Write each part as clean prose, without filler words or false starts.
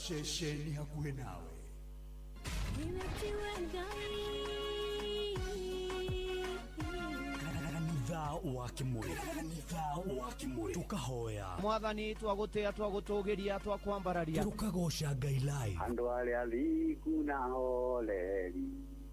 Ceceni hakuhĩ nawe. Kanitha wa Kimuri. Kanitha wa Kimuri. Tukahoya. Mwathani, twagũtĩa, twagũtũgĩria, twakwambararia. Tukagoca Ngai live. Andũ arĩa thingu na horeri,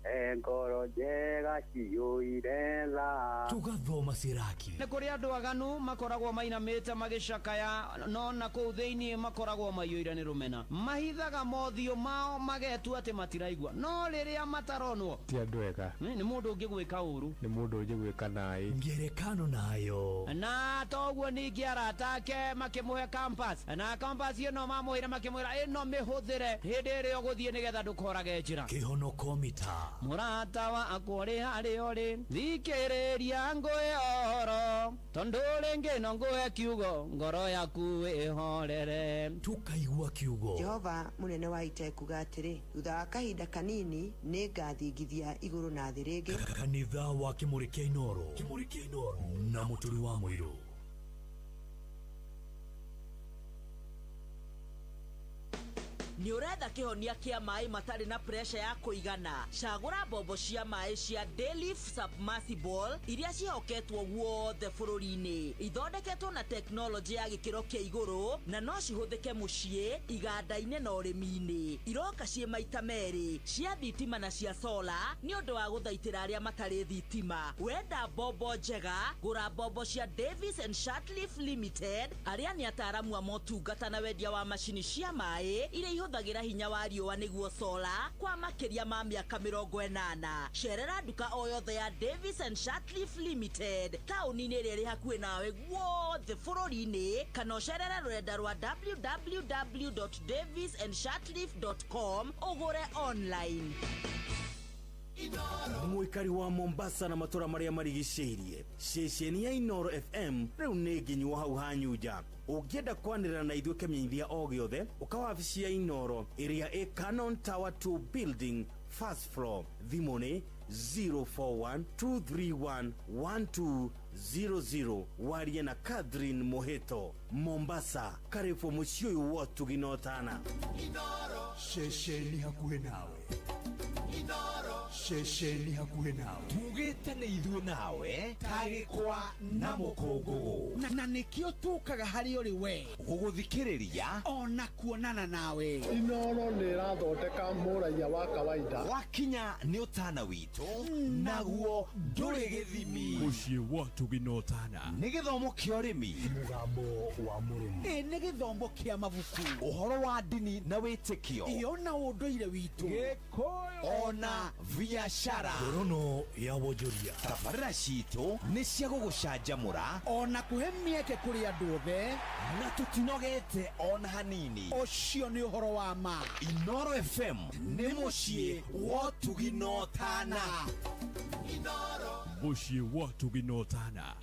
e ngoro njega ciyũire tha. Tugathoma Siraki. Nĩ kũrĩ andũ aganu makoragwo mainamĩte magĩcakaya, no na kũu thĩinĩ makoragwo maiyũire nĩ rũmena. Mahithaga mothiũ mao magetua atĩ matiraigua, no rĩrĩa mataronwo Ti andũ ega. Nĩ mũndũ ũngĩgwĩka ũru. Nĩ mũndũ ũngĩgwĩka naĩ. Ngerekano nayo. Na toguo ningĩ arata ake makĩmũhe compass, na compass ĩno mamũheire makĩmwĩra ĩno mĩhũthĩre hĩndĩ ĩrĩa ũgũthiĩ nĩgetha ndũkorage njĩra. Kĩhonoko mita. Mũrata wakwa ũrĩ harĩa ũrĩ, thikĩrĩria ngũhe ũhoro, tondũ rĩngĩ no ngũhe kiugo, ngoro yaku ĩhorere. Tukaigua kiugo. Jehova mũnene wa ita ekuga atĩrĩ, thutha wa kahinda kanini nĩ ngathingithia igũrũ na thĩ rĩngĩ. Kanitha wa Kimuri kĩa Inooro. Kimuri kĩa Inooro na Mũturi wa Mũirũ. Nĩ ũretha kĩhonia kĩa maĩ matarĩ na pressure ya kũigana? Cagũra mbombo cia maĩ cia Dayliff Submersible iria ciĩhoketwo guothe bũrũri-inĩ. Ithondeketwo na tekinoronjĩ ya gĩkĩro kĩa igũrũ na no cihũthĩke mũciĩ, iganda-inĩ na ũrĩmi-inĩ. Iroka ciĩ maita merĩ, cia thitima na cia sola, nĩ ũndũ wa gũthaitĩra arĩa matarĩ thitima. Wenda mbombo njega, gũra mbombo cia Davis and Shirtliff Limited, arĩa nĩ ataaramu a motungata na wendia wa macini cia maĩ iria ihũthagĩra hinya wa riũa nĩguo sola kwa makĩria ma mĩaka 80. Cerera nduka o yothe ya Davis and Shirtliff Limited taũni-inĩ ĩrĩa ĩrĩ hakuhĩ nawe guothe bũrũri-inĩ, kana ũcerere rũrenda rwa www.davisandshatliff.com ũgũre online. Mũikari wa Mombasa na matũra marĩa marigicĩirie, ceceni ya Inooro FM rĩu nĩ nginyu hau hanyunja. Ũngĩenda kwanĩrĩra na ithuĩ kĩmenyithia o gĩothe, ũka wabici ya Inooro ĩrĩa ĩ Canon Tower 2 Building, first floor. Thimũ nĩ 041 231 1200. Warie na Catherine Mũhĩto. Mombasa, karibu mũciĩ ũyũ wa ũtugi na ũtana. Ceceni hakuhĩ nawe. Ceceni hakuhĩ nawe. Tugĩte nĩ ithuĩ nawe tagĩkwa na mũkũngũgũ. Na nĩkĩo tũkaga harĩ ũrĩ we gũgũthikĩrĩria ona kuonana nawe. Inooro nĩ ĩrathondeka mũraiya wa kawaida. Wakinya nĩ ũtana witũ, naguo ndũrĩ gĩthimi. Mũciĩ wa ũtugi na ũtana. Nĩ gĩthomo kĩa ũrĩmi. Mũgambo wa mũrĩmi. Ĩ nĩ gĩthomo kĩa mabuku. Ũhoro wa ndini na wĩtĩkio. Ĩ ona ũndũire witũ. Gĩkũyũ. Ona biacara. Ngorono ya wonjoria. Tabarĩra citũ nĩ cia gũgũcanjamũra ona kũhe mĩeke kũrĩ andũ othe, na tũtinogete ona hanini. Ũcio nĩ ũhoro wa ma. Inooro FM nĩ mũciĩ wa ũtugi na ũtana. Mũciĩ wa ũtugi na ũtana.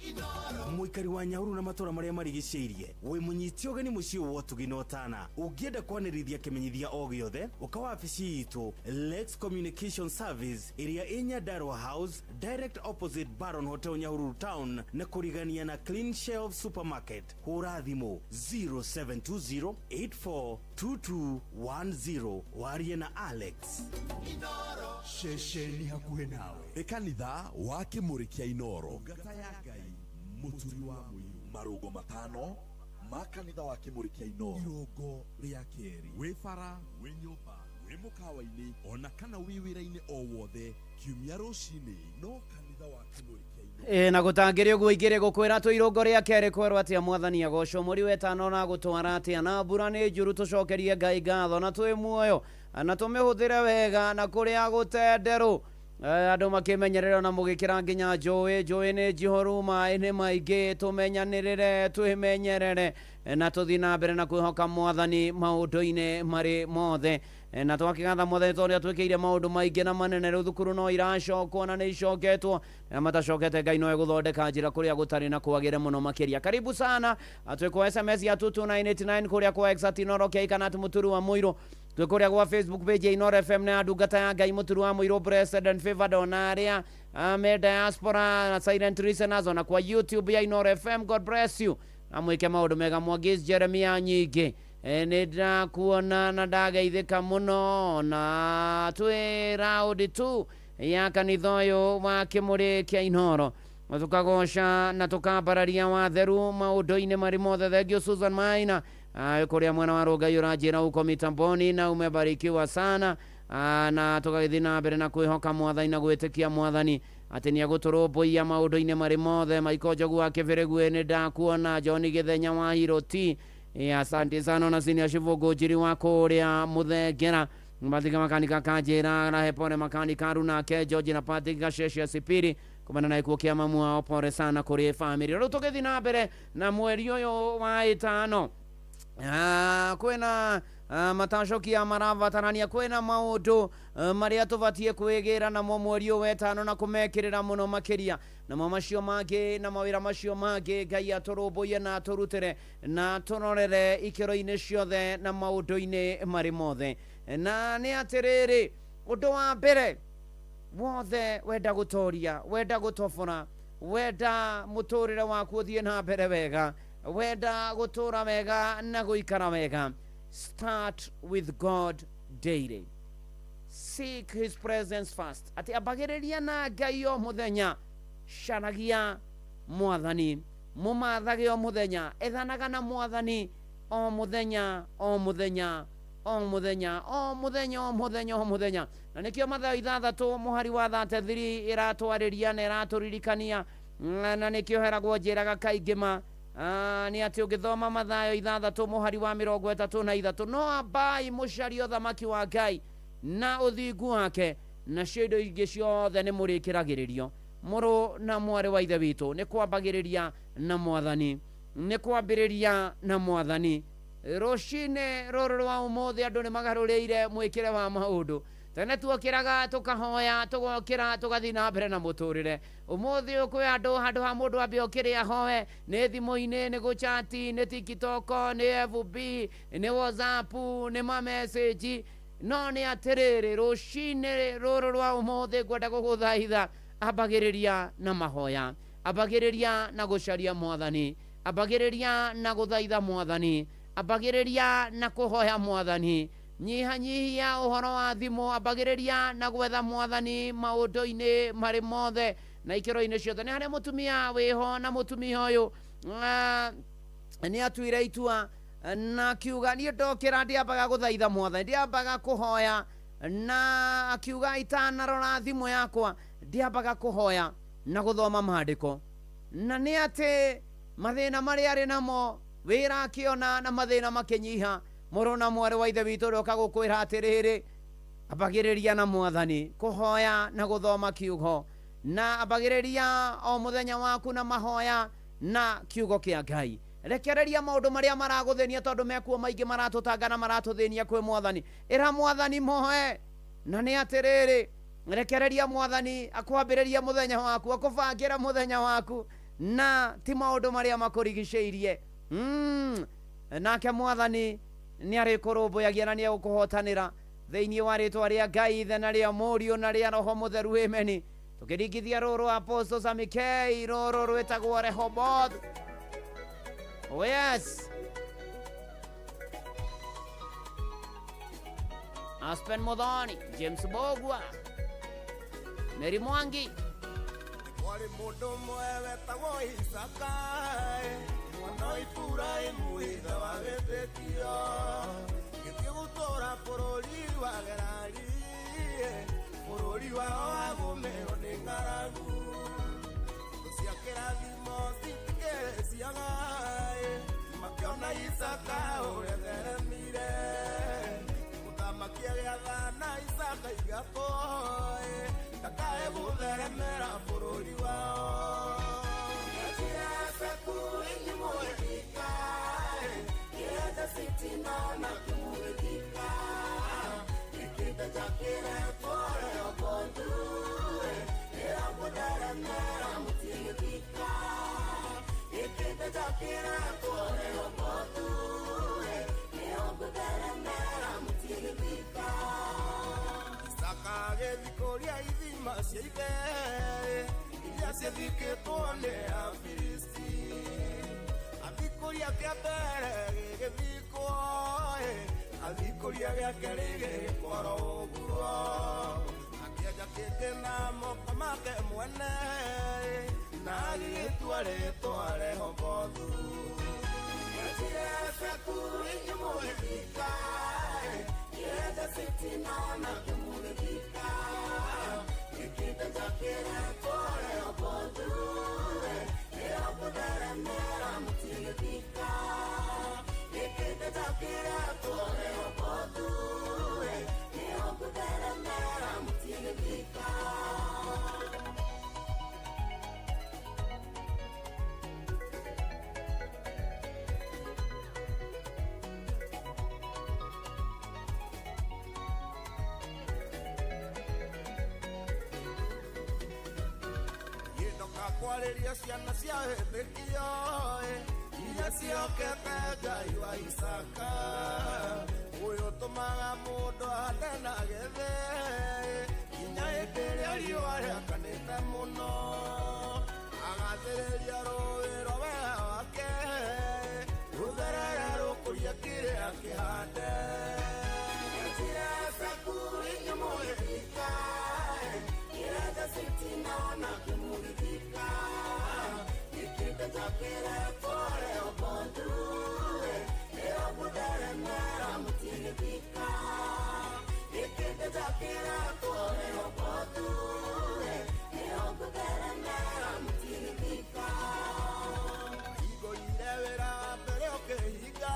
Mũikari wa Nyahururu na matũra marĩa marigicĩirie, wĩ mũnyite ũgeni mũciĩ wa ũtugi na ũtana. Ũngĩenda kwanĩrithia kĩmenyithia o gĩothe, ũka wabici itũ Lex Communication Service ĩrĩa ĩ Nyandarua House, direct opposite Baron Hotel, Nyahururu Town, na kũrigania na Clean Shelf Supermarket. Hũra thimũ 0720 842210 warie na Alex. Ceceni hakuhĩ nawe. Nĩ kanitha wa Kĩmũrĩ kĩa Inooro. Ngata ya Ngai Mũturi wa Mũirũ. Marũngo matano ma kanitha wa Kĩmũrĩ kĩa Inooro. Irũngo rĩa kerĩ. Wĩ bara, wĩ nyũmba, wĩ mũkawa-inĩ, ona kana wĩ wĩra-inĩ o wothe, kiumia rũcinĩ no kanitha wa Kĩmũrĩ kĩa Inooro. Ĩ na gũtangĩrĩ ũguo ingĩrĩ gũkwĩra twĩ irũngo rĩa kerĩ kwerwo atĩa mwathani agocwo mweri wetano na gũtwara atĩa na mbura nĩ njũru, tũcokerie Ngai ngatho na twĩ muoyo na tũmĩhũthĩre wega na kũrĩa gũtenderũ. Andũ makĩmenyerera na mũgĩkĩra nginya njũĩ, njũĩ nĩ njihũru, maĩ nĩ maingĩ, tũmenyanĩrĩre, twĩmenyerere na tũthiĩ na mbere na kwĩhoka mwathani maũndũ-inĩ marĩ mothe. Na twakĩgatha mwathani tondũ nĩatwĩkĩire maũndũ maingĩ na manene. Rĩu thukuru no iracokwo na nĩ icoketwo, na matacokete Ngai no egũthondeka njĩra kũrĩa gũtarĩ na kwagĩre mũno makĩria. Karibu sana, twĩ kwa SMS ya 22989 kũrĩa kwa Exat Inooro K kana Mũturi wa Mũirũ. Twĩ kũrĩa gwa Facebook page ya Inooro FM na ya ndungata ya Ngai Mũturi wa Mũirũ Blessed and Favored, ona arĩa me diaspora na silent listeners, ona kwa YouTube ya Inooro FM. God bless you na mwĩke maũndũ mega. Mwangis Jeremia nyingĩ Nĩ ndakuona na ndageithĩka mũno na twĩ raundi tu ya kanitha ũyũ wa Kĩmũrĩ kĩa Inoro, tukagoca na tukambararia watheru maũndũ-inĩ marĩ mothe. Thank you Susan Maina kuria mwena wa Rongai ũranjĩra uko mitamboni na umebarikiwa sana. Na tũgagĩthiĩ na mbere na kwĩhoka mwathani na gwĩtĩkia mwathani atĩ nĩ egũtũrũmbũiya maũndũ-inĩ marĩ mothe. Maiko Njogu wa Kĩbĩrĩgwe, nĩ ndakuona. John Gĩthenya wa Hiroti, asante sana. Na Sinia Shivũngũ Njiri wa kũrĩa Mũthengera Mathiga makanika kanjĩra rahe pole makanika runake George na Patrick Gasheshe Sipiri kumana na ikuo kĩa mamu wao, pole sana kũrĩ family. Rĩu tũgĩthiĩ na mbere na mweri ũyũ wa ĩtano, kwĩna matacokia marabatarania, kwĩna maũndũ marĩa tũbatiĩ kwĩgĩra namo mweri ũyũ wetano na kũmekĩrĩra mũno makĩria, namo macio mangĩ na mawĩra macio mangĩ Ngai atũrũmbũiye na atũrutĩre na tũrorere ikĩro-inĩ ciothe na maũndũ-inĩ marĩ mothe. Na nĩ atĩrĩrĩ, ũndũ wa mbere wothe wenda gũtoria, wenda gũtobora, wenda mũtũrĩre waku ũthiĩ na mbere wega, wenda gũtũra wega na gũikara wega, start with God daily, seek his presence first. Atĩ ambagĩrĩria na Ngai o mũthenya, caragia mwathani, mũmathage o mũthenya, ethanaga na mwathani o mũthenya o mũthenya o mũthenya o mũthenya o mũthenya o mũthenya. Na nĩkĩo Mathayo 6 mũhari wa 33 ĩratwarĩria na ĩratũririkania, na nĩkĩo heragwo njĩraga kaingĩ ma nĩ atĩ ũngĩthoma Mathayo 6 mũhari wa 33, no ambai mũcarie ũthamaki wa Ngai na ũthingu wake, nacio indo ingĩ ciothe nĩ mũrĩkĩragĩrĩrio. Mũrũ na mwarĩ wa ithe witũ, nĩ kwambagĩrĩria na mwathani, nĩ kwambĩrĩria na mwathani. Rũcinĩ rũrũ rwa ũmũthĩ andũ nĩ magarũrĩire mwĩkĩre wa maũndũ. Tene tuokĩraga tũkahoya, tũgokĩra tũgathiĩ na mbere na mũtũrĩre. Ũmũthĩ ũyũ kwĩ andũ handũ ha mũndũ ambe okĩre ahoe, nĩ thimũ-inĩ, nĩ gũchati, nĩ TikTok, nĩ FB, nĩ WhatsApp, nĩ mamessage. No nĩ atĩrĩrĩ, rũcinĩ rũrũ rwa ũmũthĩ ngwenda gũgũthaitha, ambagĩrĩria na mahoya, ambagĩrĩria na gũcaria mwathani, ambagĩrĩria na gũthaitha mwathani, ambagĩrĩria na kũhoya mwathani, nyihanyihia ũhoro wa thimũ, ambagĩrĩria na gwetha mwathani maũndũ-inĩ marĩ mothe na ikĩro-inĩ ciothe. Nĩ harĩa mũtumia wĩho, na mũtumia ũyũ nĩ atuire itua na akiuga niĩ ndokĩra ndiambaga gũthaitha mwathani, ndiambaga kũhoya, na akiuga itanarora thimũ yakwa ndiambaga kũhoya na gũthoma maandĩko. Na nĩ atĩ mathĩna marĩa arĩ namo wĩra akĩona na mathĩna makĩnyiha. Mũrũ na mwarĩ wa ithe witũ ũrĩa ũkagũkwĩra atĩrĩrĩ, ambagĩrĩria na mwathani kũhoya na gũthoma kiugo, na ambagĩrĩria o mũthenya waku na mahoya na kiugo kĩa Ngai. Rekereria maũndũ marĩa maragũthĩnia, tondũ mekuo maingĩ maratũtanga na maratũthĩnia kwĩ mwathani. Ĩra mwathani moe, na nĩ atĩrĩrĩ, rekereria mwathani akwambĩrĩria mũthenya waku, akũbangĩra mũthenya waku, na ti maũndũ marĩa makũrigicĩirie. Nake mwathani nĩ arĩkũrũmbũyagia na nĩ egũkũhotanĩra thĩinĩ wa rĩtwa rĩa Ngai Ithe na rĩa Mũriũ na rĩa Roho Mũtheru, ameni. Tũkĩringithia rũrũ Apostle Samikei, rũrũ rwĩtagwo Rehoboth. Oh yes. Aspen Modoni, James Bogwa, Mary Mwangi. Kwarĩ mũndũ ũmwe wetagwo Isaka, mwana wa Iburahĩmu ithe wa wĩtĩkio, gĩthiĩ gũtũũra bũrũri wa Gerari, bũrũri wao wagũmĩrwo nĩ ng'aragu. Thũ cia kĩrathimo citikĩrĩ ciaga, makĩona Isaka ũrĩa theremire. Mũthamaki agĩathana Isaka igatwo, ndakae gũtheremera bũrũri wao. Isaka agĩthiĩ kũrĩa ithima cia ithe iria ciathikĩtwo nĩ Afilisti. Athiĩ kũrĩa kĩa mbere gĩgĩthikwo, Kĩrĩa gĩake gĩgĩkorwo ũguo akĩenja kĩngĩ na moko make mwene na agĩgĩtua rĩtwa Rehobothu. Kwarĩria ciana cia Hezekia iria ciokete Ngai wa Isaka ũyũ ũtũmaga mũndũ ahande na agethe nginya hĩndĩ ĩrĩa riũa rĩakanĩte mũno agathĩrĩria rũĩ rwa wega wake rũtherere rũkũrie kĩrĩa kĩhande. Igũire wĩra mbere ũkĩhinga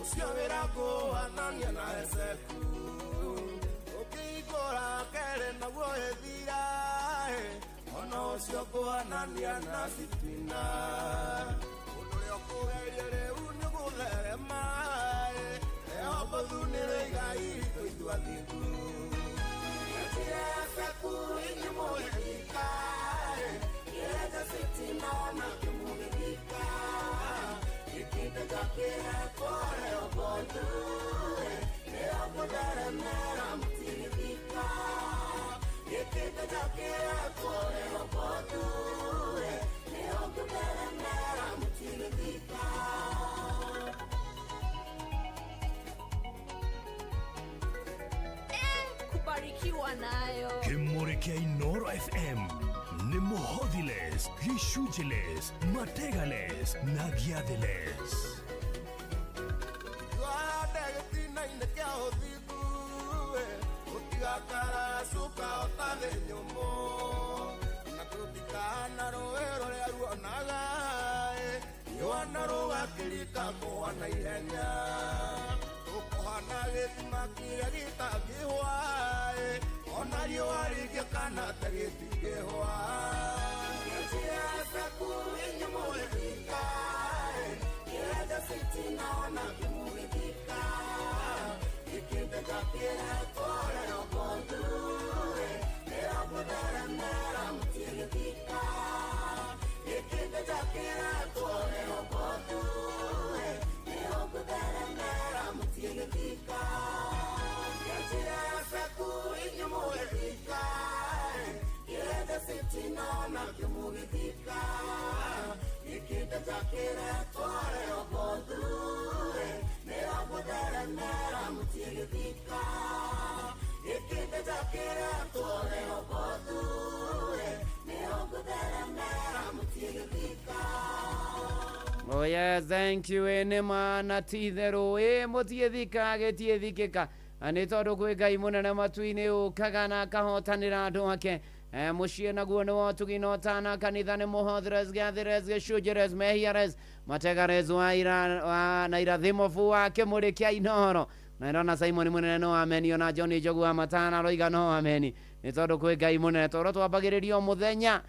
ũcio wĩra ngũhanania na Ezeku ũkĩhingũra kerĩ naguo ĩthira ona ũcio ngũhanania na fitina ũndũ ũrĩa ũkũgeria rĩu nĩ gũtherema Rehobothu nĩ rĩigai ritũ ithuĩ athingu. Kubarikiwa nayo. Kimuri kĩa Inooro FM nĩ mũhothiles, gĩcunjĩles, mategales na gĩathĩles. Wahande gĩtina-inĩ kĩa ũthingu ũtigakaracuka ota thĩ nyũmũ na tũtikahana rũĩ rũrĩa ruonaga riũa na rũgakĩrika kũhwa na ihenya tũkũhana gĩthima kĩrĩa gĩtangĩhwa ona riũa rĩngĩkana ta gĩtingĩhwa. Oh yes, thank you enema na titherũ ĩ mũtiĩthika gĩtiĩthikĩka nĩ tondũ kwĩ Ngai mũnene matu-inĩ ũkaga na akahotanĩra andũ ake mũciĩ naguo nĩ wotugi na ũtana kanitha nĩ mũhothires gĩathĩres gĩcunjĩres mehiares mategares wa ira, wa, na irathimobu wa kĩmũrĩ kĩa Inooro na ndona Simon mũnene no ameni ona John Njogu wa Matana aroiga no ameni nĩ tondũ kwĩ Ngai mũnene tondũ twambagĩrĩrio mũthenya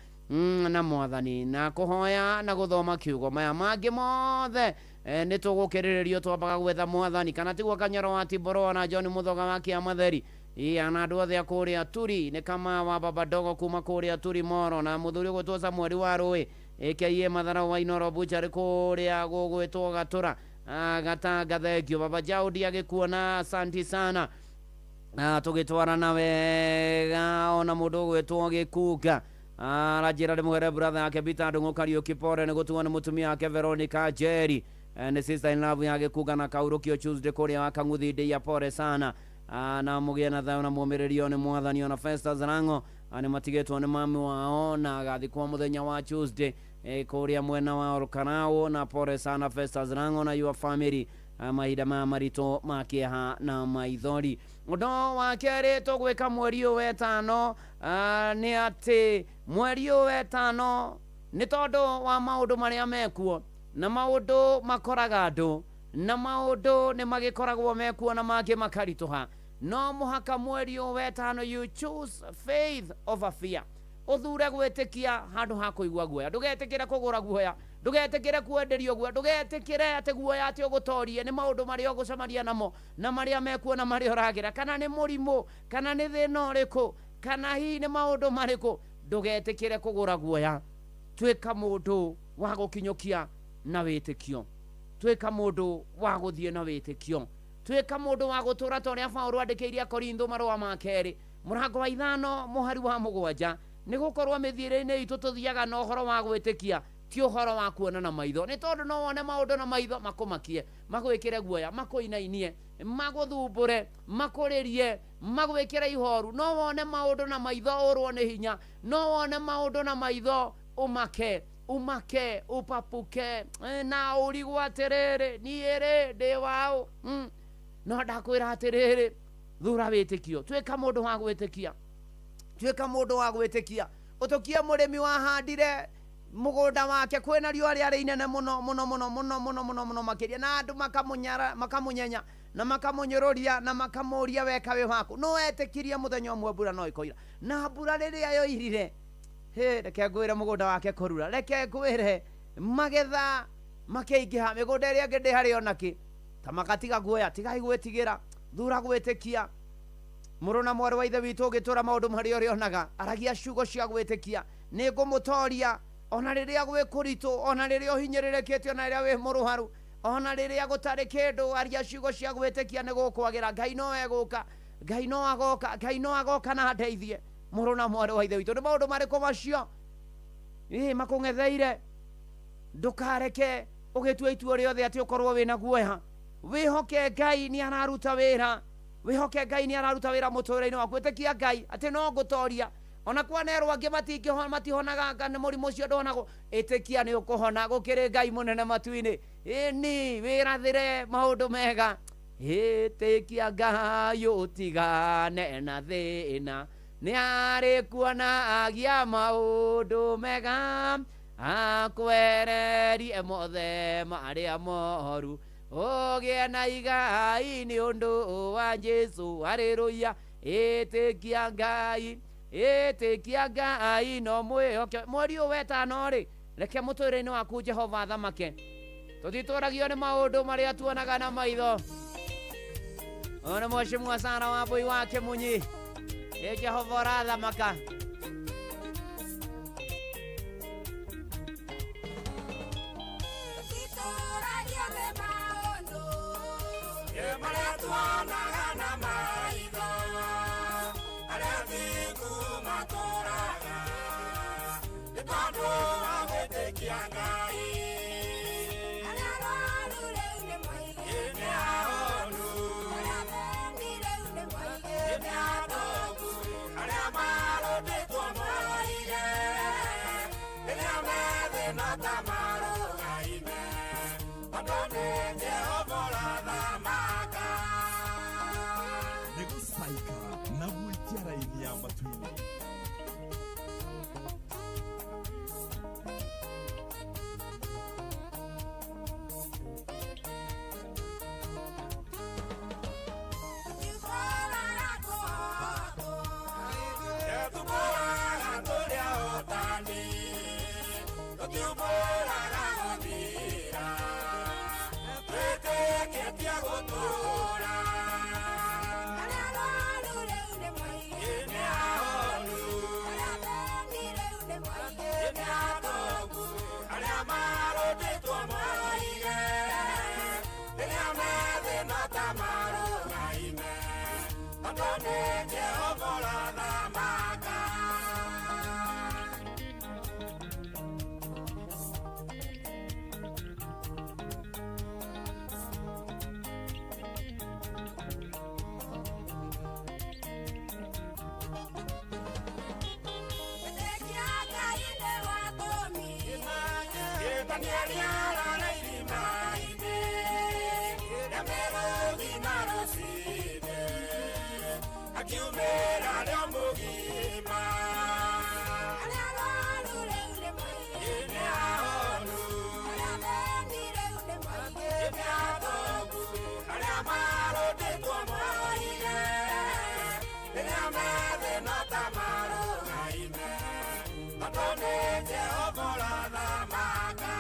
na mwathani na kũhoya na gũthoma kiugo maya mangĩ mothe nĩ tũgũkĩrĩrĩrio twambaga gwetha mwathani kana tiguo Kanyoro wa Timboroa na John Mũthoga wa Kĩamatheri iya na andũ othe a kũrĩa Turi nĩ kama wa baba dogo kuma kũrĩa Turi Moro na mũthuri ũgwĩtwo Samuel wa Rũĩ aka Matharau wa Inooro Butchery kũrĩa gũgwĩtwo Gatũra Gatanga thengio baba Jaudi agĩkuona asanti sana tũgĩtwarana wega ona mũndũ ũgwĩtwo Gĩkunga aranjĩra ndĩmũhere brother yake Peter Ndung'u Kariũki pore nĩ gũtuo nĩ mũtumia wake Veronica Njeri Nĩ sister in love ya gĩkunga na kaurũkio Tuesday kũrĩa wa Kang'uthi ndĩ ya pore sana. Na mũgĩe na thayũ na mũmĩrĩrio nĩ mwathani. Ona Festus Rango nĩ matigĩtwo nĩ mami wao na agathikwo mũthenya wa Tuesday kũrĩa mwena wa Olkarau, na pore sana Festus Rango na your family, mahinda maya maritũ ma kĩeha na maithori. Ũndũ wa kerĩ tũgwĩka mweri ũyũ wetano nĩ atĩ mweri ũyũ wetano nĩ tondũ wa maũndũ marĩa mekuo na maũndũ makoraga andũ na maũndũ nĩ magĩkoragwo mekuo na mangĩ makaritũha, no mũhaka mweri ũyũ wetano you choose faith over fear. Ũthure gwĩtĩkia handũ ha kũigua guoya. Ndũgetĩkĩre kũgũra guoya, ndũgetĩkĩre kwenderio guoya, ndũgetĩkĩre atĩ guoya atĩ ũgũtorie nĩ maũndũ marĩa ũgũcemania namo na marĩa mekuo na marĩa ũragĩra, kana nĩ mũrimũ, kana nĩ thĩna ũrĩkũ, kana hihi nĩ maũndũ marĩkũ. Ndũgetĩkĩre kũgũra guoya. Tuĩka mũndũ wa gũkinyũkia na wĩtĩkio, tuĩka mũndũ wa gũthiĩ na wĩtĩkio, tuĩka mũndũ wa gũtũra ta ũrĩa Paũlũ andĩkĩire Akorintho marũa ma kerĩ mũrango wa 5 mũhari wa 7, nĩ gũkorwo mĩthiĩre-inĩ itũ tũthiaga na ũhoro wa gwĩtĩkia, ti ũhoro wa kuona na maitho. Nĩ tondũ no wone maũndũ na maitho makũmakie, magwĩkĩre guoya, makũinainie, magũthumbũre, makũrĩrie, magwĩkĩre ihoru. No wone maũndũ na maitho ũrwo nĩ hinya, no wone maũndũ na maitho ũmake, umake, upapuke na ũrigwo atĩrĩrĩ, niĩ rĩ ndĩ waũ? No ndakwĩra atĩrĩrĩ, thura wĩtĩkio, tuĩka mũndũ wa gwĩtĩkia, tuĩka mũndũ wa gwĩtĩkia. Ũtũkie mũrĩmi wahandire mũgũnda wake kwĩna riũa rĩarĩ inene mũno mũno mũno mũno mũno mũno mũno makĩria, na andũ makamũnyara, makamũnyenya na makamũnyũrũria na makamũria weka wĩ waku. No etĩkirie mũthenya ũmwe mbura no ĩkoira, na mbura rĩrĩa yoirire, hĩ, reke ngwĩre mũgũnda wake kũrura, reke ngwĩre magetha makĩingĩha, mĩgũnda ĩrĩa ĩngĩ ndĩ harĩ onakĩ. Ta makatiga guoya, tigai gwĩtigĩra, thura gwĩtĩkia. Mũrũ na mwarĩ wa ithe witũ ũgĩtũra maũndũ marĩa ũrĩonaga, aragia ciugo cia gwĩtĩkia, nĩ ngũmũtoria ona rĩrĩa gwĩ kũritũ, ona rĩrĩa ũhinyĩrĩrĩkĩte, ona rĩrĩa wĩ mũrũaru, ona rĩrĩa gũtarĩ kĩndũ, aria ciugo cia gwĩtĩkia nĩ gũkwagĩra. Ngai no egũka, Ngai no agoka, Ngai no agoka na andeithie. Mũrũ na mwarĩ wa ithe witũ, nĩ maũndũ marĩkũ macio ĩ makũng'etheire? Ndũkareke ũgĩtua itua rĩothe atĩ ũkorwo wĩna guoya. Wĩhoke Ngai nĩ araruta wĩra, wĩhoke Ngai nĩ araruta wĩra mũtũrĩre-inĩ waku. Ĩtĩkia Ngai atĩ no ngũtoria, ona kwanerwo angĩ matihonaga nĩ mũrimũ ũcio ndũhonagwo, ĩtĩkia nĩ ũkũhona. Gũkĩrĩ Ngai mũnene matu-inĩ. Ĩni wĩrathĩre maũndũ mega, ĩtĩkia Ngai ũtigane na thĩna, nĩ arĩ kuona agia maũndũ mega, akwererie mothe marĩa moru, ũgĩe na igai nĩ ũndũ wa Jesũ. Haleluya. Ĩtĩkia Ngai, ĩtĩkia Ngai no mwĩhoke. Mweri ũyũ wetano rĩ, reke mũtũrĩre-inĩ waku Jehova athamake. Tũtitũragio nĩ maũndũ marĩa tuonaga na maitho. Ona mheshimiwa sana wa Wambui wa Kĩmunyi, nĩ Jehova ũrathamaka. Tũtitũragio nĩ maũndũ marĩa tuonaga na maitho, arĩa thingu matũraga nĩ tondũ wa gwĩtĩkia Ngai. Arĩa arwaru rĩu nĩ moige, Nĩ ahonu, arĩa athĩni rĩu nĩ moige, nĩ atongu, arĩa marũndĩtwo moige, rĩrĩa me thĩna ta marũgaime, tondũ nĩ Jehova ũrathamaka. Nĩ gũcaika na gwĩtia raini ya matu-inĩ. tũtitũraga kũhotwo, Tũtũraga tũrĩ ahotani, tũtiumbũraga gũthira, twĩtĩkĩtie gũtũũra. Arĩa arwaru rĩu nĩ moige, Nĩ ahonu, arĩa athĩni rĩu nĩ moige, nĩ atongu, arĩa marũndĩtwo moige, rĩrĩa me thĩna ta marũgaime, tondũ nĩ Jehova ũrathamaka. Daniel irima-inĩ rĩa mĩrũthi na rũcinĩ akiumĩra rĩo mũgima. Arĩa arwaru rĩu nĩ moige. Nĩ ahonu. Arĩa athĩni rĩu nĩ moige. Nĩ atongu. Arĩa marũndĩtwo moige rĩrĩa methĩna ta marũgaime tondũ nĩ Jehova ũrathamaka.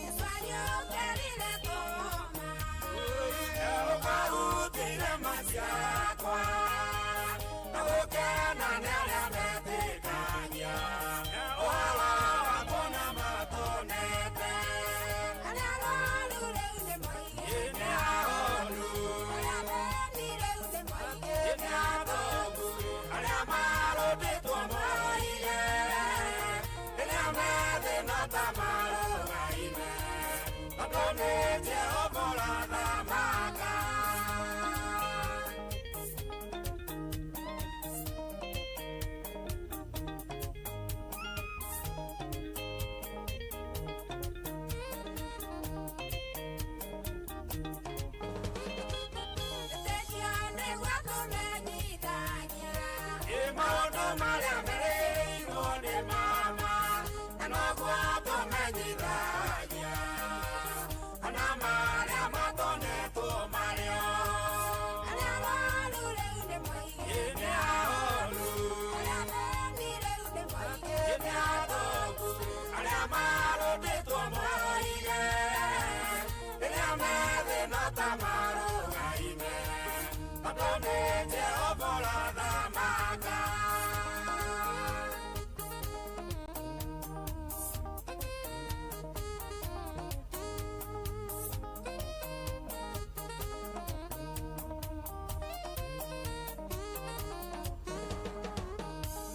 Yesu ariũkĩrire Toma. Ũkarutire maciakwa na gũkena nĩ arĩa metĩkagia ũhoro wakwa na matonete. Arĩa arwaru rĩu nĩ moige. Nĩ ahonu. Arĩa athĩni rĩu nĩ moige. Nĩ atongu. Arĩa marũndĩtwo moige rĩrĩa methĩna ta marũgaime tondũ nĩ Jehova ũrathamaka. Wĩtĩkio nĩguo tũmenyithagia. Ĩ maũndũ marĩa merĩirwo nĩ mama na noguo tũmenyithagia ona marĩa matonetwo marĩo. Arĩa arwaru rĩu nĩ moige. Nĩ ahonu. Arĩa athĩni rĩu nĩ moige. Nĩ atongu. Arĩa marũndĩtwo moige rĩrĩa methĩna ta marũgaime tondũ nĩ Jehova ũrathamaka.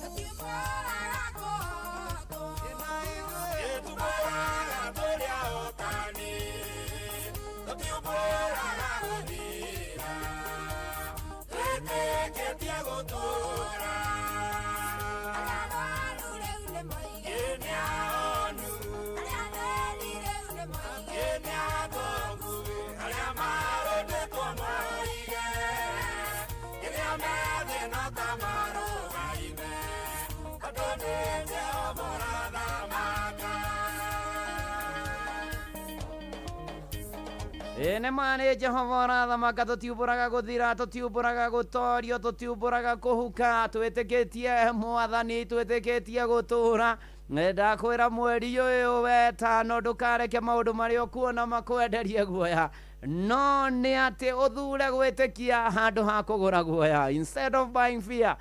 Tũtiũmbũraga kũhotwo. Tũtiũmbũraga tũrĩ ahotani, tũtiũmbũraga gũthira, twĩtĩkĩtie gũtũũra. Arĩa arwaru rĩu nĩ moige. Nĩ ahonu. Arĩa athĩni rĩu nĩ moige. Nĩ atongu. Arĩa marũndĩtwo moige rĩrĩa methĩna ta marũgaime tondũ nĩ Jehova ũrathamaka. Ĩ nĩ ma nĩ Jehova ũrathamaka tũtiumbũraga gũthira tũtiumbũraga gũtorio tũtiumbũraga kũhuka twĩtĩkĩtie mwathani twĩtĩkĩtie gũtũũra. Ndakwĩra mweri ũyũ wetano ndũkareke maũndũ marĩa ũkuona makwenderie guoya no nĩ atĩ ũthure gwĩtĩkia handũ ha kũgũra guoya. Instead of buying fear,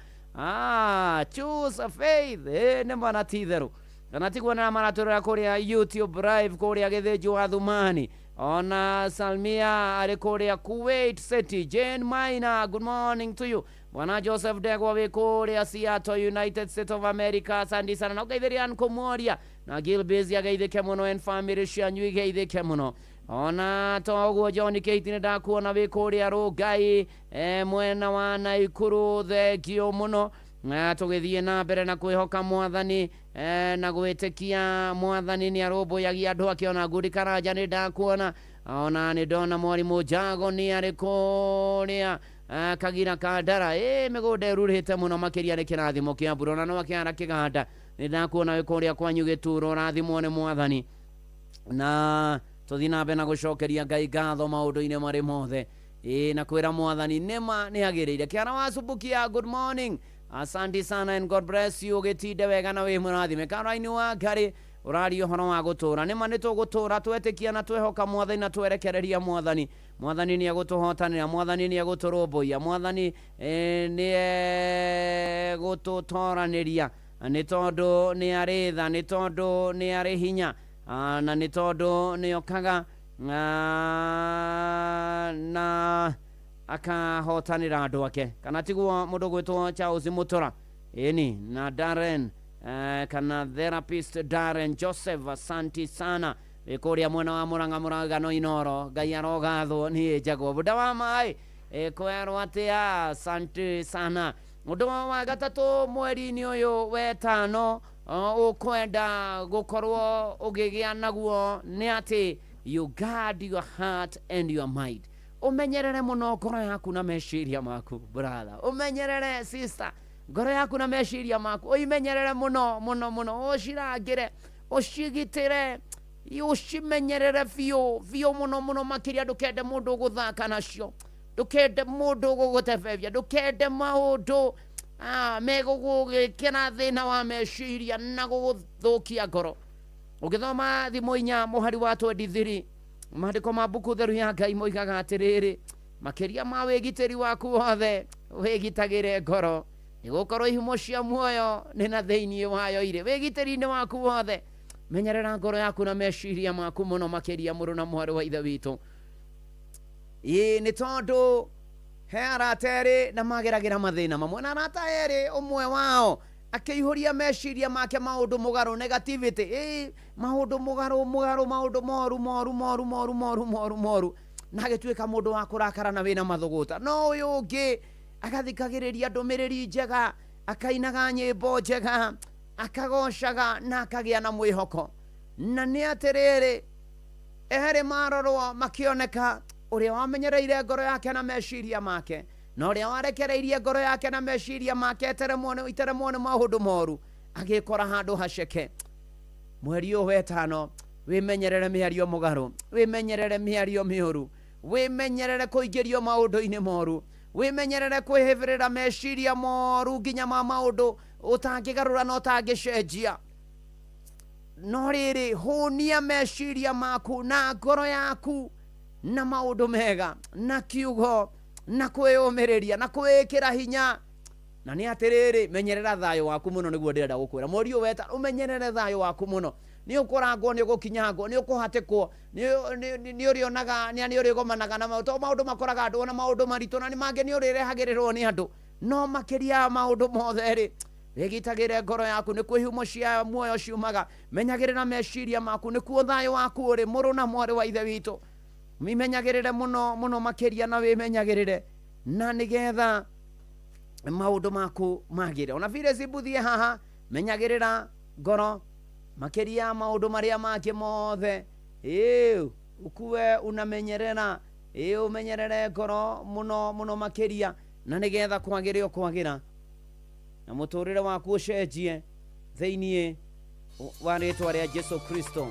choose faith. Ĩ nĩ ma na ti itherũ kana tiguo na maratũrĩra kũrĩa YouTube live kũrĩa Gĩthĩnji wa Thumani ona Salmia arĩ kũrĩa Kuwait City. Jane Maina, good morning to you. Bwana Joseph Ndegwa wĩ kũrĩa Seattle, United States of America, asante sana na ũgeithĩria Ann Kũmworia na Gilbezi ageithĩke mũno and family cianyu igeithĩke mũno. Ona to ũguo John Kate nĩ ndakuona wĩ kũrĩa Rũngai mwena wa Naikuru, thengio mũno. Na tũgĩthiĩ na mbere na kwĩhoka mwathani na gwĩtĩkia mwathani nĩ arũmbũyagia andũ ake. Ona Ngudi Karanja nĩ ndakuona, ona nĩ ndona mwarimũ Jago nĩ arĩ kũrĩa Kagira Kandara. Ĩ mĩgũnda ĩrurĩte mũno makĩria nĩ kĩrathimo kĩa mbura. Ona no akĩara kĩganda nĩ ndakuona wĩ kũrĩa kwanyu Gĩturo, ũrathimwo nĩ mwathani. Na tũthiĩ na mbere na gũcokeria Ngai ngatho maũndũ-inĩ marĩ mothe. Ĩ na kwĩra mwathani nĩma nĩ agĩrĩire. Kĩara wa Subukia, good morning. Asante sana and God bless you. Ũgĩtinde wega na wĩ mũrathime. Caroline wa Ngarĩ ũraria ũhoro wa gũtũũra. Nĩma nĩ tũgũtũũra twetĩkia na twehoka mwathani na twerekereria mwathani. Mwathani nĩ egũtũhotanĩra, mwathani nĩ egũtũrũmbũiya, mwathani nĩ egũtũtoranĩria nĩ tondũ nĩ arĩ tha, nĩ tondũ nĩ arĩ hinya, na nĩ tondũ nĩ okaga na akahotanĩra andũ ake. Kana tiguo mũndũ gwĩtwo Charles Mũtũra ĩni na Darren kana therapist Darren Joseph, asanti sana wĩ kũrĩa mwena wa Murang'a Mũrangano Inoro. Ngai arogathwo. Niĩ njagwo Buda wa Maĩ, kwerwo atĩa? Asante sana. Ũndũ wa gatatũ mweri-inĩ ũyũ wetano ũkwenda gũkorwo ũgĩgĩa naguo nĩ atĩ you guard your heart and your mind. Ũmenyerere mũno ngoro yaku na meciria maku, brother. Ũmenyerere, sister, ngoro yaku na meciria maku, ũimenyerere mũno mũno mũno, ũcirangĩre, ũcigitĩre, ũcimenyerere biũ biũ mũno mũno makĩria. Ndũkende mũndũ ũgũthaka nacio, ndũkende mũndũ ũgũgũtebebia, ndũkende maũndũ megũgũgĩkĩra thĩna wa meciria na gũgũthũkia ngoro. Ũgĩthoma Thimo 4 mũhari wa 23, maandĩko ma mbuku theru ya Ngai moigaga atĩrĩrĩ, makĩria ma wĩgitĩri waku wothe wĩgitagĩre ngoro, nĩgũkorwo ihumo cia muoyo nĩ na thĩinĩ wayo irĩ. Wĩgitĩri-inĩ waku wothe menyerera ngoro yaku na meciria maku mũno makĩria, mũrũ na mwarĩ wa Ithe witũ. Ĩĩ, nĩ tondũ he arata erĩ na mageragĩra mathĩna mamwe, na arata erĩ ũmwe wao akĩihũria meciria make maũndũ mũgarũ, negativity, ĩĩ, maũndũ mũgarũ mũgarũ, maũndũ moru moru moru moru moru moru moru, na agĩtuĩka mũndũ wa kũrakara na wĩna mathũgũta. No ũyũ ũngĩ agathikagĩrĩria ndũmĩrĩri njega, akainaga nyĩmbo njega, akagocaga na akagĩa na mwĩhoko. Na nĩ atĩrĩrĩ, erĩ marorwo makĩoneka ũrĩa wamenyereire ngoro yake na meciria make na ũrĩa warekereirie ngoro yake na meciria make iteremwo nĩ maũndũ moru, agĩkora handũ haceke. Mweri ũyũ wetano wĩmenyerere mĩario mũgarũ, wĩmenyerere mĩario mĩũru, wĩmenyerere kũingĩrio maũndũ-inĩ moru, wĩmenyerere kwĩhĩbĩrĩra meciria moru nginya ma maũndũ ũtangĩgarũra na ũtangĩcenjia. No rĩrĩ, hũnia meciria maku na ngoro yaku na maũndũ mega na kiugo na kwĩyũmĩrĩria na kwĩĩkĩra hinya. Na nĩ atĩrĩrĩ, menyerera thayũ waku mũno, nĩguo ndĩrenda gũkwĩra mweri ũyũ weta, ũmenyerere thayũ waku mũno. Nĩ ũkũrangwo, nĩ ũgũkinyangwo, nĩ ũkũhatĩkwo, nĩ ũrĩonaga, nĩ ũrĩgomanaga na maũndũ, maũndũ makoraga andũ ona maũndũ maritũ, na nĩ mangĩ nĩ ũrĩrehagĩrĩrwo nĩ andũ. No makĩria ya maũndũ mothe rĩ, wĩgitagĩre ngoro yaku, nĩkuo ihumo cia muoyo ciumaga. Menyagĩrĩra meciria maku, nĩkuo thayũ waku ũrĩ, mũrũ na mwarĩ wa Ithe witũ. Mimenyagĩrĩre mũno mũno makĩria na wĩmenyagĩrĩre, na nĩgetha maũndũ maku magĩre. Ona vile zimbuthie haha, menyagĩrĩra ngoro makĩria maũndũ marĩa mangĩ mothe. Ĩĩ, ukuwe unamenyerera, ĩĩ, ũmenyerere ngoro mũno mũno makĩria, na nĩgetha kwagĩre ũkwagĩra na mũtũrĩre waku ũcenjie thĩinĩ wa rĩtwa rĩa Jesu Kristo.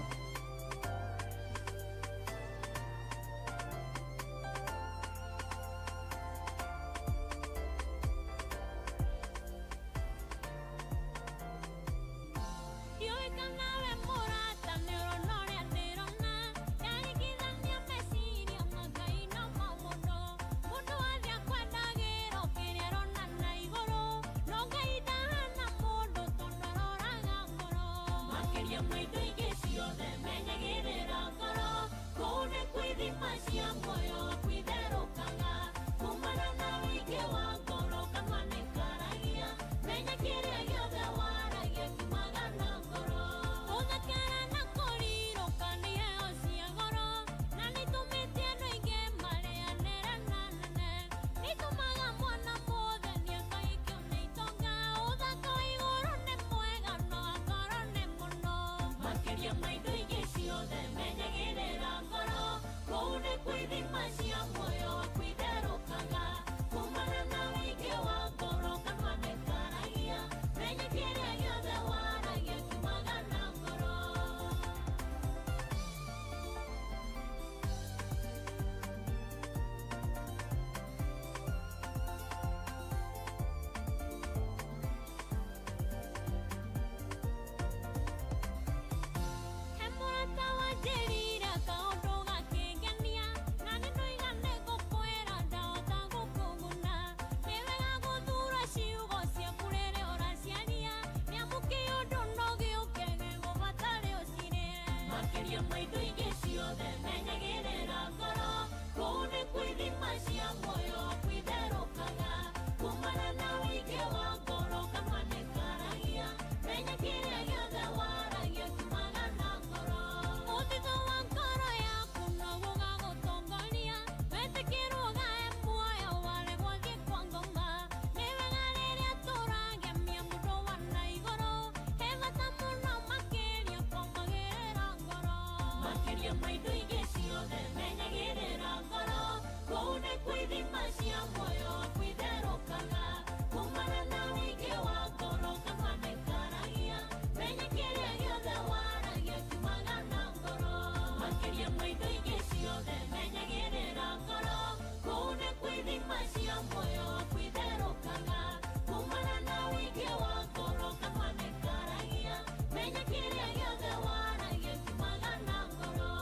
Menya kĩrĩa gĩothe waragia kiumaga na ngoro. Mũthithũ wa ngoro yaku noguo ũgagũtongoria. Wetĩkĩrwo ũgae muoyo waregwo thiĩ kwa ngoma. Nĩ wega rĩrĩa tũragemia mũndũ wa na igũrũ. He bata mũno makĩria kũmagĩrĩra ngoro. Makĩria ma indo ingĩ ciothe menyagĩrĩra ngoro. Kũu nĩkuo ithima cia muoyo kwitherũkaga. Kumana na ũingĩ wa ngoro kanua nĩkaragia. Menya kĩrĩa gĩothe waragia kiumaga na ngoro. Makĩria ma indo ingĩ ciothe menyagĩrĩra ngoro. Kũu nĩkuo ithima cia muoyo kwitherũkaga. Kumana na ũingĩ wa ngoro kanua nĩkaragia. Menya kĩrĩa gĩothe waragia kiumaga na ngoro.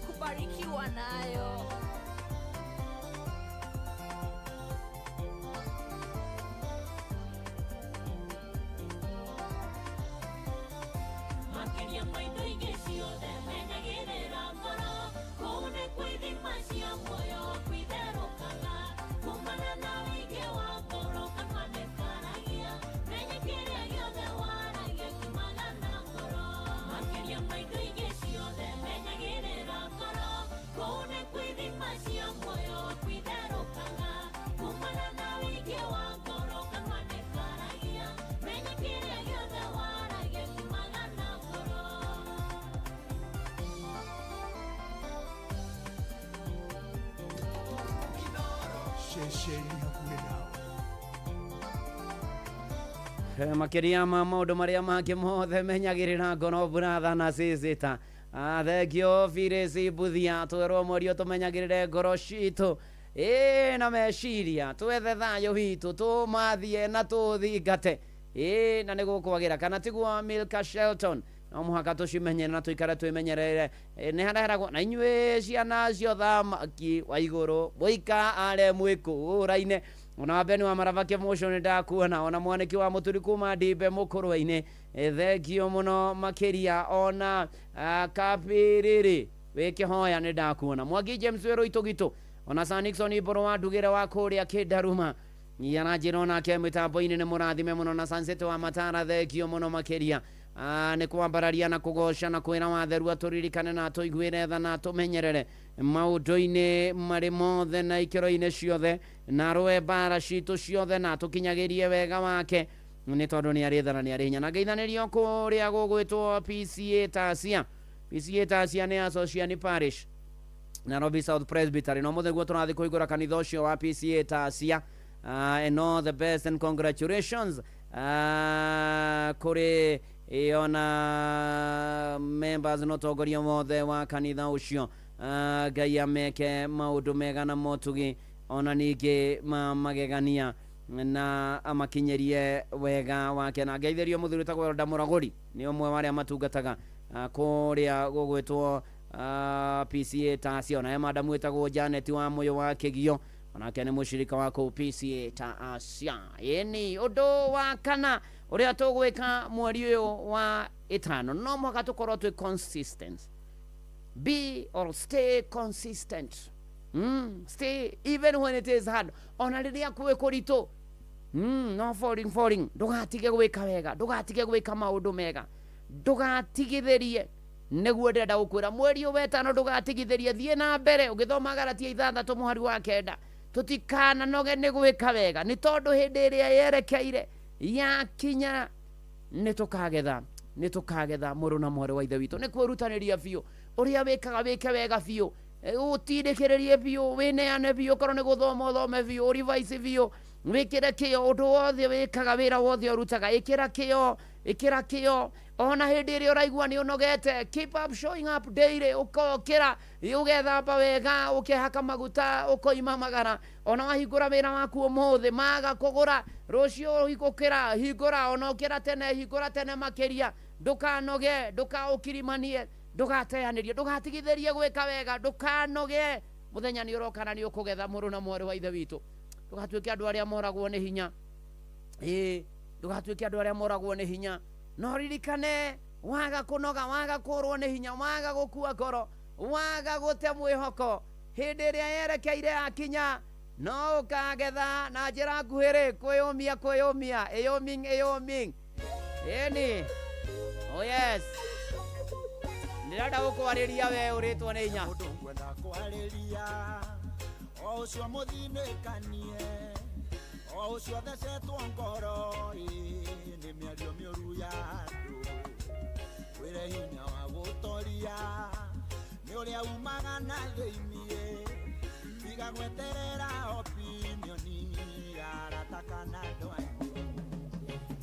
Kubarikiwa nayo. Makĩria ma indo ingĩ ciothe menyagĩrĩra ngoro. Kũu nĩkuo ithima cia muoyo kwitherũkaga. Kumana na ũingĩ wa ngoro kanua nĩkaragia. Menya kĩrĩa gĩothe waragia kiumaga na ngoro. Makĩria ma indo ingĩ ciothe menyagĩrĩra ngoro. Kũu nĩkuo ithima cia muoyo kwitherũkaga. Kumana na ũingĩ wa ngoro kanua nĩkaragia. Menya kĩrĩa gĩothe waragia kiumaga na ngoro. Ceceni hakuhĩ nawe. Makĩria ma maũndũ marĩa mangĩ mothe menyagĩrĩra ngoro buratha na cicita. Thengio Phyllis Mbuthia twerwo mwario tũmenyagĩrĩre ngoro citũ ĩĩ na meciria twethe thayũ witũ tũmathie na tũthingate ĩĩ na nĩ gũkwagĩra kana tiguo Milka Shelton no mũhaka tũcimenye na tũikare twĩmenyerere. Nĩ hareheragwo na inyuĩ ciana cia ũthamaki wa igũrũ mũika are mwĩkũũra-inĩ ona wambeni wa maraba kĩmũco nĩ ndakuona ona mwanĩki wa mũturi kuma ndimbe mũkũrwe-inĩ. Thengio mũno makĩria ona kabĩrĩrĩ wĩ kĩhoya nĩ ndakuona Mwangi James wĩ Rũitũgitũ ona Sir Nixon Mbũrũ wa Ndugĩre wa kũrĩa Kĩndaruma aranjĩra onake mĩtambo-inĩ nĩ mũrathime mũno na Sunset wa Matara thengio mũno makĩria. Nĩ kwambararia na kũgoca na kwĩra watheru atũririkane na atũiguĩre tha na atũmenyerere maũndũ-inĩ marĩ mothe na ikĩro-inĩ ciothe na arũe mbara citũ ciothe na atũkinyagĩrie wega wake nĩ tondũ nĩ arĩ tha na nĩ arĩ hinya na ngeithanĩrio kũrĩa gũgwĩtwo PCA Tasia. PCA Tasia nĩ Association Parish Nairobi South Presbytery no mũthĩ guo tũrathiĩ kũhingũra kanitha ũcio wa PCA Tasia. And all the best and congratulations kũrĩ ona members na ũtongoria wothe wa kanitha ũcio. Ngai ameke maũndũ mega na motugi ona ningĩ ma magegania na amakinyĩrie wega wake na ngeithĩrio mũthuri wĩtagwo Elda Mũragũri nĩ ũmwe wa arĩa matungataga kũrĩa gũgwĩtwo PCA Tasia ona he madamu wĩtagwo Janet wa Mũyũ wa Kĩgio onake nĩ mũshirika wa kũu PCA Tasia. Ĩni ũndũ wa kana ũrĩa tũgwĩka mweri ũyũ wa ĩtano no mũhaka tũkorwo twĩ consistent. Be or stay consistent. Stay even when it is hard ona rĩrĩa kwĩ kũritũ. No falling ndũgatige gwĩka wega ndũgatige gwĩka maũndũ mega ndũgatigithĩrie nĩguo ndĩrenda gũkwĩra mweri ũyũ wetano ndũgatigithĩrie thiĩ na mbere ũgĩthoma Galatia 6 mũhari wa 9 tũtikananoge nĩ gwĩka wega nĩ tondũ hĩndĩ ĩrĩa yerekeire yakinya nĩ tũkagetha nĩ tũkagetha mũrũ na mwarĩ wa ithe witũ nĩ kwĩrutanĩria biũ ũrĩa wĩkaga wĩke wega biũ ũtindĩkĩrĩrie biũ wĩneane biũ korwo nĩ gũthoma ũthome biũ ũrivaisi biũ wĩkĩre kĩo ũndũ wothe wĩkaga wĩra wothe ũrutaga ĩkĩra kĩo ĩkĩra kĩo ona hĩndĩ ĩrĩa ũraigua nĩ ũnogete keep up showing up daily ũkokĩra ũgethamba wega ũkehaka maguta ũkoima magara ona wahingũra wĩra waku ũmũthĩ maga kũgũra rũciũ ũkĩra hingũra ona ũkĩra tene hingũra tene makĩria ndũkanoge ndũkaũkirimanie ndũgateanĩrie ndũgatigithĩrie gwĩka wega ndũkanoge mũthenya nĩ ũroka na nĩ ũkũgetha mũrũ na mwarĩ wa ithe witũ ndũgatuĩke andũ arĩa moragwo nĩ hinya ĩĩ ndũgatuĩke andũ arĩa moragwo nĩ hinya no ririkane waga kũnoga waga kũrwo nĩ hinya waga gũkua ngoro waga gũte mwĩhoko hĩndĩ ĩrĩa yerekeire akinya No ũkagetha na njĩra nguhĩ rĩ, kwĩyũmia kwĩyũmia, ĩyũming ĩyũming. Ĩni. Oh yes. Ndĩrenda gũkwarĩria we ũrĩtwo nĩ inya. Mũndũ ngwenda kwarĩria o ũcio mũthinĩkanie, o ũcio thecetwo ngoro ĩ, nĩ mĩario mĩũru ya andũ. Wĩre hinya wa gũtoria nĩ ũrĩa umaga na thĩiniĩ, tiga gweterera opinioni ya arata kana andũ anyu.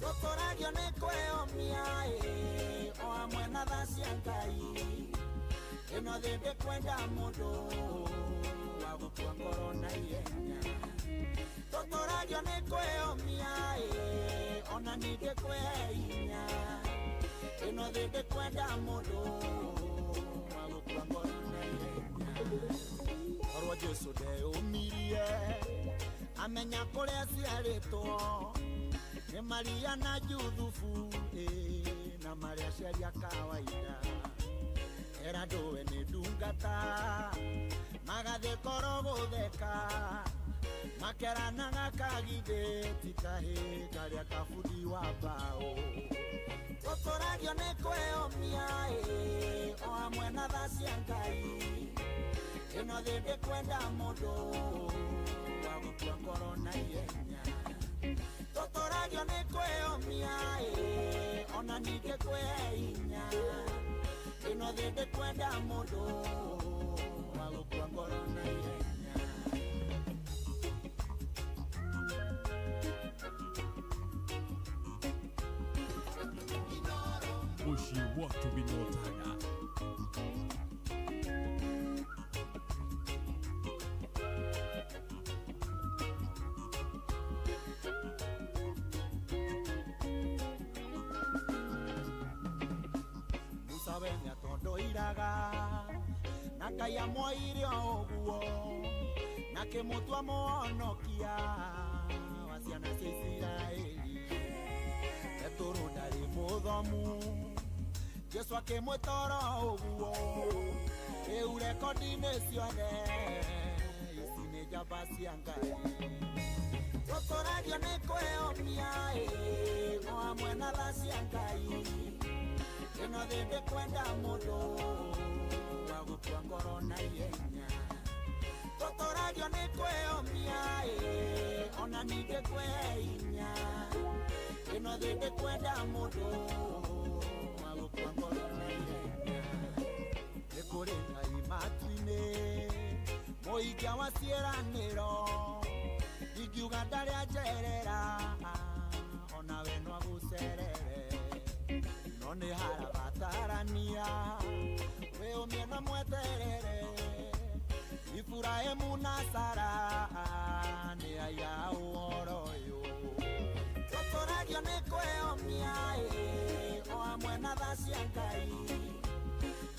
Tũtũragio nĩ kwĩyũmia ĩ, o hamwe na tha cia Ngai. Ĩno thĩ ndĩkwenda mũndũ wa gũkua ngoro na ihenya. Tũtũragio nĩ kwĩyũmia ĩ, ona ningĩ kwĩhe hinya. Ĩno thĩ ndĩkwenda mũndũ wa gũkua ngoro na ihenya. Korwo Jesũ ndeyũmirie amenya kũrĩa aciarĩtwo nĩ Maria na Juthubu ĩ, na marĩa aciari a kawaida. Era ndũwe nĩ ndungata magathiĩ koro gũtheka, makeranaga kagithĩ ti kahĩ karĩa kabundi wa mbaũ. Tũtũragio nĩ kwĩyũmia ĩ, o hamwe na tha cia Ngai. Ĩno thĩ ndĩkwenda mũndũ wa gũkua ngoro na ihenya. Tũtũragio nĩ kwĩyũmia ĩ, ona ningĩ kwĩhe hinya. Ĩno thĩ ndĩkwenda mũndũ wa gũkua ngoro na ihenya. Mũciĩ wa Tũgina Ũtana. Musa we nĩatondoiraga na Ngai amwoire o ũguo, na akĩmũtua mũhonokia wa ciana cia Isiraeli. Petũrũ ndarĩ mũthomu, Jesũ akĩmwĩta oro ũguo. Rĩu rekondi-inĩ ciothe ici nĩ njamba cia Ngai. Tũtũragio nĩ kwĩyũmia ĩ, o hamwe na tha cia Ngai. Ĩno thĩ ndĩkwenda mũndũ wa gũkua ngoro na ihenya. Tũtũragio nĩ kwĩyũmia ĩ, ona ningĩ kwĩhe hinya. Ĩno thĩ ndĩkwenda mũndũ wa gũkua ngoro na ihenya. Nĩ kũrĩ Ngai matu-inĩ, mũikia wa ciĩranĩro. Ingiuga ndarĩ anjerera, onawe no agũcerere. No nĩ harabatarania wĩyũmie na mweterere. Iburahĩmu na Sara nĩ aira a ũhoro ũyũ. Tũtũragio nĩ kwĩyũmia ĩ, o hamwe na tha cia Ngai.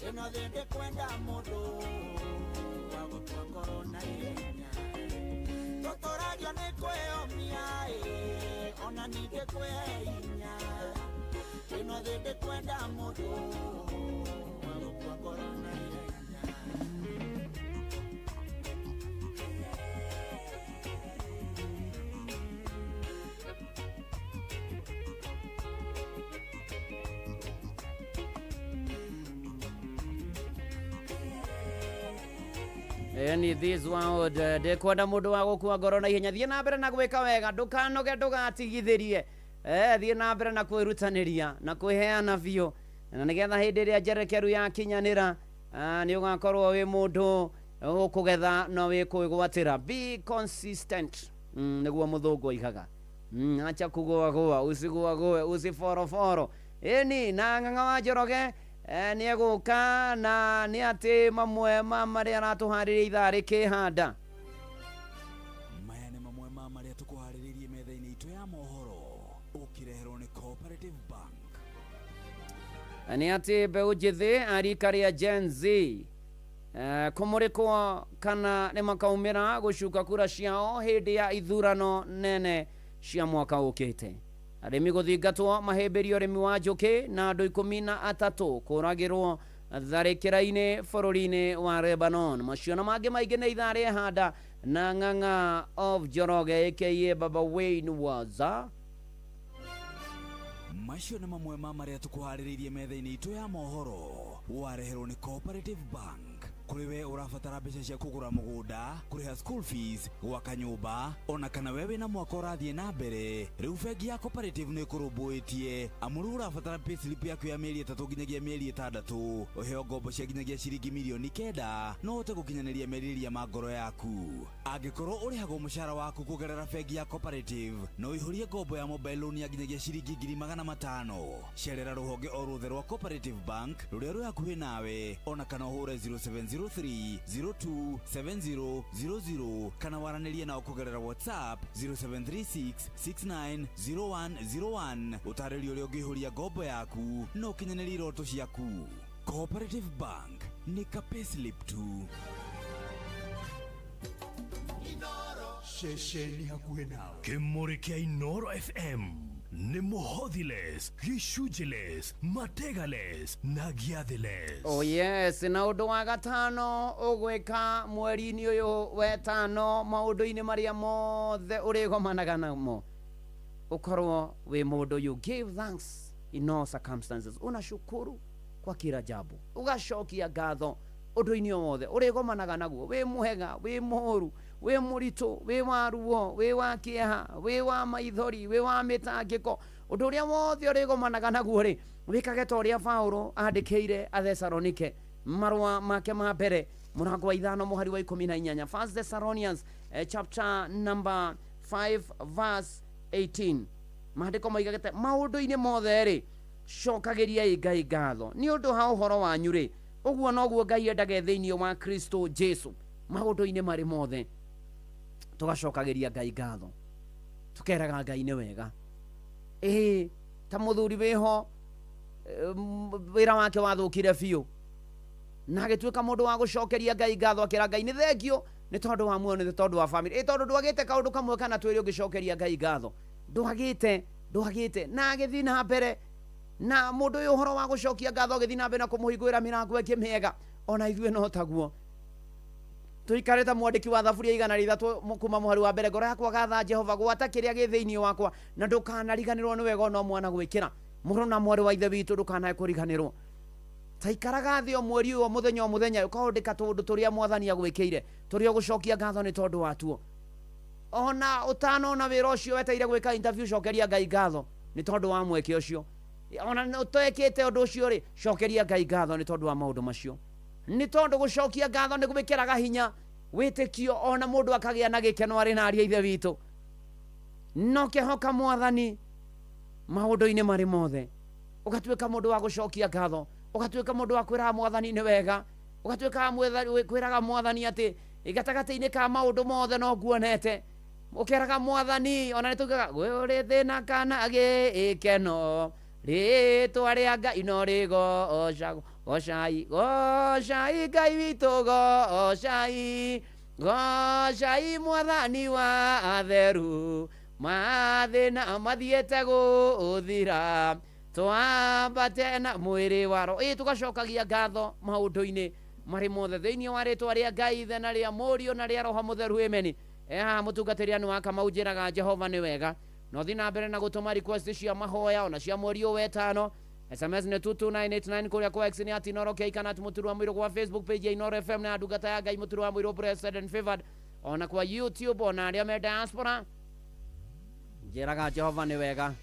Ĩno thĩ ndĩkwenda mũndũ wa gũkua ngoro na ihenya. Tũtũragio nĩ kwĩyũmia ĩ, ona ningĩ kwĩhe hinya. Ĩno thĩ ndĩkwenda mũndũ wa gũkua ngoro na ihenya. Ĩni this world ndĩkwenda mũndũ wa gũkua ngoro na ihenya. Thiĩ na mbere na gwĩka wega, ndũkanoge, ndũgatigithĩrie. Thiĩ na mbere na kwĩrutanĩria na kwĩheana biũ, na nĩgetha hĩndĩ ĩrĩa njerekeru yakinyanĩra, nĩ ũgakorwo wĩ mũndũ ũkũgetha na wĩ kwĩgwatĩra. Be consistent, nĩguo mũthũngũ oigaga. Acha kugũagũa, usigũagũe, usiforoforo. Ĩni na Ng'ang'a wa Njoroge nĩ egũka na nĩ atĩ mamwe ma marĩa aratũharĩria ithaa rĩkĩhanda. Maya nĩ mamwe ma marĩa tũkũharĩrĩirie metha-inĩ itũ ya mohoro, ũkĩreherwo nĩ Cooperative Bank. Nĩ atĩ mbeũ njĩthĩ a rika rĩa Gen Z kũmũrĩkwo kana nĩ makaumĩra gũcuka kura ciao hĩndĩ ya ithurano nene cia mwaka ũkĩte. Arĩmi gũthingatwo mahĩmbĩrio ũrĩmi wa njũkĩ na andũ 13 kũragĩrwo tharĩkĩra-inĩ bũrũri-inĩ wa Lebanon. Macio na mangĩ maingĩ nĩ ithaa rĩa handa na Ng'ang'a of Njoroge aka Baba Wayne Waza. Macio nĩ mamwe ma marĩa tũkũharĩrĩirie metha-inĩ itũ ya mohoro. Wareherwo nĩ Cooperative Bank. Kũrĩ we ũrabatara mbeca cia kũgũra mũgũnda, kũrĩha school fees, gwaka nyũmba, ona kana we wĩna mwaka ũrathiĩ na mbere, rĩu bengi ya Cooperative nĩ ĩkũrũmbũĩtie. Amu rĩu ũrabatara payslip yaku ya mĩeri 3 nginyagia mĩeri 6, ũheo ngombo cia nginyagia ciringi mirioni 9, no ũhote gũkinyanĩria merirĩria ma ngoro yaku. Angĩkorwo ũrĩhagwo mũcara waku kũgerera bengi ya Cooperative, no ũihũrie ngombo ya mobile loan ya nginyagia ciringi 500,000. Cerera rũhonge o ruothe rwa Cooperative Bank rũrĩa rwĩ hakuhĩ nawe, ona kana ũhũre 0703 02 70 00 kana waranĩrie nao kũgerera WhatsApp 0736 69 0101. Ũtarĩrio ũrĩa ũngĩihũria ngombo yaku na ũkinyanĩrie iroto ciaku. Cooperative Bank nĩ ka payslip tu. Ceceni hakuhĩ nawe. Kĩmũrĩ kĩa Inoro FM nĩ mũhothiles, gĩcunjĩles, mategales na gĩathĩles. Oh yes, na ũndũ wa gatano ũgwĩka mweri-inĩ ũyũ wetano maũndũ-inĩ marĩa mothe ũrĩgomanaga namo, ũkorwo wĩ mũndũ you give thanks in all circumstances. Unashukuru kwa kila jambo, ũgacokia ngatho ũndũ-inĩ o wothe ũrĩgomanaga naguo, wĩ mwega, wĩ mũũru, wĩ mũritũ, wĩ wa ruo, wĩ wa kĩeha, wĩ wa maithori, wĩ wa mĩtangĩko, ũndũ ũrĩa wothe ũrĩgomanaga naguo rĩ, wĩkage ta ũrĩa Paũlũ andĩkĩire Athesalonike marũa make ma mbere mũrango wa 5 mũhari wa 18, First Thessalonians chapter number 5 verse 18. Maandĩko moigagĩte maũndũ-inĩ mothe rĩ, cokagĩriai Ngai ngatho nĩ ũndũ ha ũhoro wanyu rĩ, ũguo noguo Ngai endage thĩinĩ wa Kristo Jesu. Maũndũ-inĩ marĩ mothe tũgacokagĩria Ngai ngatho, tũkeraga Ngai nĩ wega. Ĩĩ, ta mũthuri wĩho wĩra wake wathũkire biũ, na agĩtuĩka mũndũ wa gũcokeria Ngai ngatho, akĩra Ngai nĩ thengio nĩ tondũ wa muoyo, nĩ tondũ wa family. Ĩ tondũ ndwagĩte kaũndũ kamwe kana twĩrĩ ũngĩcokeria Ngai ngatho, ndwagĩte na agĩthiĩ na mbere na mũndũ ũyũ ũhoro wa gũcokia ngatho agĩthiĩ na mbere na kũmũhingũrĩra mĩrango ĩngĩ mĩega. Ona ithuĩ no taguo tuikare ta mwandĩki wa Thaburia 103 kuma mũhari wa mbere, ngoro yakwa gatha Jehova, gwata kĩrĩa gĩ thĩinĩ wakwa na ndũkanariganĩrwo nĩ wega ona mwana gwĩkĩra. Mũrũ na mwarĩ wa ithe witũ, ndũkanae kũriganĩrwo. Taikaraga thĩ o mweri ũyũ, o mũthenya o mũthenya, ũkaũndĩka tũũndũ tũrĩa mwathani agwĩkĩire, tũrĩa ũgũcokia ngatho nĩ tondũ watuo. Ona ũtanona wĩra ũcio weteire gwĩka interview, cokeria Ngai ngatho nĩ tondũ wa mweke ũcio. Ona ũtekĩte ũndũ ũcio rĩ, cokeria Ngai ngatho nĩ tondũ wa maũndũ macio. Nĩ tondũ gũcokia ngatho nĩ gwĩkĩraga hinya wĩtĩkio, ona mũndũ akagĩa na gĩkeno arĩ na aria ithe witũ. No kĩhoka mwathani maũndũ-inĩ marĩ mothe, ũgatuĩka mũndũ wa gũcokia ngatho, ũgatuĩka mũndũ wa kwĩraga mwathani nĩ wega, ũgatuĩka kwĩraga mwathani atĩ gatagatĩ-inĩ ka maũndũ mothe no nguonete. Ũkeraga mwathani, ona nĩ tugaga gwĩ thĩna kana gĩkeno, rĩtwa rĩa Ngai no rĩgocagwo, gocai, gocai Ngai witũ, gocai, gocai mwathani wa atheru, mathĩna mathiĩte gũthira, twambate na mwĩrĩ wa roho. Ĩ tũgacokagia ngatho maũndũ-inĩ marĩ mothe thĩinĩ wa rĩtwa rĩa Ngai Ithe na rĩa Mũriũ na rĩa Roho Mũtheru, amen. Haha mũtungatĩri anũ wa Kamau njĩraga Jehova nĩ wega. No thiĩ na mbere na gũtũma request cia mahoya ona cia mweri ũyũ wetano. SMS nĩ 22989 kũrĩa kwa X nĩ at Inoro K kana at Mũturu wa Mũirũ, kwa Facebook page ya Inoro FM na ndungata ya Ngai Mũturu wa Mũirũ Blessed and Favored, ona kwa YouTube, ona arĩa me diaspora. Njĩraga Jehova nĩ wega.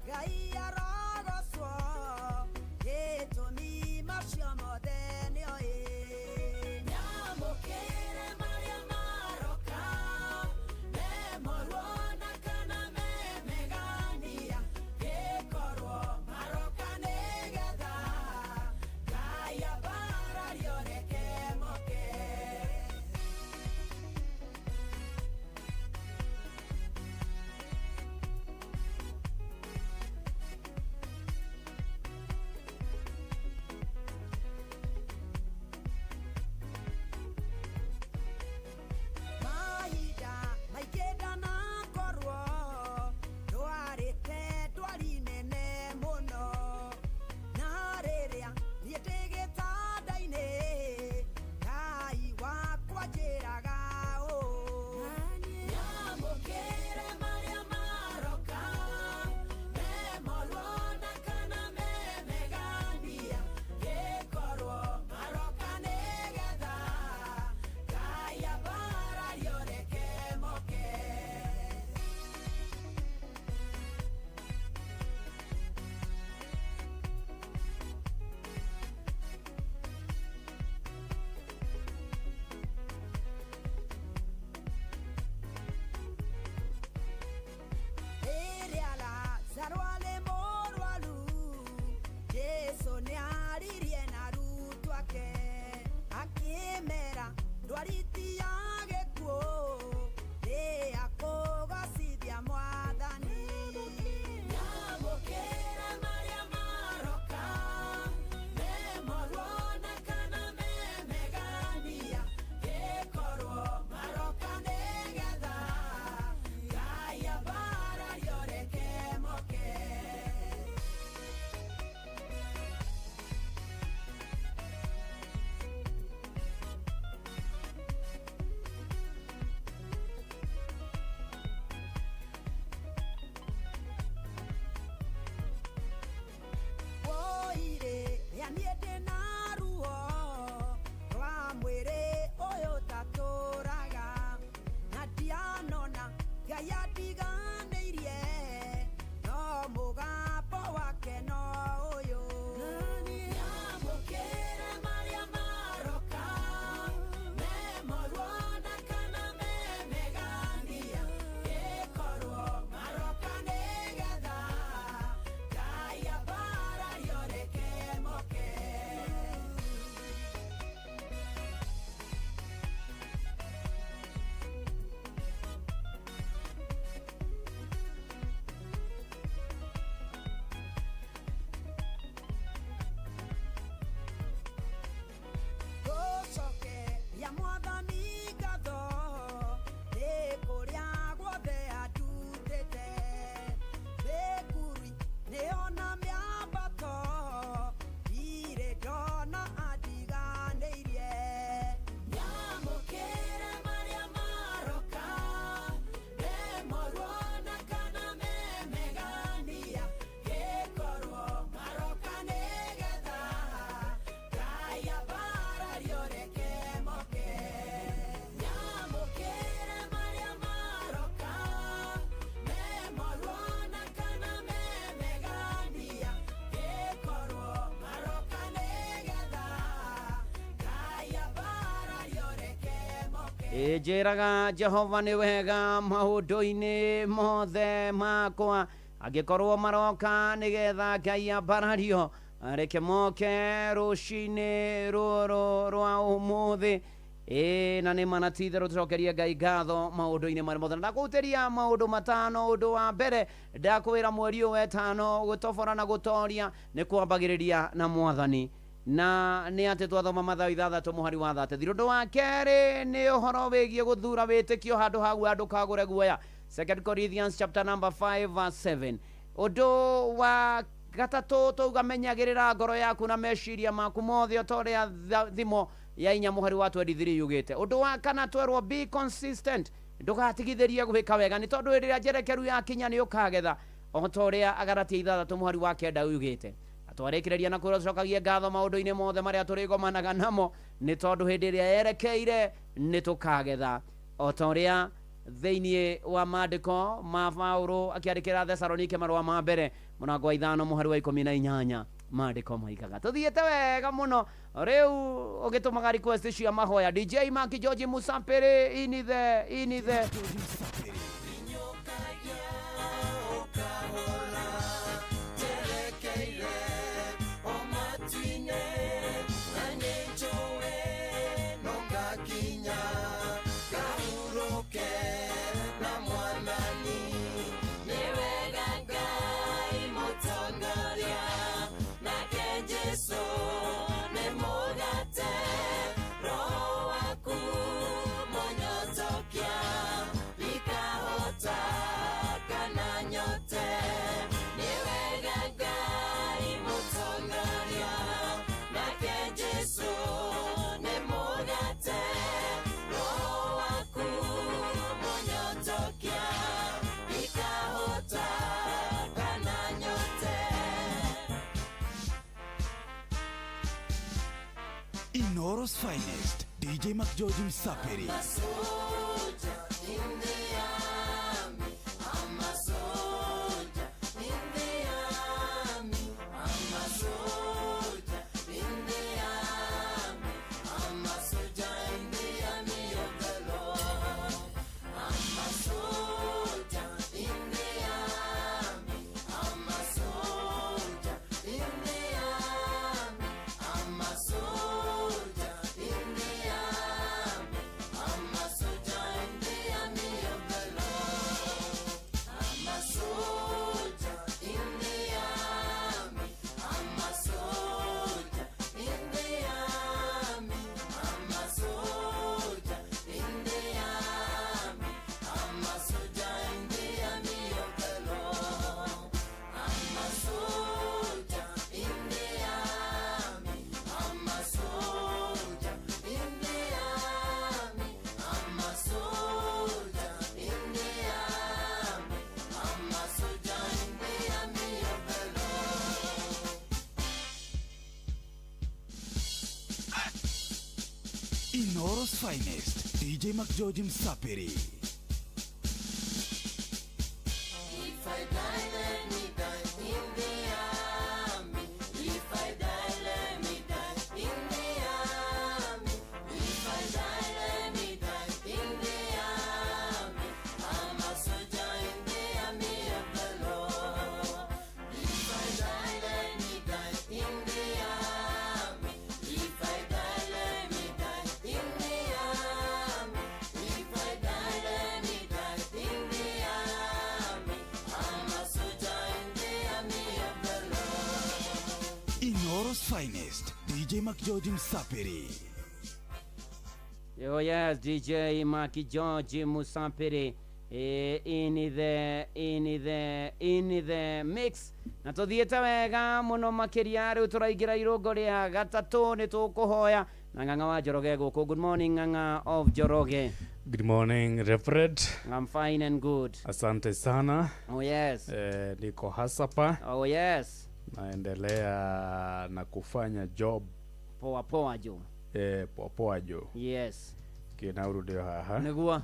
Ngai arogocwo, gĩtũmi macio mothe. Njĩraga Jehova nĩ wega maũndũ-inĩ mothe makwa, angĩkorwo maroka nĩgetha Ngai ambarario, reke moke rũcinĩ rũrũ rwa ũmũthĩ. Ĩĩ, na nĩ mana ti itherũ tũcokerie Ngai ngatho maũndũ-inĩ marĩa mothe. Na ndakũhutĩria maũndũ matano. Ũndũ wa mbere ndakwĩra mweri ũyũ wetano gũtobora na gũtoria nĩ kwambagĩrĩria na mwathani, na nĩ atĩ twathoma Mathayo 6 mũhari wa 33. Ũndũ wa kerĩ nĩ ũhoro wĩgiĩ gũthura wĩtĩkio handũ ha guoya, ndũkagũre guoya, 2 Corinthians chapter number 5 verse 7. Ũndũ wa gatatũ tauga menyagĩrĩra ngoro yaku na meciria maku mothe, o ta ũrĩa thimo ya 4 mũhari wa 23 yugĩte. Ũndũ wa kana twerwo be consistent, ndũgatigithĩrie gwĩka wega, nĩ tondũ hĩndĩ ĩrĩa njerekeru yakinya nĩ ũkagetha, o ta ũrĩa Agalatia 6 mũhari wa 9 yugĩte. Twarĩkĩrĩria na kwĩrwo tũcokagie ngatho maũndũ-inĩ mothe marĩa tũrĩgomanaga namo, nĩ tondũ hĩndĩ ĩrĩa yerekeire nĩ tũkagetha, o ta ũrĩa thĩinĩ wa maandĩko ma Paulo akĩandĩkĩra Thesalonike marũa ma mbere mũrango wa 5 mũhari wa 18 maandĩko moigaga. Tũthiĩte wega mũno rĩu ũgĩtũmaga request cia mahoya. DJ Maki George Musapiri inithe Inoro's finest, DJ McGeorge Msapiri. Inoro's finest, DJ McGeorge Msapiri. If I die, let me die in the army. If I die, let me die in the army. If I die, let me die in the army. I'm a soldier in the army of the Lord. If I die, let me die in the army. If I die, let me die in the army. If I die, let me die in the army. I'm a soldier in the army of the Lord. Inoro's finest, DJ McGeorge Msapiri. Oh yes, DJ Maki George Musapiri in the mix. Na tuthiĩte wega mũno makĩria rĩu tũraingĩra irũngo rĩa gatatũ nĩ tũkũhoya na Ng'ang'a wa Njoroge gũkũ. Good morning, Ng'ang'a of Njoroge. Good morning, Reverend. I'm fine and good. Asante sana. Oh yes. Niko hasapa. Oh yes. Naendelea na kufanya job. Poa poa jo. Poa poa jo. Yes. Kina urudio haha. Nĩguo.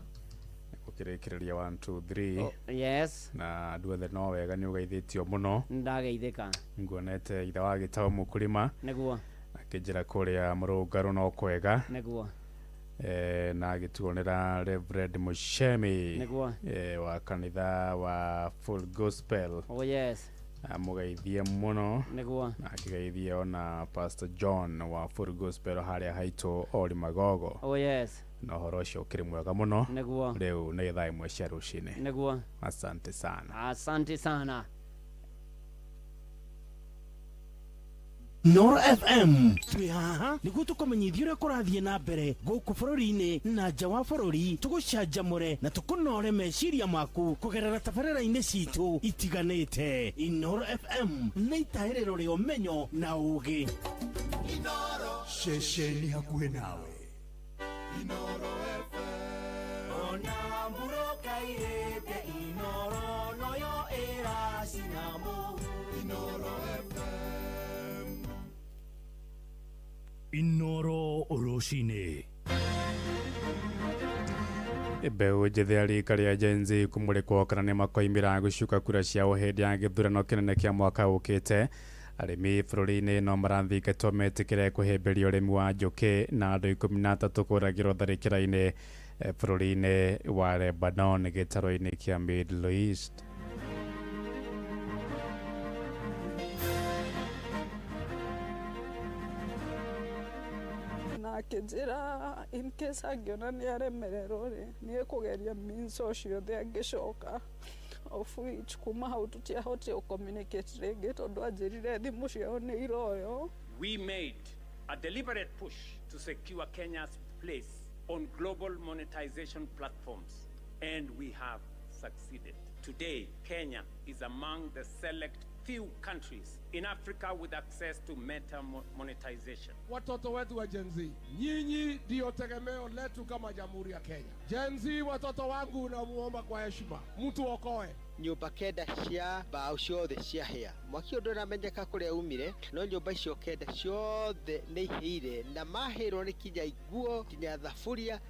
Gũkĩrĩkĩrĩria 1 2 3. Oh, yes. Na andũ othe no wega nĩ ũgeithĩtio mũno. Ndageithĩka. Nguonete ithe wa gĩtau mũkũrima. Nĩguo. Akĩnjĩra kũrĩa mũrũngarũ no kwega. Nĩguo. Na agĩtuonera Reverend Mushemi Nĩguo. Wa kanitha wa Full Gospel. Oh yes. Amũgeithie mũno. Nĩguo. Na akĩgeithie ona Pastor John wa Full Gospel harĩa haitũ Ori Magogo. Oh yes. Na ũhoro ũcio ũkĩrĩ mwega mũno. Nĩguo. Rĩu nĩ thaa 1 cia rũcinĩ. Nĩguo. Asante sana. Asante sana. Noro FM twĩ haha nĩguo tũkũmenyithia ũrĩa kũrathiĩ na mbere gũkũ bũrũri-inĩ na nja wa bũrũri, tũgũcanjamũre na tũkũnore meciria maku kũgerera tabarĩra-inĩ citũ itiganĩte. Inoro FM nĩ itahĩrĩro rĩa ũmenyo na ũũgĩ. Ceceni hakuhĩ nawe. Inoro FM. Ona mburoka irĩte Inoro noyo ĩracina Inoro FM. Inoro rũcinĩ. Mbeũ njĩthĩ ya rika rĩa Gen Z kũmũrĩkwo kana nĩ makoimĩra gũcuka kura ciao hĩndĩ ya gĩthurano kĩnene kĩa mwaka ũkĩte. Arĩmi bũrũri-inĩ no marathingatwo metĩkĩre kũhĩmbĩria ũrĩmi wa njũkĩ na andũ 13 kũragĩrwo tharĩkĩra-inĩ bũrũri-inĩ wa Lebanon gĩtarũ-inĩ kĩa Middle East. Na akĩnjĩra in case angĩona nĩ aremererwo rĩ, nĩ ekũgeria means o ciothe angĩcoka, of which kuma hau tũtiahotire gũ-communicate rĩngĩ tondũ anjĩrire thimũ ciao nĩ iroywo. We made a deliberate push to secure Kenya's place on global monetization platforms, and we have succeeded. Today, Kenya is among the select few countries in Africa with access to meta monetization. Watoto wetu wa Gen Z, nyinyi ndio tegemeo letu kama Jamhuri ya Kenya. Gen Z, watoto wangu, namuomba kwa heshima, mtu okoe. Nyũmba 9 cia mbaũ ciothe ciahĩa. Mwaki ũyũ ndũramenyeka kũrĩa umire, no nyũmba icio 9 ciothe nĩ ihĩire na mahĩrwo nĩ kinya nguo, kinya thaburia.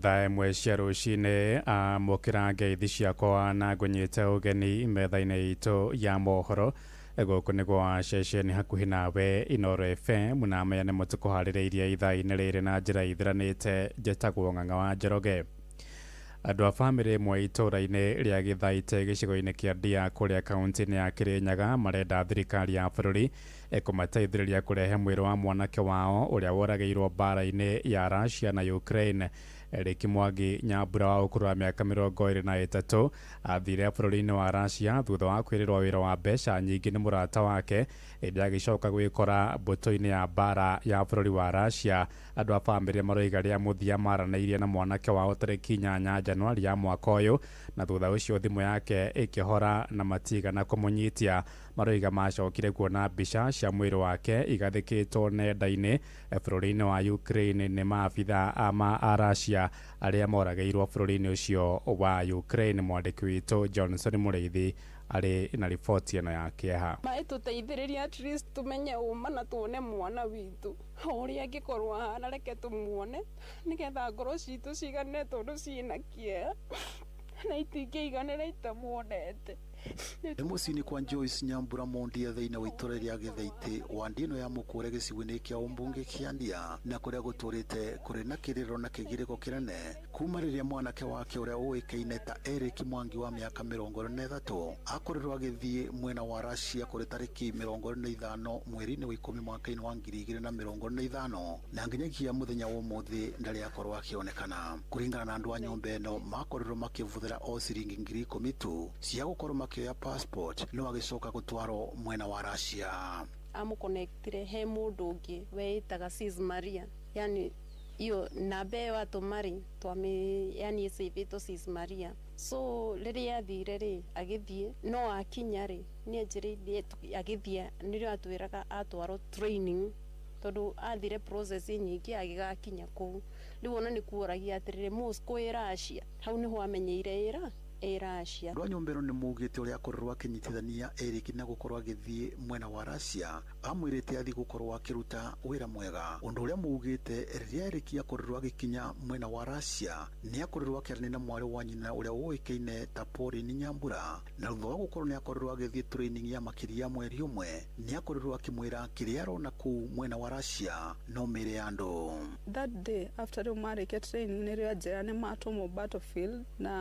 Thaa 1 cia rũcinĩ amũkĩra ngeithi ciakwa na ngũnyite ũgeni metha-inĩ itũ ya mohoro. Gũkũ nĩ gwa ceceni hakuhĩ nawe Inoro FM, na maya nĩmo tũkũharĩrĩirie ithaa-inĩ rĩrĩ na njĩra ithiranĩte. Njetagwo Ng'ang'a wa Njoroge. Andũ a bamĩrĩ ĩmwe itũũra-inĩ rĩa Gĩthaite gĩcigo-inĩ kĩa Ndia kũrĩa kaunti-inĩ ya Kĩrĩnyaga marenda thirikari ya bũrũri ĩkũmateithĩrĩria kũrehe mwĩrĩ wa mwanake wao ũrĩa woragĩirwo mbara-inĩ ya Russia na Ukraine. Eric Mwangi Nyambura wa ũkũrũ wa mĩaka 23 athire bũrũri-inĩ wa Russia thutha wa kwĩrĩrwo wĩra wa mbeca nyingĩ nĩ mũrata wake, ĩndĩ agĩcoka gwĩkora mbũtũ-inĩ ya mbara ya bũrũri wa Russia. Andũ a bamĩrĩ maroiga rĩa mũthia maranĩirie na mwanake wao tarĩki 8 Januari ya mwaka ũyũ, na thutha ũcio thimũ yake ĩkĩhora na matigana kũmũnyitia. Maroiga macokire kuona mbica cia mwĩrĩ wake igathĩkĩtwo nenda-inĩ bũrũri-inĩ wa Ukraine nĩ maabitha a Russia arĩa moragĩirwo bũrũri-inĩ ũcio wa Ukraine. Mwandĩki witũ Johnson Mũrĩithi arĩ na riboti ĩno ya kĩeha. Maĩtũteithĩrĩria at least tũmenye ũma na tuone mwana witũ ũrĩa angĩkorwo ahana, reke tũmuone nĩgetha ngoro citũ cigane tondũ ciĩna kĩeha na itingĩiganĩra itamuonete. Nĩ mũciĩ-inĩ kwa Joyce Nyambura Mondia thĩinĩ wa itũra rĩa Gĩthaitĩ wandi ĩno ya Mũkũre gĩcigo-inĩ kĩa ũmbunge kĩa Ndia, na kũrĩa gũtũrĩte kũrĩ na kĩrĩro na kĩgirĩko kĩnene kuma rĩrĩa mwanake wake ũrĩa ũĩkaine ta Eric Mwangi wa mĩaka 23 akorirwo agĩthiĩ mwena wa Russia kũrĩ tarĩki 25 mweri-inĩ wa 10 mwaka-inĩ wa 2025, na nginyagia mũthenya wa ũmũthĩ ndarĩ akorwo akĩonekana. Kũringana na andũ a nyũmba ĩno, makorirwo makĩbũthĩra o ciringi 10,000 tu cia gũkorwo makĩoya passport no agĩcoka gũtwarwo mwena wa Russia. Amũconnectire he mũndũ ũngĩ weĩtaga Sis Maria, yani iyo namba ĩyo atũma twame, yani ĩcĩvĩtwo Sis Maria. So rĩrĩa athire rĩ, agĩthiĩ no akinya rĩ, nĩ anjĩrĩirie agĩthiĩ, nĩrĩo atwĩraga atwarwo training tondũ athire process nyingĩ agĩgakinya kũu. Rĩu ona nĩ kuoragia atĩrĩrĩ, Moscow ĩ Russia, hau nĩho amenyeire ĩra ĩ Russia. Andũ a nyũmba ĩno nĩ maugĩte ũrĩa akorirwo akĩnyitithania Eric na gũkorwo agĩthiĩ mwena wa Russia amwĩrĩte athiĩ gũkorwo akĩruta wĩra mwega, ũndũ ũrĩa maugĩte rĩrĩa Eric akorirwo agĩkinya mwena wa Russia nĩ akorirwo akĩaranĩria na mwarĩ wa nyina ũrĩa ũĩkaine ta Pauline Nyambura, na thutha wa gũkorwo nĩ akorirwo agĩthiĩ training ya makĩria ya mweri ũmwe nĩ akorirwo akĩmwĩra kĩrĩa arona kũu mwena wa Russia no mĩĩrĩ ya andũ. That day after rĩu marĩkia training nĩrĩo anjĩra nĩ matũmwo battlefield, na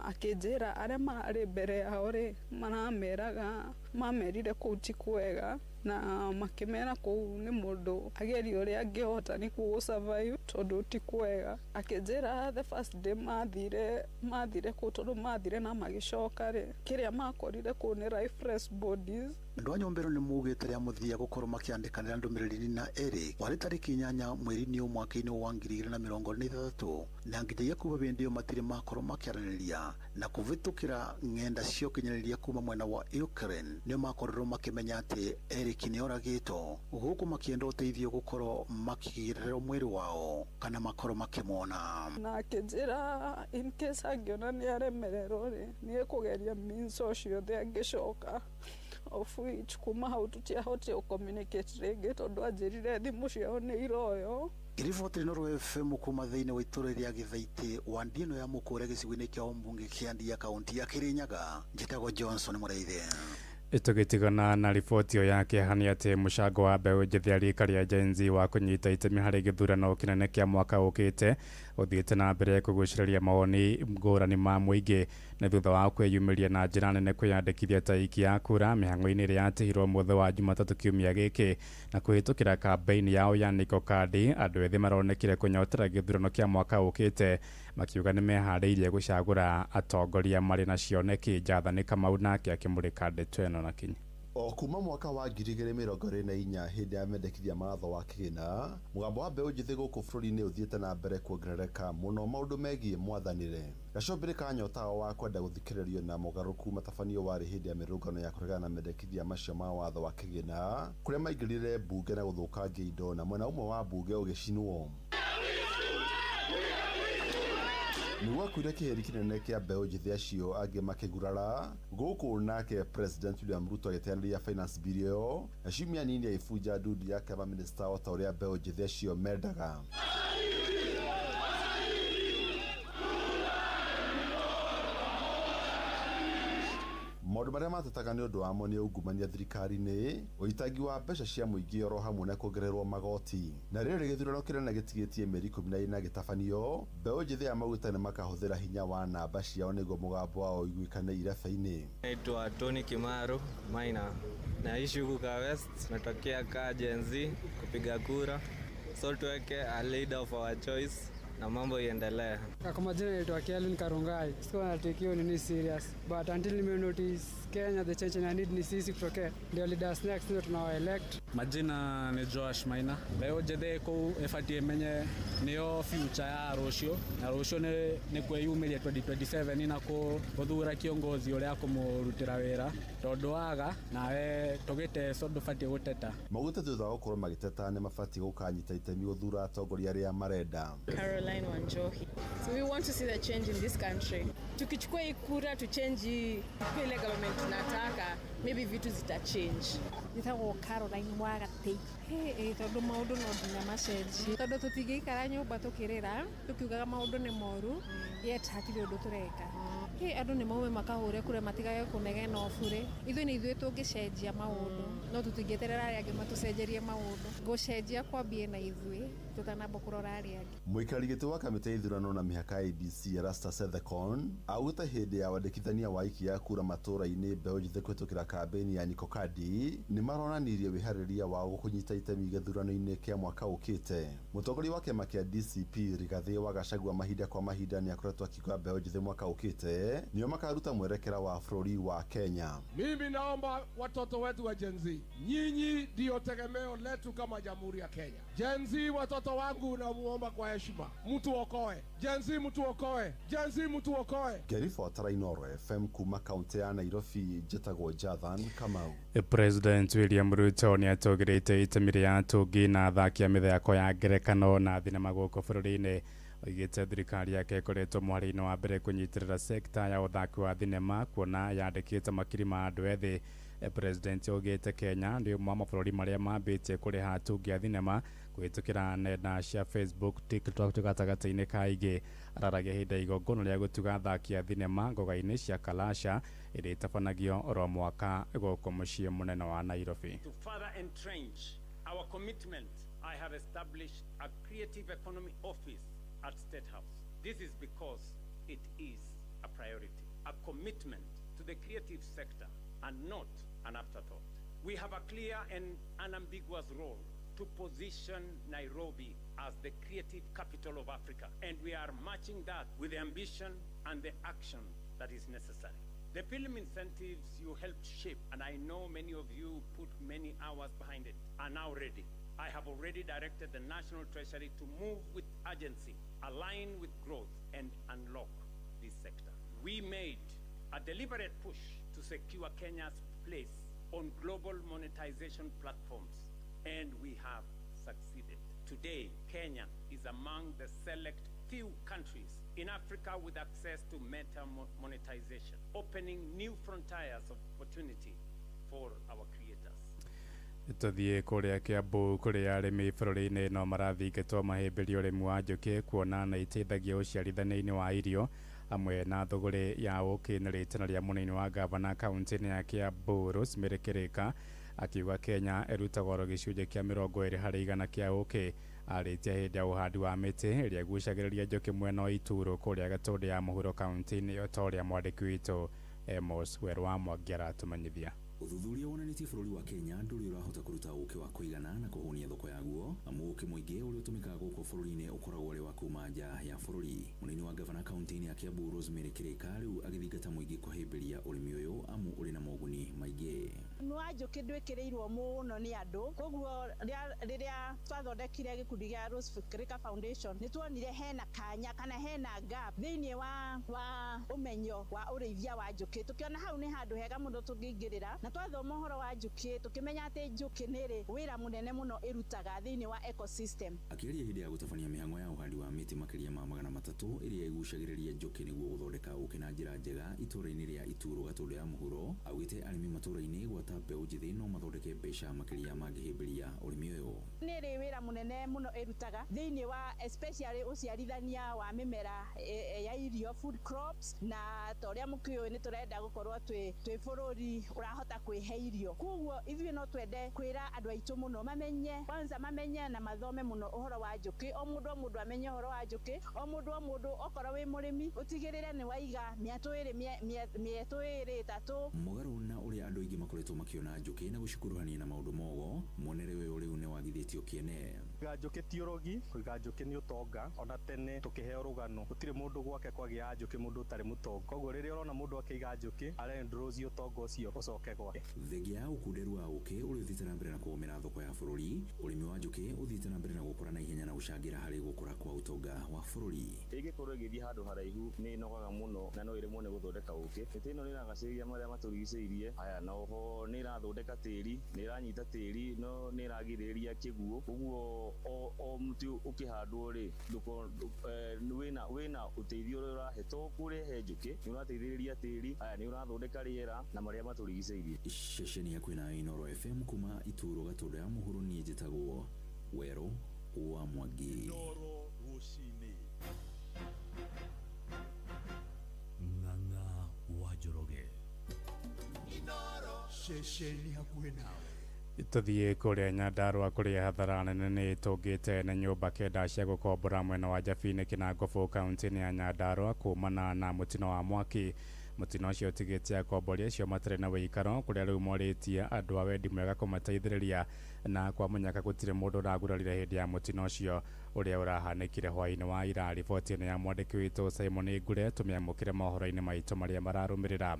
akĩnjĩra arĩa mararĩ mbere yao rĩ marameraga mamerire kũu ti kwega, na makĩmera kũu nĩ mũndũ agerie ũrĩa angĩhota nĩguo gũ survive tondũ ti kwega. Akĩnjĩra the first day mathire kũu tondũ mathire na magĩcoka rĩ kĩrĩa makorire kũu nĩ lifeless bodies. Andũ a nyũmba ĩno nĩ maugĩte rĩa mũthia gũkorwo makĩandĩkanĩra ndũmĩrĩri na Eric warĩ tarĩki 8 mweri-inĩ ũyũ mwaka-inĩ wa 2026, na nginyagia kuma hĩndĩ ĩyo matirĩ makorwo makĩaranĩria na kũvĩtũkĩra ng'enda cia ũkinyanĩria kuma mwena wa Ukraine nĩo makorirwo makĩmenya atĩ Eric nĩ oragĩtwo, gũkũ makĩenda ũteithio gũkorwo makĩgirĩrwo mwĩrĩ wao kana makorwo makĩmona. Na akĩnjĩra in case angĩona nĩ aremererwo rĩ nĩ ekũgeria means o ciothe angĩcoka, of which kuma hau tũtiahotire gũ communicate rĩngĩ tondũ anjĩrire thimũ ciao nĩ iroywo. Riboti Inooro FM kuma thĩinĩ wa itũũra rĩa Gĩthaitĩ wa ndino ya Mũkũre gĩcigo-inĩ kĩa ũmbunge kĩa Ndia kaunti ya Kirinyaga, njĩtagwo Johnson Mũrĩithi. Tũgĩtigana na riboti ĩyo ya kĩeha nĩ atĩ mũcango wa mbeũ njĩthĩ a rika rĩa Gen Z wa kũnyita itemi harĩ gĩthurano kĩnene kĩa mwaka ũkĩte ũthiĩte na mbere kũgucĩrĩria mawoni ngũrani ma mũingĩ nĩ thutha wa kwĩyumĩria na njĩra nene kwĩyandĩkithia ta aikia a kura mĩhang'o-inĩ ĩrĩa yatĩhirwo mũthĩ wa Jumatatũ kiumia gĩkĩ na kũhĩtũkĩra kambeini yao ya Niko Kadi. Andũ ethĩ maronekire kũnyotera gĩthurano kĩa mwaka ũkĩte makiuga nĩ meharĩirie gũcagũra atongoria marĩ na cioneki. Njathani Kamau nake akĩmũrĩka ndeto ĩno na kinyi. O kuma mwaka wa 2024 hĩndĩ ya mendekithia ma watho wa kĩgĩna, mũgambo wa mbeũ njĩthĩ gũkũ bũrũri-inĩ ũthiĩte na mbere kuongerereka mũno maũndũ megiĩ mwathanĩre. Gacũmbĩrĩ ka nyota wa kwenda gũthikĩrĩrio na mogarũrũku matabanio warĩ hĩndĩ ya mĩrũrũngano ya kũregana na mendekithia macio ma watho wa kĩgĩna, kũrĩa maingĩrire mbunge na gũthũkangia indo na mwena ũmwe wa mbunge ũgĩcinwo. Nĩ gwakuire kĩheri kĩnene kĩa mbeũ njĩthĩ acio angĩ makĩgurara gũkũ, nake President William Ruto agĩteanĩria finance bill ĩyo na ciumia nini agĩbunja ndundu yake mamĩnĩsta o ta ũrĩa mbeũ njĩthĩ acio mendaga. Maũndũ marĩa matetaga nĩ ũndũ wamo nĩ ungumania thirikari-inĩ, ũitangi wa mbeca cia mũingĩ oro hamwe na kuongererwo magoti. Na rĩrĩ gĩthurano kĩnene gĩtigĩtie mĩeri 14 gĩtabanio, mbeũ njĩthĩ ya maguta nĩ makahũthĩra hinya wa namba ciao nĩguo mũgambo wao ũiguĩkane irebe-inĩ. Naitwa Tony Kimaru Maina, naishi huku Ka West, natokea ka Gen Z kupiga kura, so tuweke a leader of our choice na mambo iendelee. Kwa majina naitwa Kelvin Karungai. Sikuwa natekio nini serious, but until nime notice Kenya the change I need ni sisi kutokea ndio leaders next ndio tunawa elect. Majina ni Josh Maina. Leo jethe kuu efatie menye niyo future ya rũciũ, na rũciũ nĩ kwĩyumĩria 2027 na gũthura kiongozi ũrĩa akũmũrutĩra wĩra tondũ waga nawe tũgĩteco ndũbatiĩ gũteta. Maugĩte thutha wa gũkorwo magĩteta nĩ mabatiĩ gũkanyita itemi gũthura atongoria arĩa marenda. Caroline Wanjohi. So we want to see the change in this country. Tukichukua hii kura tu change ile government tunataka, maybe vitu zita change. Njĩtagwo Caroline Wagatĩ. Tondũ maũndũ no nginya macenjie, tondũ tũtingĩikara nyũmba tũkĩrĩra tũkiugaga maũndũ nĩ moru yet hatirĩ ũndũ tũreka. Andũ nĩ maume makahũre kura matigage kũnegena o bure. Ithuĩ nĩ ithuĩ tũngĩcenjia maũndũ, no tũtingĩeterera arĩa angĩ matũcenjerie maũndũ. Gũcenjia kwambie na ithuĩ tũtanamba kũrora arĩa angĩ. Mũikarĩri gĩtĩ wa kamĩtĩ ya ithurano na mĩhaka IEBC Erastus Ethekon augĩte hĩndĩ ya wandĩkithania wa aikia a kura matũũra-inĩ mbeũ njĩthĩ kũhĩtũkĩra kambĩini ya Niko Kadi nĩ maronanirie wĩharĩria wao kũnyita itemi gĩthurano-inĩ kĩa mwaka ũkĩte. Mũtongoria wa kĩama kĩa DCP Rigathĩ wa Gachagua mahinda kwa mahinda nĩ akoretwo akiuga mbeũ njĩthĩ mwaka ũkĩte nĩo makaruta mwerekera wa bũrũri wa Kenya. Mimi naomba watoto wetu wa Gen Z, nyinyi ndio tegemeo letu kama Jamhuri ya Kenya. Gen Z, watoto wangu, namuomba kwa heshima, mtu okoe. Gen Z, mtu okoe. Gen Z, mtu okoe. Ngĩribotera Inooro FM kuma kaunti ya Nairobi, njĩtagwo Jathan Kamau. President William Ruto nĩ atũgĩrĩte itemi rĩa atungi na athaki a mĩthako ya ngerekano na thinema gũkũ bũrũri-inĩ Oigĩte thirikari yake ĩkoretwo mũhari-inĩ wa mbere kũnyitĩrĩra sekta ya ũthaki wa thinema kuona yandĩkĩte makiri ma andũ ethĩ. President augĩte Kenya nĩ ũmwe wa mabũrũri marĩa mambĩtie kũrĩha atungi a thinema kũhĩtũkĩra nenda cia Facebook, TikTok gatagatĩ-inĩ ka ingĩ. Araragia hĩndĩ ya igongona rĩa gũtuga athaki a thinema ngoga-inĩ cia Kalasha ĩrĩa ĩtabanagio oro mwaka gũkũ mũciĩ mũnene wa Nairobi. To further entrench our commitment, I have established a creative economy office at State House. This is because it is a priority, a commitment to the creative sector and not an afterthought. We have a clear and unambiguous role to position Nairobi as the creative capital of Africa, and we are matching that with the ambition and the action that is necessary. The film incentives you helped shape, and I know many of you put many hours behind it, are now ready. I have already directed the National Treasury to move with urgency, align with growth, and unlock this sector. We made a deliberate push to secure Kenya's place on global monetization platforms, and we have succeeded. Today, Kenya is among the select few countries in Africa with access to meta monetization, opening new frontiers of opportunity for our creators. Tuthiĩ kũrĩa Kiambu kũrĩa arĩmi bũrũri-inĩ no marathingatwo mahĩmbĩrie ũrĩmi wa njũkĩ kuona na iteithagia ũciarithania-inĩ wa irio hamwe na thũgũrĩ ya ũkĩ. Nĩ rĩtana rĩa mũnini wa gavana kaunti-inĩ ya Kiambu Rosemary Kĩrĩka akiuga Kenya ĩrutaga oro gĩcunjĩ kĩa 20% kĩa ũkĩ. Arĩtie hĩndĩ ya ũhandi wa mĩtĩ ĩrĩa ĩgucagĩrĩria njũkĩ mwena wa Ituro kũrĩa Gatũndũ ya mũhuro kaunti-inĩ ĩyo ta ũrĩa mwandĩki witũ Amos Werũ wa Mwangi aratũmenyithia. Ũthuthuria wonanĩtie bũrũri wa Kenya ndũrĩ ũrahota kũruta ũkĩ wa kũigana na kũhũnia thoko yaguo, amu ũkĩ mũingĩ ũrĩa ũtũmĩkaga gũkũ bũrũri-inĩ ũkoragwo ũrĩ wa kuma nja ya bũrũri. Mũnini wa gavana kaunti-inĩ ya Kiambu Rosemary Kĩrĩka rĩu agĩthingata mũingĩ kũhĩmbĩria ũrĩmi ũyũ amu ũrĩ na moguni maingĩ. Ũrĩmi wa njũkĩ ndwĩkĩrĩirwo mũno nĩ andũ, koguo rĩrĩa twathondekire gĩkundi gĩa Rose Kĩrĩka Foundation nĩ tuonire hena kanya kana hena gap thĩinĩ wa ũmenyo wa ũrĩithia wa njũkĩ, tũkĩona hau nĩ handũ hega mũno tũngĩingĩrĩra. Na twathoma ũhoro wa njũkĩ tũkĩmenya atĩ njũkĩ nĩ ĩrĩ wĩra mũnene mũno ĩrutaga thĩinĩ wa ecosystem. Akĩaria hĩndĩ ya gũtabania mĩhang'o ya ũhandi wa mĩtĩ makĩria ma 300 ĩrĩa ĩgucagĩrĩria njũkĩ nĩguo gũthondeka ũkĩ na njĩra njega itũũra-inĩ rĩa Ituro Gatũndũ ya mũhuro, augĩte arĩmi matũũra-inĩ gwata mbeũ njĩthĩ no mathondeke mbeca makĩria mangĩhĩmbĩria ũrĩmi ũyũ. Nĩ ĩrĩ wĩra mũnene mũno ĩrutaga thĩinĩ wa especially ũciarithania wa mĩmera ya irio, food crops, na ta ũrĩa mũkĩũĩ nĩ tũrenda gũkorwo twĩ bũrũri ũrahota kwĩhe irio. Koguo ithuĩ no twende kwĩra andũ aitũ mũno mamenye, kwanza mamenye na mathome mũno ũhoro wa njũkĩ. O mũndũ amenye ũhoro wa njũkĩ, o mũndũ okorwo wĩ mũrĩmi ũtigĩrĩre nĩ waiga mĩatũ ĩrĩ 3. Mũgarũ na ũrĩa andũ aingĩ makoretwo makĩona njũkĩ na gũcikuruhania na maũndũ mogo, muonere ũyũ rĩu nĩ wagithĩtio kĩene. Kũiga njũkĩ ti ũrogi, kũiga njũkĩ nĩ ũtonga. Ona tene tũkĩheo rũgano gũtirĩ mũndũ gwake kwagĩa njũkĩ mũndũ ũtarĩ mũtongu, koguo rĩrĩa ũrona mũndũ akĩiga njũkĩ arendrũci ũtonga ũcio ũcoke gwake. Thengia ya ũkunderu wa ũkĩ ũrĩa ũthiĩte na mbere na kũgũmĩra thoko ya bũrũri, ũrĩmi wa njũkĩ ũthiĩte na mbere na gũkũra na ihenya na gũcangĩra harĩ gũkũra kwa ũtonga wa bũrũri. Ĩngĩkorwo ĩgĩthiĩ handũ haraihu nĩ ĩnogaga mũno na no ĩremwo nĩ gũthondeka ũkĩ. Mĩtĩ ĩno nĩ ĩragacĩrithia marĩa matũrigicĩirie, haya na oho nĩ ĩrathondeka tĩri, nĩ ĩranyita tĩri, no nĩ ĩragirĩrĩria kĩguũ. Ũguo o mũtĩ ũkĩhandwo rĩ, wĩna ũteithio ũrĩa ũrahe to kũrehe njũkĩ, nĩ ũrateithĩrĩria tĩri, haya nĩ ũrathondeka rĩera na marĩa matũrigicĩirie. Ceceni ya kwĩna Inooro FM kuma Ituro Gatũndũ ya mũhuro, niĩ njĩtagwo Werũ wa Mwangi. Inooro rũcinĩ. Ng'ang'a wa Njoroge. Inooro ceceni hakuhĩ nawe. Tuthiĩ kũrĩa Nyandarũa kũrĩa hathara nene nĩ ĩtũngĩte na nyũmba 9 cia gũkombora mwena wa Jabini Kinangop kaunti-inĩ ya Nyandarũa kumana na mũtino wa mwaki. Mũtino ũcio ũtigĩte akombori acio matarĩ na wĩikaro kũrĩa rĩu morĩtie andũ a wendi mwega kũmateithĩrĩria, na kwa mũnyaka gũtirĩ mũndũ ũragurarire hĩndĩ ya mũtino ũcio ũrĩa ũrahanĩkire hwaĩ-inĩ wa ira. Riboti ĩno ya mwandĩki witũ Simon Ngure tũmĩamũkĩre mohoro-inĩ maitũ marĩa mararũmĩrĩra.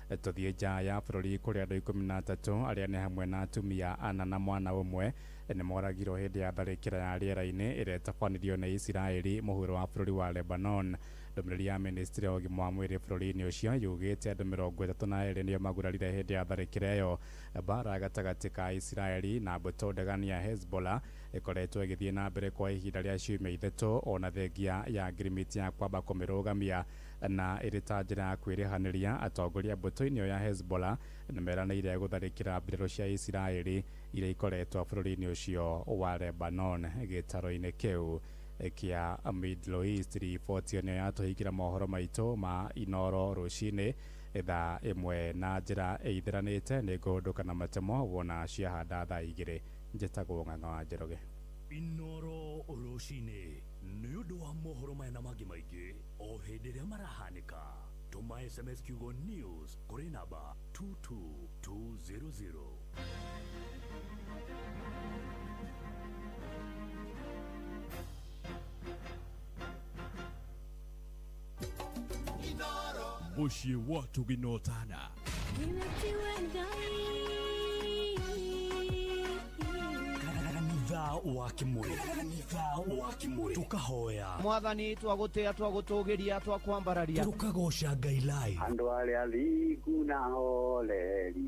Tuthiĩ nja ya bũrũri kũrĩa andũ 13 arĩa nĩ hamwe na atumia 4 na mwana ũmwe nĩ moragirwo hĩndĩ ya tharĩkĩra ya rĩera-inĩ ĩrĩa ĩtabanirio nĩ Isiraeli mũhuro wa bũrũri wa Lebanon. Ndũmĩrĩri ya ministry ya ũgima wa mwĩrĩ bũrũri-inĩ ũcio yugĩte andũ 32 nĩo magurarire hĩndĩ ya tharĩkĩra ĩyo. Mbara gatagatĩ ka Isiraeli na mbũtũ ndegani ya Hezbollah Ĩkoretwo ĩgĩthiĩ na mbere kwa ihinda rĩa ciumia 3 ona thengia ya ngirimiti ya kwamba kũmĩrũgamia, na ĩrĩ ta njĩra ya kwĩrĩhanĩria. Atongoria mbũtũ-inĩ ĩyo ya Hezbollah nĩmeranĩire gũtharĩkĩra mbirarũ cia Isiraeli iria ikoretwo bũrũri-inĩ ũcio wa Lebanon gĩtaro-inĩ kĩu kĩa Middle East. Riboti ĩyo nĩyo yatũhingĩra mohoro maitũ ma Inoro rũcinĩ thaa 1 na njĩra ĩithĩranĩte. Nĩ ngũhũndũka na matemo wona ciahanda thaa 2. Njĩtagwo Ng'ang'a wa Njoroge. Inoro rũcinĩ nĩ ũndũ wa mohoro maya na mangĩ maingĩ o hĩndĩ ĩrĩa marahanĩka. Tũma SMS kiugo news kũrĩ namba 22200. Mũciĩ wa Tũginotana. Kanitha wa Kimuri, kanitha wa Kimuri, tukahoya Mwathani, twagũtĩa, twagũtũgĩria, twakwambararia, tukagoca Ngai live. Andũ arĩa thingu na horeri,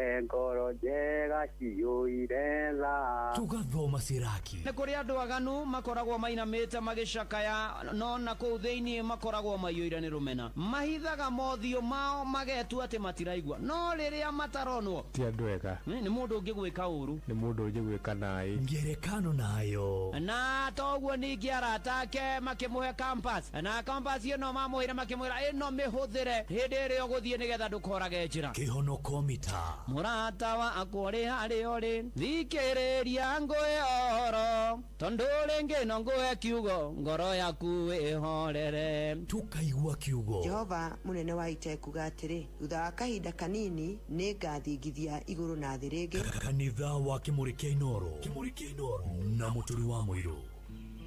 e ngoro njega ciyũire tha, tugathoma Siraki. Nĩ kũrĩ andũ aganu makoragwo mainamĩte magĩcakaya, no na kũu thĩinĩ makoragwo maiyũire nĩ rũmena. Mahithaga mothiũ mao magetua atĩ matiraigua, no rĩrĩa mataronwo ti andũ ega. Nĩ mũndũ ũngĩgwĩka ũru, nĩ mũndũ ũngĩgwĩka naĩ ngerekano nayo. Na toguo ningĩ arata ake makĩmũhe compass, na compass ĩno mamũheire makĩmwĩra ĩno mĩhũthĩre hĩndĩ ĩrĩa ũgũthiĩ nĩgetha ndũkorage njĩra. Kĩhonoko mita. Mũrata wakwa ũrĩ harĩa ũrĩ, thikĩrĩria ngũhe ũhoro, tondũ rĩngĩ no ngũhe kiugo, ngoro yaku ĩhorere. Tukaigua kiugo. Jehova mũnene wa ita ekuga atĩrĩ, thutha wa kahinda kanini nĩ ngathingithia igũrũ na thĩ rĩngĩ. Kanitha wa Kimuri kĩa Inoro, Kimuri kĩa Inoro na mũturi wa mũirũ.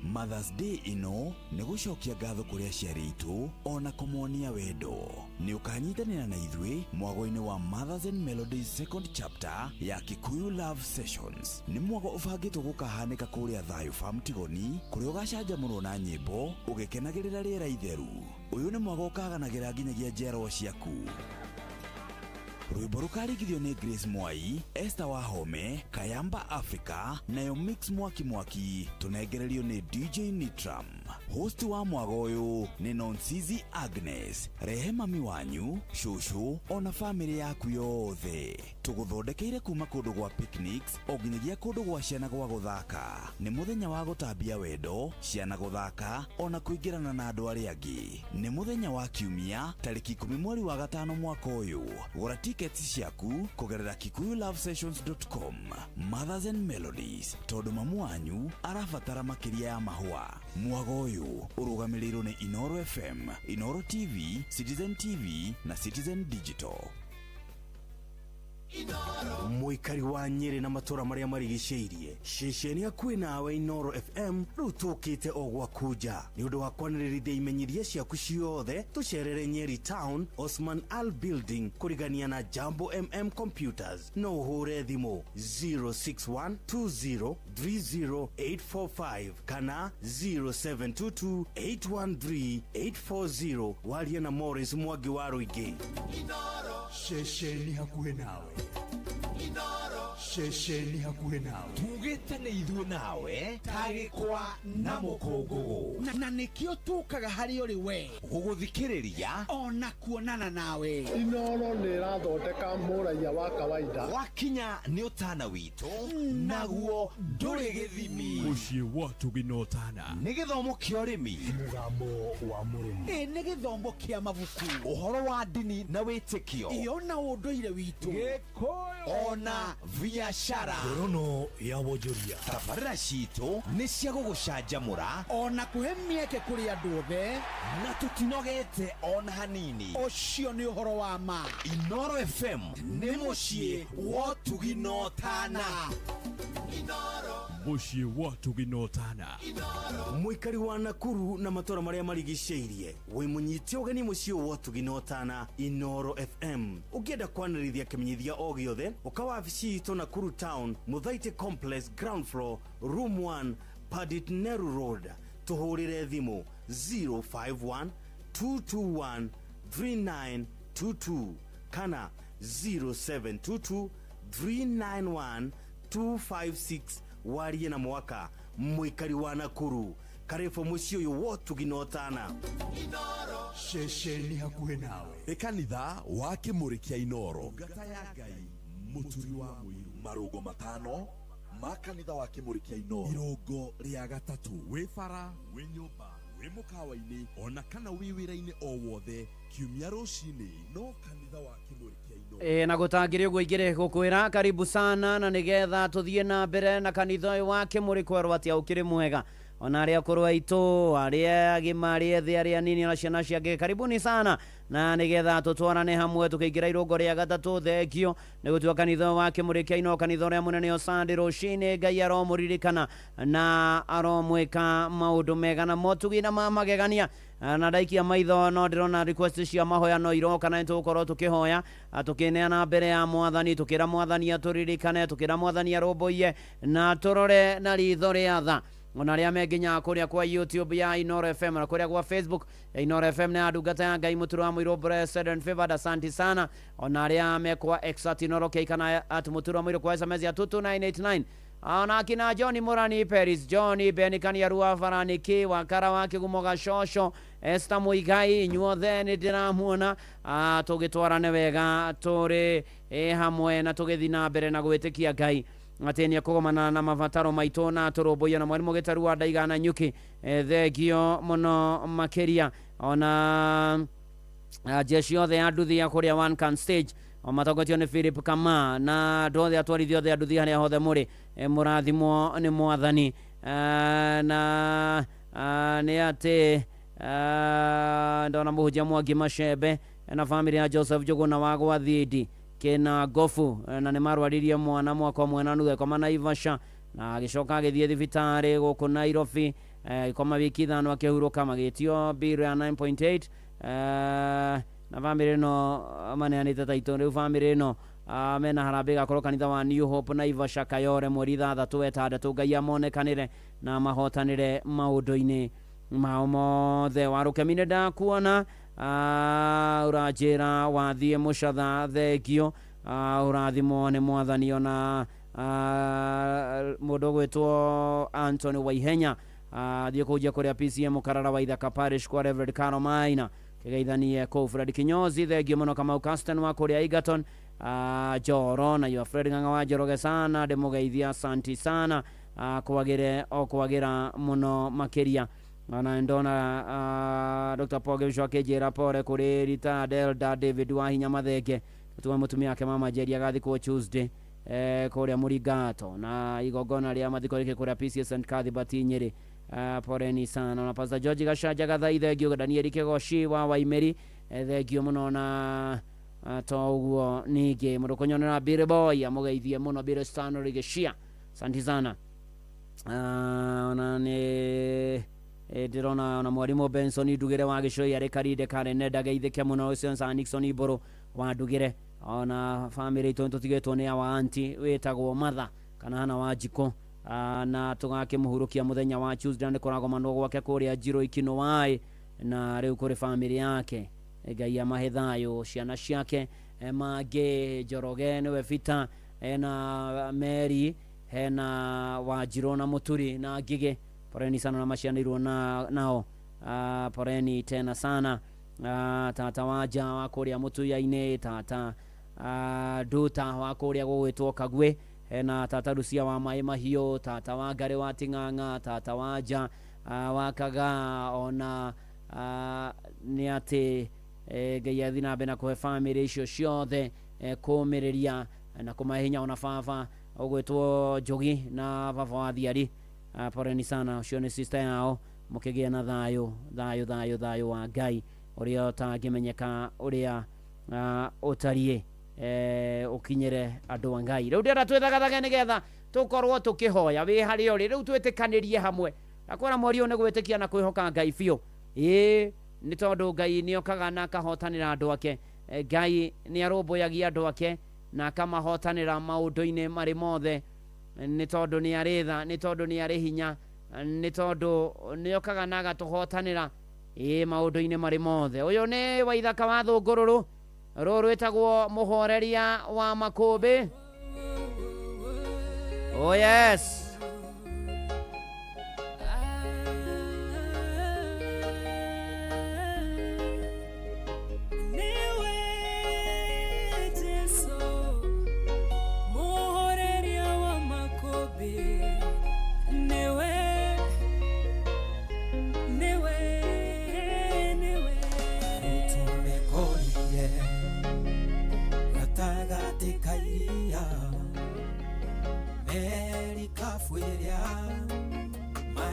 Mother's Day ĩno nĩ gũcokia ngatho kũrĩ aciari aitũ ona kũmonia wendo. Nĩ ũkanyitanĩra na ithuĩ mwago-inĩ wa Mothers and Melodies second chapter ya Kikuyu Love Sessions. Nĩ mwago ũbangĩtwo gũkahanĩka kũrĩa Thayũ Farm Tigoni, kũrĩa ũgacanjamũrwo na nyĩmbo ũgĩkenagĩrĩra rĩera itheru. Ũyũ nĩ mwago ũkaganagĩra nginyagia njiarwa ciaku. Rwĩmbo rũkarigithio nĩ Grace Mwai, Esther Wahome, Kayamba Africa, nayo Mix Mwaki Mwaki, tũnengererio nĩ DJ Nitram. Host wa mwago ũyũ nĩ Nonsizi Agnes. Rehe mami wanyu, cũcũ, ona famĩlĩ yaku yothe. Tũgũthondekeire kuma kũndũ gwa picnics o nginyagia kũndũ gwa ciana gwa gũthaka. Nĩ mũthenya wa gũtambia wendo, ciana gũthaka, ona kũingĩrana na andũ arĩa angĩ. Nĩ mũthenya wa Kiumia, tarĩki 10 mweri wa 5 mwaka ũyũ. Gũra tickets ciaku kũgerera kikuyulovesessions.com. Mothers and Melodies, tondũ mamu wanyu arabatara makĩria ya mahũa. Mwago ũyũ ũrũgamĩrĩirwo nĩ Inoro FM, Inoro TV, Citizen TV na Citizen Digital. Mũikari wa Nyĩrĩ na matũra marĩa marigicĩirie, ceceni hakuhĩ nawe Inoro FM rĩu tũkĩte o gwaku nja. Nĩ ũndũ wa kwanĩrĩrithia imenyithia ciaku ciothe, tũcerere Nyeri Town, Osman Al Building, kũrigania na Jambo MM Computers. No ũhũre thimũ 0612030845 kana 0722813840 warie na Morris Mwangi wa Rũingĩ. Ceceni hakuhĩ nawe, ceceni hakuhĩ nawe, tugĩte nĩ ithuĩ nawe tagĩkwa na mũkũngũgũ, na nĩkĩo tũkaga harĩ ũrĩ we gũgũthikĩrĩria ona kuonana nawe. Inoro nĩ ĩrathondeka mũraiya wa kawaida. Wakinya nĩ ũtana witũ, naguo ndũrĩ gĩthimi. Mũciĩ wa Tũginotana nĩ gĩthomo kĩa ũrĩmi, mũgambo wa mũrĩmi, ĩ nĩ gĩthomo kĩa mabuku, ũhoro wa ndini na wĩtĩkio, ĩ ona ũndũire witũ, Gĩkũyũ, ona biashara. Ngorono ya wonjoria. Tabarĩra citũ nĩ cia gũgũcanjamũra ona kũhe mĩeke kũrĩ andũ othe, na tũtinogete ona hanini. Ũcio nĩ ũhoro wa ma. Inoro FM nĩ mũciĩ wa Tũginotana. Mũciĩ wa Tũginotana. Mũikari wa Nakuru na matũra marĩa marigicĩirie, wĩ mũnyite ũgeni mũciĩ wa Tũginotana Inoro FM. Ũngĩenda kwanĩrĩria kĩmenyithia o gĩothe, ũka wabici itũ Nakuru Town, Muthaiti Complex, ground floor, room 1, Padit Nehru Road. Tũhũrĩre thimũ 051 221 3922 kana 0722 391 256. Warie na mwaka mũikari wa Nakuru karibu mũciĩ ũyũ wotugi na ũtana. Ceceni hakuhĩ nawe ĩ kanitha wa Kĩmũrĩ kĩa Inoro, Ngata ya Ngai, Mũturi wa Mũiru, marũngo matano ma kanitha wa Kĩmũrĩ kĩa Inoro, irũngo rĩa gatatũ, wĩ bara, wĩ nyũmba, wĩ mũkawa-inĩ, ona kana wĩ wĩra-inĩ o wothe, kiumia rũcinĩ no kanitha wa Kĩmũrĩ kĩa Inoro. Ĩ na gũtangĩrĩ ũguo ingĩrĩ gũkwĩra karibu sana, na nĩgetha tũthiĩ na mbere na kanitha ũyũ wa Kĩmũrĩ kwerwo atĩa ũkĩrĩ mwega, ona arĩa akũrũ aitũ, arĩa agima, arĩa ethĩ, arĩa anini, ona ciana ciake, karibuni sana, na nĩgetha tũtwarane hamwe tũkĩingĩra irũngo rĩa gatatũ. Thengio nĩ gũtua kanitha wa Kĩmũrĩ kĩa Inoro, kanitha ũrĩa mũnene o Sunday rũcinĩ. Ngai aromũririkana na aromwĩka maũndũ mega na motugi na ma magegania. Na ndaikia maitho no ndĩrona request cia mahoya no iroka, na nĩtũgũkorwo tũkĩhoya, tũkĩneana mbere ya mwathani, tũkĩra mwathani atũririkane, tũkĩra mwathani arũmbũiye na tũrore na ritho rĩa tha. Ona arĩa me nginya kũrĩa kwa YouTube ya Inoro FM na kũrĩa kwa Facebook ya Inoro FM na ndungata ya Ngai Mũturi wa Mũirũ Blessed and Favored, asante sana. Ona arĩa me kwa X at Inoro K kana at Mũturi wa Mũirũ kwa SMS ya 22989. Ona akina John Murani, Paris John Benikani, Arua Faraniki, Wakara wa Kĩgumo Gacoco, Esther Muigai, inyuothe nĩ ndĩramuona, tũgĩtwarane wega tũrĩ hamwe na tũgĩthiĩ na mbere na gwĩtĩkia Ngai atĩ nĩ ekũgomana na mabataro maitũ na atũrũmbũiye. Na mwarimũ Gĩtaru wa Ndaigana Nyuki, thengio mũno makĩria. Ona jeshi othe ya nduthi ya kũrĩa One Can Stage matongoretio nĩ Philip Kama na andũ othe atwarithia othe a nduthi harĩa hothe mũrĩ, mũrathimwo nĩ mwathani. Na nĩ atĩ ndona mũhunjia Mwangi Macembe na bamĩrĩ ya Joseph Njũgũna wa Gwathindi kina gofu, na nĩ marwaririe mwana mwaka ũmwe na nuthu agĩkoma Naivasha, na agĩcoka agĩthiĩ thibitarĩ gũkũ Nairobi, agĩkoma wiki 5 akĩhurũka, magĩtio bill ya 9.8, na bamĩrĩ ĩno maneanĩte taitũ. Rĩu bamĩrĩ ĩno mena harambĩ gakorwo kanitha wa New Hope Naivasha Kayore mweri 6 6 Ngai amonekanĩre na mahotanĩre maũndũ-inĩ mao mothe. Warũkemi nĩ ndakuona, ũranjĩra wathiĩ mũcatha, thengio, ũrathimwo nĩ mwathani. Ona mũndũ ũgwĩtwo Anthony Waihenya thiĩ kũnjia kũrĩa PCM Karara wa Ithaka Parish kwa Reverend Carol Maina kĩgeithanie kũu. Fred Kinyozi, thengio mũno. Kamau Caston wa kũrĩa Egerton, Njoro na yo Fred Ng'ang'a wa Njoroge sana, ndĩmũgeithia, asanti sana, kwagĩre o kwagĩra mũno makĩria. Ona ndona Dr. Paul Gĩbicũ akĩnjĩra pore kũrĩ retired Elder David wa Hinya Mathenge, tuwa mũtumia wake Mama Njeri agathikwo Tuesday kũrĩa Mũringato, na igongona rĩa mathiko rĩkĩ kũrĩa PCS St Cuthbert Nyĩrĩ. Poreni sana. Na Pastor George Gacanja Gathai, thengio. Danieli Kĩgoci wa Waimeri, thengio mũno. Na to ũguo ningĩ mũndũ kũnyonera Billy Boy amũgeithie mũno, Billy Stanley Gĩcia, asante sana. Ona nĩ ndĩrona ona mwarimũ Benson Ndugĩre wa Gĩcũi arĩ Karinde Karene, ndageithĩke mũno. Ũcio Sir Nixon Mbũrũ wa Ndugĩre, ona bamĩrĩ itũ nĩtũtigĩtwo nĩ awa anti wĩtagwo Matha kana Hana wa Njikũ, na tũgakĩmũhurũkia mũthenya wa Tuesday, nĩ kũragomanwo gwake kũrĩa Njirũ Ikinũai, na rĩu kũrĩ bamĩrĩ yake, Ngai amahe thayũ, ciana ciake Mangĩ Njoroge nĩwe Bita, hena Mary, hena Wanjirũ na Mũturi na Ngigĩ, poreni sana na macianĩirwo na nao, poreni tena sana. Tata Wanja wa kũrĩa Mũtuya-inĩ, tata Nduta wa kũrĩa gũgwĩtwo Kagwe, hena tata Rucia wa Maĩ Mahiũ, tata wa Ngarĩ wa Ting'ang'a, tata Wanja wa Kagaa, ona nĩ atĩ Ngai athiĩ na mbere na kũhe bamĩrĩ icio ciothe kũmĩrĩria na kũmahe hinya. Ona baba ũgwĩtwo Njogi na baba wa Thiari, poreni sana, ũcio nĩ sister yao, mũkĩgĩe na thayũ thayũ thayũ thayũ wa Ngai ũrĩa ũtangĩmenyeka ũrĩa ũtariĩ, ũkinyĩre andũ a Ngai. Rĩu ndĩrenda twĩthagathage nĩgetha tũkorwo tũkĩhoya wĩ harĩa ũrĩ, rĩu twĩtĩkanĩrie hamwe. Ndakwĩra mweri ũyũ nĩ gwĩtĩkia na kwĩhoka Ngai biũ, ĩĩ nĩ tondũ Ngai nĩokaga na akahotanĩra andũ ake. Ngai nĩ arũmbũyagia andũ ake na akamahotanĩra maũndũ-inĩ marĩ mothe, nĩ tondũ nĩ arĩ tha, nĩ tondũ nĩ arĩ hinya, nĩ tondũ nĩokaga na agatũhotanĩra ĩĩ maũndũ-inĩ marĩ mothe. Ũyũ nĩ Waithaka wa Thũngũrũrũ, rũrũ rwĩtagwo Mũhoreria wa Makũmbĩ. Oh yes.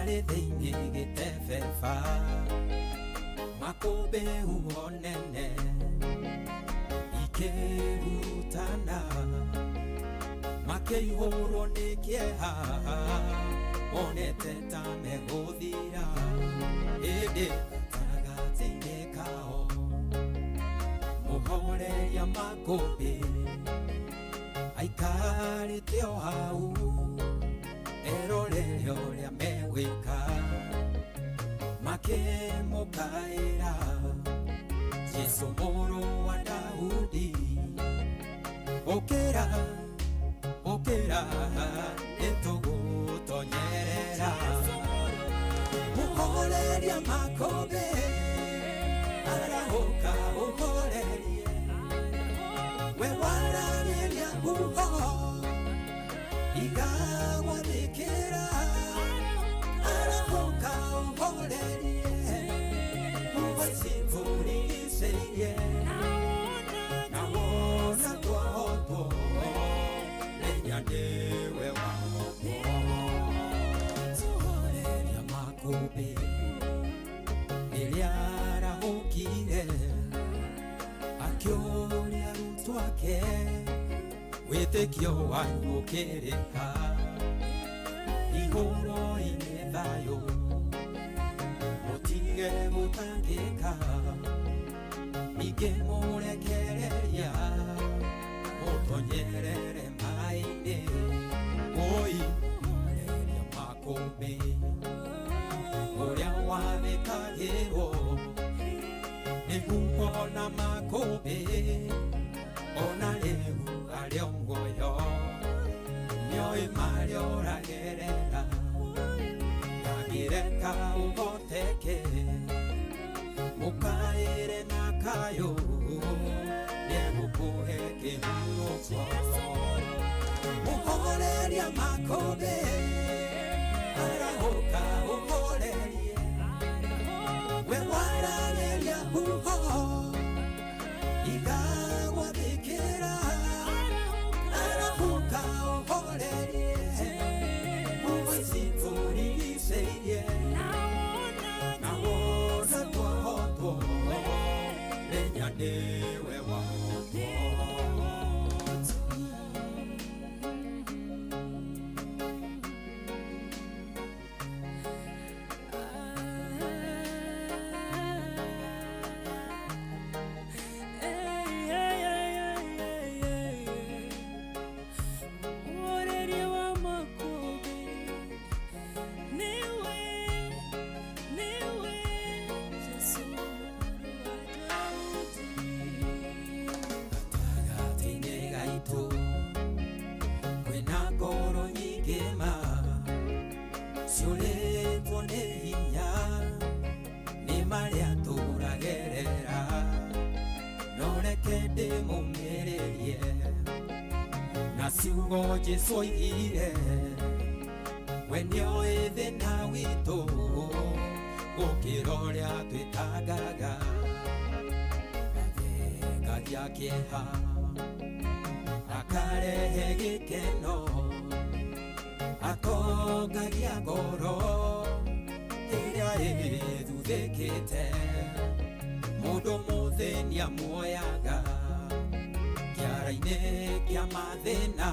Kĩarĩ thĩinĩ gĩtebeba makũmbĩ huho nene ikĩrutana makĩihũrwo nĩ kĩeha monete ta megũthira ĩndĩ gatagatĩ-inĩ kao mũhoreria makũmbĩ aikarĩte o hau erorere ũrĩa megwĩka makĩmũkaĩra Jesũ mũrũ wa Daudi ũkĩra ũkĩra nĩtũgũtonyerera mũhoreria makũmbĩ arahũka ũhorerie we waragĩria huho igagwathĩkĩra arahũka ũhorerie huho icitũrigicĩirie na wona twahotwo menya nĩwe wahotwo tũhoreria makũmbĩ rĩrĩa arahũkire akĩũria arutwo ake wĩtĩkio wanyu ũkĩrĩ ha igũrũ-inĩ thayũ mũtige gũtangĩka ningĩ mũrekereria mũtonyerere maĩ-inĩ woi mũhoreria makũmbĩ ũrĩa wathĩkagĩrwo nĩ huho na makũmbĩ ona rĩu arĩ o muoyo nĩoĩ marĩa ũragerera ndangĩreka ũhoteke mũkaĩre na kayũ nĩegũkũhe kĩhurũko mũhoreria makũmbĩ arahũka ũhorerie we waragĩria huho igagwathĩkĩra arahũka ũhorerie huho icitũrigicĩirie na wona twahotwo menya nĩwe wahotwo. Mũhoreria wa makũmbĩ nĩwe nĩwe Jesũ mũrũ wa Daudi. Gatagatĩ-inĩ gaitũ kwĩna ngoro nyingĩ ma ciũrĩtwo nĩ hinya nĩ marĩa tũragerera no reke ndĩmũmĩrĩrie na ciugo Jesũ oigire we nĩoĩ thĩna witũ gũkĩra ũrĩa twĩtangaga athengagia kĩeha akarehe gĩkeno atongagia ngoro ĩrĩa ĩthuthĩkĩte mũndũ mũthĩni amuoyaga kĩara-inĩ kĩa mathĩna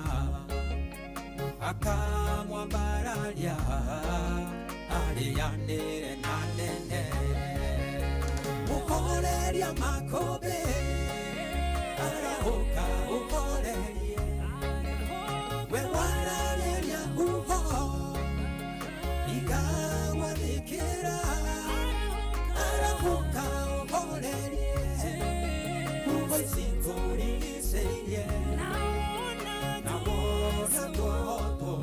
akamwambararia arĩanĩre na nene mũhoreria makũmbĩ arahũka ũhorerie we waragĩria huho igagwathĩkĩra arahũka ũhorerie huho icitũrigicĩirie na wona twahotwo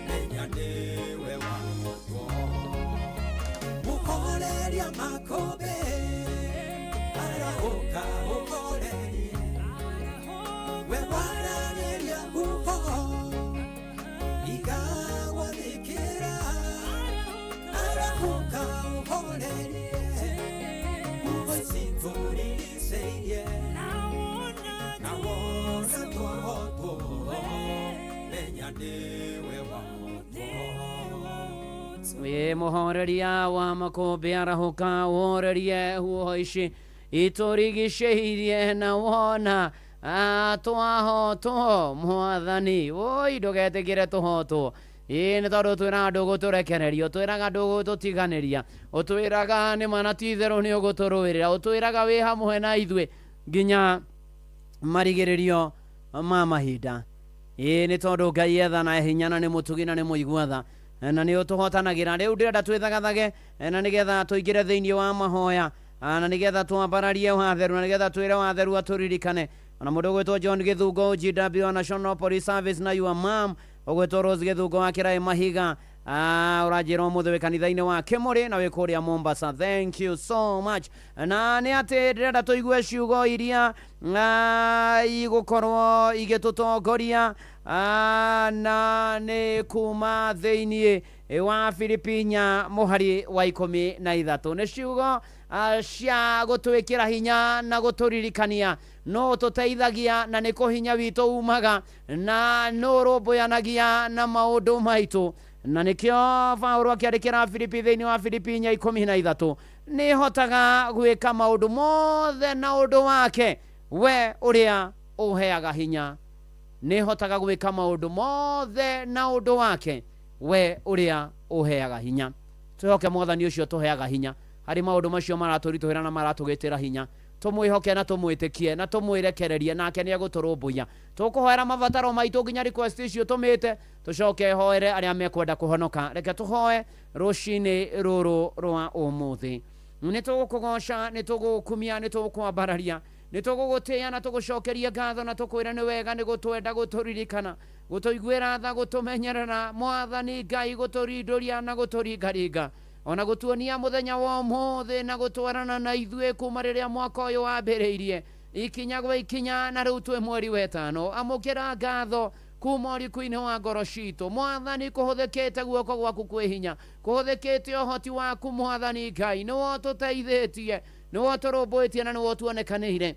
menya nĩwe wahotwo mũhoreria makũmbĩ arahũka ũhorerie we waragĩria huho igagwathĩkĩra arahũka ũhorerie huho icitũrigicĩirie na wona twahotwo menya nĩwe wahotwo. Ĩ mũhoreria wa makũmbĩ arahũka ũhorerie huho ici itũrigicĩirie na wona twahotwo mwathani woi ndũgetĩkĩre tũhotwo. Ĩ nĩ tondũ twĩraga ndũgũtũrekereria, ũtwĩraga ndũgũtũtiganĩria, ũtwĩraga nĩ ma na ti itherũ nĩ ũgũtũrũĩrĩra, ũtwĩraga wĩ hamwe na ithuĩ nginya marigĩrĩrio ma mahinda. Ĩ nĩ tondũ Ngai etha na hinya na nĩ mũtugi na nĩ mũigua tha na nĩ ũtũhotanagĩra. Rĩu ndĩrenda twĩthagathage na nĩgetha tũingĩre thĩinĩ wa mahoya na nĩgetha twambararie watheru na nĩgetha twĩre watheru atũririkane. Ona mũndũ ũgwĩtwo John Gĩthungo GW National Police Service na your mom ũgwĩtwo Rose Gĩthungo wa Kĩraĩ Mahiga, ũranjĩra ũmũthĩ wĩ kanitha-inĩ wa Kĩmũrĩ na wĩ kũrĩa Mombasa. Thank you so much. Na nĩ atĩ ndĩrenda tũigue ciugo iria igũkorwo igĩtũtongoria na nĩ kuma thĩinĩ wa Filipi 4 mũhari wa 13. Nĩ ciugo cia gũtwĩkĩra hinya na gũtũririkania no tũteithagia na nĩ kũ hinya witũ umaga na no rũmbũyanagia na maũndũ maitũ. Na nĩkĩo Paũlũ akĩandĩkĩra Filipi thĩinĩ wa Filipi 4:13, nĩ hotaga gwĩka maũndũ mothe na ũndũ wake we ũrĩa ũheaga hinya. Nĩ hotaga gwĩka maũndũ mothe na ũndũ wake we ũrĩa ũheaga hinya. Twĩhoke mwathani ũcio tũheaga hinya harĩ maũndũ macio maratũritũhĩra na maratũgĩtĩra hinya. Tũmwĩhoke na tũmwĩtĩkie na tũmwĩrekererie nake nĩ egũtũrũmbũiya. Tũkũhoera mabataro maitũ nginya request icio tũmĩte, tũcoke hoere arĩa mekwenda kũhonoka. Reke tũhoe rũcinĩ rũrũ rwa ũmũthĩ. Nĩ tũgũkũgoca, nĩ tũgũkumia, nĩ tũgũkwambararia, nĩ tũgũgũtĩĩa na tũgũcokeria ngatho na tũkwĩra nĩ wega nĩ gũtwenda gũtũririkana, gũtũiguĩra tha, gũtũmenyerera mwathani Ngai, gũtũrindũria na gũtũringaringa, ona gũtuonia mũthenya wa ũmũthĩ na gũtwarana na ithuĩ kuma rĩrĩa mwaka ũyũ wambĩrĩirie ikinya gwa ikinya na rĩu twĩ mweri wa 5. Amũkĩra ngatho kuma ũriku-inĩ wa ngoro citũ mwathani. Kũhũthĩkĩte guoko gwaku kwĩ hinya, kũhũthĩkĩte ũhoti waku mwathani Ngai, nĩwe ũtũteithĩtie, nĩwe ũtũrũmbũĩtie na nĩwe ũtuonekanĩire.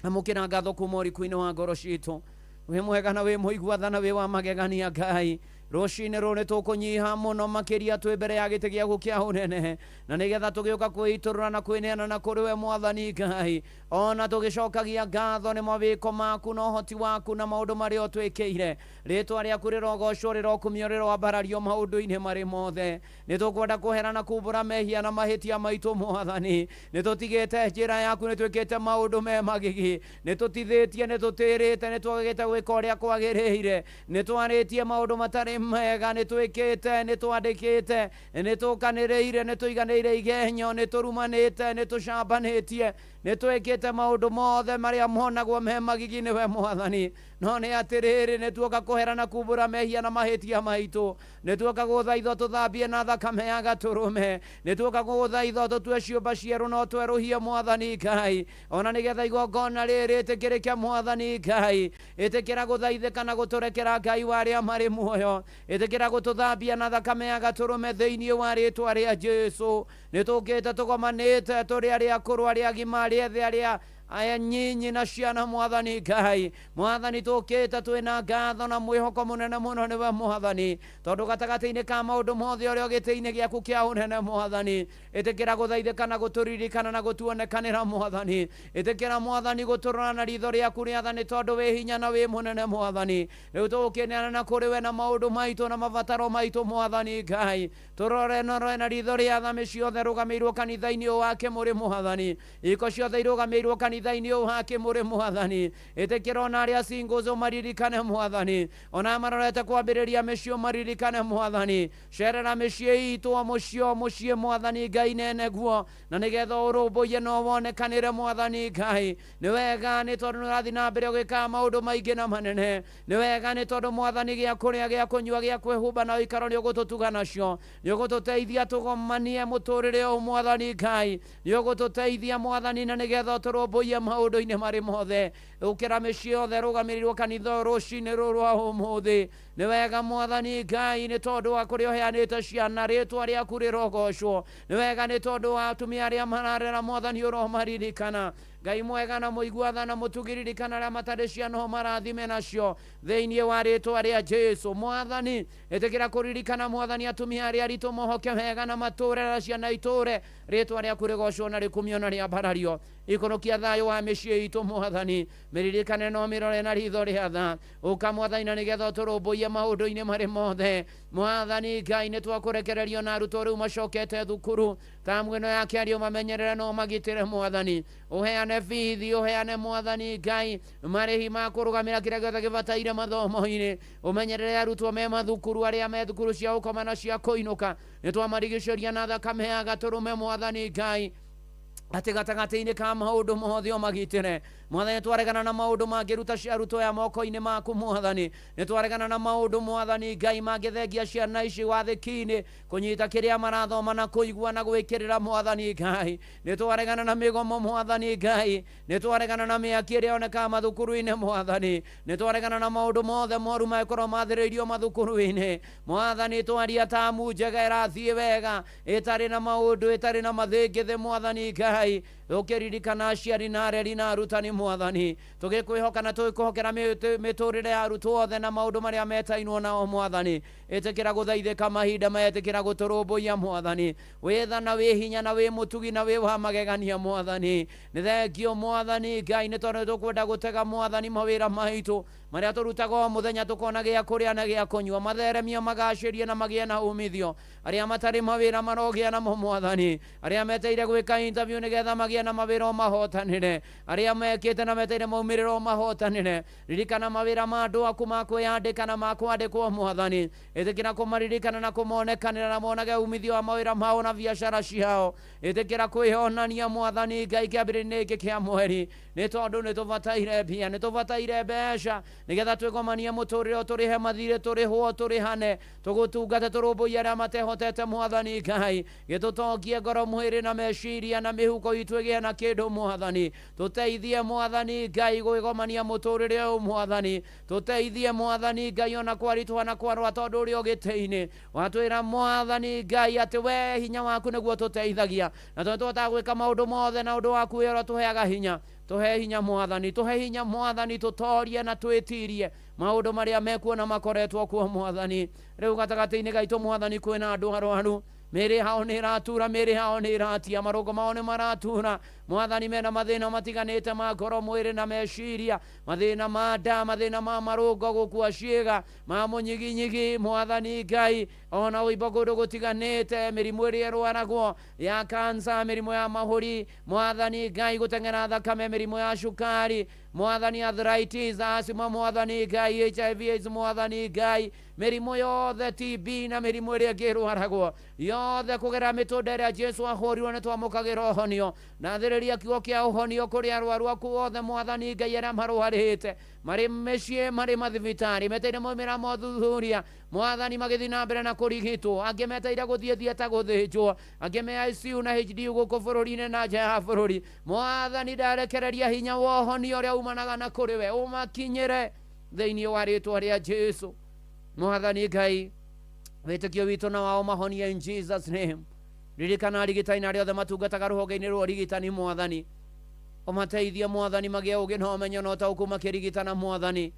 Amũkĩra ngatho kuma ũriku-inĩ wa ngoro citũ. Wĩ mwega na wĩ mũigua tha na wĩ wa magegania Ngai. Rũcinĩ rũrũ nĩ tũkũnyiha mũno makĩria twĩ mbere ya gĩtĩ gĩaku kĩa ũnene na nĩgetha tũgĩũka kwĩitũrũra na kwĩneana na kũrĩ we mwathani Ngai, ona tũgĩcokagia ngatho nĩ mawĩko maku na ũhoti waku na maũndũ marĩa ũtwĩkĩire. Rĩtwa rĩaku rĩrogocwo, rĩrokumio, rĩroambarario maũndũ-inĩ marĩ mothe. Nĩ tũkwenda kũhera na kumbũra mehia na mahĩtia maitũ mwathani. Nĩ tũtigĩte njĩra yaku, nĩ twĩkĩte maũndũ me magigi, nĩ tũtithĩtie, nĩ tũtĩrĩte, nĩ twagĩte gwĩka ũrĩa kwagĩrĩire, nĩ twarĩtie maũndũ matarĩ mega, nĩ twĩkĩte, nĩ twandĩkĩte, nĩ tũkanĩrĩire, nĩ tũiganĩire igenyo, nĩ tũrumanĩte, nĩ tũcambanĩtie, nĩ twĩkĩte maũndũ mothe marĩa monagwo me magigi nĩwe mwathani. No nĩ atĩrĩrĩ, nĩ tuoka kũhera na kumbũra mehia na mahĩtia maitũ, nĩ tuoka gũthaithwo tũthambie na thakame ya gatũrũme, nĩ tuoka gũthaithwo tũtue ciũmba cierũ no twerũhie mwathani Ngai, ona nĩgetha igongona rĩrĩ rĩtĩkĩrĩke mwathani Ngai. Ĩtĩkĩra gũthaithĩka na gũtũrekera Ngai wa arĩa marĩ muoyo, ĩtĩkĩra gũtũthambia na thakame ya gatũrũme thĩinĩ wa rĩtwa rĩa Jesũ. Nĩ tũkĩte tũgomanĩte tũrĩ arĩa akũrũ, arĩa agima, arĩa ethĩ, arĩa aya nyinyi na ciana mwathani Ngai. Mwathani tũkĩte twĩna ngatho na mwĩhoko mũnene mũno nĩwe mwathani, tondũ gatagatĩ-inĩ ka maũndũ mothe ũrĩa gĩtĩ-inĩ gĩaku kĩa ũnene mwathani, ĩtĩkĩra gũthaithĩka na gũtũririkana na gũtuonekanĩra mwathani. Ĩtĩkĩra mwathani gũtũrora na ritho rĩaku rĩathani, tondũ wĩ hinya na wĩ mũnene mwathani. Rĩu tũgũkĩneana na kũrĩ we na maũndũ maitũ na mabataro maitũ mwathani Ngai. Tũrore na ritho rĩa tha mĩciĩ yothe ĩrũgamĩirwo kanitha-inĩ ũyũ wa Kĩmũrĩ mwathani, iko ciothe irũgamĩirwo kanitha-inĩ ũyũ wa Kĩmũrĩ mwathani. Ĩtĩkĩra ona arĩa singles ũmaririkane mwathani, ona marorete kwambĩrĩria mĩciĩ ũmaririkane mwathani. Cerera mĩciĩ itũ o mũciĩ o mũciĩ mwathani Ngai nene guo, na nĩgetha ũrũmbũiye na wonekanĩre mwathani Ngai. Nĩ wega nĩ tondũ nĩ ũrathiĩ na mbere ũgĩkaga maũndũ maingĩ na manene. Nĩ wega nĩ tondũ mwathani gĩa kũrĩa, gĩa kũnyua, gĩa kwĩhumba na ũikaro nĩ ũgũtũtuga nacio, nĩ ũgũtũteithia tũgomanie mũtũrĩre ũyũ mwathani Ngai, nĩ ũgũtũteithia mwathani na nĩgetha ũtũrũmbũiye maũndũ-inĩ marĩ mothe. Ũkĩra mĩciĩ yothe ĩrũgamĩrĩirwo kanitha ũyũ rũcinĩ rũrũ rwa ũmũthĩ. Nĩ wega mwathani Ngai nĩ tondũ wa kũrĩa ũheanĩte ciana, rĩtwa rĩaku rĩrogocwo. Nĩ wega nĩ tondũ wa atumia arĩa mararera mwathani ũromaririkana. Ngai mwega na mũigua tha na mũtugĩririkana arĩa matarĩ ciana ũmarathime nacio thĩinĩ wa rĩtwa rĩa Jesu. Mwathani ĩtĩkĩra kũririkana mwathani atumia arĩa aritũ mohoke wega na matũre na ciana itũre rĩtwa rĩaku rĩgocwo na rĩkumio na rĩambarario. Ikũrũkia thayũ wa mĩciĩ itũ mwathani, mĩririkane no mĩrore na ritho rĩa tha. Ũka mwathani na nĩgetha ũtũrũmbũiye maũndũ-inĩ marĩ mothe. Mwathani Ngai nĩ twakũrekererio na arutwo rĩu macokete thukuru tamu ĩno ya kĩario mamenyerere no magitĩre mwathani. Ũheane bithi, ũheane mwathani Ngai marĩhi ma kũrũgamĩra kĩrĩa gĩothe gĩbataire mathomo-inĩ. Ũmenyerere arutwo me mathukuru arĩa me thukuru cia gũkoma na cia kũinũka. Nĩ twamarigicĩria na thakame ya gatũrũme mwathani Ngai atĩ gatagatĩ-inĩ ka maũndũ mothe ũmagitĩre. Mwathani twaregana na maũndũ mangĩruta arutwo aya moko-inĩ maku mwathani. Nĩ twaregana na maũndũ mwathani Ngai mangĩthengia ciana ici wathĩki-inĩ kũnyita kĩrĩa marathoma na kũigua na gwĩkĩrĩra mwathani Ngai. Nĩ twaregana na mĩgomo mwathani Ngai. Nĩ twaregana na mĩaki ĩrĩa yonekaga mathukuru-inĩ mwathani. Nĩ twaregana na maũndũ mothe moru mangĩkorwo mathĩrĩirio mathukuru-inĩ mwathani. Twaria tamu njega ĩrathiĩ wega ĩtarĩ na maũndũ ĩtarĩ na mathĩngĩthĩ mwathani Ngai. Tũkĩririkana aciari na areri na arutani mwathani, tũgĩkwĩhoka na tũgĩkũhokera mĩtũrĩre ya arutwo othe na maũndũ marĩa metainwo nao mwathani. Ĩtĩkĩra gũthaithĩka mahinda maya, ĩtĩkĩra gũtũrũmbũiya mwathani. Wĩ tha na wĩ hinya na wĩ mũtugi na wĩ wa magegania mwathani. Nĩ thengio mwathani Ngai nĩ tondũ nĩtũkwenda gũtega mwathani mawĩra maitũ marĩa tũrutaga o mũthenya tũkona gĩa kũrĩa na gĩa kũnyua, matheremio magacĩrie na magĩe na umithio. Arĩa matarĩ mawĩra marogĩa namo mwathani. Arĩa meteire gwĩka interview nĩgetha magĩe na mawĩra mahotanĩre. Arĩa mekĩte na meteire maumĩrĩro mahotanĩre. Ririkana mawĩra ma andũ aku ma kwĩyandĩka na ma kwandĩkwo mwathani. Ĩtĩkĩra kũmaririkana na kũmonekanĩra na monage umithio wa mawĩra mao na biacara ciao. Ĩtĩkĩra kwĩyonania mwathani Ngai kĩambĩrĩria-inĩ gĩkĩ kĩa mweri, nĩ tondũ nĩ tũbataire mbia, nĩ tũbataire mbeca nĩgetha twĩgomanie mũtũrĩre, tũrĩhe mathirĩ, tũrĩhwo, tũrĩhane, tũgũtungate, tũrũmbũiye arĩa matehotete mwathani Ngai. Gĩtũtongie ngoro, mwĩrĩ na meciria na mĩhuko itũ ĩgĩe na kĩndũ mwathani. Tũteithie mwathani Ngai gwĩgomania mũtũrĩre ũyũ mwathani. Tũteithie mwathani Ngai ona kwaritũha na kwarũa tondũ ũrĩ o gĩtĩ-inĩ. Watwĩra mwathani Ngai atĩ we hinya waku nĩguo tũteithagia na tondũ tũhotaga gwĩka maũndũ mothe na ũndũ waku wĩ ũrĩa ũtũheaga hinya. Tũhe hinya mwathani, tũhe hinya mwathani, tũtorie na twĩtirie maũndũ marĩa mekuo na makoretwo kuo mwathani. Rĩu gatagatĩ-inĩ gaitũ mwathani kwĩna andũ arwaru, mĩĩrĩ yao nĩ ĩratura, mĩĩrĩ yao nĩ ĩratia, marũngo mao nĩ maratura mwathani. Mena mathĩna matiganĩte ma ngoro, mwĩrĩ na meciria, mathĩna ma nda, mathĩna ma marũngo, gũkua ciĩga, ma mũnyiginyigi mwathani Ngai, ona ũimbo kũndũ gũtiganĩte, mĩrimũ ĩrĩa ĩrwaragwo ya kansa, mĩrimũ ya mahũri mwathani Ngai, gũteng'era thakame, mĩrimũ ya cukari mwathani, arthritis, asthma mwathani Ngai, HIV AIDS mwathani Ngai, mĩrimũ yothe, TB na mĩrimũ ĩrĩa ĩngĩ ĩrwaragwo yothe kũgerera mĩtũnda ĩrĩa Jesu ahũrirwo nĩ twamũkagĩra ũhonio. Na thĩrĩria kiugo kĩa ũhonio kũrĩ arwaru aku othe mwathani Ngai arĩa marwarĩte marĩ mĩciĩ, marĩ mathibitarĩ, meteire maumĩra mothuthuria mwathani, magĩthiĩ na mbere na kũrigitwo, angĩ meteire gũthiĩ thieta gũthĩnjwo, angĩ me ICU na HDU gũkũ bũrũri-inĩ na nja ya bũrũri. Mwathani ndarekereria hinya wa ũhonio ũrĩa umanaga na kũrĩ we ũmakinyĩre thĩinĩ wa rĩtwa rĩa Jesu. Mwathani Ngai wĩtĩkio witũ na wao mahonie in Jesus name. Ririkana arigitani na arĩa othe matungataga rũhonge-inĩ rwa ũrigitani mwathani, ũmateithie mwathani magĩe ũũgĩ na ũmenyo na ũtaũku makĩrigitana mwathani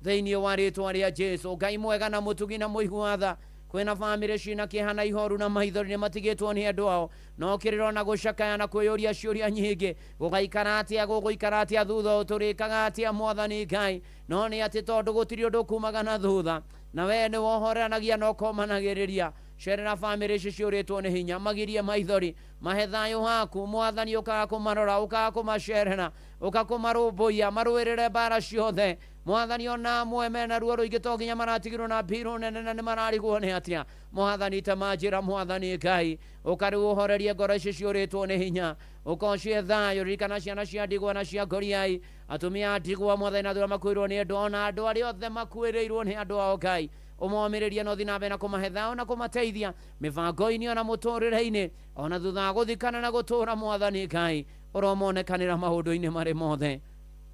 thĩinĩ wa rĩtwa rĩa Jesu. Ngai mwega na mũtugi na mũigua tha, kwĩna bamĩrĩ cina kĩeha na ihoru na maithori nĩ matigĩtwo nĩ andũ ao, no kĩrĩro na gũcakaya na kwĩyũria ciũria nyingĩ, gũgaikara atĩa, gũgũikara atĩa thutha ũyũ, tũrĩkaga atĩa mwathani Ngai? No nĩ atĩ tondũ gũtirĩ ũndũ kumaga na thutha, na we nĩ wohoranagia na ũkomanagĩrĩria. Cerera bamĩrĩ ici ciũrĩtwo nĩ hinya, magirie maithori, mahe thayũ waku mwathani, ũkaga kũmarora, ũkaga kũmacerera, ũka kũmarũmbũiya, marũĩrĩre mbara ciothe mwathani. Ona amwe mena ruo rũingĩ to nginya maratigirwo na mbirũ nene na nĩ mararigwo nĩ atĩa mwathani. Tema njĩra mwathani Ngai, ũka rĩu ũhorerie ngoro ici ciũrĩtwo nĩ hinya, ũkocie thayũ. Ririkana ciana cia ndigwa na cia ngoriai, atumia a ndigwa mwathani, na andũ arĩa makuĩrwo nĩ andũ, ona andũ arĩa othe makuĩrĩirwo nĩ andũ ao Ngai, ũmomĩrĩrie na ũthiĩ na mbere na kũmahe thayũ na kũmateithia mĩbango-inĩ ona mũtũrĩre-inĩ, ona thutha wa gũthikana na gũtũra mwathani Ngai, ũromonekanĩra maũndũ-inĩ marĩ mothe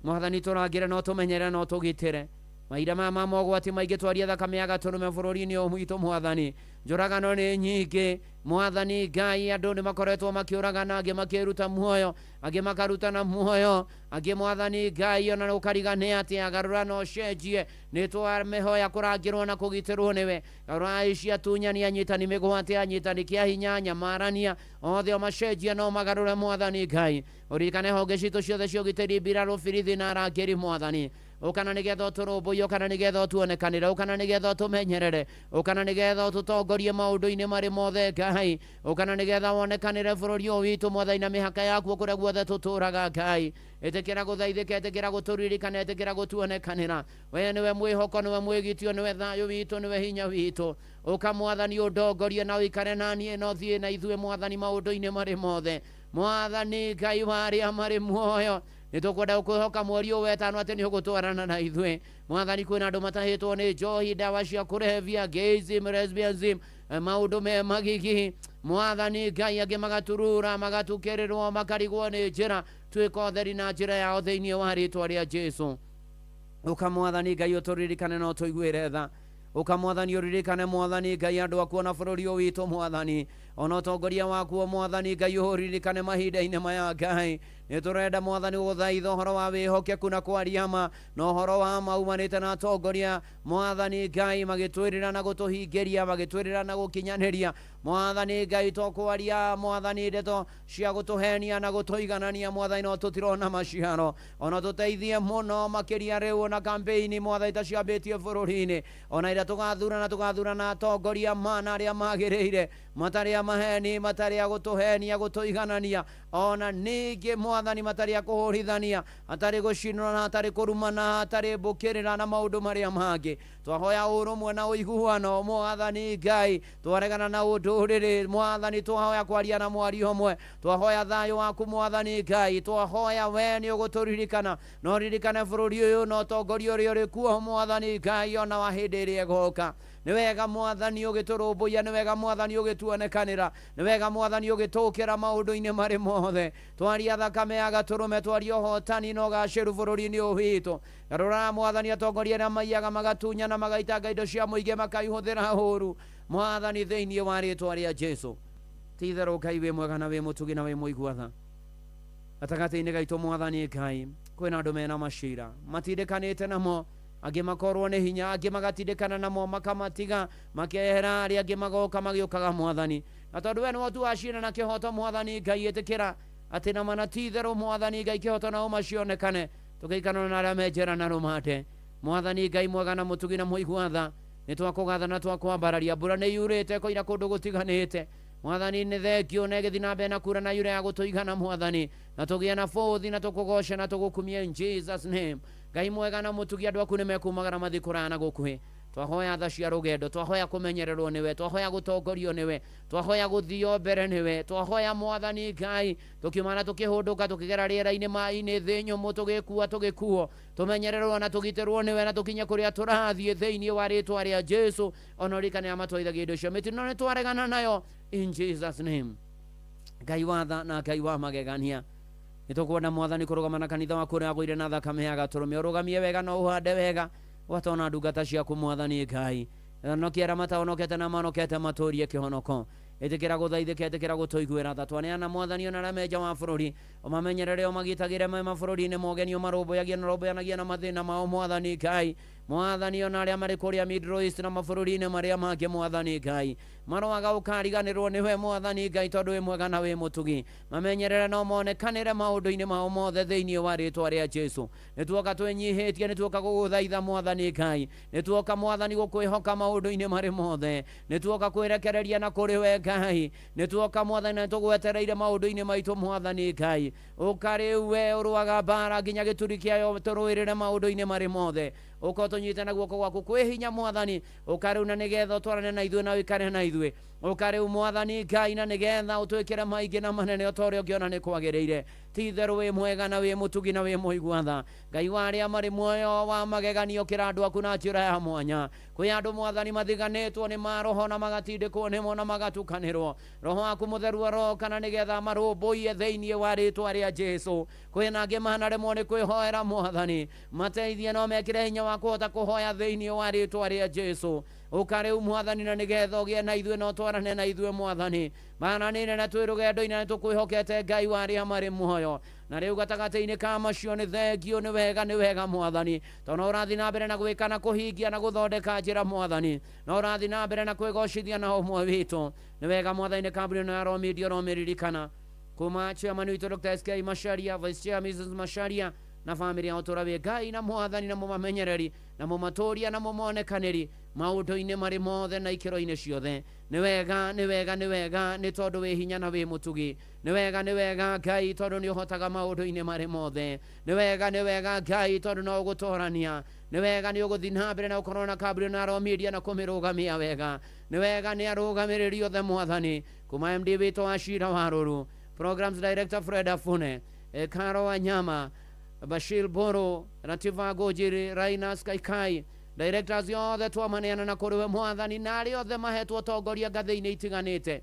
mwathani. Tũrangĩre no tũmenyere no tũgitĩre mahinda maya ma mogwati maingĩ, twaria thakame ya gatũrũme bũrũri-inĩ ũyũ witũ mwathani. Njũragano nĩ nyingĩ, Mwathani Ngai andũ nĩ makoretwo makĩũragana, angĩ makĩruta muoyo, angĩ makarutana muoyo, angĩ Mwathani Ngai ona ũkarigane atĩa, garũra na ũcenjie. Nĩ twamĩhoya kũrangĩrwo na kũgitĩrwo nĩwe. Garũra aici, atunyani, anyitani mĩgwate, anyitani kĩa hinya, nyamarania, othe o macenjie no magarũre Mwathani Ngai. Ũririkane honge citũ ciothe cia ũgitĩri, mbirarũ, birithi na arangĩri Mwathani. Ũkana nĩgetha ũtũrũmbũiye, ũkana nĩgetha ũtuonekanĩre, ũkana nĩgetha ũtũmenyerere, ũkana nĩgetha ũtũtongorie maũndũ-inĩ marĩ mothe Ngai, ũkana nĩgetha wonekanĩre bũrũri ũyũ witũ Mwathani na mĩhaka yakuo kũrĩa guothe tũtũraga Ngai. Ĩtĩkĩra gũthaithĩka, ĩtĩkĩra gũtũririkana, ĩtĩkĩra gũtuonekanĩra. We nĩwe mwĩhoko, nĩwe mwĩgitio, nĩwe thayũ witũ, nĩwe hinya witũ. Ũka Mwathani ũndongorie na ũikare na niĩ na ũthiĩ na ithuĩ Mwathani maũndũ-inĩ marĩ mothe. Mwathani Ngai wa arĩa marĩ muoyo, nĩ tũkwenda gũkwĩhoka mweri ũyũ wetano atĩ nĩ ũgũtwarana na ithuĩ Mwathani. Kwĩna andũ matahĩtwo nĩ njohi, ndawa cia kũrebia, gayism, lesbianism, maũndũ me magigi Mwathani Ngai, angĩ magaturura, magatukĩrĩrwo, makarigwo nĩ njĩra. Tuĩka ũtheri na njĩra yao thĩinĩ wa rĩtwa rĩa Jesu. Ũka Mwathani Ngai ũtũririkane na ũtũiguĩre tha. Ũka Mwathani ũririkane Mwathani Ngai andũ akuo na bũrũri ũyũ witũ Mwathani, ona ũtongoria wakuo Mwathani Ngai ũririkane mahinda-inĩ maya Ngai. Nĩ tũrenda Mwathani gũthaitha ũhoro wa wĩhokeku na kwaria ma, na ũhoro wa ma umanĩte na atongoria Mwathani Ngai, magĩtwĩrĩra na gũtũhingĩria, magĩtwĩrĩra na gũkinyanĩria Mwathani Ngai. Tũkwaria Mwathani ndeto cia gũtũhenia na gũtũiganania Mwathani, no tũtirona maciaro. Ona tũteithie mũno makĩria rĩu ona kampeini Mwathani ta ciambĩtie bũrũri-inĩ, ona ira tũgathurana, tũgathurana atongoria mana arĩa magĩrĩire, matarĩ a maheni, matarĩ a gũtũhenia, gũtũiganania, ona ningĩ Mwathani matarĩ a kũhũrithania, hatarĩ gũcinũra, hatarĩ kũrumana, hatarĩ mbũkĩrĩra na maũndũ marĩa mangĩ. Twahoya ũrũmwe na ũiguano Mwathani Ngai, twaregana na ũndũrĩrĩ Mwathani, twahoya kwaria na mwario ũmwe, twahoya thayũ waku Mwathani Ngai, twahoya we nĩ ũgũtũririkana na ũririkane bũrũri ũyũ na ũtongoria ũrĩa ũrĩ kuo Mwathani Ngai, ona wa hĩndĩ ĩrĩa ĩgoka. Nĩ wega Mwathani ũgĩtũrũmbũiya, nĩ wega Mwathani ũgĩtuonekanĩra, nĩ wega Mwathani ũgĩtũkĩra maũndũ-inĩ marĩ mothe. Twaria thakame ya gatũrũme, twaria ũhotani na ũgacĩru bũrũri-inĩ ũyũ witũ. Rora Mwathani atongoria arĩa maiyaga, magatunyana, magaitanga indo cia mũingĩ, makaihũthĩra ũũru Mwathani, thĩinĩ wa rĩtwa rĩa Jesu. Ti itherũ Ngai wĩ mwega na wĩ mũtugi na wĩ mũigua tha. Gatagatĩ-inĩ gaitũ Mwathani Ngai, kwĩna andũ mena macira matindĩkanĩte namo, angĩ makorwo nĩ hinya, angĩ magatindĩkana namo makamatiga makehera, arĩa angĩ magoka magĩũkaga Mwathani. Na tondũ we nĩwe ũtuaga ciira na kĩhoto Mwathani Ngai, ĩtĩkĩra atĩ na mana ti itherũ Mwathani Ngai kĩhoto na ũma cionekane, tũgĩikarana na arĩa me njera na rũmande. Mwathani Ngai mwega na mũtugi na mũigua tha, nĩ twakũgatha na twakwambararia. Mbura nĩ yurĩte ĩkoira kũndũ gũtiganĩte Mwathani, nĩ thengio na ĩgĩthiĩ na mbere na kura na yure ya gũtũigana Mwathani, na tũgĩe na bũthi na tũkũgoce na tũgũkumie in Jesus name. Ngai mwega na mũtugi, andũ aku nĩ mekumagara mathiĩ kũraya na gũkuhĩ. Twahoya tha cia rũgendo, twahoya kũmenyererwo nĩwe, twahoya gũtongorio nĩwe, twahoya gũthio mbere nĩwe, twahoya Mwathani Ngai tũkiumana tũkĩhũndũka, tũkĩgera rĩera-inĩ, maĩ-inĩ, thĩ nyũmũ, tũgĩkua, tũgĩkuo, tũmenyererwo na tũgitĩrwo nĩwe, na tũkinye kũrĩa tũrathiĩ thĩinĩ wa rĩtwa rĩa Jesu. Ona ũririkane arĩa matwaithagia indo cio mĩtino, nĩ twaregana nayo in Jesus name. Ngai wa tha na Ngai wa magegania, nĩ tũkwenda Mwathani kũrũgama na kanitha waku ũrĩa wagũire na thakame ya gatũrũme, ũrũgamie wega na ũhande wega watona ndungata ciaku Mwathani Ngai, honokia arĩa matahonokete na mahonokete, matũrie kĩhonoko. Ĩtĩkĩra gũthaithĩka, ĩtĩkĩra gũtũiguĩra tha. Twaneana Mwathani ona arĩa me nja wa bũrũri, ũmamenyerere, ũmagitagĩre me mabũrũri-inĩ mogeni, ũmarũmbũyagie na ũrũmbũyanagie na mathĩna mao Mwathani Ngai. Mwathani ona arĩa marĩ kũrĩa Middle East na mabũrũri-inĩ marĩa mangĩ Mwathani Ngai, maroaga ũkariganĩrwo nĩwe Mwathani Ngai, tondũ wĩ mwega na wĩ mũtugi. Mamenyerere na ũmonekanĩre maũndũ-inĩ mao mothe thĩinĩ wa rĩtwa rĩa Jesu. Nĩ tuoka twĩnyihĩtie, nĩ tuoka gũgũthaitha Mwathani Ngai, nĩ tuoka Mwathani gũkwĩhoka maũndũ-inĩ marĩ mothe, nĩ tuoka kwĩrekereria na kũrĩ we Ngai, nĩ tuoka Mwathani na nĩtũgwetereire maũndũ-inĩ maitũ Mwathani Ngai. Ũka rĩu we ũrũaga mbara nginya gĩturi kĩayo, tũrũĩrĩre maũndũ-inĩ marĩ mothe. Ũka ũtũnyite na guoko gwaku kwĩ hinya Mwathani. Ũka rĩu na nĩgetha ũtwarane na ithuĩ na ũikare na ithuĩ. Ũka rĩu Mwathani Ngai na nĩgetha ũtwĩkĩre maingĩ na manene o ta ũrĩa ũngĩona nĩ kwagĩrĩire. Ti itherũ wĩ mwega na wĩ mũtugi na wĩ mũigua tha. Ngai wa arĩa marĩ muoyo wa mageganio, kĩra andũ aku na njĩra ya mwanya. Kwĩ andũ Mwathani mathiganĩtwo nĩ maroho na magatindĩkwo nĩmo na magatukanĩrwo. Roho waku mũtheru aroka na nĩgetha marũmbũiye thĩinĩ wa rĩtwa rĩa Jesu. Kwĩna angĩ manaremwo nĩ kwĩhoera Mwathani, mateithie no mekĩre hinya wa kũhota kũhoya thĩinĩ wa rĩtwa rĩa Jesu. Ũka rĩu mwathani na nĩgetha ũgĩe na ithuĩ na ũtwarane na ithuĩ mwathani. Mana nĩ nene twĩ rũgendo-inĩ na nĩtũkwĩhokete Ngai wa arĩa marĩ muoyo. Na rĩu gatagatĩ-inĩ ka macio nĩ thengio, nĩ wega mwathani, tondũ no ũrathiĩ na mbere na gwĩka na kũhingia na gũthondeka njĩra mwathani, no ũrathiĩ na mbere na kwĩgocithia na ũmwe witũ. Nĩ wega mwathani, nĩ kambuni ĩno ya Royal Media ũromĩririkana kuma chairman witũ Dr. SK Macharia, vice chair Mrs. Macharia na family ya ũtũra wĩ Ngai na mwathani na mũmamenyereri na mũmatũria na mũmonekanĩri maũndũ-inĩ marĩ mothe na ikĩro-inĩ ciothe. Nĩ wega, nĩ wega, nĩ wega, nĩ tondũ wĩ hinya na wĩ mũtugi. Nĩ wega, nĩ wega Ngai, tondũ nĩ ũhotaga maũndũ-inĩ marĩ mothe. Nĩ wega, nĩ wega Ngai, tondũ no ũgũtũrania. Nĩ wega nĩ ũgũthiĩ na mbere na ũkorwo na kambuni na Royal Media na kũmĩrũgamia wega. Nĩ wega nĩ arũgamĩrĩri othe mwathani, kuma MD witũ wa Cira wa Rũru, Programs Director Fred Afune, Karo Wanyama, Bashir Boro, Rativa Gojiri, Rainas Kaikai, directors othe twamaneana na kũrĩ we mwathani, na arĩa othe mahetwo ũtongoria ngathĩ-inĩ itiganĩte.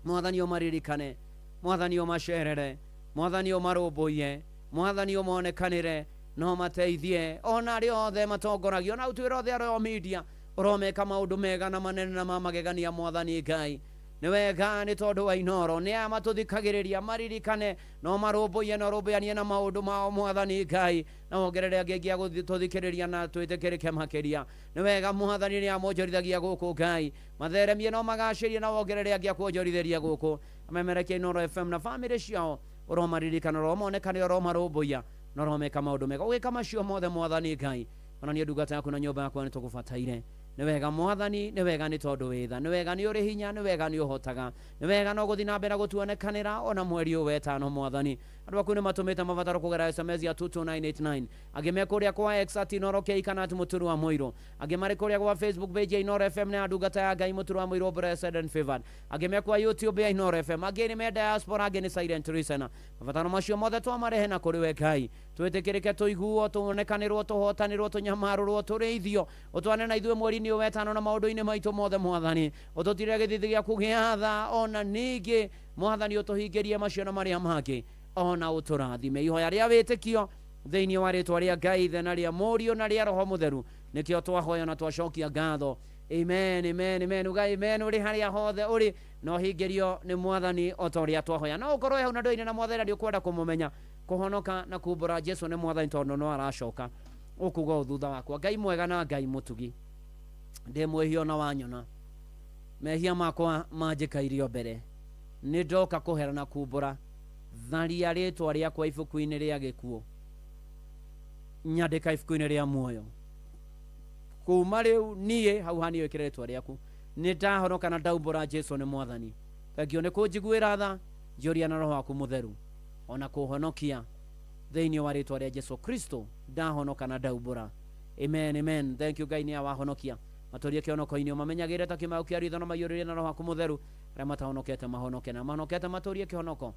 Mwathani ũmaririkane, mwathani ũmacerere, mwathani ũmarũmbũiye, mwathani ũmonekanĩre na ũmateithie, ona arĩa othe matongoragio na ũtuĩre othe a Royal Media ũromeka maũndũ mega na manene na ma magegania mwathani Ngai. Nĩ wega nĩ tondũ wa Inoro, nĩ aya matũthikagĩrĩria maririkane no marũmbũiye na ũrũmbũyanie na maũndũ mao mwathani Ngai, na wongerere angĩ aingĩ a gũtũthikĩrĩria na twĩtĩkĩrĩke makĩria. Nĩ wega mwathani, nĩ amonjorithagia gũkũ Ngai, matheremie no magacĩrie na wongerere angĩ a kuonjorithĩria gũkũ. Amemerekia Inoro FM na bamĩrĩ ciao, ũromaririkana, ũromonekane, ũromarũmbũiya na ũromeka maũndũ mega. Ũgĩka macio mothe mwathani Ngai, ona niĩ ndungata yaku na nyũmba yakwa nĩtũgũbataire. Nĩ wega mwathani, nĩ wega nĩ tondũ wĩ tha, nĩ wega nĩ ũrĩ hinya, nĩ wega nĩ ũhotaga, nĩ wega no gũthiĩ na mbere na gũtuonekanĩra ona mweri ũyũ wetano mwathani. Andũ aku nĩ matũmĩte mabataro kũgerera SMS ya 22989, angĩ me kũrĩa kwa X at Inoro K kana at Mũturu wa Mũirũ, angĩ marĩ kũrĩa gwa Facebook page ya Inoro FM na ndungata ya Ngai Mũturu wa Mũirũ blessed and favored, angĩ me kwa YouTube ya Inoro FM, angĩ nĩ me diaspora, angĩ nĩ silent listener. Mabataro macio mothe twamarehe na kũrĩ we Ngai, twĩtĩkĩrĩke, tũiguo, tũonekanĩrwo, tũhotanĩrwo, tũnyamarũrwo, tũrĩithio, ũtwane na ithuĩ mweri-inĩ ũyũ wetano na maũndũ-inĩ maitũ mothe mwathani, ũtũtirĩre gĩthithi gĩaku gĩa tha, ona ningĩ mwathani ũtũhingĩrie macio na marĩa mangĩ, ona ũtũrathime. Ihoya rĩa wĩtĩkio thĩinĩ wa rĩtwa rĩa Ngai Ithe na rĩa Mũriũ na rĩa Roho Mũtheru nĩkĩo twahoya na twacokia ngatho. Amen, amen, amen. Uga amen ũrĩ harĩa hothe ũrĩ, no hingĩrio nĩ mwathani o ta ũrĩa twahoya. No ũkorwo hau na ndũire na mwathani na ndũkwenda kũmũmenya, kũhonoka na kumbũra Jesu nĩ mwathani tondũ no aracoka, ũkuga ũũ thutha wakwa: Ngai mwega na Ngai mũtugi, ndĩ mwĩhia ona wanyona, mehia makwa manjĩkairio mbere, nĩ ndoka kũhera na kumbũra, tharia rĩtwa rĩakwa ibuku-inĩ rĩa gĩkuũ, nyandĩka ibuku-inĩ rĩa muoyo. Kuma rĩu niĩ hau haniĩ wĩkĩre rĩtwa rĩaku, nĩ ndahonoka na ndaumbũra Jesu nĩ mwathani. Thengio nĩ kũnjiguĩra tha, njũria na roho waku mũtheru, ona kũhonokia thĩinĩ wa rĩtwa rĩa Jesu Kristo, ndahonoka na ndaumbũra. Amen, amen. Thank you Ngai nĩ awahonokia, matũrie kĩhonoko-inĩ, ũmamenyagĩre ta kĩmau kĩa ritho na maiyũrĩre na roho waku mũtheru, arĩa matahonokete mahonoke, na mahonokete matũrie kĩhonoko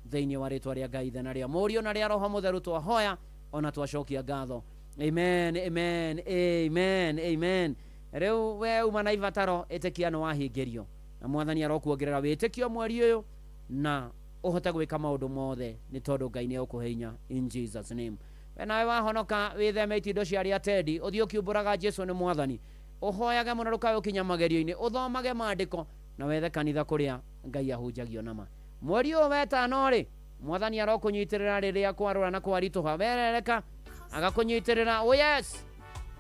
thĩinĩ wa rĩtwa rĩa Ngai Ithe na rĩa Mũriũ na rĩa Roho Mũtheru twahoya ona twacokia ngatho. Amen, amen, amen, amen. Rĩu we uma na ibataro, ĩtĩkia nĩ wahingĩrio, na mwathani arokuongerera wĩtĩkio mweri ũyũ na ũhote gwĩka maũndũ mothe nĩ tondũ Ngai nĩ egũkũhe hinya, in Jesus name. We nawe wahonoka, wĩtheme itindo cia arĩa tendi, ũthiĩ ũkiumbũraga Jesu nĩ mwathani, ũhoyage mũno ndũkae ũkinya magerio-inĩ, ũthomage maandĩko na wethe kanitha kũrĩa Ngai ahunjagio nama. Mweri ũyũ wetano rĩ, mwathani arokũnyitĩrĩra rĩrĩa kwarũra na kwaritũha, werereka agakũnyitĩrĩra. Oh yes,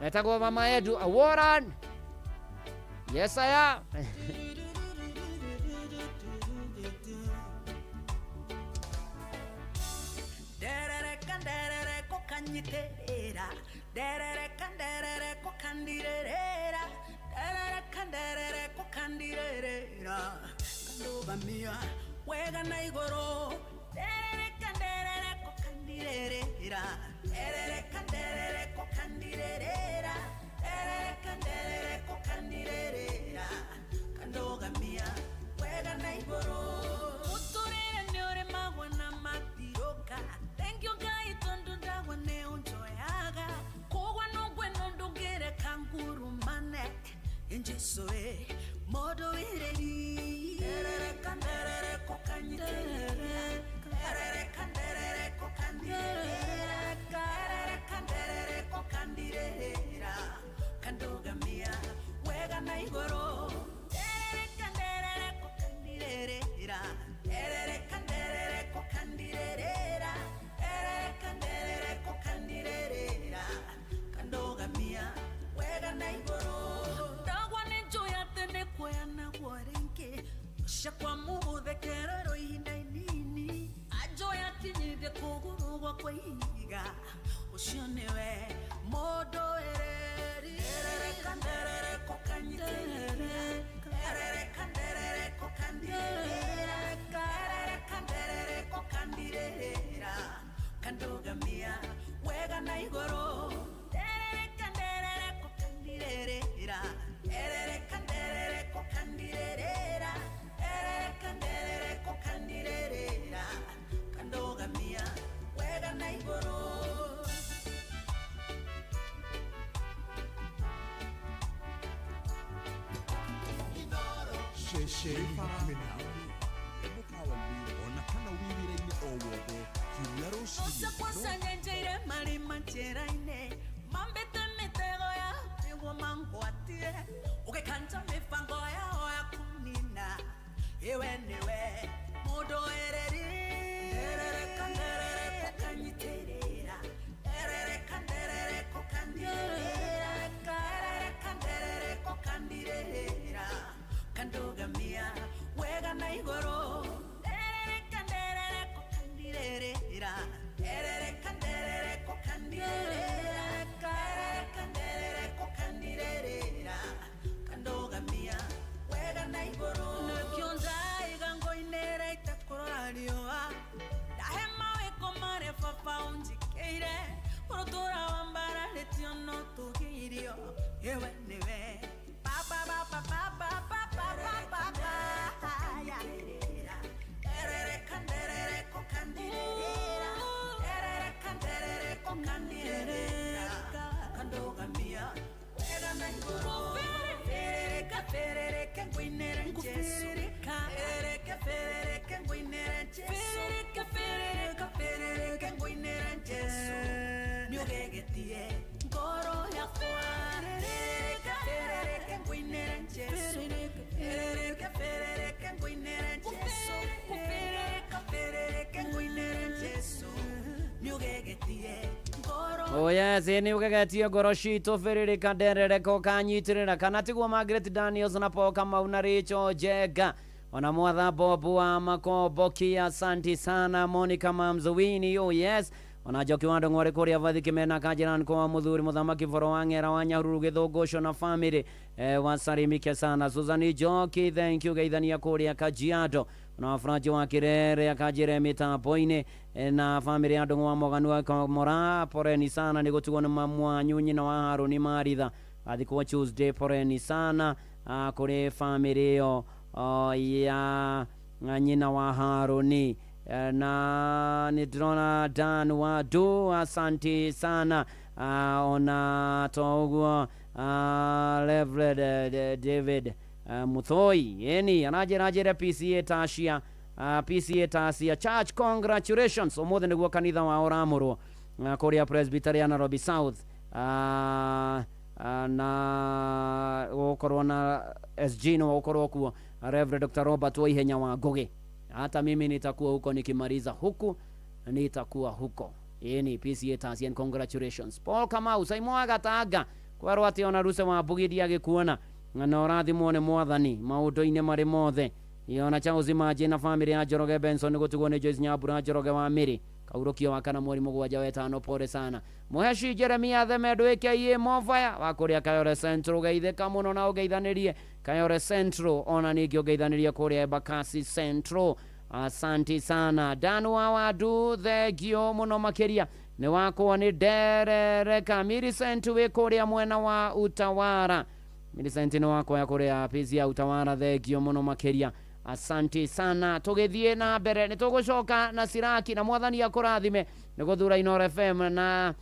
etagwo Mama Edu Aworan. Yes I am. Nderereka nderereko kanyiterera, nderereka nderereko kandirerera, nderereka nderereko kandirerera, kandũgamia wega na igũrũ, nderereka nderereko kandirerera, nderereka nderereko kandirerera, nderereka nderereko kandirerera, kandũgamia wega na igũrũ. Mũtũrĩre nĩ ũrĩmagwo na matirũka, thank you Ngai tondũ ndagwa nĩ ũnjoyaga, kũgwa no ngweno ndũngĩreka ngurumane, Jesu e mũndũ wĩrĩri. Nderereka nderereko kanyitĩrĩra, nderereka nderereko kandirerera, nderereka nderereko Gũgũthekererwo ihinda inini anjoya akinyithie kũgũrũ gwakwa ihiga ũcio nĩwe mũndũ ereri erereka nderereko kanyitĩrĩra erereka nderereko kandirĩrĩra erereka nderereko kandirĩrĩra kandugamia wega na igũrũ nderereka nderereko kandirĩrĩra erereka nderereko kandirĩrĩra erereka nderereko kandirĩrĩra kandugamia wega na igũrũ. Ceceni hakuhĩ nawe mũkawa-inĩ ona kana wĩ wĩra-inĩ o wothe kiumia rũcinĩ. Usakwasa-nyenjeire marima njĩra-inĩ mambĩte mĩtego ya nĩguo mangwatie ũgĩkanja mĩbango yao ya kũnina iwe nĩwe mũndũ ereri nderereka nderereko kanyitĩrĩra nderereka nderereko kandirĩrĩra nderereka nderereko kandirĩrĩra kandugamia wega na igũrũ nderereka nderereko kandirĩrĩra nderereka nderereko kandirĩrĩra nderereka nderereko kandirĩrĩra kandugamia wega na igũrũ nĩkĩo ndaiga ngoinĩra itakũrora riũa ndahe mawĩko marĩa baba ũnjĩkĩire ũrũtũra wambararĩtio no tũgirio iwe nĩwe baba baba baba baba baba ya erereka nderereko kandirĩrĩra erereka nderereko kandirĩrĩra kandugamia wega na igũrũ ferereka ferereke ngũinĩre Jesu ferereke ferereke ngũinĩre Jesu ferereke ferereke ferereke ngũinĩre Jesu nĩũgegetie ngoro yakwa ferereke ferereke ngũinĩre Jesu ferereke ferereke ngũinĩre Jesu ferereke ferereke ngũinĩre Jesu nĩũgegetie ngoro. Oh yes, nĩ ũgegetie ngoro citũ bĩrĩrĩka nderereko kanyitĩrĩra kana tiguo Margaret Daniels na Paul Kamau na Rachel Jenga ona mwatha Bob wa Makomboki, asanti sana Monica Mamzuwini. Oh yes, ona Njoki wa Ndong'ore kũrĩa Vathi Kĩmena Kanjĩran kwa mũthuri mũthamaki boro wa Ng'era wa Nyahururu Gĩthũngũco na family wasalimike sana Susan Njoki, thank you geithania kũrĩa Kajiado ona wafranji wa Kirere akanjĩre mĩtambo-inĩ na family ya Ndong'o wa Moganu wa Komora, poreni sana nĩ gũtigwo nĩ mamwanyu nyina wa Harũni Maritha athikwo Tuesday, poreni sana kũrĩ family ĩyo ya nyina wa Harũni na nĩ ndĩrona Dan wa Du, asante sana ona to ũguo Reverend David Muthoi eni aranjĩra njĩre PCA Tasia PCA Tasia Church, congratulations ũmũthĩ nĩguo kanitha wao ũramũrwo kũrĩa Presbytery ya Nairobi South na gũkorwo na SG no gũkorwo kuo Reverend Dr. Robert Waihenya wa Ngugi. Hata mimi nitakuwa huko nikimaliza huku nitakuwa huko. Eni PCA Tasia, congratulations. Paul Kamau Saimo Agataga kwerwo atĩ ona Ruse wa Mbugidi agĩkuona na ũrathimwo nĩ mwathani maũndũ-inĩ marĩ mothe. Iona cha uzima na family ya Njoroge Benson gũtigwo nĩ Joyce Nyambura Njoroge wa Mĩrĩ kaurũkio wa kana mweri mũgwanja wetano, pole sana. Mũheci Jeremia Themedo aka Movaya wa kũrĩa Kayore Central geithĩka mũno na ũgeithanĩrie Kayore Central ona ningĩ ũgeithanĩrie kũrĩa Embakasi Central, asanti sana. Dan wa Wadu thengio mũno makĩria nĩ wakwa nĩ nderereka. Millicent wĩ kũrĩa mwena wa Utawara, Millicent nĩ wakwa ya kũrĩa pisi ya Utawara, thengio mũno makĩria, asanti sana. Tũgĩthiĩ na mbere nĩ tũgũcoka na Siraki na mwathani akũrathime nĩ gũthura Inooro FM na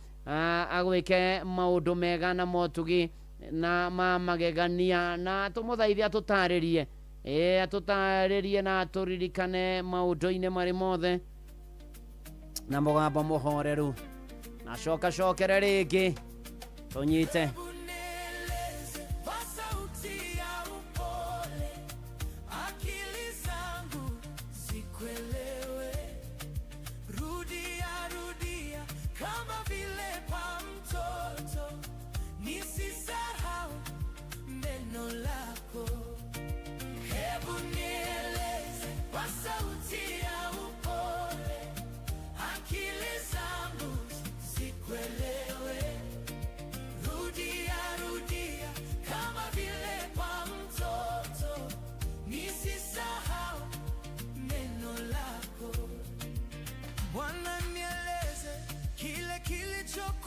agwĩke maũndũ mega na motugi na ma magegania na tũmũthaithe atũtarĩrie atũtarĩrie na atũririkane maũndũ-inĩ marĩ mothe na mũgambo mũhoreru na coka cokere rĩngĩ tũnyite. Hebu nieleze.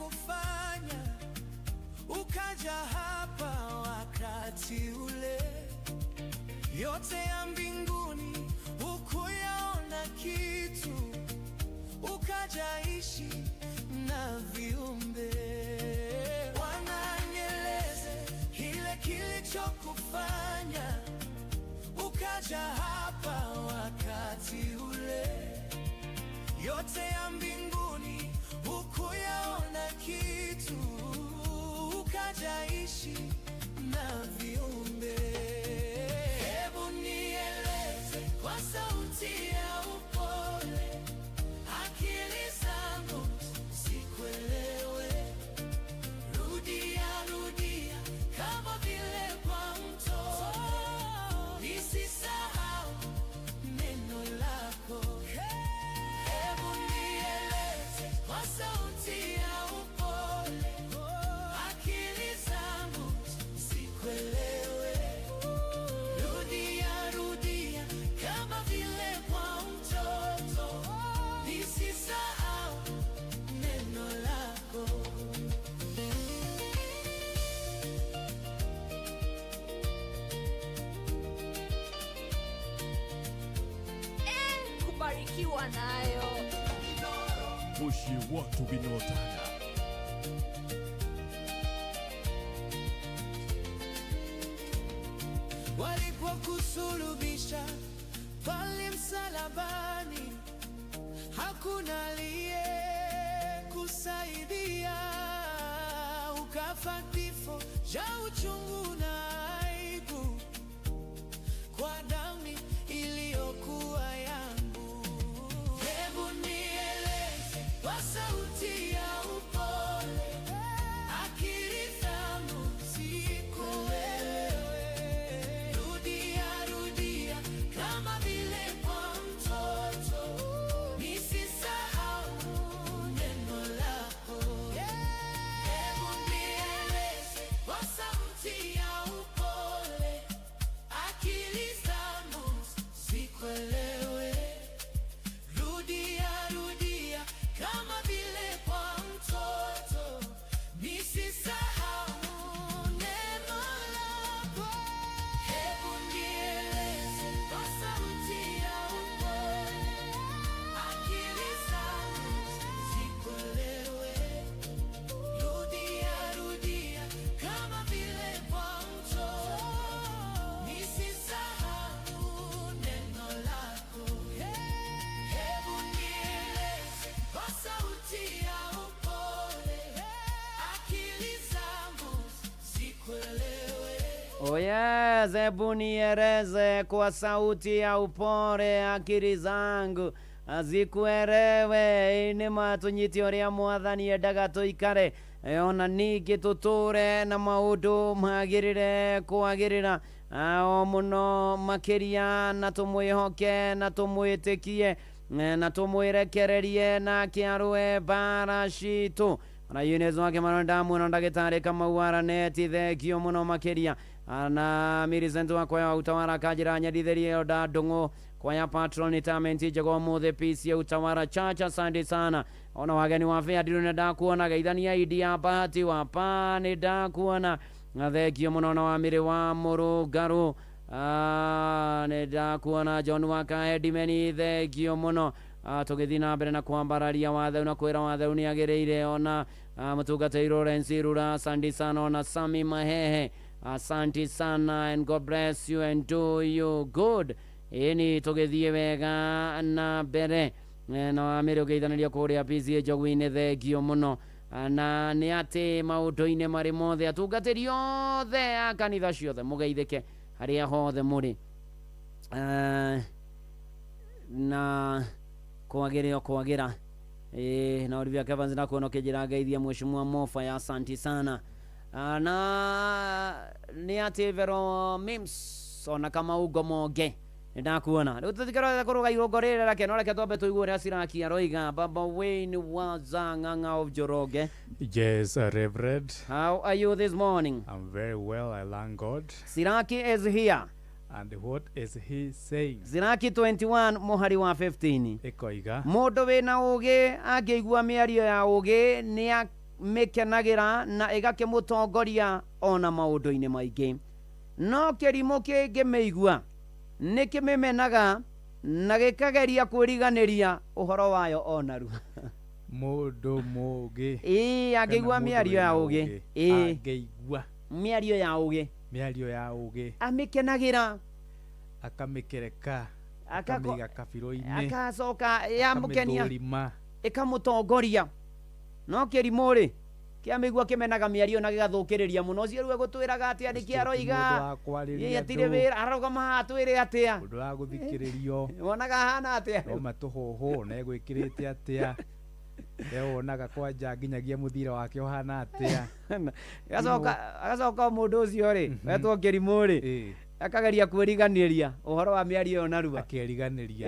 kilichokufanya ukaja hapa wakati ule? Yote ya mbinguni hukuyaona kitu, ukajaishi na viumbe. Wananieleze kile kilichokufanya ukaja hapa wakati ule. Yote ya mbinguni hukuyaona kitu, ukajaishi na viumbe. Hebu nieleze kwa sauti ya upole, akili zangu sikuelewe. Rudia, rudia kama vile kwa mtoto, nisisahau neno lako. Hebu nieleze kwa sauti ya upole, akili zangu sikuelewe. Rudia, rudia kama vile kwa mtoto, nisisahau neno lako. Kubarikiwa nayo. Muciĩ wa Tugina Ũtana. Walipokusulubisha pale msalabani, hakuna aliye kusaidia, ukafa kifo cha uchungu na aibu kwa damu iliyokuwa yangu. Hebu nieleze kwa sauti ya upole, akili zangu sikuelewe. Rudia, rudia kama vile kwa mtoto, nisisahau neno lako. Hebu nieleze kwa sauti ya upole, akili zangu sikuelewe. Rudia, rudia kama vile kwa mtoto, nisisahau neno lako. Hebu nieleze kwa sauti ya upole, akili zangu sikuelewe. Rudia, rudia kama vile kwa mtoto, nisisahau neno lako. Hebu nieleze kwa sauti ya upole, akili zangu sikuelewe. Oh yes, hebu nieleze kwa sauti ya upole, akili zangu zikuelewe. Nĩ ma tũnyite ũrĩa Mwathani endaga tũikare, ona ningĩ tũtũre na maũndũ magĩrĩre kwagĩrĩra, o mũno makĩria, na tũmwĩhoke na tũmwĩtĩkie, na tũmwĩrekererie nake arũe mbara citũ. Ona Eunice wake mano ndamuona, ndagĩtarĩ Kamau Araneti, thengio mũno makĩria. Na Millicent wakwa ya Utawara kanjĩra nyendithĩrie Elda Ndung'u kwaya patron retirement njega ũmũthĩ peace ya Utawara Church, asante sana. Ona wageni wa Fair ndirĩ ndakuona, geithania Idi ya Bahati wa pa nĩ ndakuona, na thengio mũno. Na wa Mĩrĩ wa Mũrũngarũ, nĩ ndakuona. John wa Kaedimeni, thengio mũno. Tũgĩthiĩ na mbere na kwambararia watheu na kwĩra watheu nĩ agĩrĩire. Ona mũtungatĩri Lawrence Rura, asante sana. Ona Sami Mahehe, asante sana, and God bless you and do you good. Ĩni tũgĩthiĩ wega na mbere. Na wamĩrĩ ũgeithanĩria kũrĩa PCA Njogu-inĩ, thengio mũno. Na nĩ atĩ maũndũ-inĩ marĩ mothe, atungatĩri othe a kanitha ciothe mũgeithĩke harĩa hothe mũrĩ, na kwagĩrĩ o kwagĩra. Na Olivia Kevans nakuona ũkĩnjĩra ngeithia mheshimiwa Mofa ya, asante sana. Na nĩ atĩ Vero Mims ona kama ugo monge nĩ ndakuona rĩu tũtikerothe kũrũga irũngo rĩrĩ reke no reke twambe tũigue ũrĩa Siraki aroiga. Baba Wayne wa Ng'ang'a of Njoroge. Yes, Reverend. How are you this morning? I'm very well, I thank God. Siraki is here. And what is he saying? Siraki 21 mũhari wa 15. Ĩkoiga. Mũndũ wĩna ũgĩ angĩigua mĩario ya ũgĩ. nĩamĩkenagĩra na ĩgakĩmũtongoria ona maũndũ-inĩ maingĩ. No kĩrimũ kĩngĩmĩigua nĩkĩmĩmenaga na gĩkageria kwĩriganĩria ũhoro wayo onarua. Mũndũ mũũgĩ. Ĩĩ, angĩigua mĩario ya ũgĩ. Ĩĩ. Angĩigua mĩario ya ũgĩ. Mĩario ya ũgĩ. Amĩkenagĩra. Akamĩkereka. Akamĩiga kabirũ-inĩ. Akacoka yamũkenia. Akamĩthũrima. Ĩkamũtongoria. No kĩrimũ rĩ, kĩamĩigua kĩmenaga mĩario na gĩgathũkĩrĩria mũno. Ũcio rĩu egũtwĩraga atĩa? Nĩkĩ aroiga? Ĩ, atirĩ wĩra, ararũgama haha atwĩre atĩa? Mũndũ wa gũthikĩrĩrio. Wonaga ahana atĩa? No matũhũhũ, na egwĩkĩrĩte atĩa? We wonaga kwanja nginyagia mũthira wake ũhana atĩa? Agacoka mũndũ ũcio rĩ, wetwo kĩrimũ rĩ, akageria kwĩriganĩria ũhoro wa mĩario ĩyo narua. Akeriganĩria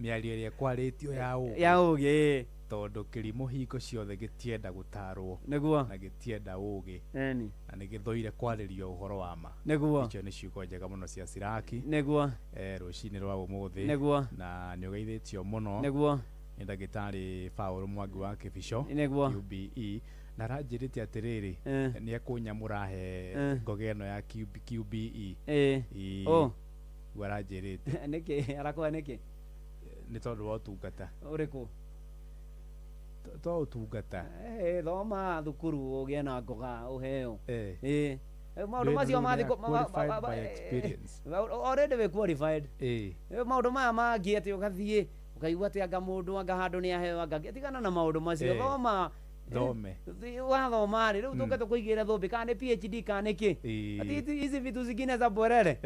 mĩario ĩrĩa ĩkwarĩtio ya ũgĩ. Ya ũgĩ. Tondũ kĩrimũ hingo ciothe gĩtienda gũtarwo. Nĩguo. Na gĩtienda ũgĩ. Eni. Na nĩgĩthũire kwarĩrio ũhoro wa ma. Nĩguo. Icio nĩ ciugo njega mũno cia Siraki. Nĩguo. Rũcinĩ rwa ũmũthĩ. Nĩguo. Na nĩũgeithĩtio mũno. Nĩguo. Nĩ ndagĩtarĩ Paul Mwangi wa Kĩbico. Nĩguo. UBE. Na aranjĩrĩte atĩrĩrĩ, nĩ ekũnyamũra he ngoge ĩno ya QBE. Ĩĩ. Oh. Guo aranjĩrĩte. Nĩkĩ? Arakũhe nĩkĩ? Nĩ tondũ wa ũtungata. Ũrĩkũ? To ũtungata. Thoma thukuru ũgĩe na ngoga ũheo. Ĩĩ. Maũndũ macio mathiĩ qualified by experience. Already we qualified. Ĩĩ. Maũndũ maya mangĩ atĩ ũgathiĩ ũkaigua atĩ anga mũndũ anga handũ nĩ aheo anga tigana na maũndũ macio. Thoma. Thome. Wathoma rĩ, rĩu tũke tũkũigĩre thũmbĩ kana nĩ PhD kana nĩ kĩ. Ati hizi vitu zingine za borere.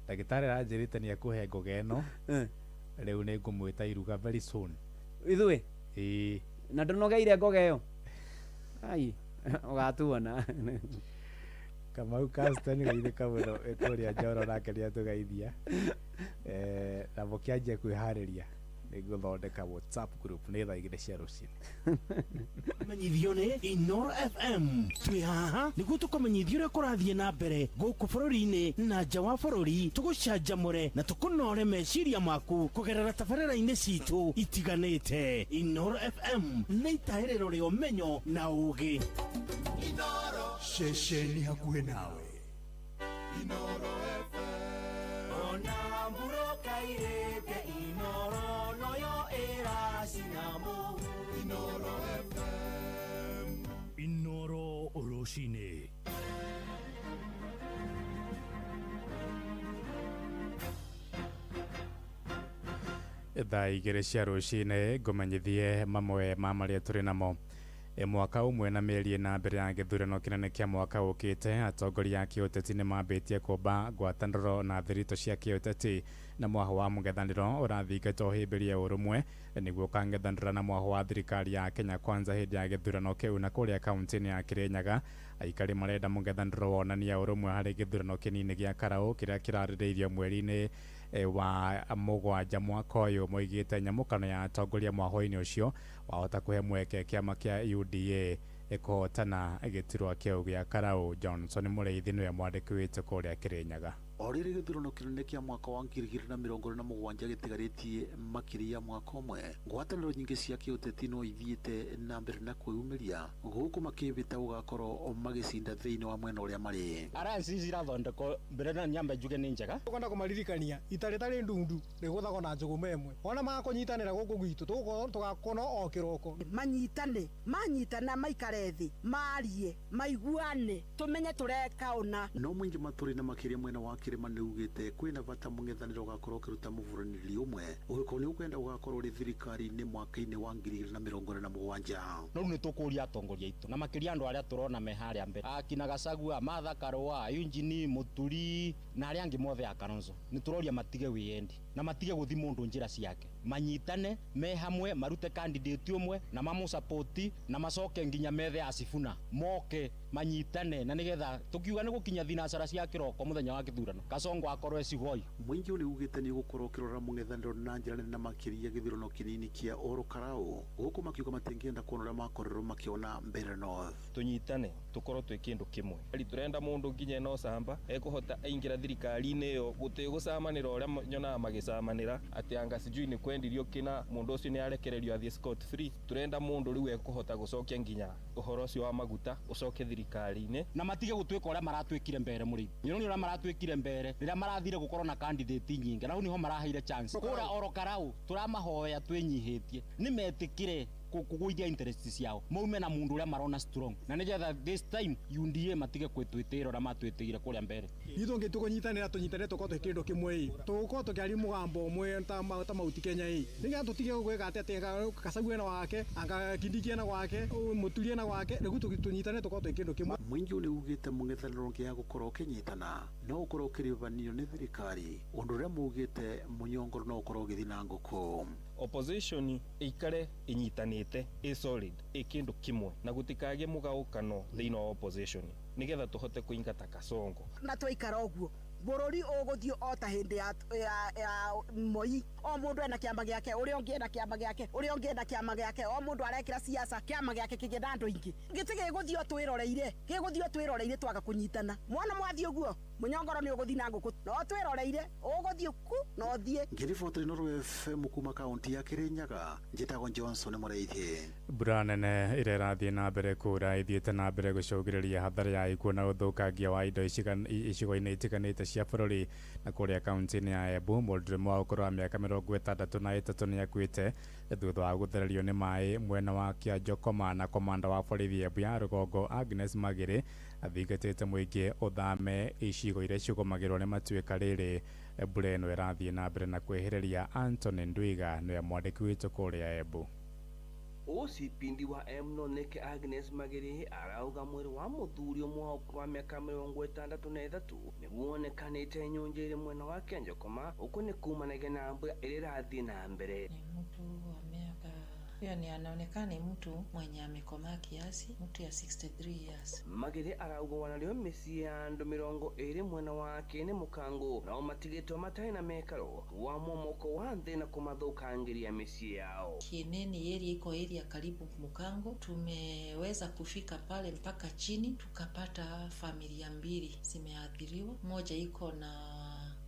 Ndagĩtarĩ aranjĩrĩte nĩ ekũhe ngoga ĩno. Rĩu nĩ ngũmwĩta iruga very soon. Ithuĩ? Ĩĩ. Na ndũnogeire ngoga ĩyo? Ai, ũgatuona. Kamau Caston geithĩka mũno kũrĩa Njoro nake nĩatũgeithia. Na mũkĩanjia kwĩharĩria nĩngũthondeka WhatsApp group nĩ thaa 2 cia rũcinĩ. Menyithio nĩ Inoro FM. Twĩ haha nĩguo tũkũmenyithia ũrĩa kũrathiĩ na mbere gũkũ bũrũri-inĩ na nja wa bũrũri, tũgũcanjamũre na tũkũnore meciria maku kũgerera tabarĩra-inĩ citũ itiganĩte. Inoro FM nĩ itahĩrĩro rĩa ũmenyo na ũgĩ. Ceceni hakuhĩ nawe. Inoro FM. Ona mburoka irĩte Inoro noyo ĩracinamo. Inoro FM. Inoro rũcinĩ. Thaa 2 cia rũcinĩ ngũmenyithie mamwe ma marĩa tũrĩ namo. Mwaka ũmwe na mĩeri ĩna mbere ya gĩthurano kĩnene kĩa mwaka ũkĩte, atongoria a kĩũteti nĩ mambĩtie kũmba ngwatanĩro na thiritũ cia kĩũteti na mwaho wa mũng'ethanĩro ũrathingata ũhĩmbĩrie ũrũmwe nĩguo ũkang'ethanĩra na mwaho wa thirikari ya Kenya Kwanza hĩndĩ ya gĩthurano kĩu. Na kũrĩa kaunti-inĩ ya Kĩrĩnyaga, aikari marenda mũng'ethanĩro wonania ũrũmwe harĩ gĩthurano kĩnini gĩa Karaũ kĩrĩa kĩrarĩrĩirio mweri-inĩ wa 7 mwaka ũyũ. Moigĩte nyamũkano ya atongoria mwaho-inĩ ũcio wahota kũhe mweke kĩama kĩa UDA ĩkũhotana gĩturwa kĩu gĩa Karaũ. Johnson Mũrĩithi nĩwe mwandĩki witũ kũrĩa Kĩrĩnyaga. O rĩrĩ gĩthurano kĩnene kĩa mwaka wa 2027 gĩtigarĩtie makĩria mwaka ũmwe, ngwatanĩro nyingĩ cia kĩũteti no ithiĩte na mbere na kwĩyumĩria gũkũ makĩhĩta gũgakorwo magĩcinda thĩinĩ wa mwena ũrĩa marĩ. Alliance ici irathondekwo mbere na nyambe njuge nĩ njega. Tũkwenda kũmaririkania ita rĩtarĩ ndundu rĩgũthagwo na njũgũma ĩmwe. Ona makũnyitanĩra gũkũ gwitũ tũgũkorwo tũgakona o kĩroko. Manyitane, manyitana maikare thĩ, marie, maiguane, tũmenye tũreka ũna. No mũingĩ matũrĩ na makĩria mwena wa Kĩrĩma nĩ ugĩte kwĩna bata mũng'ethanĩro ũgakorwo ũkĩruta mũburanĩri ũmwe ũgĩkorwo nĩ ũkwenda ũgakorwo ũrĩ thirikari-inĩ mwaka-inĩ wa 2027. No rĩu nĩ tũkũria atongoria aitũ na makĩria andũ arĩa tũrona me harĩa mbere, akina Gachagua, Martha Karua, Eugene Muturi na arĩa angĩ mothe a Kalonzo, nĩ tũroria matige wĩyendi na matige gũthi mũndũ njĩra ciake, manyitane me hamwe, marute candidate ũmwe na mamũsapoti na macoke nginya methe Asifuna moke manyitane, na nigetha tukiuga nĩ gũkinya thinacara cia kĩroko mũthenya wa gĩthurano Kasongo akorwo ecigoi. Mũingĩ nĩ ugĩte nĩ ũgũkorwo ũkĩrora mũng'ethanĩro na njĩra nene na makĩria gĩthurano kĩnini kĩa Oro Karau gũkũ makiuga matingĩenda kuona ũrĩa makorirwo makĩona Mbeere North. Tũnyitane tũkorwo twĩ kĩndũ kĩmwe, tũrenda mũndũ nginya ena ũcamba ekũhota aingĩra thirikari-inĩ ĩyo gũtegũcamanĩra ũrĩa nyonaga magĩcama. magicamanira ati anga sijui ni kwendirio kina mundu ucio ni arekererio athie scot free. Turenda mundu riu ekuhota gucokia nginya uhoro ucio wa maguta ucoke thirikari-ini na matige gutwika uria maratwikire mbere muri nyoni uria maratwikire mbere riria marathire gukorwo na candidate nyingi na niho maraheire chance kura oro karau turamahoya twinyihitie ni metikire kuguithia interest ciao maume na mundu uria marona strong na nigetha this time UDA matige kwitwitira uria matwitiire kuria mbere. Ithu ngi tukunyitanira tunyitane tukorwo twi kindu kimwe tugukorwo tukiaria mugambo umwe ta Mauti Kenya ii nigetha tutige gwika atia ati Gachagua na wake anga Kindiki na gwake Muturi na gwake riu tunyitane tukorwo twi kindu kimwe. Mwingi uri ugite mung'ethaniro ngia gukorwo ukinyitana no ukorwo ukiribanio ni thirikari undu uria mugite munyongoro no ukorwo ugithi na nguku. Opposition ikare inyitanite i solid i kindu kimwe na gutikagie mugaukano thiini wa opposition nigetha tuhote kuingata Kasongo na twaikara uguo bururi uguthii o ta hindi ya Moi o mundu ena kiama giake uria ungi ena kiama giake uria ungi ena kiama giake o mundu arekira siasa kiama giake kigenda andu ingi giti giguthii o twiroreire giguthii o twiroreire twaga kunyitana mwana mwathii uguo munyongoro ni uguthii na nguku no twiroreire uguthii ku no thie. Ngiriboti Inooro FM kuma kaunti ya Kirinyaga njitagwo Johnson Mureithi. Mbura nene ĩrĩa ĩrathiĩ na mbere kura ĩthiĩte na mbere gũcũngĩrĩria hathara ya ikuũ na ũthũkangia wa indo icigo-inĩ itiganĩte cia bũrũri na kũrĩa kaunti-inĩ ya Embu mũndũ wa ũkũrũ wa mĩaka 63 nĩakuĩte thutha wa gũthererio nĩ maĩ mwena wa Kĩanjokoma na komanda wa borithi Embu ya rũgongo Agnes Magĩrĩ athingatĩte mũingĩ ũthame icigo iria cigũmagĩrwo nĩ matuĩka rĩrĩ mbura ĩno ĩrathiĩ na mbere na kwĩhĩrĩria. Anthony Ndwiga nĩwe mwandĩki witũ kũrĩa Embu. OCPD wa M noneke Agnes Magiri arauga mwĩrĩ wa mũthuri ũmwe wa ũkũrũ wa mĩaka 63 nĩguo wonekanĩte nyũnjĩrĩ mwena wa Kĩanjokoma huku nĩ kumanagia na mbura ĩrĩa ĩrathiĩ na mbere. Ni mtu wa miaka hiyo, ni anaonekana ni mtu mwenye amekomaa kiasi, mtu ya 63 years. Magiri arauga wanarĩo mĩciĩ ya andũ 20 mwena wa Kĩnĩ Mũkango nao matigĩtwo matarĩ na mekaro wa momoko wa thĩ na kũmathũkangĩria mĩciĩ yao. Kieneni area iko area karibu Mukango, tumeweza kufika pale mpaka chini tukapata familia mbili zimeathiriwa, moja iko na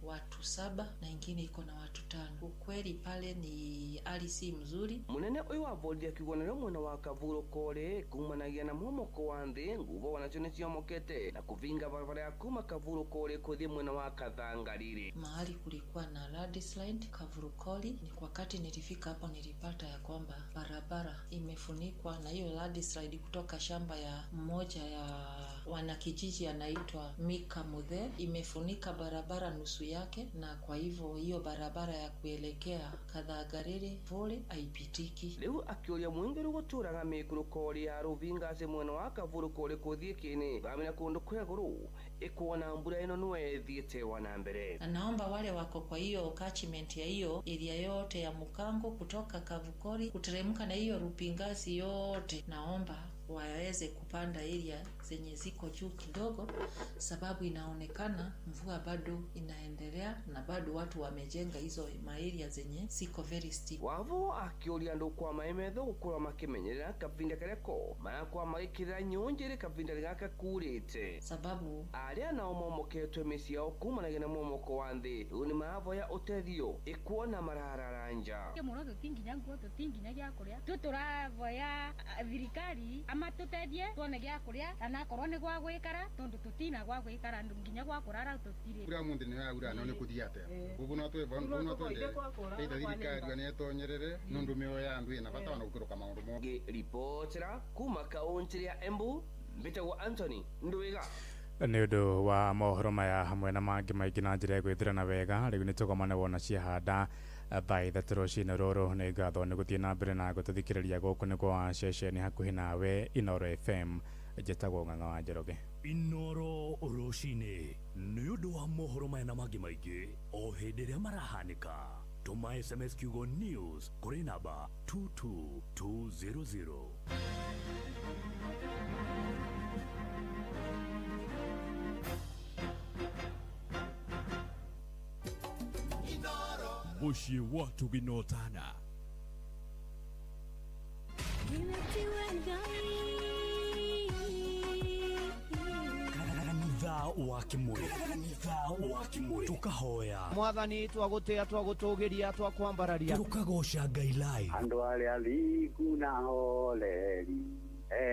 watu 7 na ingine iko na watu 5. Ukweli pale ni hali si mzuri. Munene uyu wa bodi akiuga nario mwena wa Kavuro kore kumanagia na momoko wa nthi nguvo wanacio niciomokete na kuvinga barabara ya kuma Kavuro kore kuthie mwena wa Kathangarire. Mahali kulikuwa na landslide Kavurukoli, ni wakati nilifika hapo nilipata ya kwamba barabara imefunikwa na hiyo landslide kutoka shamba ya mmoja ya wanakijiji anaitwa Mika Muthe, imefunika barabara nusu yake, na kwa hivyo hiyo barabara ya kuelekea Kathangarire vole haipitiki. Riu akiuria mwingi ruguturaga mikurukori ya Ruvinga mwena wa Kavurukori kuthie Kini thamira kundu kwa iguru ikuona mbura ino niwe ithiite wa na mbere. Na naomba wale wako kwa hiyo catchment ya hiyo area yote ya Mukango kutoka Kavukori kuteremka na hiyo Rupingasi yote, naomba waweze kupanda area zenye ziko juu kidogo, sababu inaonekana mvua bado inaendelea na bado watu wamejenga hizo maeria zenye ziko very steep. Wavo akiuria andu kwa maemetho gukorwo makimenyerera kavinda kareko marakwa magikirira nyunjiri kavinda gaka kurite, sababu aria nao momoketwe mĩciĩ yao kumanagia na momoko wa nthĩ riu ni maravoya ũtethio ikuona marararanja muno tutinginya nguo tutinginya gĩa kũrĩa tu tũravoya thirikari ama tutethie tuone gĩa kũrĩa kana akorwo nĩ gwa gwĩkara tondu tutina gwa gwĩkara nginya gwa kũrara tutire mbura munthi nĩ yaura no nĩ kũthiĩ atĩa koguo no twende ĩta thirikari nĩ ĩtonyerere nũndũ mĩoyo ya andũ ĩna bata ona gũkĩrũka maũndũ mothe. Ngĩribotera kuma kaũntĩ ya Embu mbĩtagwo Anthony Ndwiga. Nĩ ũndũ wa mohoro maya hamwe na mangĩ maingĩ na njĩra ya gwĩthirana wega rĩu nĩ tũgomane wona ciahanda thaa 3 rũcinĩ rũrũ. Nĩ ngatho nĩ gũthiĩ na mbere na gũtũthikĩrĩria gũkũ nĩ kwa ceceni hakuhĩ nawe Inooro FM. Njĩtagwo Ng'ang'a wa Njoroge. Inooro rũcinĩ nĩ ũndũ wa mohoro maya na mangĩ maingĩ o hĩndĩ ĩrĩa marahanĩka. Tũma SMS kiugo news kũrĩ namba 22200. Muciĩ wa Tuginotana. Kanitha wa Kimuri, kanitha wa Kimuri, tukahoya Mwathani twagutia twagutugiria twakwambararia tukagoca Ngai live. Andu aria thingu na holeri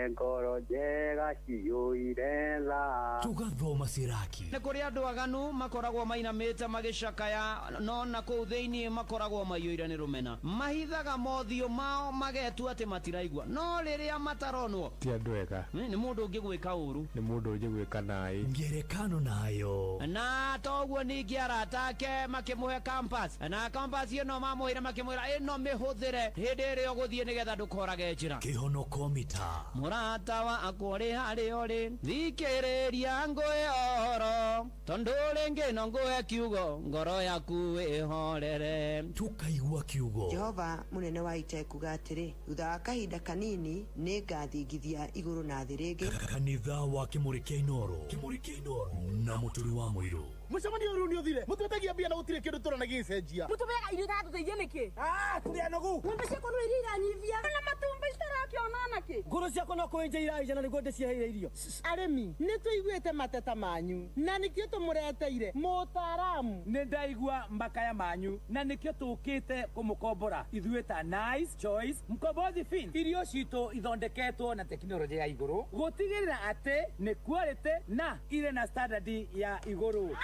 ngoro njega ciyũire tha. Tugathoma Siraki. Nĩ kũrĩ andũ aganu makoragwo mainamĩte magĩcakaya, no na kũu thĩinĩ makoragwo maiyũire nĩ rũmena. Mahithaga mothiũ mao magetua atĩ matiraigua, no rĩrĩa mataronwo ti andũ ega. Nĩ mũndũ ũngĩgwĩka ũru, nĩ mũndũ ũngĩgwĩka naĩ. Ngerekano nayo. Na toguo ningĩ arata ake makĩmũhe campus, na campus ĩno mamũheire makĩmwĩra ĩno mĩhũthĩre hĩndĩ ĩrĩa ũgũthiĩ nĩgetha ndũkorage njĩra. Kĩhonoko mita. Mũrata wakwa ũrĩ harĩa ũrĩ, thikĩrĩria ngũhe ũhoro, tondũ rĩngĩ no ngũhe kiugo, ngoro yaku ĩhorere. Tukaigua kiugo. Jehova mũnene wa ita ekuga atĩrĩ, thutha wa kahinda kanini nĩngathingithia igũrũ na thĩ rĩngĩ. Kanitha wa Kimuri kĩa Inooro, Kimuri kĩa Inooro na Mũturi wa Mũirũ. Mũcemanio ũyũ nĩ ũthire, mũtwĩtagia mbia na gũtirĩ kĩndũ tũrona gĩgĩcenjia. Mũtũbeaga irio itatũteithia nĩkĩ? Tũrĩ anogu. Ng'ombe ciakwa no iria iranyivia na matumbĩ citarakĩona nakĩ. Ngũrũ ciakwa no kũenja iraenja na nĩguo ndĩciheire irio. Arĩmi nĩ tũiguĩte mateta manyu na nĩkĩo tũmũreteire mũtaaramu. Nĩ ndaigua makaya manyu na nĩkĩo tũkĩte kũmũkombora ithuĩ ta Nice Choice Mkombozi Fin. Irio citũ ithondeketwo na tekinoronjĩ ya igũrũ gũtigĩrĩra atĩ nĩ quality na irĩ na standard ya igũrũ.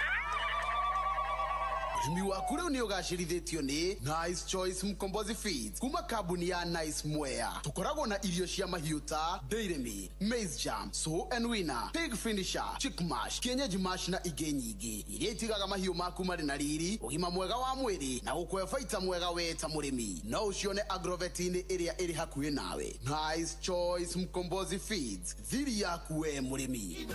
Ũrĩmi waku rĩu nĩ ũgacĩrithĩtio nĩ Nice Choice Mkombozi Feeds kuma kambuni ya Nice Mwea. Tũkoragwo na irio cia mahiũ ta Dairy Meal, Maize Jam, Sow and Winner, Pig Finisher, Chick Mash, Kienyeji Mash na ingĩ nyingĩ iria itigaga mahiũ maku marĩ na riri, ũgima mwega wa mwĩrĩ na gũkũhe baita mwega we ta mũrĩmi. No ũcione agrovet-inĩ ĩrĩa ĩrĩ hakuhĩ nawe. Nice Choice Mkombozi Feeds, thiri yaku we mũrĩmi.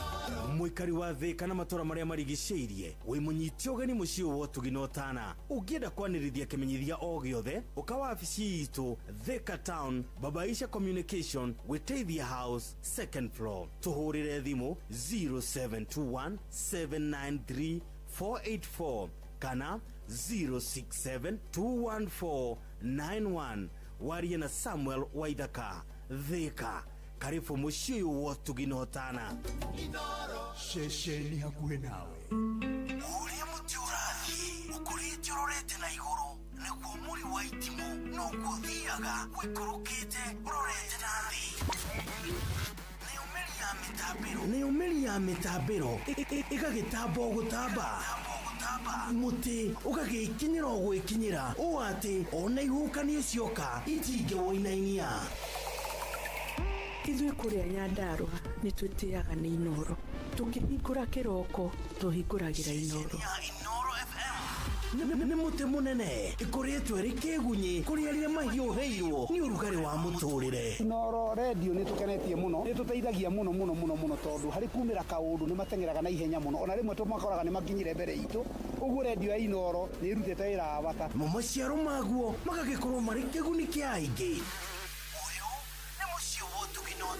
Mũikari wa thĩ kana matũra marĩa marigicĩirie, wĩ mũnyite ũgeni mũciĩ wa ũtugi na ũtana. Ũngĩenda kwanĩrithia kĩmenyithia o gĩothe, ũka wabici itũ Thika Town, Babaisha Communication, Wĩteithia House, second floor. Tũhũrĩre thimũ 0721 793 484 kana 067 214 91. Warie na Samuel Waithaka, Thika. Karibu mũciĩ ũyũ wa ũtugi na ũtana. Ceceni hakuhĩ nawe. Ũrĩa mũtĩ ũrathiĩ ũkũrĩte ũrorete na igũrũ, nĩguo mũri wa itimũ noguo ũthiaga ũikũrũkĩte ũrorete na thĩ. Nayo mĩri ya mĩtambĩro ĩgagĩtamba o gũtamba, mũtĩ ũgagĩkinyĩra o gwĩkinyĩra, ũũ atĩ ona ihuhũkanio cioka itingĩwũinainia. Ithuĩ kũrĩa Nyandarũa nĩ twĩtĩaga nĩ Inooro. Tũkĩhingũra kĩroko tũhingũragĩra Inooro. Nĩ mũtĩ mũnene ĩkoretwo ĩrĩ kĩgunyĩ kũrĩ arĩa mahiũhĩirwo nĩ ũrugarĩ wa mũtũrĩre. Inooro redio nĩ tũkenetie mũno, nĩ tũteithagia mũno mũno mũno mũno, tondũ harĩ kumĩra kaũndũ nĩ mateng'eraga na ihenya mũno, ona rĩmwe tũmakoraga nĩ makinyire mbere itũ. Ũguo redio ya Inooro nĩ ĩrutĩte wĩra wa bata. Mo maciaro maguo magagĩkorwo marĩ kĩguni kĩa aingĩ.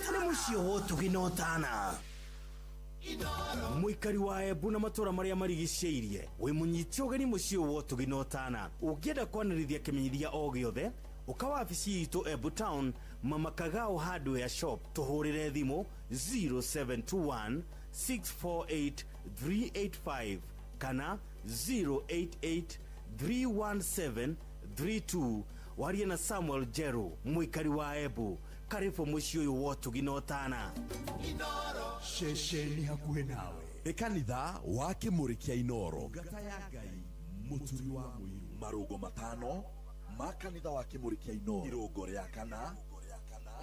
Nĩ mũciĩ wa ũtugi na ũtana. Mũikari wa Embu na matũra marĩa marigicĩirie, wĩ mũnyite ũgeni mũciĩ wa ũtugi na ũtana. Ũngĩenda kwanĩrithia kĩmenyithia o gĩothe, ũka wabici itũ Embu Town, Mama Kagao Hardware Shop. Tũhũrĩre thimũ 0721 648 385 kana 088 317 32. Warie na Samuel Jeru, mũikari wa Embu. Karibu mũciĩ ũyũ wa ũtugi na ũtana. Ceceni hakuhĩ nawe. Nĩ kanitha wa Kimuri kĩa Inooro. Ngata ya Ngai, Mũturi wa Mũirũ. Marũngo matano ma kanitha wa Kimuri kĩa Inooro. Irũngo rĩa kana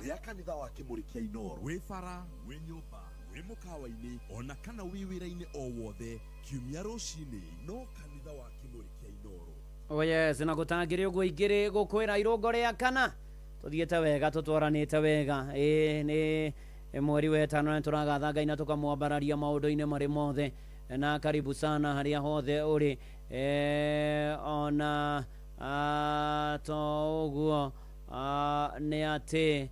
rĩa kanitha wa Kimuri kĩa Inooro. Wĩ bara, wĩ nyũmba, wĩ mũkawa-inĩ, ona kana wĩ wĩra-inĩ o wothe, kiumia rũcinĩ no kanitha wa Kimuri kĩa Inooro. Oh yes, na gũtangĩrĩ ũguo ingĩrĩ gũkwĩra irũngo rĩa kana tũthiĩte wega tũtwaranĩte wega. Ĩĩ nĩ mweri wa ĩtano na tũragatha Ngai na tũkamwambararia maũndũ-inĩ marĩ mothe, na karibu sana harĩa hothe ũrĩ. Ona to ũguo nĩ atĩ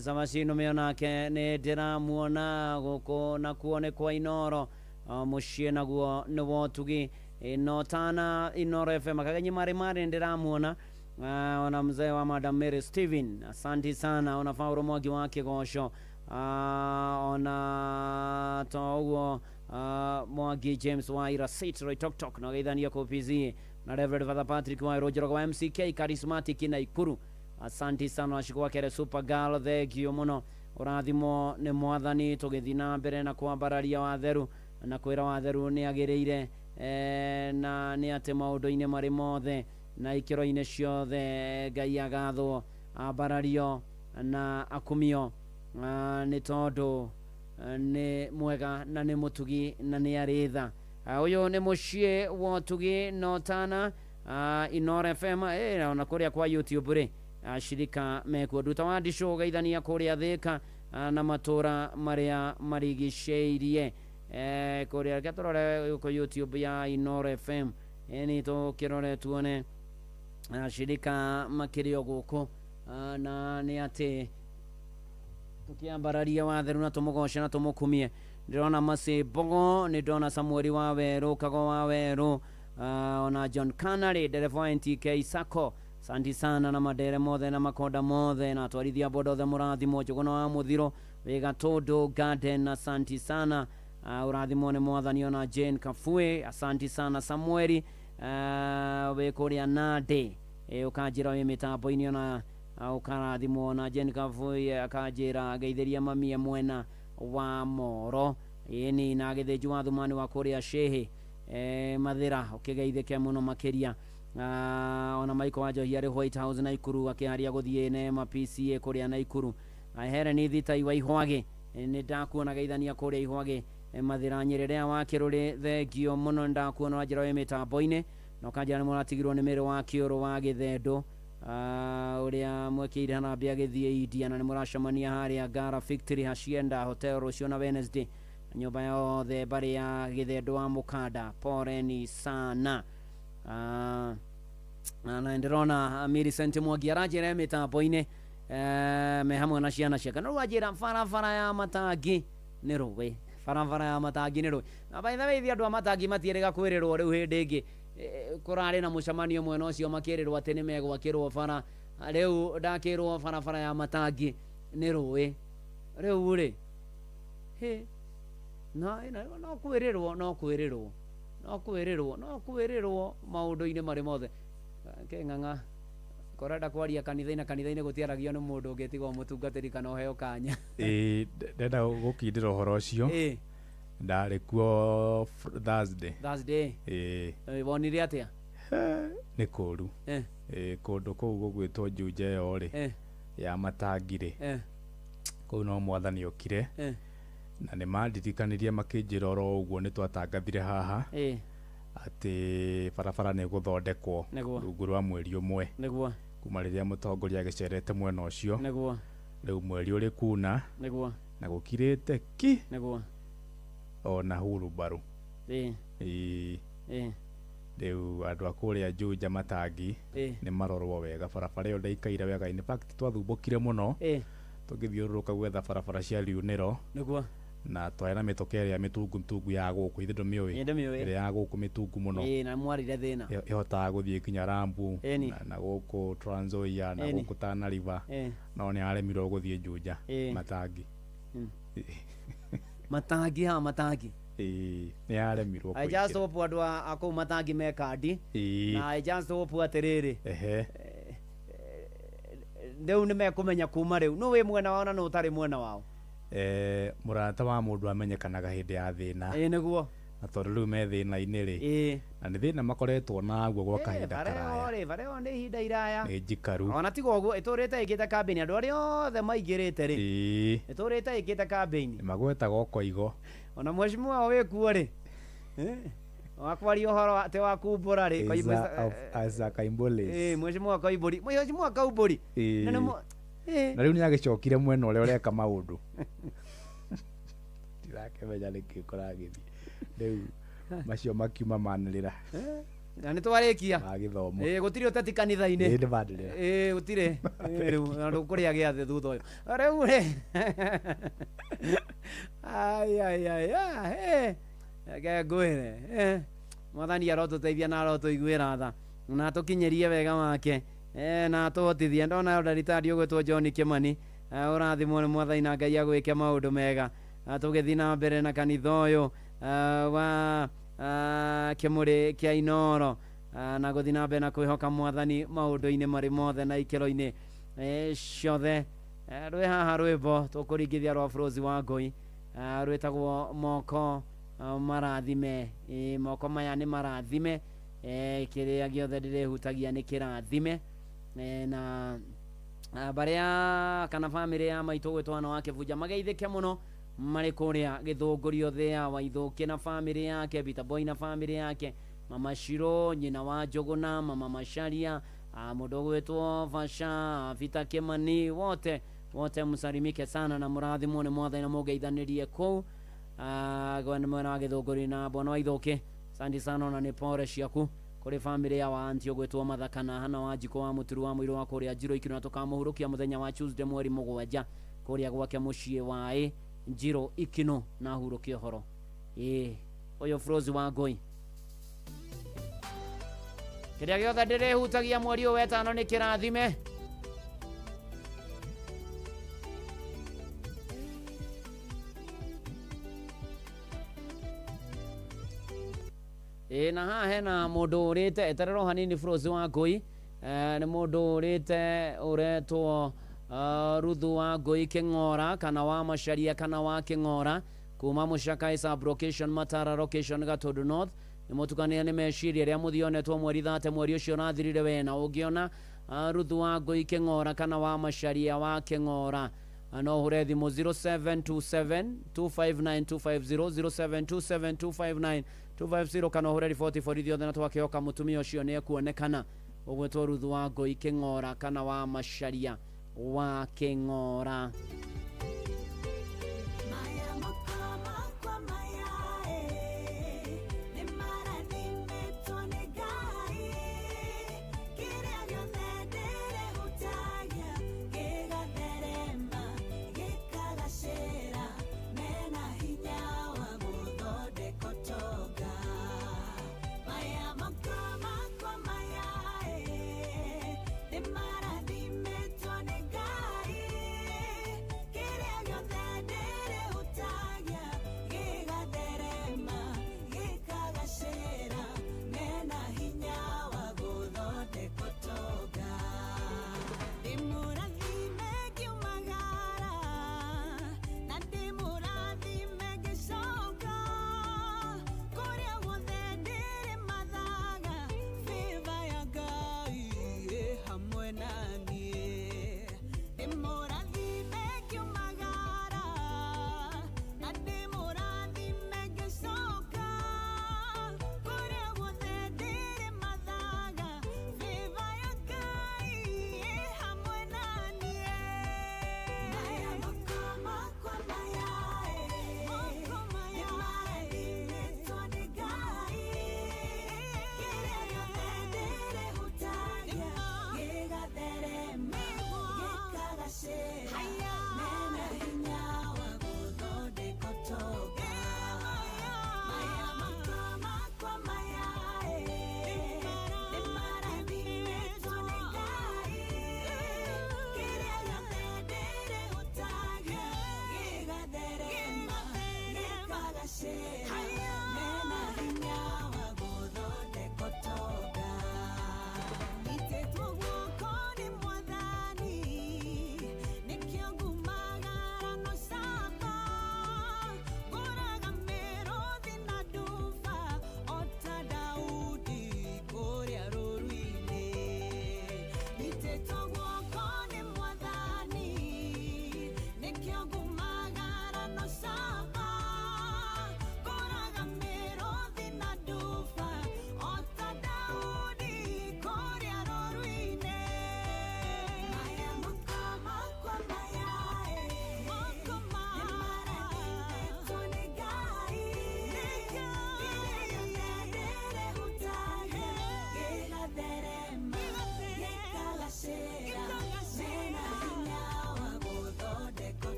Samacino mĩonake nĩ ndĩramuona gũkũ nakuo nĩ kwa Inooro, mũciĩ naguo nĩ wa ũtugi na ũtana. Inooro FM Akagenyi marĩ marĩ ndĩramuona ona mzee wa Madam Mary Steven, asanti sana. Ona Fauro Mwangi wa Kĩgoco, ona to ũguo Mwangi James wa Irasit Roitoktok na geithania kũ PZ na Reverend Father Patrick wa Njoroge wa MCK Charismatic Naikuru. Asanti sana Washiko wa Kere Super Girl, thengio muno, ũrathimwo nĩ Mwathani. Tũgĩthiĩ na mbere na kwambararia watheru na kwĩra watheru nĩ agĩrĩire, na nĩ atĩ maũndũ-inĩ marĩ mothe na ikĩro-inĩ ciothe Ngai agathwo, ambarario na akumio, nĩ tondũ nĩ mwega na nĩ mũtugi na nĩ arĩ tha. Ũyũ nĩ mũciĩ wa ũtugi na ũtana, Inooro FM, ona kũrĩa kwa YouTube rĩ, ashirika mekuo. Nduta wa ndicũ geithania kũrĩa Thĩka, na matũra marĩa marigicĩirie, kũrĩa reke tũrore gũkũ YouTube ya Inooro FM, nĩ tũkĩrore tuone ashirika makĩrĩ o gũkũ, na nĩ atĩ tukiambararia watheru na tũmũgoce na tũmũkumie. Ndĩrona Mercy Mbogo, nĩ ndona Samueli wa Werũ, Kago wa Werũ, ona John Canary, ndereba wa NTK Sacco, santi sana, na madere mothe na makonda mothe na atwarithia boda othe mũrathimwo. Njũgũna wa Mũthiro wĩ Gatũndũ Garden, asanti sana, ũrathimwo nĩ Mwathani. Ona Jane Kafue, asanti sana. Samueli wĩ kũrĩa Nandi, ũkanjĩra wĩ mĩtambo-inĩ, ona ũkarathimwo. Na Jane Kafue akanjĩra ngeithĩria mamie mwena wa Moro, ĩni na Gĩthĩnji wa Thumani wa kũrĩa Shehe, Mathĩra, ũkĩgeithĩke mũno makĩria. Ona Michael wa Njohi arĩ White House Naikuru akĩharia gũthiĩ Neema PCA kũrĩa Naikuru. Helen Thitai wa Ihwagĩ, nĩ ndakuona, geithania kũrĩa Ihwagĩ, Mathĩra. Nyerere wa Kĩrũrĩ, thengio mũno, ndakuona wanjĩra wĩ mĩtambo-inĩ, na ũkanjĩra nĩ mũratigirwo nĩ mĩrĩ wa Kĩũrũ wa Gĩthendũ, ũrĩa mwekĩire harambee agĩthiĩ India, na nĩ mũracemania harĩa Ngara Victory Hacienda Hotel rũciũ na Wednesday, nyũmba yothe mbarĩ ya Gĩthendũ wa Mũkanda, poleni sana. Na ndĩrona Millicent Mwangi aranjĩra mĩtambo-inĩ, me hamwe na ciana ciake, no rĩu anjĩra barabara ya Matangi nĩ rũĩ, barabara ya Matangi nĩ rũĩ. Na by the way, ithuĩ andũ a Matangi matiĩrĩga kwĩrĩrwo rĩu hĩndĩ ĩngĩ, kũrarĩ na mũcemanio mwena ũcio makĩrĩrwo atĩ nĩ megwakĩrwo bara. Rĩu ndakĩrwo barabara ya Matangi nĩ rũĩ, rĩu rĩ hĩ, no no kwĩrĩrwo, no kwĩrĩrwo, no kwĩrĩrwo, no kwĩrĩrwo maũndũ-inĩ marĩ mothe. Kĩng'ang'a korenda kwaria kanitha-inĩ, kanitha-inĩ gũtiaragio nĩ mũndũ ũngĩ tiga o mũtungatĩri kana ũheo kanya. Ĩĩ, ndenda gũkindĩra ũhoro ũcio. Ndarĩ kuo Thursday. Thursday. Ĩĩ. Wonire atĩa? Nĩ kũũru. Ĩĩ, kũndũ kũu gũgwĩtwo Juja ĩyo rĩ, ya Matangi rĩ, kũu no Mwathani okire, na nĩ mandirikanirie makĩnjĩra oro ũguo nĩ twatangathire haha atĩ barabara nĩ ĩgũthondekwo rungu rwa mweri ũmwe, nĩguo kuma rĩrĩa mũtongoria agĩcerete mwena ũcio, nĩguo rĩu mweri ũrĩ kuna, nĩguo na gũkirĩte ki, nĩguo ona hurumbarũ. Ĩĩ. Rĩu andũ a kũrĩa Juja Matangi nĩ marorwo wega, barabara ĩyo ndĩikaire wega. In fact twathumbũkire mũno tũgĩthiũrũrũka gwetha barabara cia riunĩro, nĩguo na twarĩ na mĩtoka ĩrĩa mĩtungu mĩtungu ya gũkũ, ithe ndũmĩũĩ, ndĩmĩũĩ, ĩrĩa ya gũkũ mĩtungu mũno. Ĩĩ, na mwarire thĩna. Ĩhotaga gũthiĩ nginya Rambu na gũkũ Trans Nzoia na gũkũ Tana River, no nĩ yaremirwo gũthiĩ Juja Matangi. Matangi ha Matangi. Ĩĩ, nĩ yaremirwo. I just hope andũ a kũu Matangi me kandi, na I just hope atĩrĩrĩ, rĩu nĩ mekũmenya kuma rĩu nũ wĩ mwena wao na nũ ũtarĩ mwena wao. Mũrata wa mũndũ amenyekanaga hĩndĩ ya thĩna. Ĩĩ, nĩguo. Na tondũ rĩu me thĩna-inĩ rĩ, na nĩ thĩna makoretwo naguo gwa kahinda karaya. Bara ĩyo nĩ ihinda iraya, nĩ njikaru. Ona tiga ũguo, ĩtũrĩte ĩkĩte kambĩini, andũ arĩa othe maingĩrĩte rĩ, ĩtũrĩte ĩkĩte kambĩini, magwetaga ũkoigo. Ona mheshimiwa wao wĩkuo rĩ, wakwaria ũhoro atĩ wa kumbũra rĩ, mheshimiwa Koimbũri, mheshimiwa Koimbũri na rĩu nĩ agĩcokire mwena ũrĩa ũreka maũndũ, ndirakĩmenya nĩkĩ kũragĩthiĩ rĩu, macio makiuma manĩrĩra. Na nĩ twarĩkia ma gĩthomo. Ĩĩ, gũtirĩ ũteti kanitha-inĩ. Ĩĩ, nĩ manĩrĩra. Ĩĩ, gũtirĩ rĩu na ndũkũrĩa gĩathĩ thutha ũyũ rĩu rĩ. Ai ai ai, reke ngwĩre, Mwathani arotũteithia na arotũiguĩra tha na atũkinyĩrie wega wake, na atũhotithie. Ndona ndagĩtarĩ ũgwĩtwo John Kĩmani, ũrathimwo nĩ Mwathani na Ngai agwĩke maũndũ mega. Tũgĩthiĩ na mbere na kanitha ũyũ, wa Kimuri kia Inoro na guthi na mbere na kwihoka mwathani maundu-ini mari mothe na ikero-ini ciothe. Rwi haha rwimbo tukuringithia rwa Frozi wa Ngui rwitagwo moko marathime. Moko maya ni marathime, kiria giothe ndirihutagia ni kirathime. Na baria kana family ya maitu gwitwo ana wa Kibuja mageithike muno mari kuria Githunguri Othea wa Ithuki na family yake, Peter Boy na family yake, Mama Shiro nyina wa Njuguna, Mama Masharia, mundu gwitwo Vasha Vita Kimani, wote wote msalimike sana na murathimwo ni mwathani na mugeithanirie kuu gwene mwena wa Githunguri na bwana wa Ithuki. Asante sana na ni pore ciaku kuri family ya wa auntie gwitwo Mathaka na Hana wa Njiko wa Muturu wa Muiru wa kuria Njiro Ikino, na tukamuhurukia muthenya wa Tuesday mweri 7 kuria gwake mucii wa Njiro Ikino na hurukia horo. Uyu Frozi wa Ngui kiria giothe ndirihutagia mweri uyu wetano ni kirathime. Na haha hena mundu urite etererwo hanini Frozi wa Ngui. Ni mundu urite uretwo Ruthu wa Ngui King'ora kana wa Macharia kana wa King'ora kuma Mucaka sub-location Matara location Gatundu North. Ni mutukania ni meciria ria muthionetwo mweri 30 mweri ucio urathirire wena. Ungiona Ruthu wa Ngui King'ora kana wa Macharia wa King'ora no hure thimu 0727 259 250 0727 259 250 kana hure riboti borithi othe na twakihoka mutumia ucio ni ekuonekana ugwitwo Ruthu wa Ngui King'ora kana wa Macharia wa King'ora.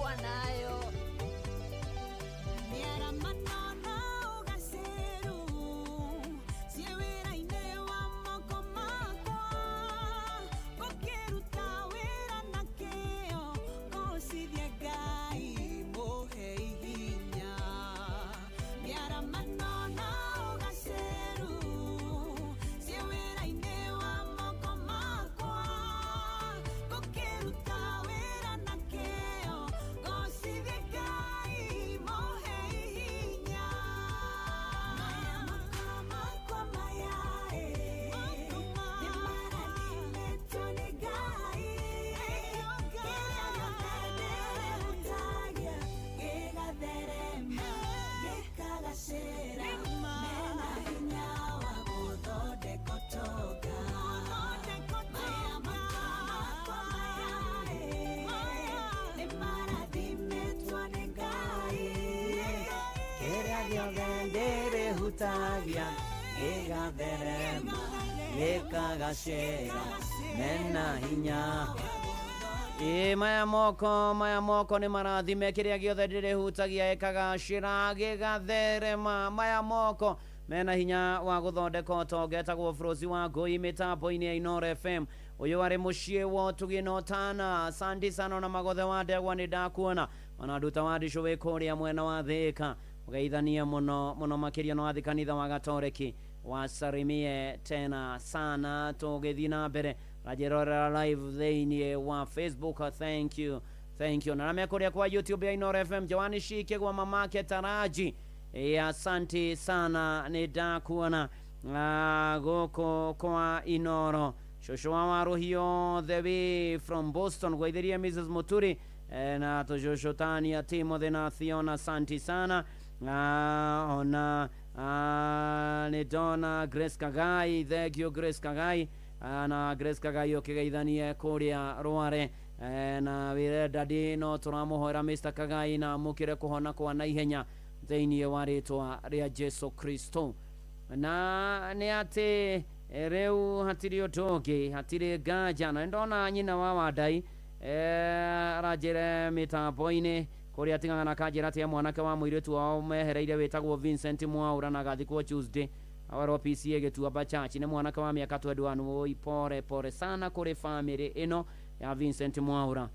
Ngũkua nayo. Mĩaramano na ũgacĩru ciĩ wĩra-inĩ wa moko makwa, ngũkĩruta wĩra na kĩo, ngũcithie Ngai mũhe hinya. Mĩaramano na ũgacĩru ciĩ wĩra-inĩ wa moko makwa, ngũkĩruta wĩra na kĩo, ngũcithie Ngai mũhe hinya. Maya moko makwa maya nĩ marathimĩtwo nĩ Ngai, kĩrĩa gĩothe ndĩrehutagia gĩgatherema, gĩkagacĩra, mena hinya wa gũthondeka ũtonga. Maya moko makwa maya nĩ marathimĩtwo nĩ Ngai, kĩrĩa gĩothe ndĩrĩhutagia gĩgatherema, gĩkagacĩra, mena hinya. Ĩ maya moko nĩ marathime, kĩrĩa gĩothe ndĩrĩhutagia gĩkagacĩra, gĩgatherema. Maya moko mena hinya wa gũthondeka ũtonga. Etagwo Frozi wa Ngũi mĩtambo-inĩ ya Inooro FM. Ũyũ arĩ mũciĩ wa ũtugi na ũtana. Asante sana na magothe wa ndegwa nĩ ndakuona, ona nduta wa ndicũ wĩ kũrĩa mwena wa Thĩka, ũgeithanie mũno mũno makĩria no wathi kanitha wa Gatoreki wasarimie tena sana. Tũgĩthiĩ na mbere ranjĩrorera live thĩinĩ wa Facebook, thank you, thank you. Na arĩa me kũrĩa kwa YouTube ya Inooro FM, Joani Shike gwa mamake Taraji, asante sana nĩ ndakuona gũkũ kwa Inooro. Cũcũ wa Waruhio the way from Boston, gwaithirie Mrs Muturi na tũcũcũ Tania Timothy na Thiona, asante sana. Ona nĩ ndona Grace Kagai, thank you Grace Kagai. Na Grace Kagai ũkĩgeithanie kũrĩa Rware, na wĩre dadi no tũramũhoera Mr Kagai na amũkĩre kũhona kwa naihenya thĩinĩ wa rĩtwa rĩa Jesu Kristo. Na nĩ atĩ rĩu hatirĩ ũndũ ũngĩ, hatirĩ nganja. Na nĩndona nyina wa Wandai aranjĩre mĩtambo-inĩ kũrĩa atigaga na kanjĩra atĩ mwanake wa mũirĩtu wao mehereire wĩtagwo Vincent Mwaura na agathikwo Tuesday awarwo PCA Gĩtuamba Church. Nĩ mwanake wa mĩaka 21. Oi, pore pore sana kũrĩ famĩlĩ ĩno ya Vincent Mwaura.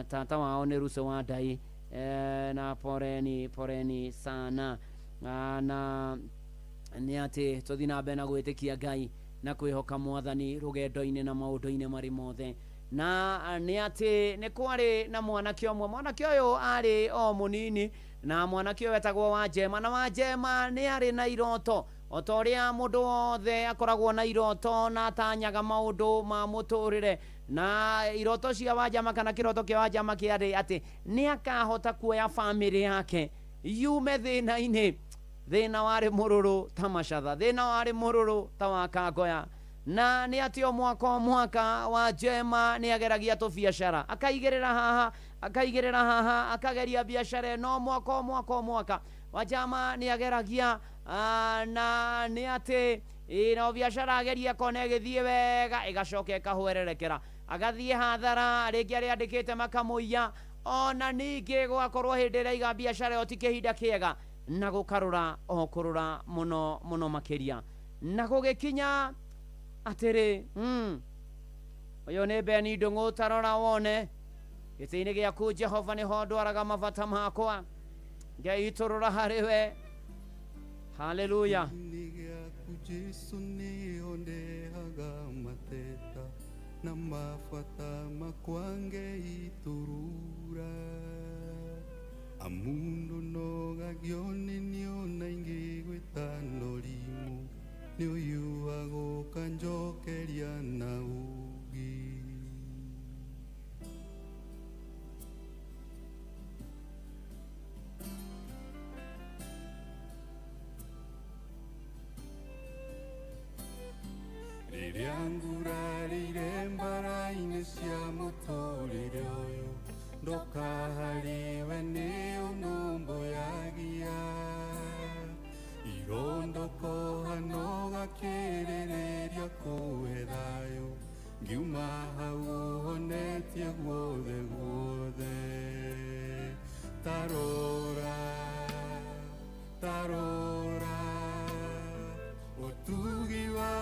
Tata wao nĩ Ruse wa Ndai, na poreni poreni sana. Na nĩ atĩ tũthiĩ na mbere na gwĩtĩkia Ngai na kwĩhoka mwathani rũgendo-inĩ na maũndũ-inĩ marĩ mothe. Na nĩ atĩ nĩ kwarĩ na mwanake ũmwe, mwanake ũyũ arĩ o mũnini, na mwanake ũyũ etagwo Wanjema. Na Wanjema nĩ arĩ na iroto o ta ũrĩa mũndũ wothe akoragwo na iroto na atanyaga maũndũ ma mũtũrĩre. Na iroto cia Wanjama kana kĩroto kĩa Wanjama kĩarĩ atĩ nĩ akahota kuoya famĩlĩ yake yume thĩna-inĩ. Thĩna warĩ mũrũrũ ta macatha, thĩna warĩ mũrũrũ ta wa kangoya. Na nĩ atĩ o mwaka Wanjema nĩ ageragia tũbiacara, akaigĩrĩra haha, akaigĩrĩra haha, akageria biacara ĩno mwaka o mwaka o mwaka. Wanjama nĩ ageragia, na nĩ atĩ no biacara ageria kona ĩgĩthiĩ wega ĩgacoka ĩkahwererekera, agathiĩ hathara, rĩngĩ arĩa andĩkĩte makamũiya. Ona ningĩ gũgakorwo hĩndĩ ĩrĩa aiga biacara ĩyo ti kĩhinda kĩega, na gũkarũra o kũrũra mũno mũno makĩria. Na gũgĩkinya atĩrĩ, ũyũ nĩ Beni Ndũng'ũ, tarora wone gĩtĩ-inĩ gĩaku Jehova nĩho ndwaraga mabata makwa, ngeitũrũra harĩ we. Haleluya. Jesu nĩho ndehaga mateta na mabata makwa ngeitũrũra, amundu nogagio nĩ niona ingĩgwĩta norimũ, nĩ ũyũ agũka njokeria na ũũgĩ. Rĩrĩa ngurarĩire mbara-inĩ cia mũtũrĩre ũyũ, ndoka harĩwe nĩ ũnũmbũyagia, irondokoha no gakĩrĩrĩria kũhe thayũ, ngiuma hau ũhonetie guothe guothe.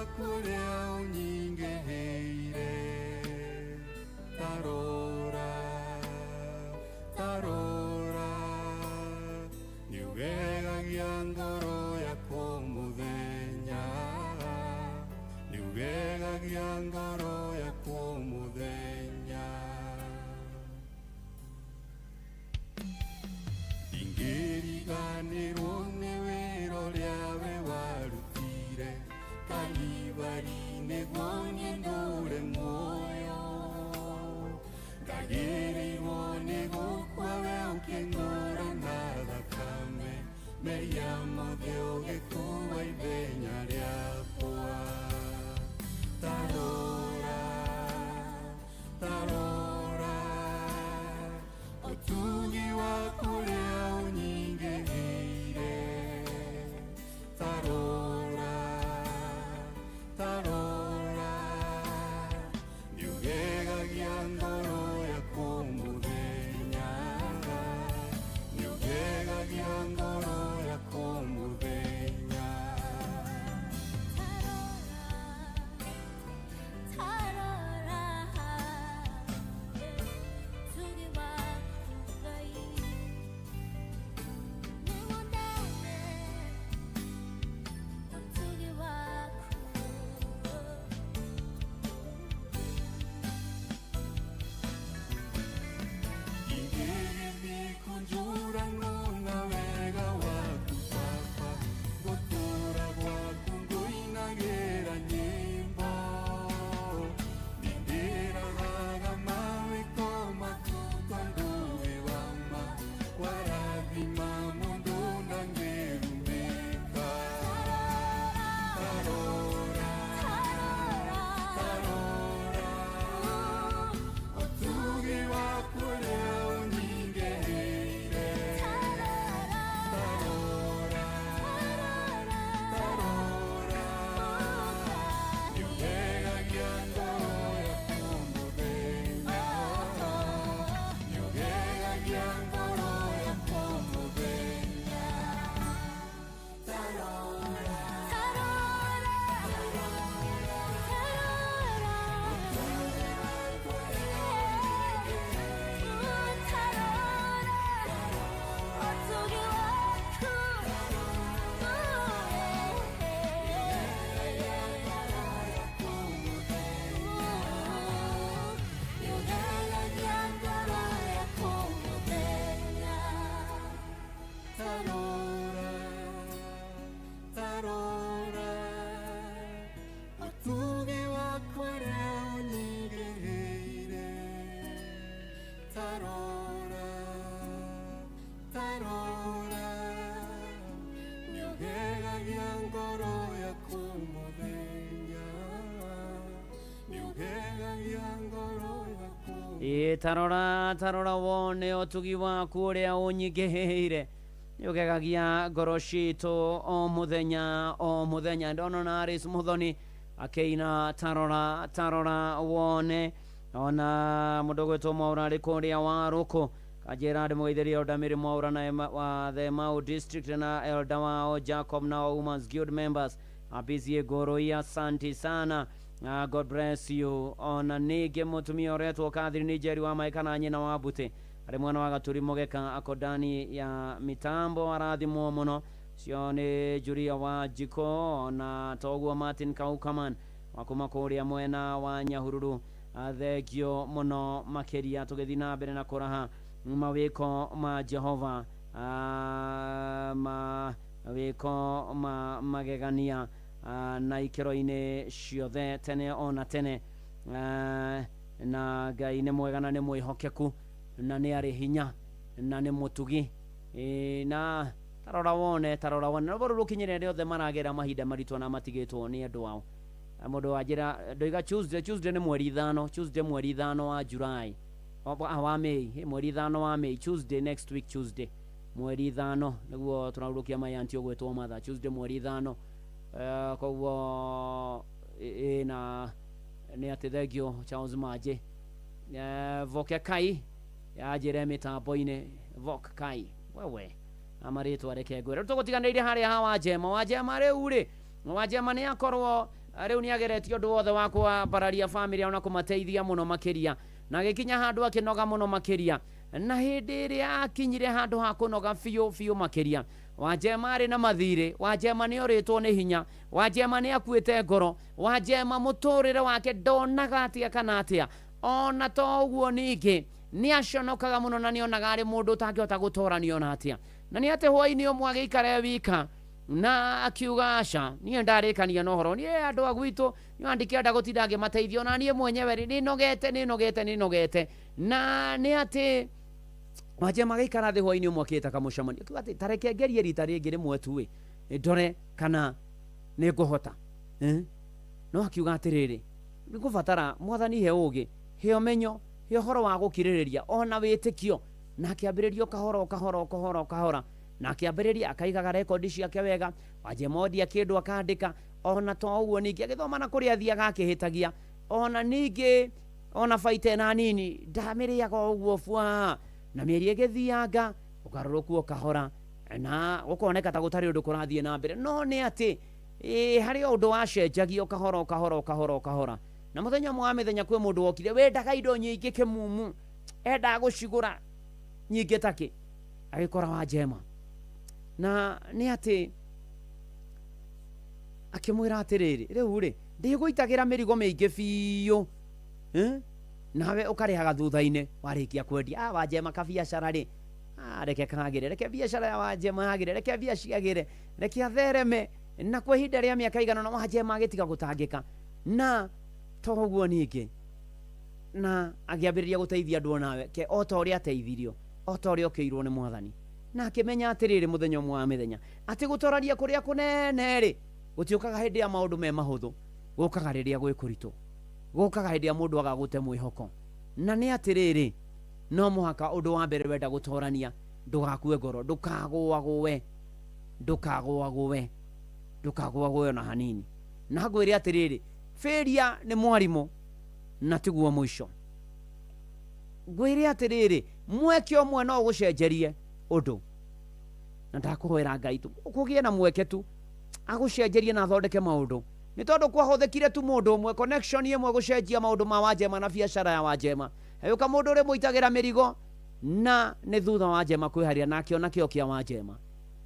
waku ũrĩa ũnyingĩhĩire. Tarora, tarora, nĩũgegagia ngoro yakwa mũthenya, nĩũgegagia ngoro yakwa mũthenya. Ndingĩriganĩrwo nĩ wĩra ũrĩa we warutire Kalivari nĩguo niĩ ndũre muoyo. Ndagĩrĩirwo nĩ gũkua we ũkĩngũra na thakame, mehia mothe ũgĩkua ithenya rĩakwa. Tarora, tarora, ũtugi waku ũrĩa ũnyingĩhĩire. Tarora, tarora, nĩũgegagia ngoro yakwa mũthenya, nĩũgegagia ngoro yakwa mũthenya. Tarora, tugi waku Ngai, nĩwonete ũtugi waku. Ingĩgĩthiĩ kũnjũranwo na wega waku Baba, ngũtũũra gwaku ngũinagĩra nyĩmbo. Nĩndĩroraga mawĩko maku tondũ wĩ wa ma, warathima mũndũ ndangĩrumĩka. Tarora, tarora, ũtugi waku ũrĩa ũnyingĩhĩire. Tarora, tarora, nĩũgegagia ngoro yakwa mũthenya, nĩũgegagia ngoro yakwa mũthenya. Tarora, Tarora, tarora, tarora, ũtugi waku. Nĩũgegagia ngoro yakwa mũthenya. Tarora, tarora, ũtugi waku ũrĩa ũnyingĩhĩire. Tarora, tarora, nĩũgegagia ngoro yakwa mũthenya, nĩũgegagia ngoro yakwa. Ĩ tarora, tarora wone ũtugi waku ũrĩa ũnyingĩhĩire, nĩũgegagia ngoro citũ o mũthenya o mũthenya. Ndona na Aris Muthoni akĩina tarora, tarora wone. Ona mũndũ ũgwĩtwo Mwaura arĩ kũrĩa Warũkũ kanjĩra ndĩmũgeithĩrie Elder Mary Mwaura na wa the Mau District na Elder wao Jacob na Women's Guild members abizie Ngoroi, asante sana. God bless you. Ona ningĩ mũtumia ũretwo Catherine Njeri wa Maĩ kana nyina wa Mbutĩ arĩ mwena wa Gaturi Mũgeka akodani ya mitambo arathimwo mũno. Cio nĩ Julia wa Njiko ona toguo Martin Kaukaman wa kuma kũrĩa mwena wa Nyahururu, thengio mũno makĩria. Tũgĩthiĩ na mbere na kũraha mawĩko ma Jehova, mawĩko ma magegania, na ikĩro-inĩ ciothe tene ona tene. Na Ngai nĩ mwega na nĩ mwĩhokeku na nĩ arĩ hinya na nĩ mũtugi. Na tarora wone, tarora wone rwĩmbo rũu rũkinyĩre arĩa othe maragera mahinda maritũ na matigĩtwo nĩ andũ ao. Mũndũ wanjĩra ndoiga Tuesday, Tuesday nĩ mweri 5, Tuesday mweri 5 wa July, wa May, mweri 5 wa May, Tuesday next week, Tuesday mweri 5 nĩguo tũrarũkia mayanti ũgwĩtwo matha Tuesday mweri 5. Koguo na nĩ atĩ thengio Charles Maje. Voke Kai yanjĩre mĩtambo-inĩ, Vok Kai wewe amarĩtwa reke ngwĩre. Rĩu tũgũtiganĩire harĩa ha Wanjema. Wanjema rĩu rĩ, Wanjema nĩ akorwo Rĩu nĩ ageretie ũndũ wothe wa kwambararia bamĩrĩ ona kũmateithia mũno makĩria, na agĩkinya handũ akĩnoga mũno makĩria. Na hĩndĩ ĩrĩa akinyire handũ ha kũnoga biũ biũ makĩria, Wanjema arĩ na mathirĩ, Wanjema nĩ orĩtwo nĩ hinya, Wanjema nĩ akuĩte ngoro, Wanjema mũtũrĩre wake ndonaga atĩa kana atĩa. Ona to ũguo ningĩ nĩ aconokaga mũno na nĩonaga arĩ mũndũ ũtangĩhota gũtorania ona atĩa. Na nĩ atĩ hwaĩ-inĩ ũmwe agĩikara e wika na akiuga aca, niĩ ndarĩkania na ũhoro, niĩ andũ a gwitũ niĩ ndikĩenda gũtinda ngĩmateithia, ona niĩ mwenyewe rĩ nĩnogete nĩnogete nĩnogete. Na nĩ atĩ Wanjema agĩikara thĩ hwaĩ-inĩ ũmwe akĩĩta kamũcemanio, akiuga atĩ ta reke ngerie rita rĩngĩ rĩmwe tu ĩ, ndore kana nĩ ngũhota. No akiuga atĩrĩrĩ, nĩngũbatara mwathani he ũgĩ, he ũmenyo, he ũhoro wa gũkirĩrĩria ona wĩtĩkio. Na akĩambĩrĩria o kahora o kahora o kahora o kahora, na akĩambĩrĩria akaigaga rekondi ciake wega. Wanjema ondia kĩndũ akandĩka, ona to ũguo ningĩ agĩthoma na kũrĩa athiaga akĩhĩtagia, ona ningĩ ona baita ĩna nini ndamĩrĩaga o ũguo bua. Na mĩeri ĩgĩthianga ũgarũrũku o kahora, na gũkoneka ta gũtarĩ ũndũ kũrathiĩ na mbere. No nĩ atĩ harĩ o ũndũ wacenjagia o kahora o kahora o kahora o kahora. Na mũthenya ũmwe wa mĩthenya kwĩ mũndũ wokire wendaga indo nyingĩ kĩmumu, endaga gũcigũra nyingĩ takĩ, agĩkora Wanjema. Na nĩ atĩ akĩmwĩra atĩrĩrĩ, rĩu rĩ ndĩgũitagĩra mĩrigo mĩingĩ biũ, nawe ũkarĩhaga thutha-inĩ warĩkia kwendia. Wanjema kabiacara rĩ, reke kagĩre, reke biacara ya Wanjema yagĩre, reke mbia ciagĩre, reke athereme. Na kwa ihinda rĩa mĩaka igana na Wanjema agĩtiga gũtangĩka. Na to ũguo ningĩ, na agĩambĩrĩria gũteithia andũ onawe ke o ta ũrĩa ateithirio, o ta ũrĩa okĩirwo nĩ mwathani. Na akĩmenya atĩrĩrĩ mũthenya ũmwe wa mĩthenya atĩ gũtoraria kũrĩa kũnene rĩ gũtiũkaga hĩndĩ ya maũndũ me mahũthũ, gũkaga rĩrĩa gwĩ kũritũ, gũkaga hĩndĩ ya mũndũ aga gũte mwĩhoko. Na nĩ atĩrĩrĩ, no mũhaka ũndũ wa mbere wenda gũtorania ndũgakue ngoro, ndũkagũagũe, ndũkagũagũe, ndũkagũagũe ona hanini. Na ngwĩre atĩrĩrĩ, failure nĩ mwarimũ na tiguo mũico. Ngwĩre atĩrĩrĩ, mweke ũmwe no ũgũcenjerie ũndũ, na ndakũhoera Ngai tu kũgĩe na mweke tu agũcenjerie na athondeke maũndũ. Nĩ tondũ kwahũthĩkire tu mũndũ ũmwe, connection ĩmwe gũcenjia maũndũ ma Wanjema na biacara ya Wanjema. Hagĩũka mũndũ ũrĩa mũitagĩra mĩrigo, na nĩ thutha Wanjema kwĩharia na akĩona kĩo kĩa Wanjema.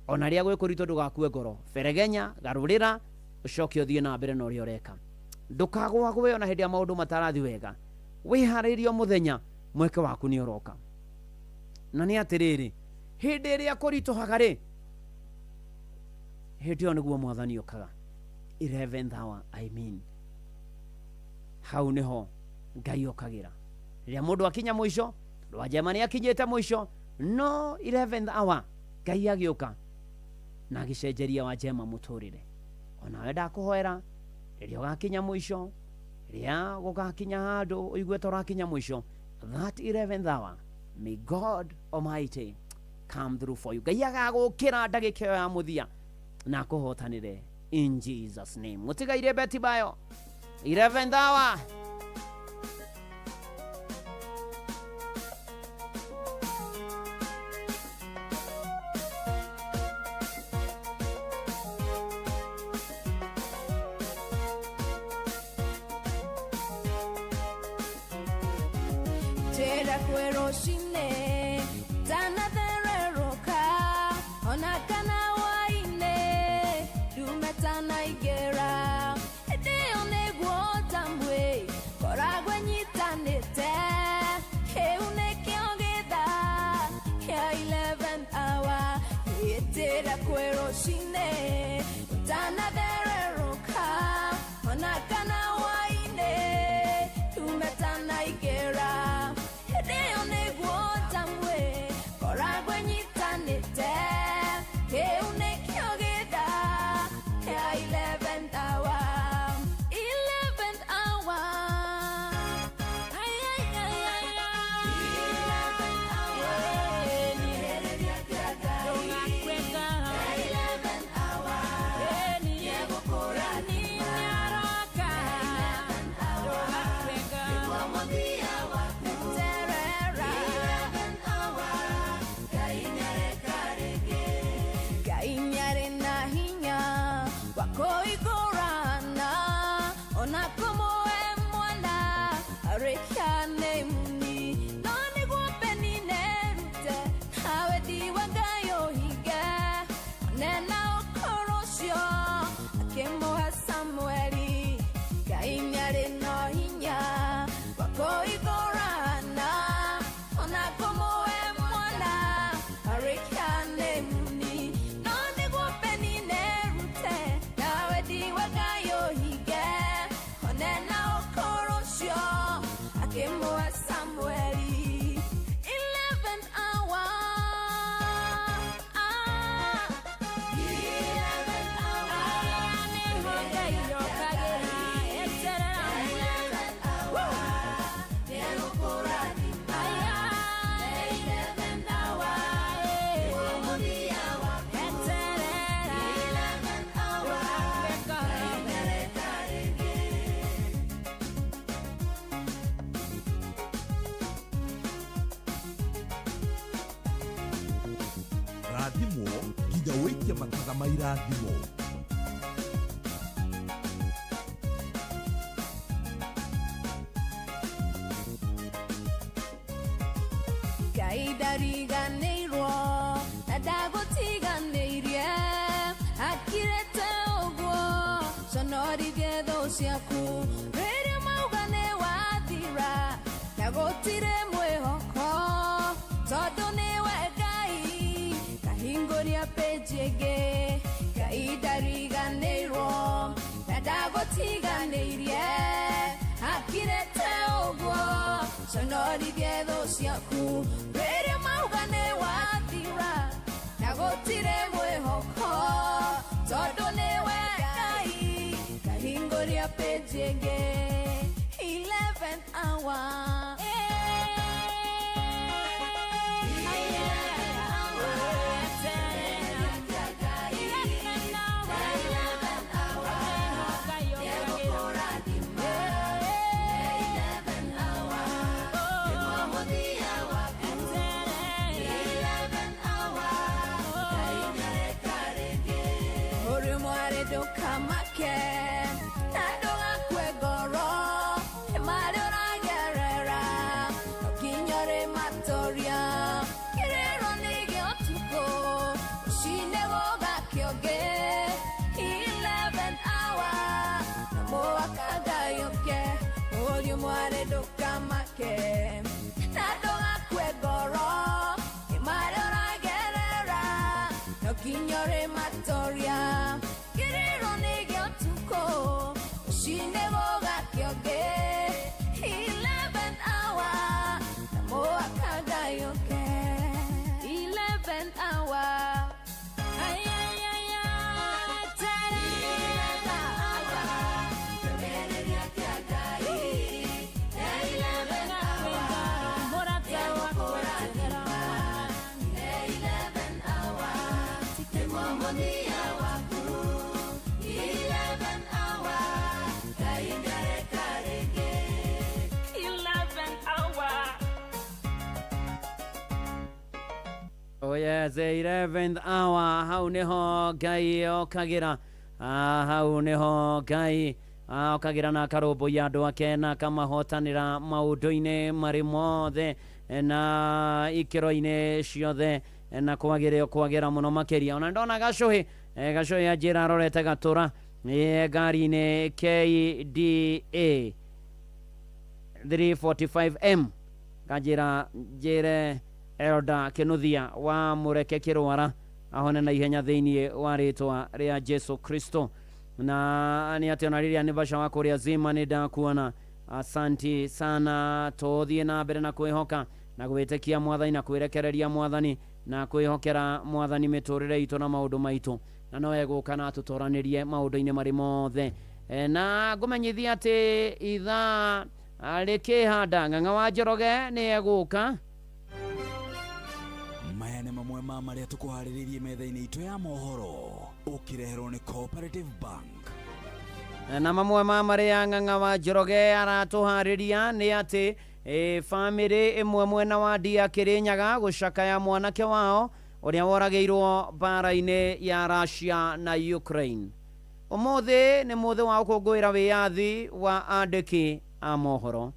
Ona rĩrĩa gwĩ kũritũ ndũgakue ngoro, beregenya, garũrĩra, ũcoke ũthiĩ na mbere na ũrĩa ũreka. Ndũkagũagũe ona hĩndĩ ya maũndũ matarathi wega, wĩharĩrie o mũthenya, mweke waku nĩ ũroka. Na nĩ atĩrĩrĩ, hĩndĩ ĩrĩa kũritũhaga rĩ, hĩndĩ ĩyo nĩguo mwathani okaga. 11th hour, I mean, hau nĩho Ngai okagĩra. Rĩrĩa mũndũ akinya mũico, tondũ Wanjema nĩ akinyĩte mũico, no 11th hour Ngai agĩũka na agĩcenjeria Wanjema mũtũrĩre. Onawe ndakũhoera rĩrĩa ũgakinya mũico, rĩrĩa gũgakinya handũ ũigue ta ũrakinya mũico, that 11th hour, may God Almighty come through for you. Ngai agagũkĩra ndagĩka ĩyo ya mũthia na akũhotanĩre in Jesus name. Mũtigaire Betty Bayo, 11th hour. Tera kweroshine tanathereroka ona kana waine dumetana igera edeo neguo tambwe koragwe nyitanite heune kĩogitha kĩa 11th hour. Tera kweroshine tanathereroka ona kana waine dumetana igera edeo neguo tambwe koragwe nyitanite heune kĩogitha kĩa 11th hour. 11th hour. Ay, ay, ay, ay, ay. 11th hour. 11th hour. 11th hour. Ngai nĩarĩ na hinya wa kũigũrana kũmũhe mwana arĩkia nĩ muni no nĩguo Penina erute nawe ndiwe Ngai ũhinge nena ũkũrũ ũcio akĩmũhe Samueli Ngai nĩarĩ na hinya wa kũhingũrana ona kũmũhe mwana arĩkia nĩ muni no nĩguo Penina erute nawe ndiwe Ngai ũhinge onena ũkũrũ ũcio akĩmũhe Samueli 11th hour ah 11th hour nĩho Ngai okagĩra eterera 11th hour nĩegũkũrathima 11th hour nĩguo mũthia waku eterera 11th hour Ngai nĩareka rĩngĩ. Rathimwo nginya wĩikie matatha ma irathimo. Ngai ndariganĩirwo na ndagũtiganĩirie akirĩte ũguo conorithie thũ ciaku rĩrĩa mauga nĩ wathira na gũtirĩ mwĩhoko tondũ nĩwe Ngai kahingũria pĩnji ĩngĩ Ngai ndariganĩirwo na ndagũtiganĩirie akirĩte ũguo conorithie thũ ciaku rĩrĩa mauga nĩ wathira na gũtirĩ mwĩhoko tondũ nĩwe Ngai kahingũria pĩnji ĩngĩ 11th hour Ũrĩ mwarĩ ndũkamake na ndũgakue ngoro nĩ marĩa ũragerera no nginya ũrĩmatoria kĩrĩro nĩ gĩa ũtukũ rũcinĩ gũgakĩongĩ 11th hour na mũhaka Ngai ũke ũrĩ mwarĩ ndũkamake na ndũgakue ngoro nĩ marĩa ũragerera no nginya ũrĩmatoria kĩrĩro nĩ gĩa ũtukũ rũcinĩ gũgakĩongĩ 11th hour na mũhaka Ngai ũke 11th hour Ay, ay, ay, ay, 11th hour kĩonereria kĩa Ngai 11th hour nĩegũkũrathima 11th hour nĩguo mũthia waku 11th hour Ngai nĩareka rĩngĩ 11th hour. Oh yes, the 11th hour hau niho Ngai okagira. Hau niho Ngai okagira na akarũmbũiya andũ ake na akamahotanĩra maũndũ-inĩ marĩ mothe na ikĩro-inĩ ciothe na kwagĩrĩ kwagĩra mũno makĩria ona ndona gacũhĩ gacũhĩ anjĩra arorete gatũra ngari-inĩ KDA 345M kanjĩra njĩre Elda Kinuthia wa Mũreke Kĩrwara ahone na ihenya thĩinĩ wa rĩtwa rĩa Jesu Kristo na nĩ atĩ ona rĩrĩa nĩ baca wa kũrĩa zima nĩ ndakuona asanti sana tũthiĩ na mbere na kwĩhoka na gwĩtĩkia mwathani na kwĩrekereria mwathani na kwĩhokera mwathani mĩtũrĩre itũ na maũndũ maitũ na no egũka na atũtoranĩrie maũndũ-inĩ marĩ mothe. Na ngũmenyithia atĩ ithaa rĩkĩhanda Ng'ang'a wa Njoroge nĩ egũka. Maya nĩ mamwe ma marĩa tũkũharĩrĩirie metha-inĩ itũ ya mohoro ũkĩreherwo nĩ Cooperative Bank. Na mamwe ma marĩa Ng'ang'a wa Njoroge aratũharĩria nĩ atĩ bamĩrĩ ĩmwe mwena wa Ndia Kĩrĩnyaga gũcakaya mwanake wao ũrĩa woragĩirwo mbara-inĩ ya Russia na Ukraine. Ũmũthĩ nĩ mũthĩ wa gũkũngũĩra wĩyathi wa andĩki a mohoro,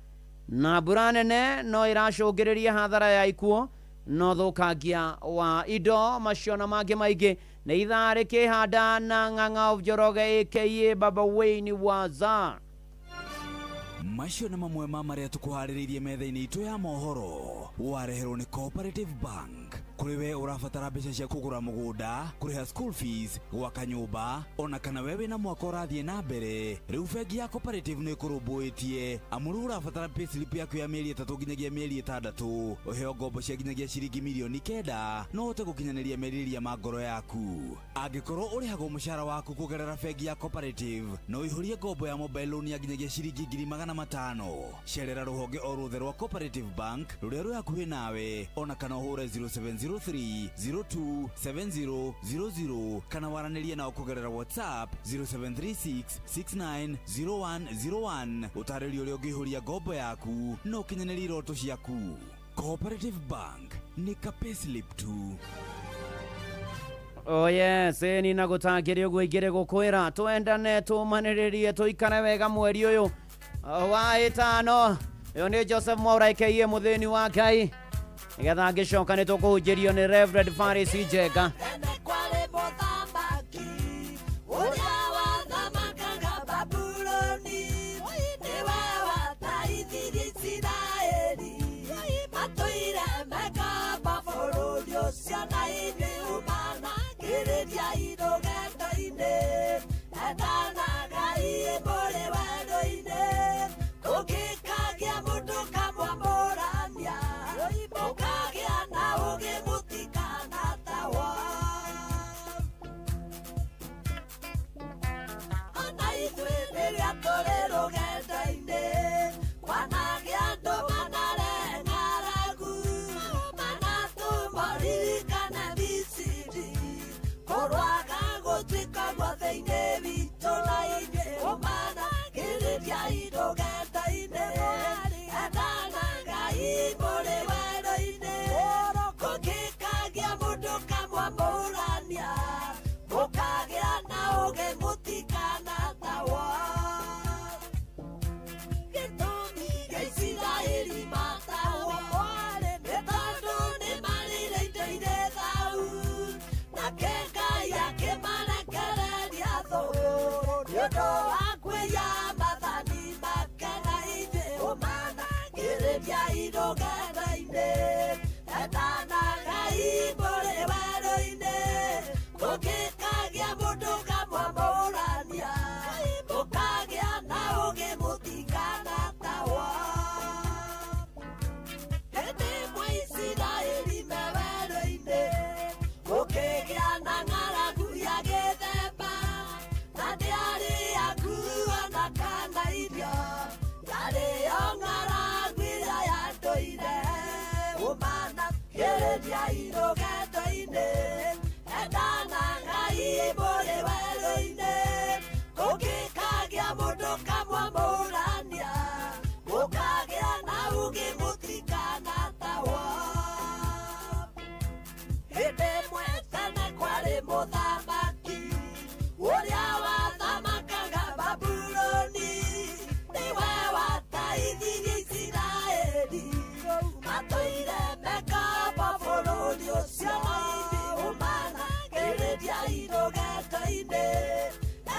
na mbura nene no ĩracũngĩrĩria hathara ya ikuũ na ũthũkangia wa indo, macio na mangĩ maingĩ. Nĩ ithaa rĩkĩhanda na Ng'ang'a of Njoroge aka Baba Wayne Waza. Macio nĩ mamwe ma marĩa tũkũharĩrĩirie metha-inĩ itũ ya mohoro. Wareherwo nĩ Cooperative Bank. Kũrĩ we ũrabatara mbeca cia kũgũra mũgũnda, kũrĩha school fees, gwaka nyũmba, ona kana we wĩna mwaka ũrathiĩ na mbere, rĩu bengi ya Cooperative nĩ ĩkũrũmbũĩtie. Amu rĩu ũrabatara payslip yaku ya mĩeri 3 nginyagia mĩeri 6, ũheo ngombo cia nginyagia ciringi mirioni 9, no ũhote gũkinyanĩria merirĩria ma ngoro yaku. Angĩkorwo ũrĩhagwo mũcara waku kũgerera bengi ya Cooperative, no ũihũrie ngombo ya mobile loan ya nginyagia ciringi 500,000. Cerera rũhonge o ruothe rwa Cooperative Bank rũrĩa rwĩ hakuhĩ nawe, ona kana ũhũre 0703 027000, kana waranĩrie nao kũgerera WhatsApp 0736 690101, ũtarĩrio ũrĩa ũngĩihũria ngombo yaku na ũkinyanĩrie iroto ciaku. Cooperative Bank nĩ ka payslip tu. Oh yes, ni na gũtangĩrĩ ũguo ingĩrĩ gũkwĩra twendane, tũmanĩrĩrie, tũikare wega mweri ũyũ wa 5. Ũyũ nĩ Joseph Mwaura aka mũthĩni wa Ngai, nĩgetha ngĩcoka nĩ tũkũhunjĩrio nĩ Reverend Faris Njenga. Kwale mũthamaki ũrĩa wathamakaga Babuloni, nĩwe wataithirie Isiraeli matũire mekamba bũrũri ũcio, na inyuĩ ũmanangĩrĩria irũgendo-inĩ. Endanagai mũrĩ werũ-inĩ, kũngĩkagĩa mũndũ kamwamũrania, mũkagĩa na ũũgĩ mũtikanatahwo. Ona ithuĩ rĩrĩa tũrĩ rũgendo-inĩ, kwanagĩa andũ manarehe ng'aragu, manatũma ũririkane Misiri, kũrwaga gũtuĩka gwa thĩinĩ witũ, na inyuĩ ũmanangĩrĩria irũgendo-inĩ. Endanagai mũrĩ werũ-inĩ, kũngĩkagĩa mũndũ kamwamũrania, mũkagĩa na ũũgĩ mũtikanatahwo. Gĩtũmi gĩa Isiraeli matahwo nĩ tondũ nĩmarĩire indo irĩ thaahu, nake Ngai akĩmarekereria thũ nĩ ũndũ wa kwĩya maathani make, na inyuĩ ũmanangĩrĩria irũgendo-inĩ. Endanagai mũrĩ werũ-inĩ, kũngĩkagĩa mũndũ kamwamũrania, mũkagĩa na ũũgĩ mũtikanatahwo. Hĩndĩ ĩmwe Isiraeli me werũ-inĩ, gũkĩgĩa na ng'aragu ya gĩthemba, na ndĩarĩ ya nguo na kana irio, yarĩ o ng'aragu ĩrĩa yatũire. Ũmanangĩrĩria irũgendo-inĩ. Endanagai mũrĩ werũ-inĩ, kũngĩkagĩa mũndũ kamwamũrania, mũkagĩa na ũũgĩ mũtikanatahwo. Hĩndĩ ĩmwe tene kwarĩ mũthamaki ũrĩa wathamakaga Babuloni, nĩwe wataithirie Isiraeli matũire mekamba bũrũri ũcio, na inyuĩ ũmanangĩrĩria irũgendo-inĩ.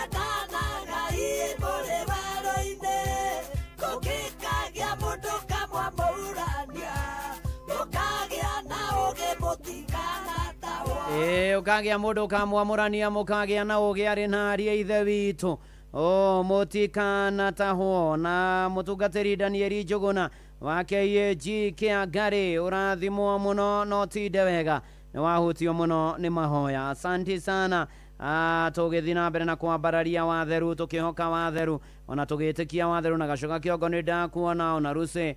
Endanagai mũrĩ werũ-inĩ, kũngĩkagĩa mũndũ kamwamũrania, mũkagĩa na ũũgĩ mũtikanatahwo. Ĩĩ, ũkagĩa mũndũ ũkamwamũrania, mũkagĩa na ũũgĩ arĩ na aria ithe witũ o mũtikanatahwo. Na mũtungatĩri Danieli Njũgũna wa KAG Kĩangarĩ, ũrathimwo mũno no tinde wega, nĩ wahutio mũno nĩ mahoya. Asanti sana. Tũgĩthiĩ na mbere na kwambararia watheru, tũkĩhoka watheru, ona tũgĩtĩkia watheru. Na Gacoka Kĩongo nĩ ndakuona, ona Rucĩ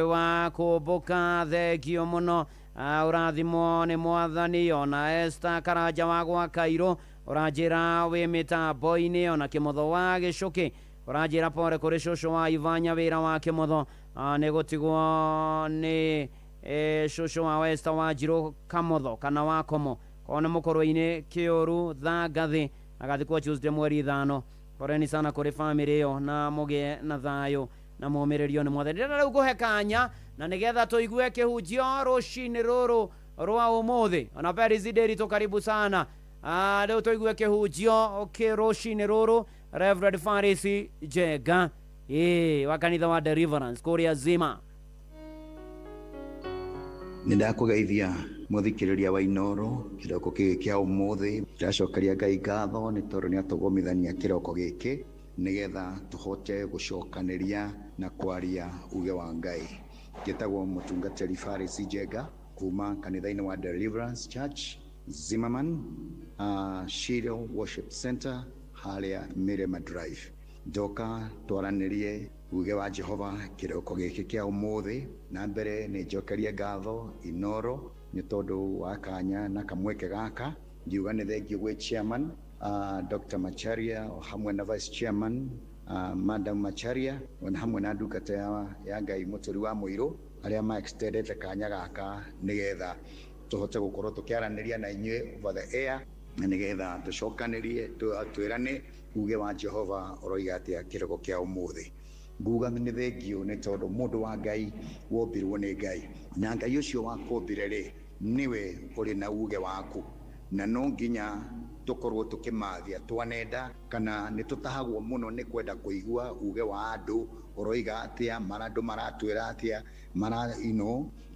wa kũmbũka, thengio mũno, ũrathimwo nĩ mwathani. Ona Esther Karanja wa gwa Kairũ, ũranjĩra wĩ mĩtambo-inĩ. Ona Kĩmotho wa Gĩcũkĩ, ũranjĩra pore kũrĩ cũcũ wa Ivanya wĩra wa Kĩmotho, nĩ gũtigwo nĩ cũcũ wa Esther wa Njirũ Kamotho kana wa Komo, korwo nĩ mũkũrũ-inĩ kĩũru thangathĩ. Agathikwo Tuesday mweri 5. Poleni sana kũrĩ family ĩyo na mũgĩe na thayũ na mũmĩrĩrio nĩ mwathani. Ndĩrenda rĩu kũhe kanya na nĩgetha tũigue kĩhunjio rũcinĩ rũrũ rwa ũmũthĩ. Ona Paris Nderitu, karibu sana. Rĩu tũigue kĩhunjio kĩ rũcinĩ rũrũ, Reverend Farisi Njenga, wa kanitha wa Deliverance kũrĩa Zima. Nĩ ndakũgeithia mũthikĩrĩria wa Inoro kĩroko gĩkĩ kĩa ũmũthĩ. Ndĩracokeria Ngai ngatho nĩ tondũ nĩ atũgomithania kĩroko gĩkĩ nĩgetha tũhote gũcokanĩria na kwaria uge wa Ngai. Njĩtagwo mũtungatĩri Farisi Njenga kuma kanitha-inĩ wa Deliverance Church Zimmerman, Shiloh Worship Center harĩa Mirema Drive. Ndoka twaranĩrie uge wa Jehova kĩroko gĩkĩ kĩa ũmũthĩ. Na mbere nĩ njokerie ngatho Inoro nĩ tondũ wa kanya na kamweke gaka. Ngiuga nĩ thengiũ gwĩ chairman Dr. Macharia o hamwe na vice chairman Madam Macharia ona hamwe na ndungata ya Ngai Mũtũri wa Mũirũ arĩa ma extendete kanya gaka nĩgetha tũhote gũkorwo tũkĩaranĩria na inyuĩ over the air na nĩgetha tũcokanĩrie twĩrane uge wa Jehova ũroiga atĩa kĩroko kĩa ũmũthĩ. Nguga nĩ thengiũ nĩ tondũ mũndũ wa Ngai wombirwo nĩ Ngai, na Ngai ũcio wakũmbire rĩ nĩwe ũrĩ na uge waku, na no nginya tũkorwo tũkĩmathia twanenda kana nĩ tũtahagwo mũno nĩ kwenda kũigua uge wa andũ ũroiga atĩa, mara andũ maratwĩra atĩa, mara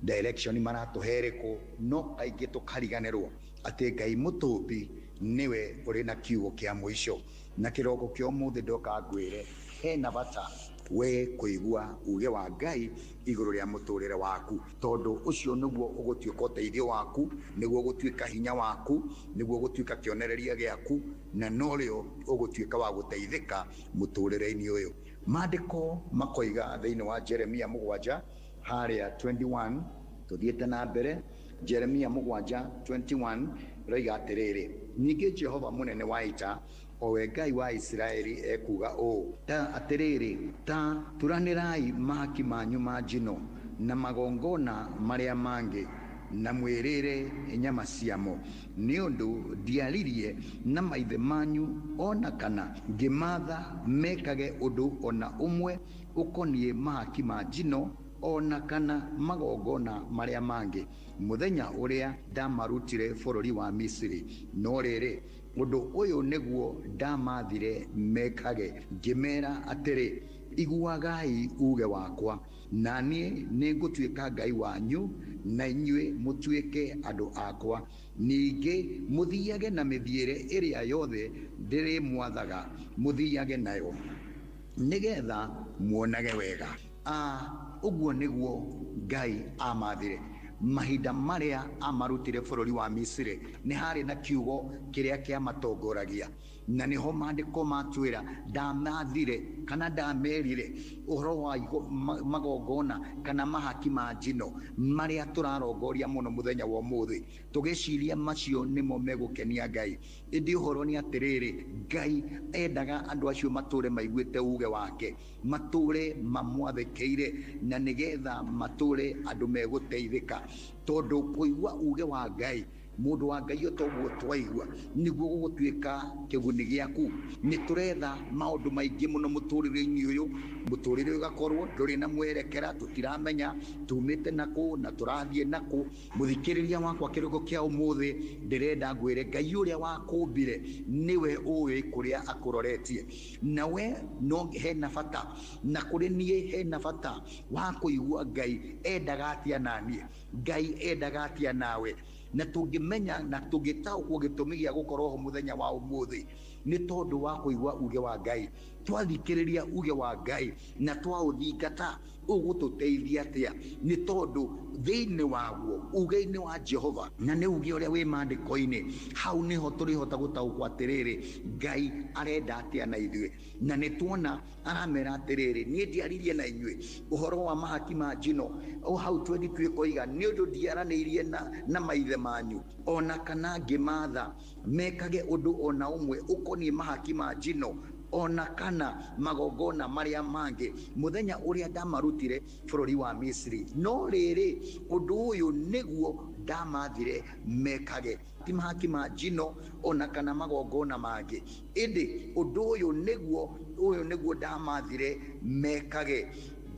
direction maratũhe ĩrĩkũ, no kaingĩ tũkariganĩrwo atĩ Ngai mũtũmbi nĩwe ũrĩ na kiugo kĩa mũico. Na kĩroko kĩa ũmũthĩ ndoka ngwĩre hena bata we kũigua uge wa Ngai igũrũ rĩa mũtũrĩre waku, tondũ ũcio nĩguo ũgũtuĩka ũteithio waku, nĩguo ũgũtuĩka hinya waku, nĩguo ũgũtuĩka kĩonereria gĩaku, na norĩo ũgũtuĩka wa gũteithĩka mũtũrĩre-inĩ ũyũ. Maandĩko makoiga thĩinĩ wa Jeremia 7 harĩa 21, tũthiĩte na mbere. Jeremia 7:21 roiga atĩrĩrĩ, ningĩ Jehova mũnene wa ita, o we Ngai wa Isiraeli ekuuga ũũ, ta atĩrĩrĩ, ta turanĩrai mahaki manyu ma njino na magongona marĩa mangĩ na mwĩrĩre nyama ciamo, nĩ ũndũ ndiaririe na maithe manyu ona kana ngĩmaatha mekage ũndũ ona ũmwe ũkoniĩ mahaki ma njino ona kana magongona marĩa mangĩ mũthenya ũrĩa ndamarutire bũrũri wa Misiri. No rĩrĩ, ũndũ ũyũ nĩguo ndamathire mekage, ngĩmera atĩrĩ, iguagai uge wakwa, na niĩ nĩngũtuĩka Ngai wanyu na inyuĩ mũtuĩke andũ akwa. Ningĩ mũthiage na mĩthiĩre ĩrĩa yothe ndĩrĩmwathaga mũthiage nayo, nĩgetha muonage wega. Ũguo nĩguo Ngai amathire mahinda marĩa amarutire bũrũri wa Misiri. Nĩ harĩ na kiugo kĩrĩa kĩamatongoragia, na nĩho maandĩko matwĩra ndamathire kana ndamerire ũhoro wa magongona kana mahaki ma njino marĩa tũrarongoria mũno mũthenya wa ũmũthĩ, tũgĩciria macio nĩmo megũkenia Ngai. Ĩndĩ ũhoro nĩ atĩrĩrĩ, Ngai endaga andũ acio matũre maiguĩte uge wake, matũre mamwathĩkĩire, na nĩgetha matũre andũ megũteithĩka, tondũ kũigua uge wa Ngai, mũndũ wa Ngai otoguo twaigua nĩguo gũgũtuĩka kĩguni gĩaku. Nĩ tũretha maũndũ maingĩ mũno mũtũrĩre-inĩ ũyũ, mũtũrĩre ũgakorwo ndũrĩ na mwerekera, tũtiramenya tumĩte nakũ na tũrathiĩ nakũ. Mũthikĩrĩria wakwa kĩroko kĩa ũmũthĩ, ndĩrenda ngwĩre Ngai ũrĩa wakũmbire nĩwe ũĩ kũrĩa akũroretie, na we no hena bata, na kũrĩ niĩ hena bata wa kũigua Ngai endaga atĩa na niĩ, Ngai endaga atĩa nawe. Na tũngĩmenya na tũngĩtaũkwo gĩtũmi gĩa gũkorwo ho mũthenya wa ũmũthĩ nĩ tondũ wa kũigua uge wa Ngai. Twathikĩrĩria uge wa Ngai na twaũthingata, ũgũtũteithia atĩa? Nĩ tondũ thĩinĩ waguo, uge-inĩ wa Jehova, na nĩ uge ũrĩa wĩ maandĩko-inĩ, hau nĩho tũrĩhota gũtaũkwo atĩrĩrĩ, Ngai arenda atĩa na ithuĩ. Na nĩ tuona aramera atĩrĩrĩ, niĩ ndiaririe na inyuĩ ũhoro wa mahaki ma njino, o hau 22 ĩkoiga, nĩ ũndũ ndiaranĩirie na maithe manyu ona kana ngĩmaatha mekage ũndũ ona ũmwe ũkoniĩ mahaki ma njino ona kana magongona marĩa mangĩ mũthenya ũrĩa ndamarutire bũrũri wa Misiri. No rĩrĩ, ũndũ ũyũ nĩguo ndamathire mekage, ti mahaki ma njino ona kana magongona mangĩ, ĩndĩ ũndũ ũyũ nĩguo ndamathire mekage,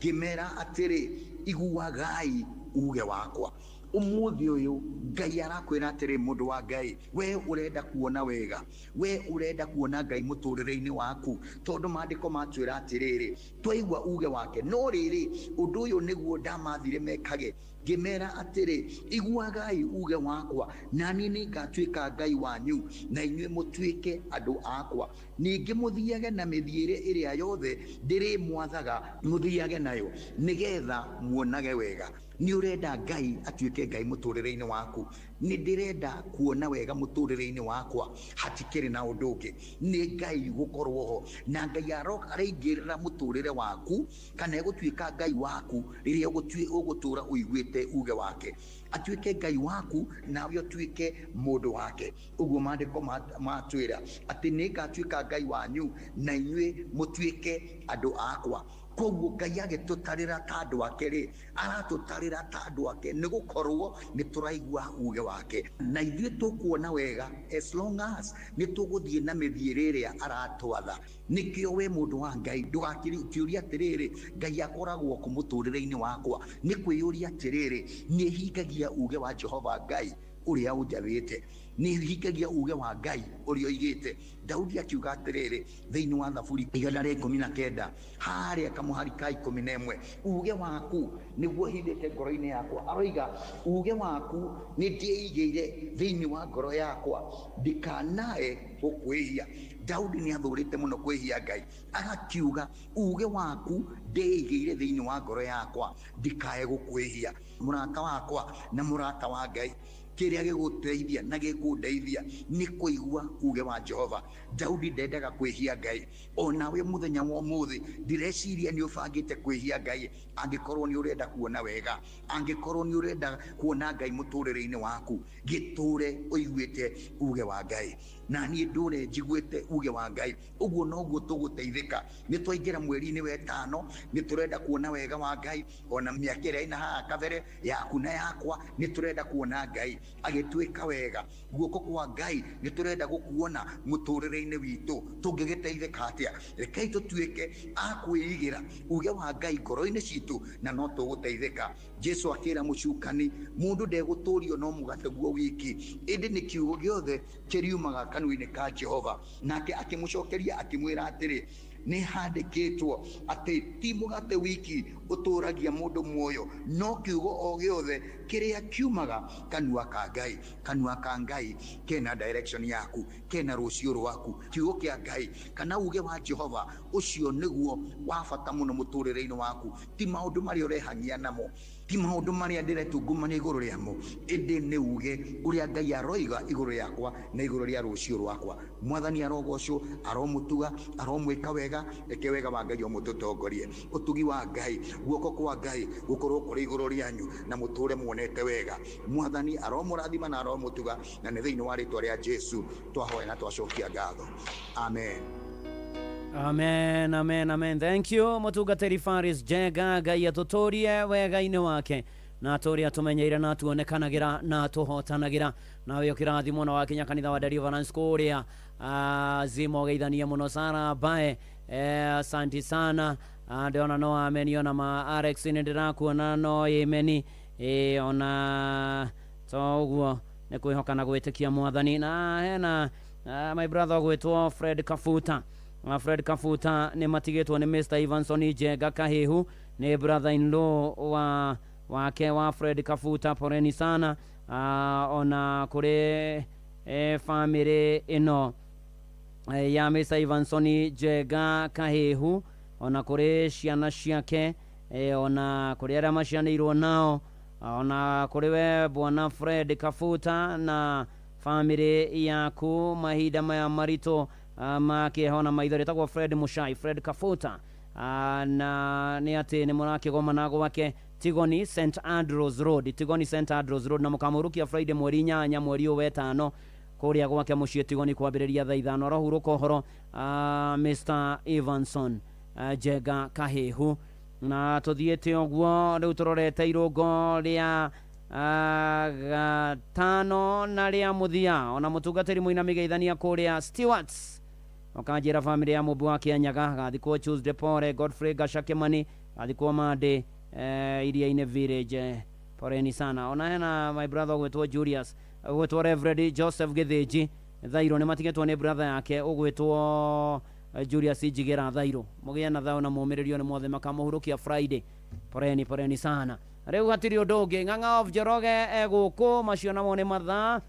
ngĩmera atĩrĩ, iguagai uge wakwa. Ũmũthĩ ũyũ Ngai arakwĩra atĩrĩ, mũndũ wa Ngai, we ũrenda kuona wega, we ũrenda kuona Ngai mũtũrĩre-inĩ waku, tondũ maandĩko matwĩra atĩrĩrĩ, twaigua uge wake, no rĩrĩ ũndũ ũyũ nĩguo ndamathire mekage, ngĩmera atĩrĩ, iguagai uge wakwa, na niĩ nĩngatuĩka Ngai wanyu, na inyuĩ mũtuĩke andũ akwa. Ningĩ mũthiage na mĩthiĩre ĩrĩa yothe ndĩrĩmwathaga mũthiage nayo, nĩgetha muonage wega. Nĩ ũrenda Ngai atuĩke Ngai mũtũrĩre-inĩ waku? Nĩ ndĩrenda kuona wega mũtũrĩre-inĩ wakwa, hatikĩrĩ na ũndũ ũngĩ, nĩ Ngai gũkorwo ho. Na Ngai araingĩrĩra mũtũrĩre waku, kana egũtuĩka Ngai waku rĩrĩa ũgũtũra ũiguĩte uge wake, atuĩke Ngai waku nawe ũtuĩke mũndũ wake. Ũguo maandĩko matwĩra atĩ nĩngatuĩka Ngai wanyu na inyuĩ mũtuĩke andũ akwa. Koguo Ngai agĩtũtarĩra ta andũ ake rĩ, aratũtarĩra ta andũ ake nĩ gũkorwo nĩ tũraigua uge wake, na ithuĩ tũkuona wega as long as nĩ tũgũthiĩ na mĩthiĩre ĩrĩa aratwatha. Nĩkĩo we mũndũ wa Ngai ndũgakĩũria atĩrĩrĩ, Ngai akoragwo kũ mũtũrĩre-inĩ wakwa? Nĩ kwĩyũria atĩrĩrĩ, nĩ hingagia uge wa Jehova Ngai ũrĩa ũnjathĩte, nĩ hingagia uge wa Ngai ũrĩa oigĩte. Daudi akiuga atĩrĩrĩ thĩinĩ wa Thaburi 119 harĩa kamũhari ka 11, uge waku nĩguo hithĩte ngoro-inĩ yakwa. Aroiga uge waku nĩ ndĩigĩire thĩinĩ wa ngoro yakwa, ndikanae gũkwĩhia. Daudi nĩ athũrĩte mũno kwĩhia Ngai, agakiuga uge waku ndĩigĩire thĩinĩ wa ngoro yakwa, ndikae gũkwĩhia. Mũrata wakwa na mũrata wa Ngai, kĩrĩa gĩgũteithia na gĩkũndeithia nĩ kũigua uge wa Jehova. Daudi ndendaga kwĩhia Ngai. Onawe mũthenya wa ũmũthĩ ndireciria nĩ ũbangĩte kwĩhia Ngai, angĩkorwo nĩ ũrenda kuona wega, angĩkorwo nĩ ũrenda kuona Ngai mũtũrĩre-inĩ waku, gĩtũre ũiguĩte uge wa Ngai. Na niĩ ndũre njiguĩte uge wa Ngai, ũguo noguo tũgũteithĩka. Nĩ twaingĩra mweri-inĩ wa ĩtano, nĩ tũrenda kuona wega wa Ngai, ona mĩaka ĩrĩa ĩna haha kabere yaku na yakwa, nĩ tũrenda kuona Ngai agĩtuĩka wega. Guoko kwa Ngai nĩ tũrenda gũkuona mũtũrĩre-inĩ witũ. Tũngĩgĩteithĩka atĩa? Rekei tũtuĩke a kwĩigĩra uge wa Ngai ngoro-inĩ citũ, na no tũgũteithĩka. Jesu akĩra mũcukani, mũndũ ndegũtũrio no mũgate guo wiki, ĩndĩ nĩ kiugo gĩothe kĩriumaga kanua-inĩ ka Jehova. Nake akĩmũcokeria akĩmwĩra atĩrĩ, nĩ handĩkĩtwo atĩ ti mũgate wiki ũtũragia mũndũ muoyo, no kiugo o gĩothe kĩrĩa kiumaga kanua ka Ngai. Kanua ka Ngai kena direction yaku, kena rũciũ rwaku. Kiugo kĩa Ngai kana uge wa Jehova ũcio nĩguo wa bata mũno mũtũrĩre-inĩ waku, ti maũndũ marĩa ũrehang'ia namo, ti maũndũ marĩa ndĩretungumania igũrũ rĩamo, ĩndĩ nĩ uge ũrĩa Ngai aroiga igũrũ rĩakwa na igũrũ rĩa rũciũ rwakwa. Mwathani arogocwo, aromũtuga, aromwĩka wega, reke wega wa Ngai ũmũtũtongorie. Ũtugi wa Ngai, guoko kwa Ngai gũkorwo kũrĩ igũrũ rĩanyu, na mũtũre muonete wega. Mwathani aromũrathima na aromũtuga, na nĩ thĩinĩ wa rĩtwa rĩa Jesu twahoya na twacokia ngatho. Amen. Amen, amen, amen. Thank you mũtungatĩri Faris Njenga. Ngai atũtũrie wega-inĩ wake, na atũre atũmenyeire na atuonekanagĩra na atũhotanagĩra. Nawe ũkĩrathimwo na wakinya kanitha wa Deliverance kũrĩa zimo geithanie mũno Sara Bae, asanti sana. Ndĩrona no ameni, ona ma Alex nĩ ndĩrakuona no ameni, ona to ũguo nĩ kwĩhoka na gwĩtĩkia Mwathani. Na hena my brother ũgwĩtwo Fred Kabuta. Fred Kabuta nĩ matigĩtwo nĩ Mr. Evanson Njenga Kahihu, nĩ brother in law wa wake wa Fred Kabuta, poleni sana. Ona kũrĩ family ĩno ya Mr. Evanson Njenga Kahihu, ona kũrĩ ciana ciake, ona kũrĩ arĩa macianĩirwo nao, ona kũrĩ we bwana Fred Kabuta na family yaku mahinda maya maritũ ma kĩeha na maithori. Ĩtagwo Fred Mushai, Fred Kabuta, na nĩ atĩ nĩ mũrakĩgomana gwake Tigoni St Andrews Road, Tigoni St Andrews Road, na mũkamũrukia Friday mweri 8 mweri ũyũ wetano kũrĩa gwake mũciĩ Tigoni kwambĩrĩria thaa 5. Arohurũka ũhoro Mr. Evanson Njenga Kahihu. Na tũthiĩte ũguo rĩu tũrorete irũngo rĩa Gatano na rĩa mũthia ona mũtungatĩri mũinami geithania kũrĩa Stewarts ũkanjĩra family ya mũmbi wa Kĩanyaga gathikwo Tuesday pore Godfrey Gashakemani gathikwo Monday Iria-inĩ village poreni sana. Ona hena my brother ũgwĩtwo Julius, ũgwĩtwo Reverend Joseph Gĩthĩnji Thairo, nĩ matigĩtwo nĩ brother yake ũgwĩtwo Julius Njigĩra Thairo. Mũgĩe na thayũ na mũmĩrĩrio nĩ mothe makamũhurũkia Friday. Poreni poreni sana. Rĩu hatirĩ ũndũ ũngĩ. Ng'ang'a of Njoroge egũkũ, macio namo nĩ mathaa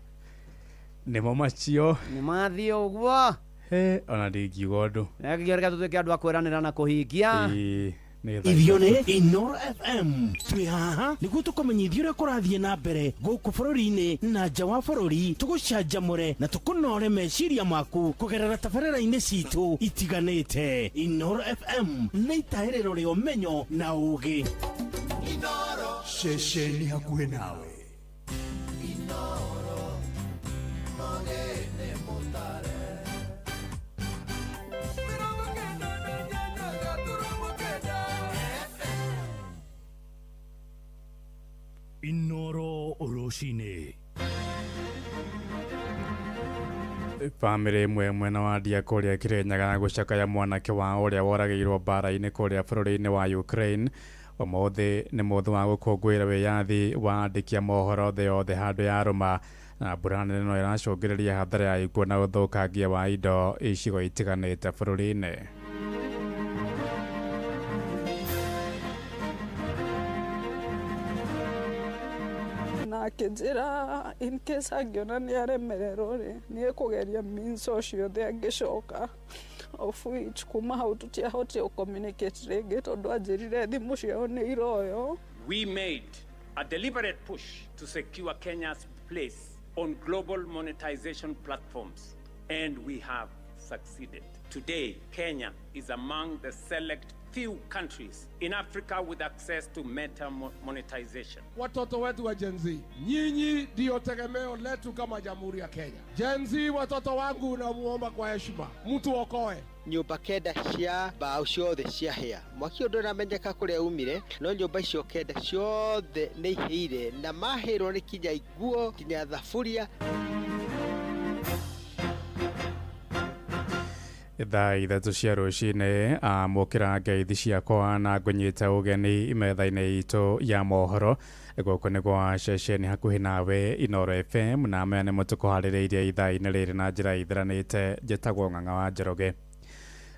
nĩmo macio nĩ mathiĩ ũguo. He ona ndingiuga ũndũ. Reke tũtuĩke andũ a kwĩranĩra na kũhingia. Ĩĩ, nĩ thaa Ithio ithatũ. nĩ Inoro FM twĩ haha nĩguo tũkũmenyithia ũrĩa kũrathiĩ na mbere gũkũ bũrũri-inĩ na nja wa bũrũri, tũgũcanjamũre na tũkũnore meciria maku kũgerera tabarĩra-inĩ citũ itiganĩte. Inoro FM nĩ itahĩrĩro rĩa ũmenyo na ũũgĩ. Ceceni hakuhĩ nawe. Inoro rũcinĩ. Bamĩrĩ ĩmwe mwena wa Ndia kũrĩa Kĩrĩnyaga gũcakaya mwanake wao ũrĩa woragĩirwo mbara-inĩ kũrĩa bũrũri-inĩ wa Ukraine. Ũmũthĩ nĩ mũthĩ wa gũkũngũĩra wĩyathi wa andĩki a mohoro thĩ yothe handũ ya rũma, na mbura nene no ĩracũngĩrĩria hathara ya ikuũ na ũthũkangia wa indo icigo itiganĩte bũrũri-inĩ. Na akĩnjĩra in case angĩona nĩ aremererwo rĩ, nĩ ekũgeria means o ciothe angĩcoka, of which kuma hau tũtiahotire gũ-communicate rĩngĩ tondũ anjĩrire thimũ ciao nĩ iroywo. We made a deliberate push to secure Kenya's place on global monetization platforms, and we have succeeded. Today, Kenya is among the select few countries in Africa with access to meta monetization. Watoto wetu wa Gen Z, nyinyi ndio tegemeo letu kama Jamhuri ya Kenya. Gen Z, watoto wangu, namuomba kwa heshima, mtu okoe. Nyũmba 9 cia mbaũ ciothe ciahĩa. Mwaki ũyũ ndũramenyeka kũrĩa umire, no nyũmba icio 9 ciothe nĩ ihĩire na mahĩrwo nĩ kinya iguo kinya thaburia. Thaa 3 cia rũcinĩ amũkĩra ngeithi ciakwa na ngũnyite ũgeni metha-inĩ itũ ya mohoro. Gũkũ nĩ gwa ceceni hakuhĩ nawe Inoro FM, na maya nĩmo tũkũharĩrĩirie ithaa-inĩ rĩrĩ na njĩra itharanĩte. Njĩtagwo Ng'ang'a wa Njoroge.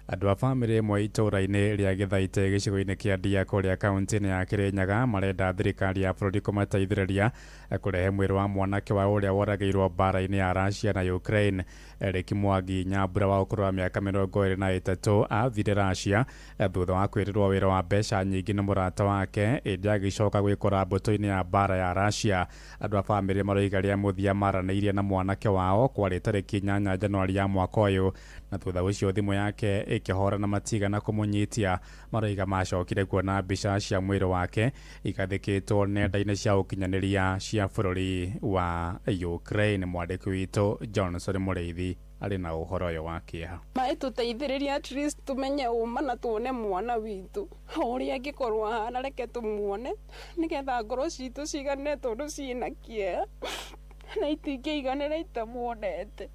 Andũ a bamĩrĩ ĩmwe itũũra-inĩ rĩa Gĩthaitĩ gĩcigo-inĩ kĩa Ndia kũrĩa kaunti-inĩ ya Kĩrĩnyaga marenda thirikari ya bũrũri kũmateithĩrĩria kũrehe mwĩrĩ wa mwanake wa ũrĩa woragĩirwo mbara-inĩ ya Russia na Ukraine. Eric Mwangi Nyambura wa ũkũrũ wa mĩaka 23 athire Russia thutha wa kwĩrĩrwo wĩra wa mbeca nyingĩ nĩ mũrata wake, ĩndĩ agĩcoka gwĩkora mbũtũ-inĩ ya mbara ya Russia. Andũ a bamĩrĩ maroiga rĩa mũthia maranĩirie na mwanake wao kwarĩ tarĩki 8 Januari ya mwaka ũyũ, na thutha ũcio thimũ yake ĩkĩhora na matigana kũmũnyitia. Maroiga macokire kuona mbica cia mwĩrĩ wake igathĩkĩtwo nenda-inĩ cia ũkinyanĩria cia bũrũri wa Ukraine. Mwandĩki witũ Johnson Mũrĩithi arĩ na ũhoro ũyũ wa kĩeha. Maĩtũteithĩrĩria at least tũmenye ũma na tuone mwana witũ ũrĩa angĩkorwo ahana, reke tũmuone nĩgetha ngoro citũ cigane tondũ ciĩna kĩeha na itingĩiganĩra itamuonete.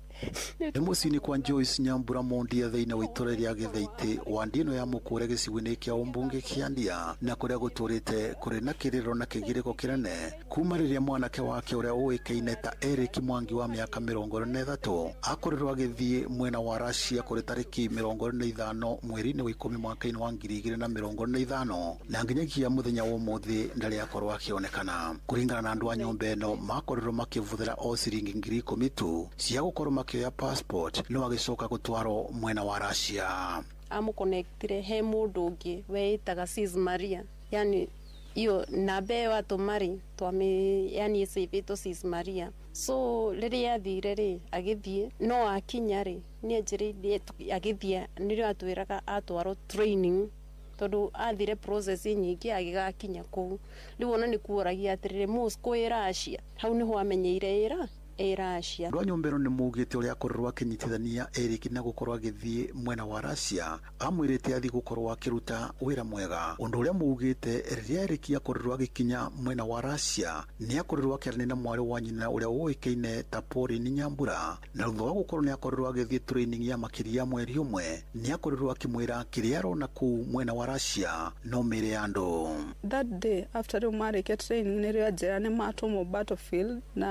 Nĩ mũciĩ-inĩ kwa Joyce Nyambura Mondia thĩinĩ wa itũra rĩa Gĩthaitĩ wandi ĩno ya Mũkũre gĩcigo-inĩ kĩa ũmbunge kĩa Ndia, na kũrĩa gũtũrĩte kũrĩ na kĩrĩro na kĩgirĩko kĩnene kuma rĩrĩa mwanake wake ũrĩa ũĩkaine ta Eric Mwangi wa mĩaka 23 akorirwo agĩthiĩ mwena wa Russia kũrĩ tarĩki 25 mweri-inĩ wa 10 mwaka-inĩ wa 2025, na nginyagia mũthenya wa ũmũthĩ ndarĩ akorwo akĩonekana. Kũringana na andũ a nyũmba ĩno, makorirwo makĩbũthĩra o ciringi 10,000 tu cia gũkorwo makĩoya passport no agĩcoka gũtwarwo mwena wa Russia. Amũconnectire he mũndũ ũngĩ weĩtaga Sis Maria, yani iyo namba ĩyo atũma-rĩ twamĩ yani ĩcĩvĩtwo Sis Maria. So rĩrĩa athire rĩ agĩthiĩ, no akinya rĩ nĩ anjĩrĩirie agĩthiĩ, nĩrĩo atwĩraga atwarwo training tondũ athire process nyingĩ agĩgakinya kũu. Rĩu ona nĩ kuoragia atĩrĩrĩ, Moscow ĩ Russia, hau nĩho amenyeire ĩra ĩ Russia. Andũ a nyũmba ĩno nĩ maugĩte ũrĩa akorirwo akĩnyitithania Eric na gũkorwo agĩthiĩ mwena wa Russia amwĩrĩte athiĩ gũkorwo akĩruta wĩra mwega, ũndũ ũrĩa maugĩte rĩrĩa Eric akorirwo agĩkinya mwena wa Russia nĩ akorirwo akĩaranĩria na mwarĩ wa nyina ũrĩa ũĩkaine ta Pauline Nyambura, na thutha wa gũkorwo nĩ akorirwo agĩthiĩ training ya makĩria mweri ũmwe nĩ akorirwo akĩmwĩra kĩrĩa arona kũu mwena wa Russia no mĩĩrĩ ya andũ. That day after rĩu marĩkia training nĩrĩo anjĩra nĩ matũmwo battlefield, na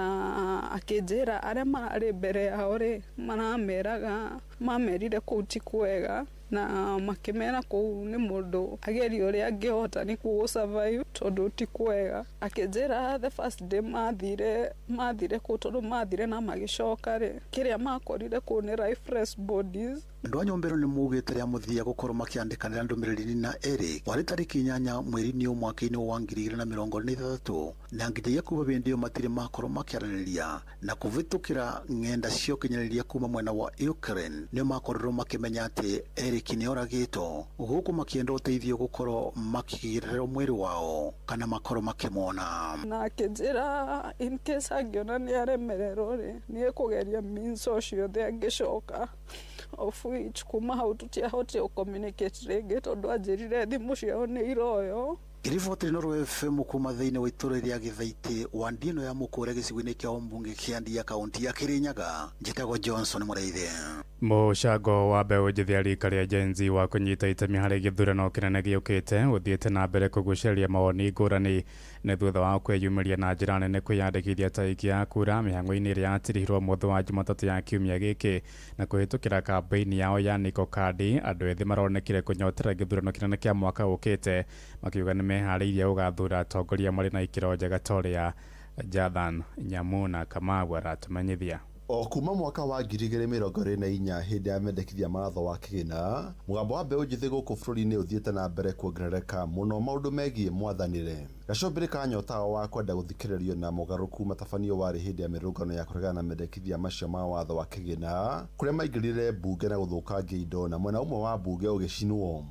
akĩnjĩra arĩa mararĩ mbere yao rĩ marameraga mamerire kũu ti kwega, na makĩmera kũu nĩ mũndũ agerie ũrĩa angĩhota nĩkuo gũ survive tondũ ti kwega. Akĩnjĩra the first day mathire kũu tondũ mathire na magĩcoka rĩ kĩrĩa makorire kũu nĩ lifeless bodies. Andũ a nyũmba ĩno nĩ maugĩte rĩa mũthia gũkorwo makĩandĩkanĩra ndũmĩrĩri na Eric warĩ tarĩki 8 mweri-inĩ mwaka-inĩ wa 2026, na nginyagia kuma hĩndĩ ĩyo matirĩ makorwo makĩaranĩria na kũvĩtũkĩra ng'enda cia ũkinyanĩria kuma mwena wa Ukraine nĩo makorirwo makĩmenya atĩ Eric nĩ oragĩtwo, gũkũ makĩenda ũteithio gũkorwo makĩgirĩrwo mwĩrĩ wao kana makorwo makĩmona. Na akĩnjĩra in case angĩona nĩ aremererwo rĩ nĩ ekũgeria means o ciothe angĩcoka, of which kuma hau tũtiahotire gũ-communicate rĩngĩ tondũ anjĩrire thimũ ciao nĩ iroywo. Ngĩriboti Inooro FM kuma thĩinĩ wa itũũra rĩa Gĩthaitĩ wa ndino ya Mũkũre gĩcigo-inĩ kĩa ũmbunge kĩa Ndia kaunti ya Kĩrĩnyaga, njĩtagwo Johnson Mũrĩithi. Mũcango wa mbeũ njĩthĩ ya rika rĩa Gen Z wa kũnyita itemi harĩ gĩthurano kĩnene gĩũkĩte ũthiĩte na mbere kũgucĩrĩria mawoni ngũrani nĩ thutha wa kwĩyumĩria na njĩra nene kwĩyandĩkithia ta aikia a kura mĩhang'o-inĩ ĩrĩa yatirihirwo mũthĩ wa Jumatatũ ya kiumia gĩkĩ na kũhĩtũkĩra kambĩini yao ya Niko Kadi. Andũ ethĩ maronekire kũnyotera gĩthurano kĩnene kĩa mwaka ũkĩte makiuga nĩ meharĩirie gũgathura atongoria marĩ na ikĩro njega ta ũrĩa Jathan Nyamuna Kamau aratũmenyithia. O kuma mwaka wa 2024 hĩndĩ ya mendekithia ma watho wa kĩgĩna, mũgambo wa mbeũ njĩthĩ gũkũ bũrũri-inĩ ũthiĩte na mbere kuongerereka mũno maũndũ megiĩ mwathanĩre. Gacũmbĩrĩ ka nyota wa kwenda gũthikĩrĩrio na mũgarũku matabanio warĩ hĩndĩ ya mĩrũrũngano ya kũregana na mendekithia macio ma watho wa kĩgĩna kũrĩa maingĩrire mbunge na gũthũkangia indo na mwena ũmwe wa mbunge ũgĩcinwo.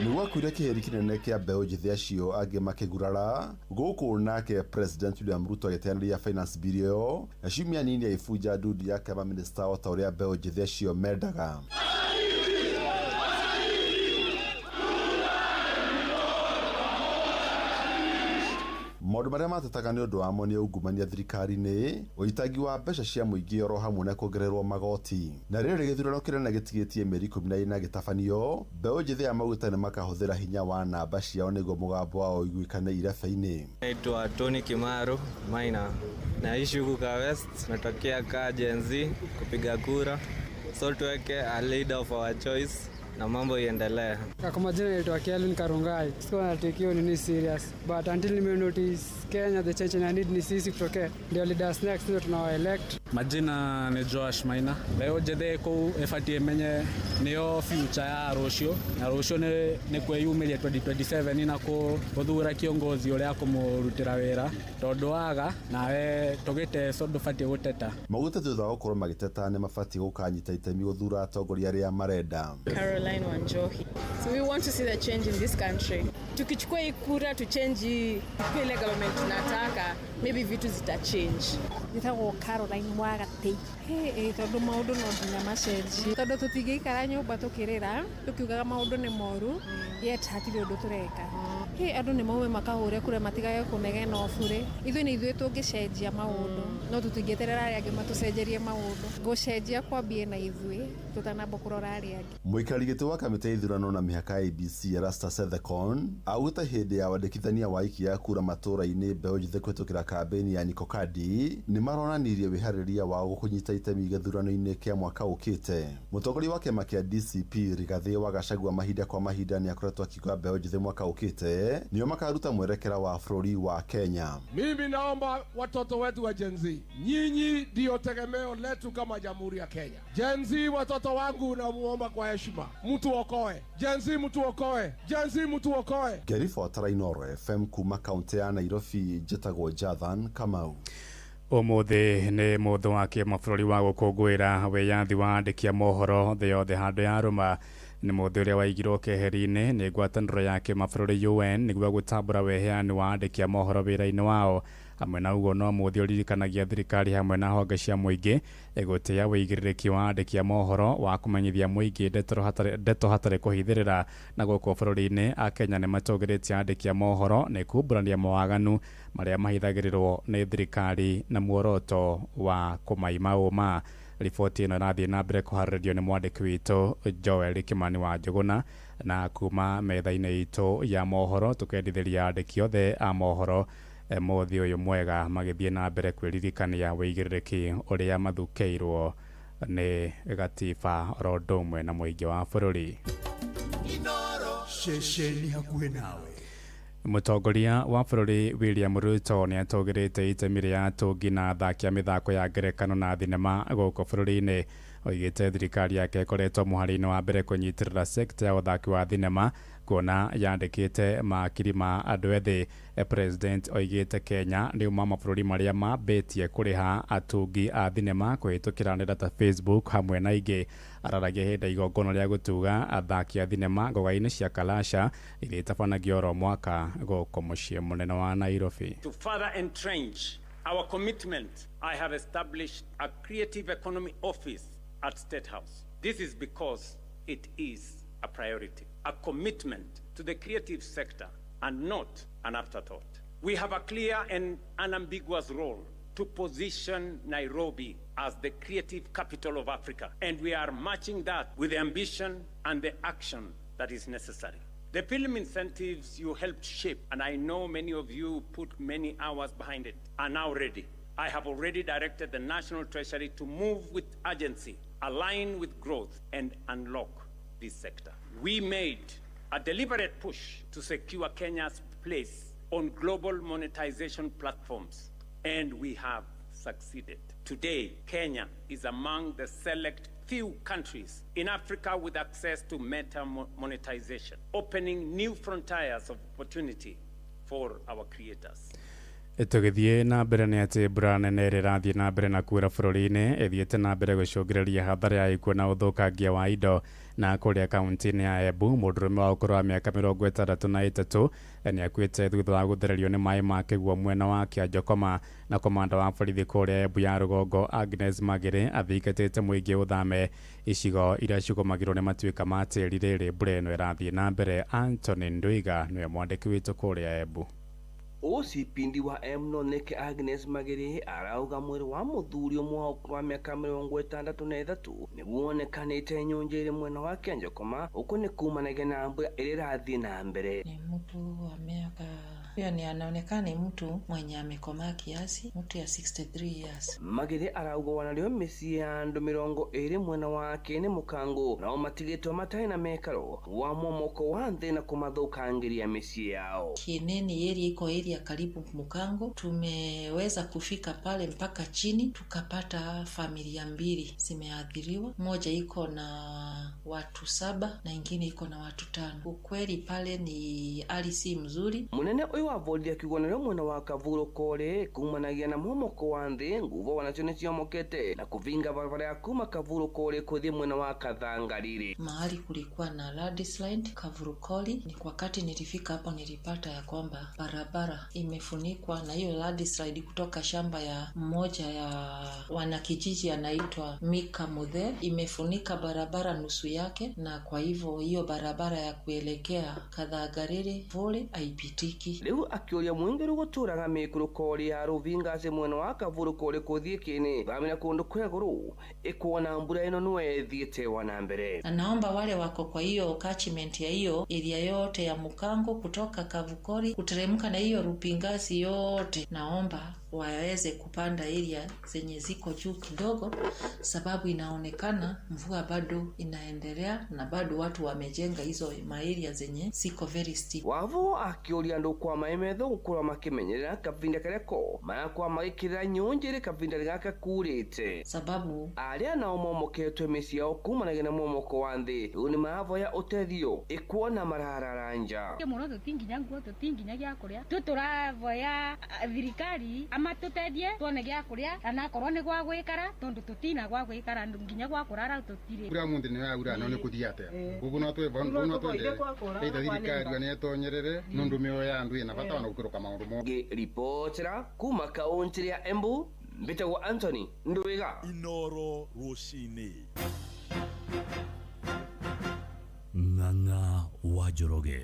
Nĩ gwakuire kĩheri kĩnene kĩa mbeũ njĩthĩ acio angĩ makĩgurara gũkũ nake President William Ruto agĩteanĩria finance bill ĩyo na ciumia nini agĩbunja ndundu ya kĩama minista o ta ũrĩa mbeũ njĩthĩ acio mendaga. Maũndũ marĩa matetaga nĩ ũndũ wamo nĩ ungumania thirikari-inĩ, ũitangi wa mbeca cia mũingĩ oro hamwe na kuongererwo magoti. Na rĩrĩ gĩthurano kĩnene gĩtigĩtie mĩeri 14 gĩtabanio, mbeũ njĩthĩ ya maguta nĩ makahũthĩra hinya wa namba ciao nĩguo mũgambo wao ũiguĩkane irebe-inĩ. Naitwa Tony Kimaru Maina, naishi huku Ka West, natokea ka Gen Z kupiga kura, so tuweke a leader of our choice na mambo iendelee. Kwa majina naitwa Kelvin Karungai. Sikuwa natekio nini serious, but until nime notice Kenya the change I need ni sisi kutokea ndio leaders next ndio tunawa elect. Majina ni Josh Maina. Leo njĩthĩ kũu ĩbatiĩ menye nĩyo future ya rũciũ, na rũciũ nĩ kwĩyumĩria 2027 na gũthura kiongozi ũrĩa akũmũrutĩra wĩra tondũ waga nawe tũgĩteco ndũbatiĩ gũteta. Maugĩte thutha wa gũkorwo magĩteta nĩ mabatiĩ gũkanyita itemi gũthura atongoria arĩa marenda. Caroline Wanjohi. So we want to see the change in this country. Tukichukua hii kura tu change ile government tunataka, maybe vitu zita change. Njĩtagwo Caroline Wagatĩ. Tondũ maũndũ no nginya macenjie, tondũ tũtingĩikara nyũmba tũkĩrĩra tũkiugaga maũndũ nĩ moru yet hatirĩ ũndũ tũreka. Andũ nĩ maume makahũre kura matigage kũnegena o burĩ. Ithuĩ nĩ ithuĩ tũngĩcenjia maũndũ, no tũtingĩeterera arĩa angĩ matũcenjerie maũndũ. Gũcenjia kwambie na ithuĩ tũtanamba kũrora arĩa angĩ. Mũikarĩri gĩtĩ wa kamĩtĩ ya ithurano na mĩhaka ya ABC Erastus Ethekon augĩte hĩndĩ ya wandĩkithania wa aikia a kura matũũra-inĩ mbeũ njĩthĩ kũhĩtũkĩra kambĩini ya Niko Kadi nĩ maronanirie wĩharĩria wao kũnyita itemi gĩthurano-inĩ kĩa mwaka ũkĩte. Mũtongoria wa kĩama kĩa DCP Rigathĩ wa Gachagua mahinda kwa mahinda nĩ akoretwo akiuga mbeũ njĩthĩ mwaka ũkĩte nĩo makaruta mwerekera wa bũrũri wa Kenya. Mimi naomba watoto wetu wa Gen Z, nyinyi ndio tegemeo letu kama Jamhuri ya Kenya. Gen Z, watoto wangu, namuomba kwa heshima, mtu okoe. Gen Z, mtu okoe. Gen Z, mtu okoe. Ngĩribotera Inooro FM kuma kaunti ya Nairobi, njĩtagwo Jathan Kamau. Ũmũthĩ nĩ mũthĩ wa kĩmabũrũri wa gũkũngũĩra wĩyathi wa andĩki a mohoro thĩ yothe handũ ya rũma. Nĩ mũthĩ ũrĩa waigirwo keheri-inĩ nĩ ngwatanĩro ya kĩmabũrũri UN nĩguo gũtambũra weheani wa andĩki a mohoro wĩra-inĩ wao. Hamwe na ũguo no mũthĩ ũririkanagia thirikari hamwe na honge cia mũingĩ gũtĩa wĩigĩrĩrĩki wa andĩki a mohoro wa kũmenyithia mũingĩ ndeto hatarĩ kũhithĩrĩra. Na gũkũ bũrũri-inĩ Akenya nĩ matũgĩrĩtie andĩki a mohoro nĩ kumbũrania mawaganu marĩa mahithagĩrĩrwo nĩ thirikari na muoroto wa kũmaima ũma. Riboti ĩno ĩrathiĩ na mbere kũharĩrĩrio nĩ mwandĩki witũ Joel Kimani wa Njũgũna, na kuma metha-inĩ itũ ya mohoro tũkendithĩria andĩki othe a mohoro mũthĩ ũyũ mwega magĩthiĩ na mbere kwĩririkania wĩigĩrĩrĩki ũrĩa mathukĩirwo nĩ gatiba oro ũndũ ũmwe na mũingĩ wa bũrũri. Ceceni hakuhĩ nawe. Mũtongoria wa bũrũri William Ruto nĩ atũgĩrĩte itemi rĩa atungi na athaki a mĩthako ya ngerekano na thinema gũkũ bũrũri-inĩ. Oigĩte thirikari yake ĩkoretwo mũhari-inĩ wa mbere kũnyitĩrĩra sekta ya ũthaki wa thinema kuona yandĩkĩte makiri ma andũ ethĩ. President oigĩte Kenya nĩ ũmwe wa mabũrũri marĩa mambĩtie kũrĩha atungi a thinema kũhĩtũkĩra nenda ta Facebook hamwe na ingĩ. Araragia hĩndĩ ya igongona rĩa gũtuga athaki a thinema ngoga-inĩ cia Kalasha iria itabanagio oro mwaka gũkũ mũciĩ mũnene wa Nairobi. To further entrench our commitment, I have established a creative economy office at State House. This is because it is a priority, a commitment to the creative sector and not an afterthought. We have a clear and unambiguous role to position Nairobi as the creative capital of Africa, and we are matching that with the ambition and the action that is necessary. The film incentives you helped shape, and I know many of you put many hours behind it, are now ready. I have already directed the National Treasury to move with urgency, align with growth, and unlock this sector. We made a deliberate push to secure Kenya's place on global monetization platforms, and we have succeeded. Today, Kenya is among the select few countries in Africa with access to meta monetization, opening new frontiers of opportunity for our creators. Tũgĩthiĩ na mbere nĩ atĩ mbura nene ĩrĩa ĩrathiĩ na mbere na kuura bũrũri-inĩ ĩthiĩte na mbere gũcũngĩrĩria hathara ya ikuũ na ũthũkangia wa indo. Na kũrĩa kaunti-inĩ ya Embu mũndũrũme wa ũkũrũ wa mĩaka 63 nĩ akuĩte thutha wa gũthererio nĩ maĩ ma kĩguũ mwena wa Kĩanjokoma. Na komanda wa borithi kũrĩa Embu ya rũgongo Agnes Magere athingatĩte mũingĩ ũthame icigo iria cigũmagĩrwo nĩ matuĩka ma tĩri rĩrĩ mbura ĩno ĩrathiĩ na mbere. Anthony Ndwiga nĩwe mwandĩki witũ kũrĩa Embu. OCPD wa M neke Agnes Magere arauga mwĩrĩ wa mũthuri ũmwe wa ũkũrũ wa mĩaka 63 nĩguo wonekanĩte nyũnjĩrĩ mwena wa Kĩanjokoma ũkũ nĩ kumanagia na mbura ĩrĩa ĩrathiĩ na mbere. Ni mtu wa miaka huyo ni anaonekana ni mtu mwenye amekomaa kiasi, mtu ya 63 years. Magere arauga wanarĩo mĩciĩ ya andũ 20 mwena wa Kĩnĩ Mũkango nao matigĩtwo matarĩ na mekaro wa momoko wa nthĩ na kũmathũkangĩria mĩciĩ yao. Kineni area iko area karibu Mukango, tumeweza kufika pale mpaka chini tukapata familia mbili zimeathiriwa, moja iko na watu 7 na ingine iko na watu 5. Ukweli pale ni hali si mzuri. Munene uyu wa borithi akiuga narĩo mwena wa Kavuro Kore kumanagia na momoko wa nthĩ nguvo wanacio nĩciomokete na kuvinga barabara ya kuma Kavuro Kore kuthii mwena wa Kathangarire. Mahali kulikuwa na landslide Kavurukoli, ni wakati nilifika hapo nilipata ya kwamba barabara imefunikwa na hiyo landslide kutoka shamba ya mmoja ya wanakijiji anaitwa Mika Muthe, imefunika barabara nusu yake, na kwa hivyo hiyo barabara ya kuelekea Kathangarire vole haipitiki. Riu akiuria mwingi ruguturaga mikuruko ya Ruvingaci mwena wa Kavurukoli kuthii Kini thamira kundu kwa iguru ikuona mbura ino niwe ithiite wa na mbere. Na naomba wale wako kwa hiyo catchment ya hiyo area yote ya Mukango kutoka Kavukoli kuteremka na hiyo Rupingasi yote, naomba waweze kupanda area zenye ziko juu kidogo, sababu inaonekana mvua bado inaendelea na bado watu wamejenga hizo maeria zenye ziko very steep. Wavo akiuria andu kwa maimetho gukorwo makimenyerera kavinda karia ko marakwa magikirira nyunjiri kavinda gaka kurite, sababu aria nao momoketwe mĩciĩ yao kumanagia na momoko wa nthĩ riu nĩ maravoya ũtethio ikuona marararanja muno tutinginya nguo tutinginya gĩa kũrĩa tu tũravoya thirikari Amatũteithie tuone gĩa kũrĩa kana akorwo nĩ gwa gwĩkara tondũ tũtina gwa gwĩkara nginya gwa kũrara tũtirĩ. Mbura mũthĩ nĩ yaura no nĩ kũthiĩ atĩa ũguo no twende ĩta thirikari nĩ ĩtonyerere nũndũ mĩoyo ya andũ ĩna bata ona gũkĩrũka maũndũ mothe. Ngĩribotera kuma kaũntĩ ya Embu, mbĩtagwo Anthony Ndwiga. Inoro rũcinĩ. Ng'ang'a wa Njoroge.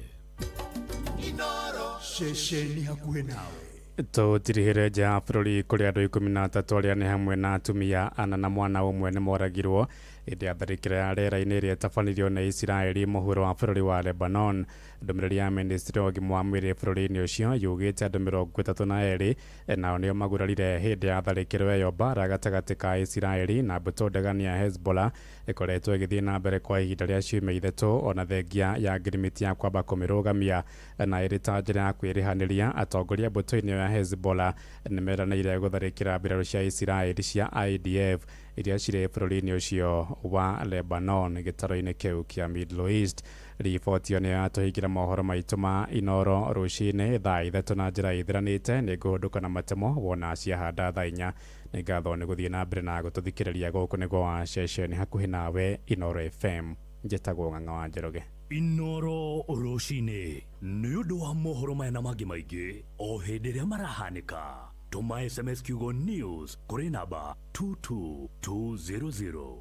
Inoro ceceni hakuhĩ nawe. Tũtirihĩre nja ya bũrũri kũrĩ andũ 13 arĩa nĩ hamwe na atumia ana na mwana ũmwe nĩ moragirwo hĩndĩ ya tharĩkĩro ya rĩera-inĩ ĩrĩa ĩtabanirio nĩ Isiraeli mũhuro wa bũrũri wa Lebanon. Ndũmĩrĩri ya ministry ya ũgima wa mwĩrĩ bũrũri-inĩ ũcio yugĩte andũ 32 nao nĩo magurarire hĩndĩ ya tharĩkĩro ĩyo. Mbara gatagatĩ ka Isiraeli na mbũtũ ndegani ya Hezbollah ĩkoretwo ĩgĩthiĩ na mbere kwa ihinda rĩa ciumia 3 ona thengia ya ngirimiti ya kwamba kũmĩrũgamia na ĩrĩ ta njĩra ya kwĩrĩhanĩria. Atongoria mbũtũ-inĩ ya Hezbollah nĩmeranĩire gũtharĩkĩra mbirarũ cia Isiraeli cia IDF iria cirĩ bũrũri-inĩ ũcio wa Lebanon gĩtaro-inĩ kĩu kĩa Middle East. Riboti ĩyo nĩyo yatũhingĩra mohoro maitũ ma Inoro rũcinĩ thaa 3 na njĩra ĩthiranĩte. Nĩ ngũhũndũka na matemo wona ciahanda thaa 4. Nĩ ngatho nĩ gũthiĩ na mbere na gũtũthikĩrĩria. Gũkũ nĩguo wa ceceni hakuhĩ nawe Inoro FM. Njĩtagwo Ng'ang'a wa Njoroge. Inoro rũcinĩ nĩ ũndũ wa mohoro maya na mangĩ maingĩ o hĩndĩ ĩrĩa marahanĩka. Tũma SMS kiugo news kũrĩ namba 22200.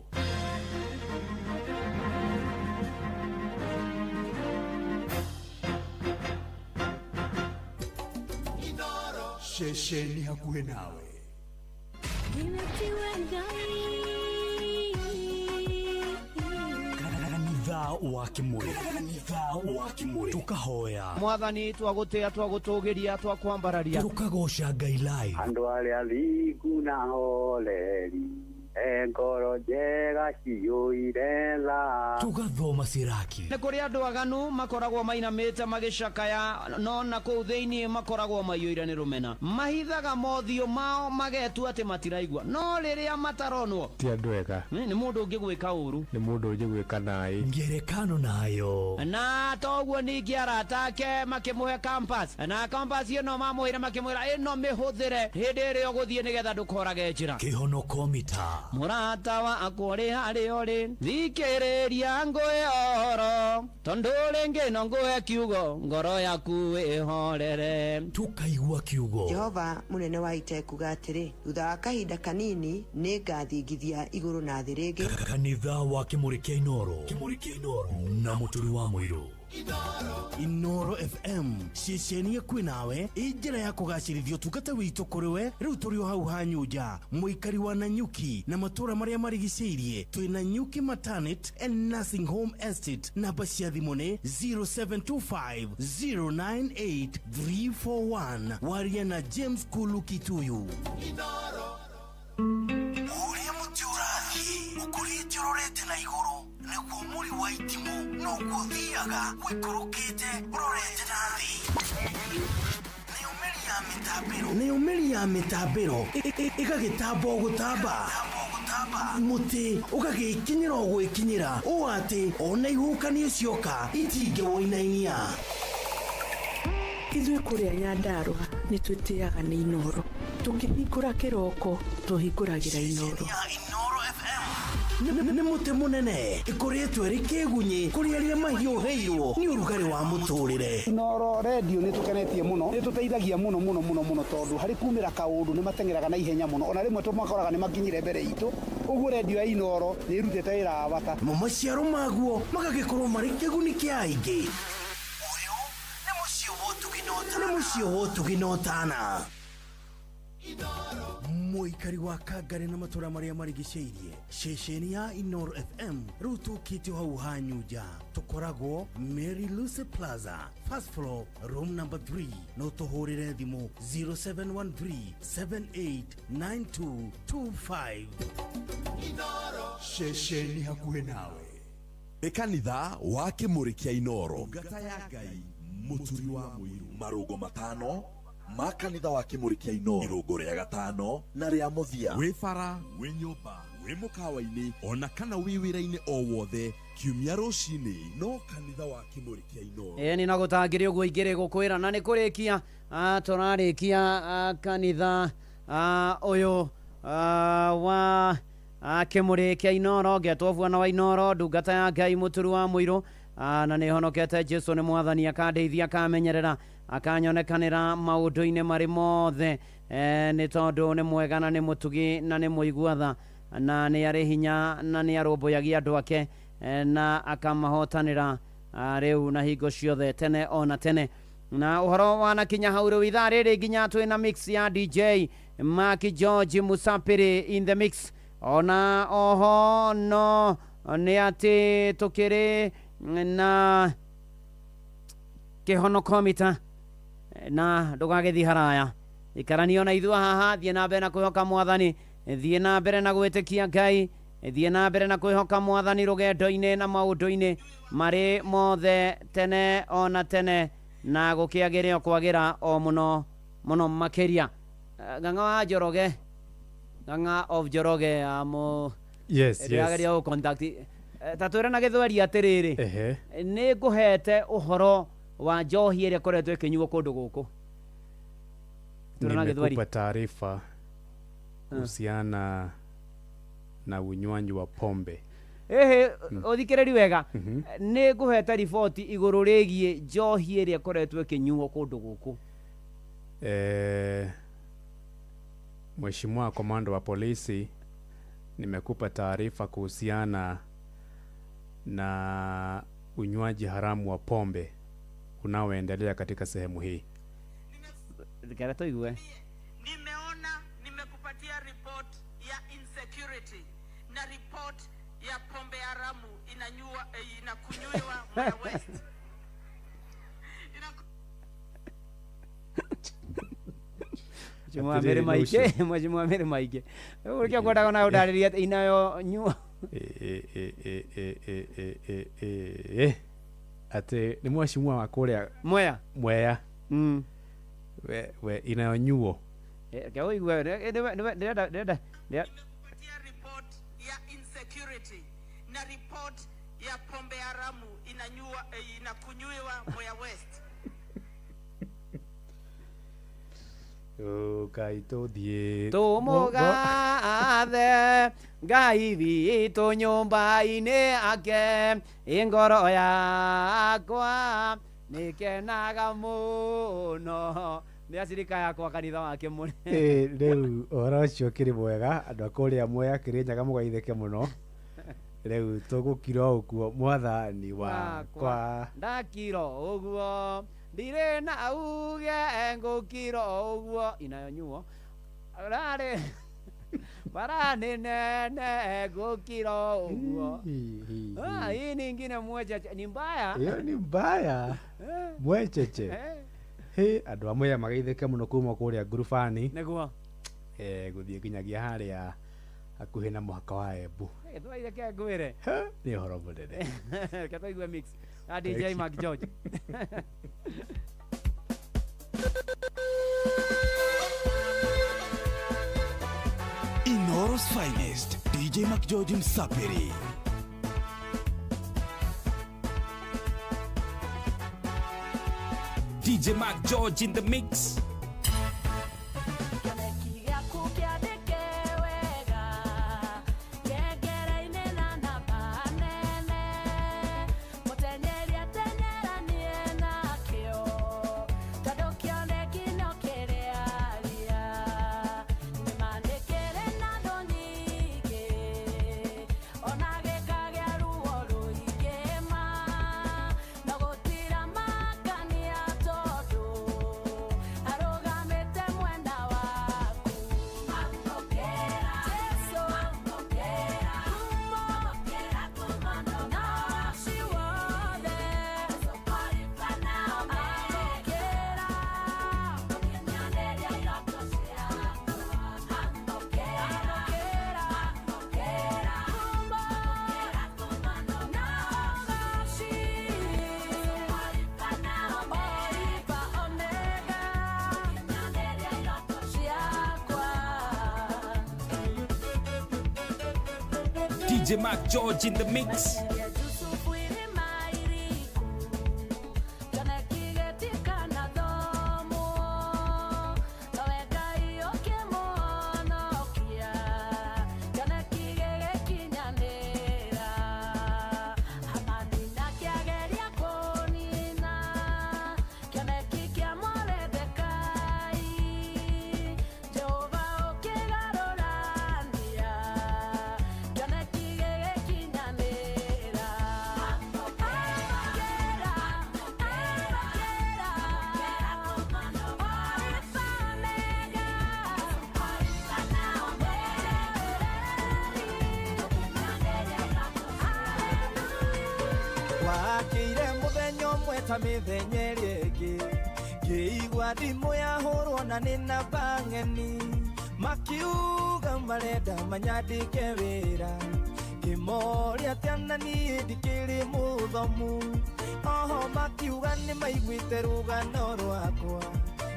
Ceceni hakuhĩ nawe. Kanitha wa Kimuri, kanitha wa Kimuri, tukahoya Mwathani twagũtĩa twagũtũgĩria twakwambararia tukagoca Ngai live. Andũ arĩa thingu na horeri ngoro njega ciyũire tha. Tugathoma Siraki. Nĩ kũrĩ andũ aganu makoragwo mainamĩte magĩcakaya no na kũu thĩinĩ makoragwo maiyũire nĩ rũmena. Mahithaga mothiũ mao magetua atĩ matiraigua no rĩrĩa mataronwo ti andũ ega. Nĩ mũndũ ũngĩgwĩka ũru, nĩ mũndũ ũngĩgwĩka naĩ ngerekano nayo. Na toguo ningĩ arata ake makĩmũhe compass na compass ĩno mamũheire makĩmwĩra ĩno mĩhũthĩre hĩndĩ ĩrĩa ũgũthiĩ nĩgetha ndũkorage njĩra. Kĩhonoko mita. Mũrata wakwa ũrĩ harĩa ũrĩ thikĩrĩria ngũhe ũhoro tondũ rĩngĩ no ngũhe kiugo ngoro yaku ĩhorere. Tukaigua kiugo. Jehova mũnene wa ita ekuga atĩrĩ, thutha wa kahinda kanini nĩ ngathingithia igũrũ na thĩ rĩngĩ. Kanitha wa Kimuri kĩa Inoro, Kimuri kĩa Inoro na Mũturi wa Mũirũ. Inoro FM ceceni kwĩ nawe ĩ njĩra ya kũgacĩrithia ũtungata witũ kũrĩ we. Rĩu tũrĩ o hau Hanyunja mũikari wa Nanyuki na matũũra marĩa marigicĩirie. Twĩ Nanyuki Maternity and Nursing Home Estate. Namba cia thimũ nĩ 0725 098 341. Waria na James Kulu Kituyu. Ũrĩa mũtĩ ũrathiĩ ũkũrĩte ũrorete na igũrũ nĩguo mũri wa itimũ noguo ũthiaga ũikũrũkĩte ũrorete na thĩ. Nayo mĩri ya mĩtambĩro ĩgagĩtamba o gũtamba, mũtĩ ũgagĩkinyĩra o gwĩkinyĩra ũũ atĩ ona ihuhũkanio cioka itingĩwũinainia. Ithuĩ kũrĩa Nyandarũa nĩ twĩtĩaga nĩ Inoro. Tũkĩhingũra kĩroko tũhingũragĩra Inoro. Nĩ mũtĩ mũnene ĩkoretwo ĩrĩ kĩgunyĩ kũrĩ arĩa mahiũhĩirwo nĩ ũrugarĩ wa mũtũrĩre. Inoro redio nĩ tũkenetie mũno, nĩ tũteithagia mũno mũno mũno mũno tondũ harĩ kumĩra kaũndũ nĩ mateng'eraga na ihenya mũno, ona rĩmwe tũmakoraga nĩ makinyire mbere itũ. Ũguo redio ya Inoro nĩ ĩrutĩte wĩra wa bata. Mo maciaro maguo magagĩkorwo marĩ kĩguni kĩa aingĩ. Ũyũ nĩ mũciĩ wa ũtugi na ũtana. Mũikari wa Kangari na matũũra marĩa marigicĩirie, ceceni ya Inoro FM rĩu tũkĩte hau Hanyunja. Tũkoragwo Mary Lucy Plaza, first floor, room number 3. No tũhũrĩre thimũ 0713 789225. Ceceni hakuhĩ nawe nĩ kanitha wa Kĩmũrĩ kĩa Inoro. Ngata ya Ngai Mũturi wa Mũirũ. Marũngo matano ma kanitha wa Kĩmũrĩ kĩa Inoro, irũngo rĩa gatano na rĩa mũthia. Wĩ bara, wĩ nyũmba, wĩ mũkawa-inĩ ona kana wĩ wĩra-inĩ o wothe, kiumia rũcinĩ no kanitha wa Kĩmũrĩ kĩa Inoro. Ĩni na gũtangĩrĩ ũguo ingĩrĩ gũkwĩra na nĩ kũrĩkia tũrarĩkia kanitha Ũyũ wa Kĩmũrĩ kĩa Inoro, ngetwo bwana wa Inoro, ndungata ya Ngai mũturu wa mũirũ, na nĩ honokete. Jesu nĩ mwathani, akandeithia, akamenyerera, akanyonekanĩra maũndũ-inĩ marĩ mothe, nĩ tondũ nĩ mwega na nĩ mũtugi na nĩ mũigua tha na nĩ arĩ hinya na nĩ arũmbũyagia andũ ake, na akamahotanĩra, rĩu na hingo ciothe, tene ona tene. Na ũhoro wanakinya hau rĩu ithaa rĩrĩ nginya twĩna mix ya DJ Mark George Musapiri in the mix. Ona oho no nĩ atĩ tũkĩrĩ na kĩhonokomita, na ndũgagĩthiĩ haraya, ikaranio na ithuĩ haha. Thiĩ na mbere na kwĩhoka mwathani, thiĩ na mbere na gwĩtĩkia Ngai, thiĩ na mbere na kwĩhoka mwathani rũgendo-inĩ na maũndũ-inĩ marĩ mothe, tene ona tene, na gũkĩagĩre o kwagĩra o mũno mũno makĩria. Ng'ang'a wa Njoroge, Ng'ang'a of Njoroge amo. Ndĩrageria gũ contact. Ta twĩre na gĩthweri atĩrĩrĩ, nĩ ngũhete ũhoro wa njohi ĩrĩa ĩkoretwo ĩkĩnyuo kũndũ gũkũ. Twĩre na gĩthweri. Nimekupa taarifa kuhusiana na unywaji wa pombe. Ehe, ũthikĩrĩri wega, nĩ ngũhete riboti igũrũ rĩgiĩ njohi ĩrĩa ĩkoretwo ĩkĩnyuo kũndũ gũkũ. Mheshimiwa Komando wa polisi, nimekupa taarifa kuhusiana na unywaji haramu wa pombe unaoendelea katika sehemu hii. Reke tũigue. Nimeona, nimekupatia report ya insecurity na report ya pombe haramu inanyua, inakunywewa Mwea West. Mheshimiwa Mary Maike, Mheshimiwa Mary Maike, ũrĩa kwendaga na ũndarĩrie inayo nyua. Atĩ nĩ mheshimiwa wa kũrĩa Mwea. Mwea. We inayonyuo. Reke ũigue, ndĩrenda Nimekupatia report ya insecurity na report ya pombe haramu inanyua, inakunywewa Mwea West. Ngai tũthiĩ. Tũmũgathe Ngai witũ nyũmba-inĩ ake, ngoro yakwa nĩkenaga mũno nĩ acirika yakwa kanitha wake mũnene. Rĩu ũhoro ũcio ũkĩrĩ mwega, andũ a kũrĩa Mwea Kĩrĩnyaga mũgaithĩke mũno. Rĩu tũgũkira ũguo mwathani wakwa. Ndakira ũguo ndirĩ na uge, ngũkira ũguo inayonyuo rarĩ bara nĩ nene, ngũkira ũguo. Hii ni ingine mwecheche ni mbaya. Ĩyo ni mbaya mwecheche. Hĩ, andũ a Mwea magaithĩke mũno kuma kũrĩa ngurubani nĩguo gũthiĩ nginyagia harĩa hakuhĩ na mũhaka wa Embu. Twaitheke ngwĩre. Nĩ ũhoro mũnene. Reke tũigue mix ya DJ Mark George. Inoro's finest, DJ McGeorge Msapiri. DJ Mark George in the mix. DJ Mark George in the mix. Wakĩire mũthenya ũmwe ta mĩthenya ĩrĩa ĩngĩ ngĩigua thimũ yahũrwo na nĩ namba ng'eni makiuga marenda manyandĩke wĩra ngĩmoria atĩa na niĩ ndikĩrĩ mũthomu oho makiuga nĩ maiguĩte rũgano rwakwa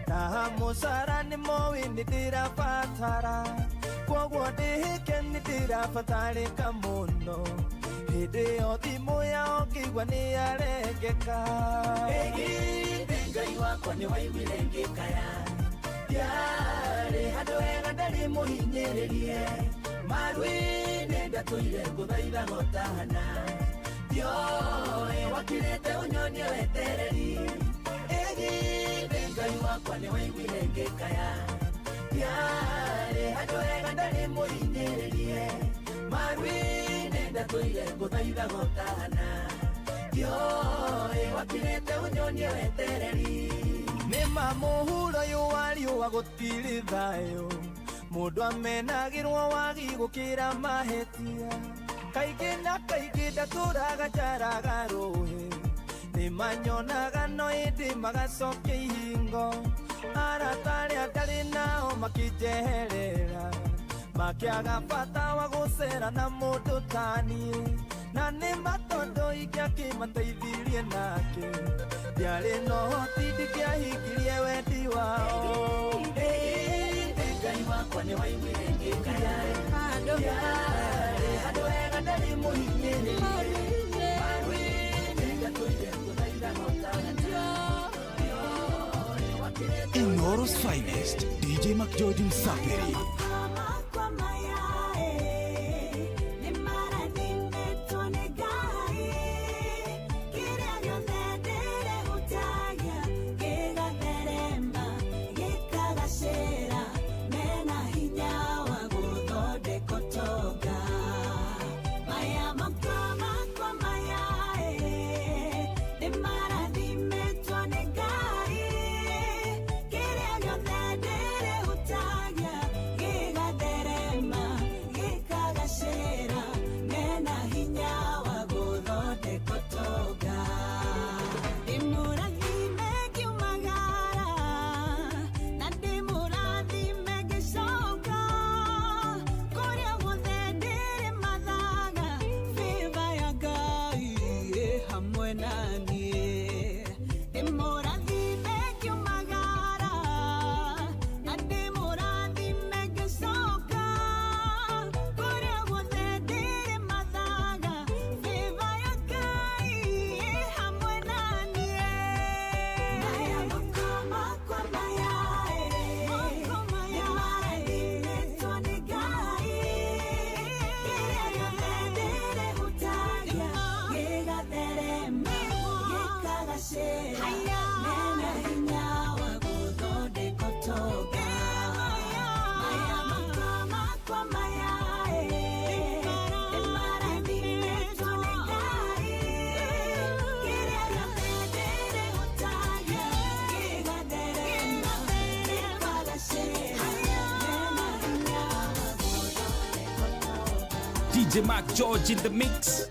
na mũcara nĩ moĩ nĩ ndĩrabatara kwoguo ndĩhĩke nĩ ndĩrabatarĩka mũno hĩndĩ ĩyo thimũ yao ngĩigua nĩ yarengeka ĩgithĩ Ngai wakwa nĩ waiguire ngĩkaya ndiarĩ handũ hega ndarĩ mũhinyĩrĩrie maru-inĩ ndatũire ngũthaitha gotana ndioĩ wakirĩte ũnyonie wetereri ĩgithĩ Ngai wakwa nĩ waiguire ngĩkaya ndiarĩ handũ hega ndarĩ mũhinyĩrĩrie maru-inĩ ndatũire ngũthaitha gotana ndioĩ wakirĩte ũnyonie wetereri nĩma mũhuro ũyũ wa riũa gũtirĩ thayũ mũndũ amenagĩrwo wagi gũkĩra mahĩtia kaingĩ na kaingĩ ndatũraga njaraga rũhĩ nĩmanyonaga no ĩndĩ magacokia ihingo arata arĩa ndarĩ nao makĩnjeherera makĩaga bata wa gũcera na mũndũ taniĩ na nĩma tondũ ingĩakĩmateithirie nake ndiarĩ na ũhoti ndingĩahingirie wendi wao ĩndĩ Ngai wakwa nĩ waiguire ngĩkaya ndiarĩ handũ hega ndarĩ mũhinyĩrĩrie maru-inĩ ndatũire ngũthaitha gotana Inoro's finest, DJ McGeorge Msafiri. DJ Mark George in the mix.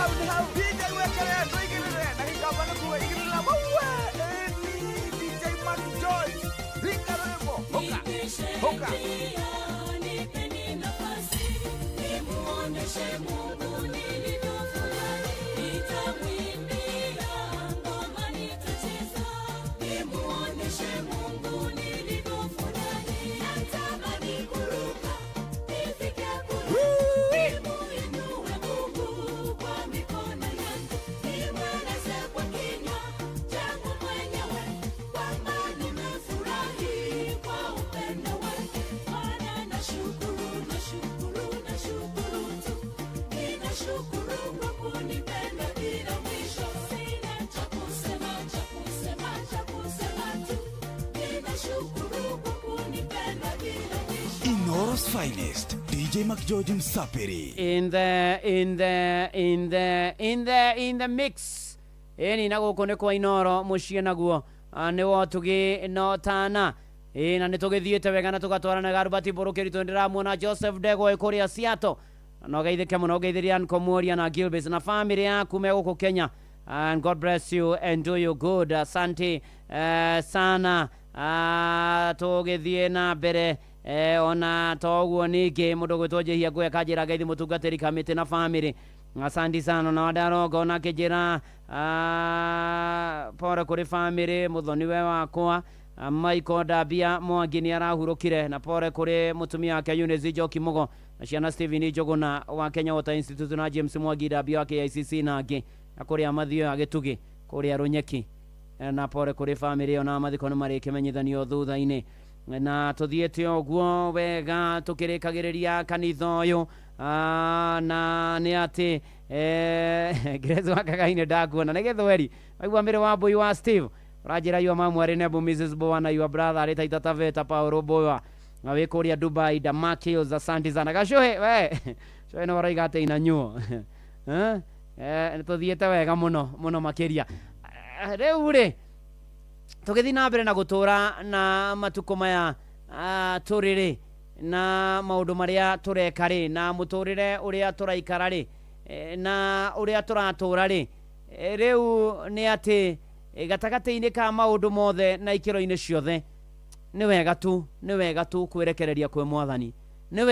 hau nĩ hau DJ wekere tũigĩrĩre na gĩkamba nĩ kuga igĩrĩra maue DJ Mark Joyce ringa rwĩmbo hoka hoka. Inoro's finest, DJ McGeorge Msapiri. In the in the in the in the in the mix. Ĩni na gũkũ nĩ kwa Inoro mũciĩ naguo nĩ wotugi no tana. Ĩ na nĩ tũgĩthiĩte wega na tũgatwarana Garubati Mbũrũkĩri tũ ndĩramuona Joseph Ndegwa kũrĩa Seattle. Na ũgeithĩke mũno ũgeithĩria Anko Muoria na Gilbert na family yaku me gũkũ Kenya. And God bless you and do you good. Asante sana. Tũgĩthiĩ na mbere ona toguo ningĩ mũndũ gwĩtwo Njĩhia Ngũya kanjĩra ngeithi mũtungatĩri kamĩtĩ na family. Asante sana na wadarogo na kĩnjĩra pore kũrĩ family mũthoniwe wakwa Michael Ndambia Mwangi nĩ arahurũkire na pore kũrĩ mũtumia wake Eunice Njoki Mũgo na ciana Stephen Njũgũna wa Kenya Water Institute na James Mwangi Ndambia wa KICC na angĩ na kũrĩa mathioya Gĩtugĩ kũrĩa Rũnyeki na pore kũrĩ family ona mathiko nĩ marĩkĩmenyithanio thutha-inĩ na tũthiĩte ũguo wega tũkĩrĩkagĩrĩria kanitha ũyũ na nĩ atĩ Grace wa Kagaine ndakuona nĩ gĩthweri waigua mĩrĩ wa mbũi wa Steve ũranjĩra your mom arĩ Nebu Mrs Boa na your brother arĩ Taita Taveta Paulo Boa na wĩ kũrĩa Dubai Damak Hills. Asante sana Gacũhĩ we cũhĩ nĩ ũroiga atĩ inanyuo tũthiĩte wega mũno mũno makĩria rĩu rĩ tũgĩthiĩ na mbere na gũtũra na matukũ maya tũrĩ rĩ na maũndũ marĩa tũreka rĩ na mũtũrĩre ũrĩa tũraikara rĩ na ũrĩa tũratũra rĩ rĩu nĩ atĩ gatagatĩ-inĩ ka maũndũ mothe na ikĩro-inĩ ciothe nĩ wega tu kwĩrekereria kwĩ mwathani nĩ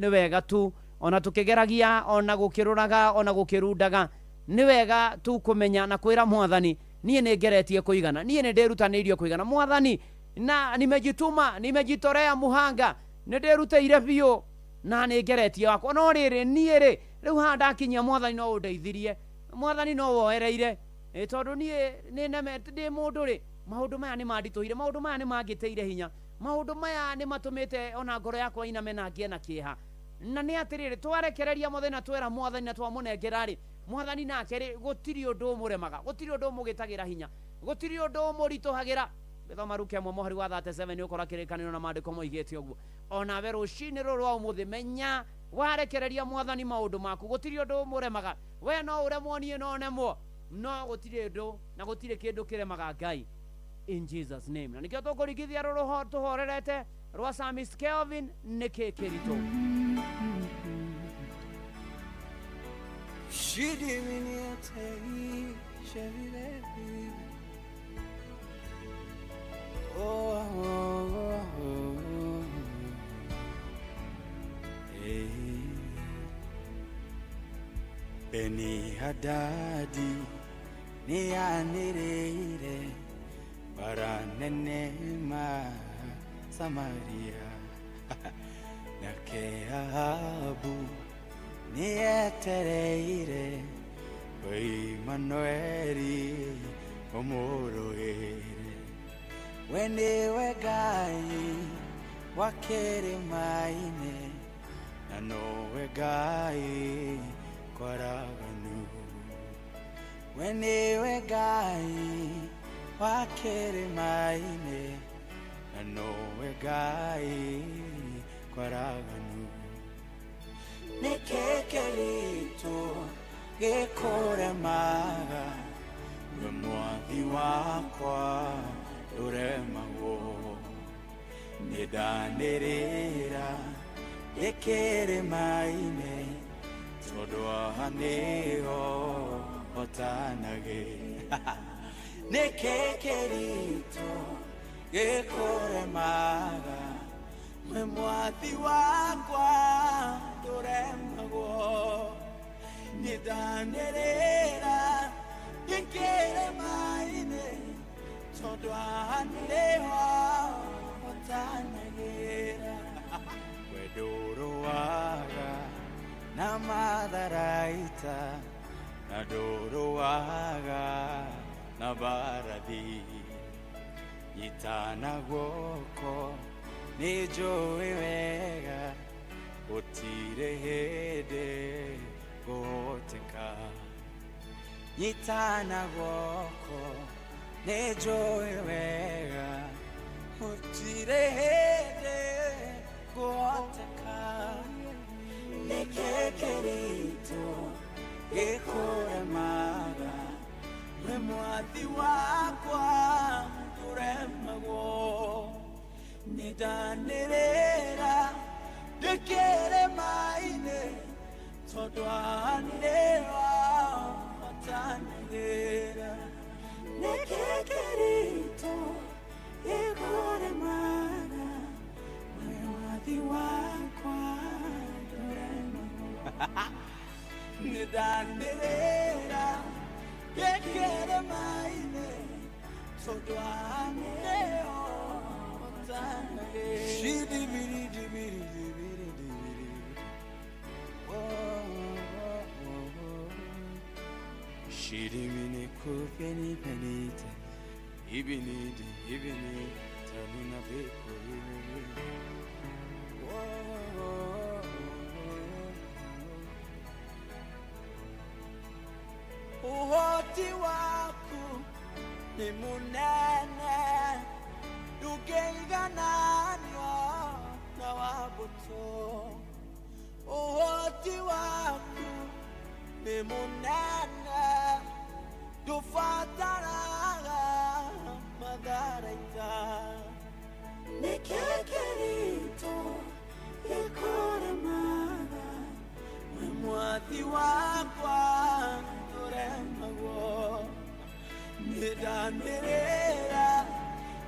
wega tu ona tũkĩgeragia ona gũkĩrũraga ona gũkĩrundaga nĩ wega tu kũmenya na kwĩra mwathani niĩ nĩ ngeretie kũigana niĩ nĩ ndĩrutanĩirie kũigana mwathani na nimejituma nimejitorea muhanga nĩ ndĩrutĩire biũ na nĩ ngeretie wakwa no rĩrĩ niĩ rĩ rĩu haha ndakinyia mwathani no ũndeithirie mwathani no woereire tondũ niĩ nĩ nemete ndĩ mũndũ rĩ maũndũ maya nĩ manditũhire maũndũ maya nĩ mangĩtĩire hinya maũndũ maya nĩ matũmĩte ona ngoro yakwa iname na ngĩe na kĩeha na nĩ atĩrĩrĩ twarekereria mothe na twera mwathani na twamũnengera rĩ mwathani nake rĩ gũtirĩ ũndũ ũmũremaga gũtirĩ ũndũ ũmũgĩtagĩra hinya gũtirĩ ũndũ ũmũritũhagĩra gĩthoma Luka 1 mũhari wa 37 nĩ ũkora kĩrĩkanĩro na maandĩko moigĩte ũguo onawe rũcinĩ rũrũ rwa ũmũthĩ menya warekereria mwathani maũndũ maku gũtirĩ ũndũ ũmũremaga we no ũremwo niĩ no nemwo no gũtirĩ ũndũ na gũtirĩ kĩndũ kĩremaga Ngai in Jesus name. Na nĩkĩo tũkũringithia rũrũ tũhorerete rwa Psalmist Kelvin nĩkĩ kĩritũ. Beni Hadadi nianĩrĩire bara nene ma Samaria nake Ahabu nĩetereire Imanueli ũmũrũĩre we nĩwe Ngai wa kĩrĩma-inĩ na nowe Ngai kwaraganu we nĩwe Ngai wa kĩrĩma-inĩ na nowe Ngai kwaraganu nĩkĩ kĩritũ gĩkũremaga we mwathi wakwa ndũremagwo nĩndanĩrĩra ndĩ kĩrĩma-inĩ Tondũ haha nĩho hotanagĩra. Nĩkĩ kĩritũ gĩkũremaga, we mwathi wakwa ndũremagwo. Nĩndanĩrĩra ngĩkĩrĩma-inĩ, tondũ haha nĩho hotanagĩra. We ndũrũaga na matharaita, na ndũrũaga na mbarathi. Nyitana guoko nĩnjũĩ wega, gũtirĩ hĩndĩ ngũhoteka. Nyitana guoko nĩnjũĩ wega, gũtirĩ hĩndĩ ngũhoteka. Nĩkĩ kĩritũ gĩkũremaga, we mwathi wakwa ndũremagwo. Nĩndanĩrĩra ndĩkĩrĩma-inĩ, tondũ haha nĩho hotanagĩra. Nĩkĩ kĩritũ gĩkũremaga, we mwathi wakwa ndũremagwo. Nĩndanĩrĩra ndĩkĩrĩma-inĩ, tondũ haha nĩho hotanagĩra. Shidibiri-dibiri-dibiri-dibiri. Oh, oh, oh, oh. Shirimini kupeni penite, ibinidi ibini tanuna beko ibini. Oh, oh, oh, oh. Uhoti waku ni munene, ndũngĩigananio na wa mbũtũ. Ũhoti waku nĩ mũnene, ndũbataraga matharaita. Nĩkĩ kĩritũ gĩkũremaga, we mwathi wakwa ndũremagwo. Nĩndanĩrĩra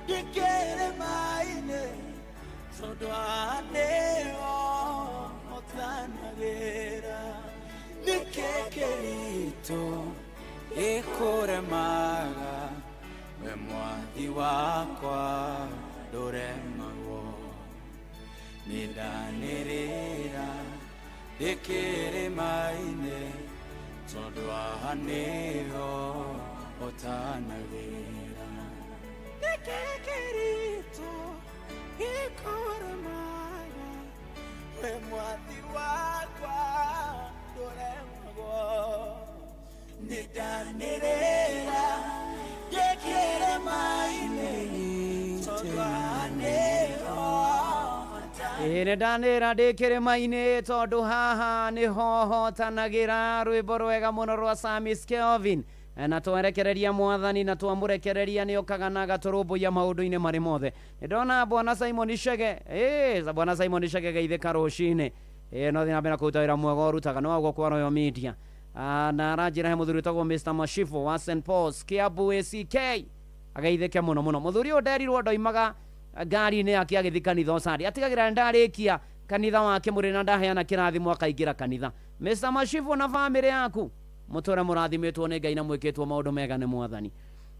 ndĩkĩrĩma-inĩ, tondũ haha nĩho hotanagĩra. Nĩkĩ kĩritũ gĩkũremaga, we mwathi wakwa ndũremagwo. Nĩndanĩrĩra ndĩkĩrĩma-inĩ, tondũ haha nĩho hotanagĩra. Nĩkĩ kĩritũ gĩkũremaga, we mwathi wakwa ndũremagwo. Nĩndanĩrĩra ndĩkĩrĩma-inĩ, tondũ haha nĩho. Ĩ nĩndanĩra ndĩ kĩrĩma-inĩ, tondũ haha nĩho hotanagĩra. Rwĩmbo rwega mũno rwa Samis Kelvin, na twerekereria mwathani na twamũrekereria nĩokaga na agatũrũmbũiya maũndũ-inĩ marĩ mothe. Nĩndona bwana Simon Chege, bwana Simon Chege geithĩka rũcinĩ. No thiĩ na mbere na kũruta wĩra mwega ũrutaga nĩ waguo kwa Royal Media. Na aranjĩra he mũthuri wĩtagwo Mr Mashifo wa St Paul's Kiambu ACK, ageithĩke mũno mũno. Mũthuri ũyũ nderirwo ndoimaga ngari-inĩ yake agĩthiĩ kanitha ũcandi, atigagĩra ndarĩkia kanitha wake mũrĩ na ndaheana kĩrathimo akaingĩra kanitha. Mr Mashifo na bamĩrĩ yaku mũtũre mũrathimĩtwo nĩ Ngai na mwĩkĩtwo maũndũ mega nĩ mwathani.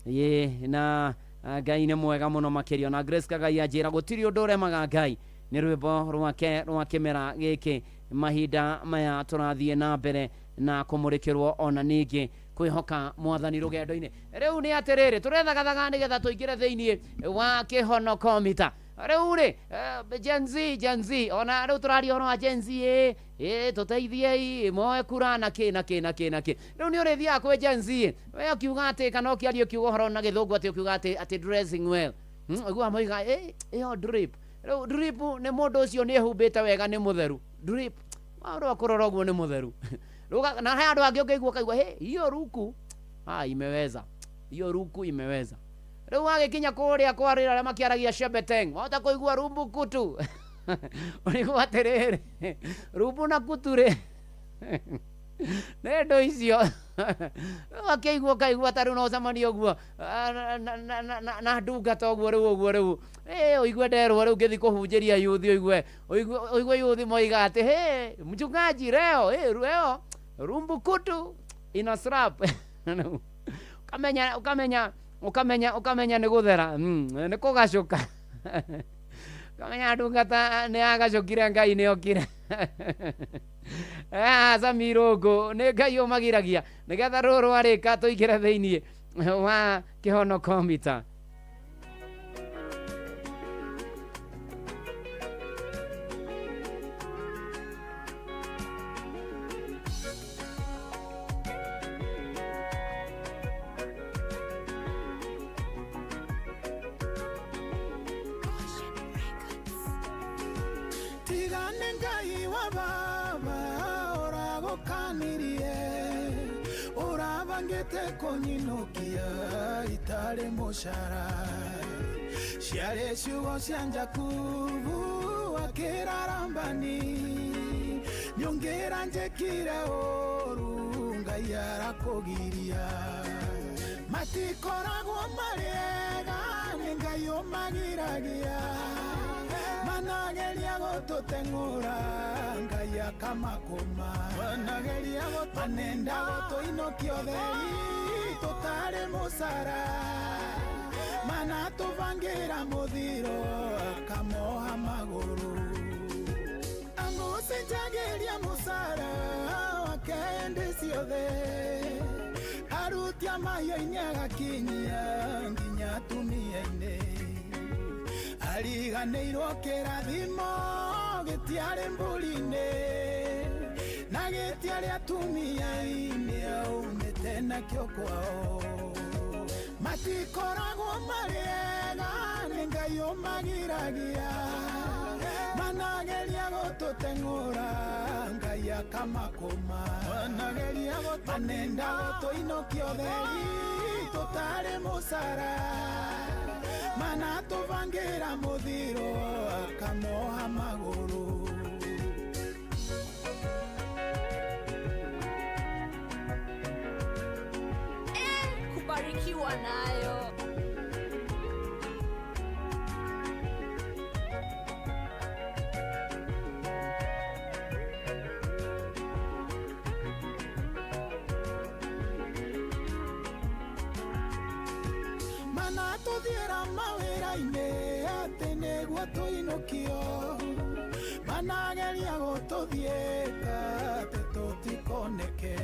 Ĩ na Ngai nĩ mwega mũno makĩria. Na Grace Kagai anjĩra gũtirĩ ũndũ ũremaga Ngai, nĩ rwĩmbo rwake rwa kĩmera gĩkĩ mahinda maya tũrathiĩ na mbere na kũmũrĩkĩrwo ona ningĩ kwĩhoka mwathani rũgendo-inĩ. Rĩu nĩ atĩrĩrĩ, tũrethagathaga nĩgetha tũingĩre thĩiniĩ wa kĩhonokomita. Rĩu rĩ, Gen Z, Gen Z, ona rĩu tũraria ũhoro wa Gen Z, ĩ tũteithiei moe kura na kĩ na kĩ na kĩ na kĩ. Rĩu nĩ ũrĩthiaga kwĩ Gen Z, we ũkiuga atĩ kana ũkĩaria ũkiuga ũhoro na gĩthũngũ atĩ ũkiuga atĩ dressing well, ũiguaga moiga ĩyo drip. Rĩu drip nĩ mũndũ ũcio nĩ ehumbĩte wega, nĩ mũtheru. Drip maũndũ akũrora ũguo nĩ mũtheru. Na he andũ angĩ ũngĩigua ũkaigua he hiyo ruku, imeweza, hiyo ruku imeweza. Rĩu wagĩkinya kũrĩa kwa rĩra arĩa makĩaragia Shebeteng, wahota kũigua rumbu kutu. Ũrigwo atĩrĩrĩ, rumbu na kutu rĩ. Nĩ ndũ icio akĩigua ũkaigua ta rĩu no ũcemanie ũguo na ndungata ũguo rĩu ũguo rĩu ũigue nderwo rĩu ngĩthiĩ kũhunjĩria yuthi ũigue ũigue yuthi moiga atĩ hey, mchungaji leo hey, leo rumbukutu ina slap. Ukamenya ukamenya ukamenya ukamenya nĩ gũthera nĩ kũgacũka. Ukamenya ndungata nĩ agacũkire Ngai nĩ okire. Samirũngũ nĩ Ngai ũmagiragia nĩgetha rũrũ rwarĩka tũingĩre thĩiniĩ wa kĩhonoko mita. Tigane Ngai wa baba ũragũkanirie ũrabangĩte kũnyinũkia itarĩ mũcara ciarĩ ciugo cia Jakubu akĩrarambani nyongera njĩkire ũru Ngai arakũgiria matikoragwo marĩ ega nĩ Ngai ũmagiragia manageria gũtũteng'ũra Ngai akamakũma manageria manenda gũtũinũkia ũtheri tũtarĩ mũcara manatũbangĩra mũthiro akamoha magũrũ amũcenjagĩria mũcara wake hĩndĩ ciothe arutia mahiũ-inĩ agakinyia nginya atumia-inĩ ariganĩirwo kĩrathimo gĩtiarĩ mbũri-inĩ na gĩtiarĩ atumia-inĩ aumĩte nakĩo kwao matikoragwo marĩ ega nĩ Ngai ũmagiragia manageria gũtũteng'ũra Ngai akamakũma manageria manenda gũtũinũkia ũtheri tũtarĩ mũcara manatũbangĩra mũthiro akamoha magũrũ. Kubarikiwa nayo. Manatũthiĩra mawĩra-inĩ atĩ nĩguo tũinũkio manageria gũtũthiĩka atĩ tũtikoneke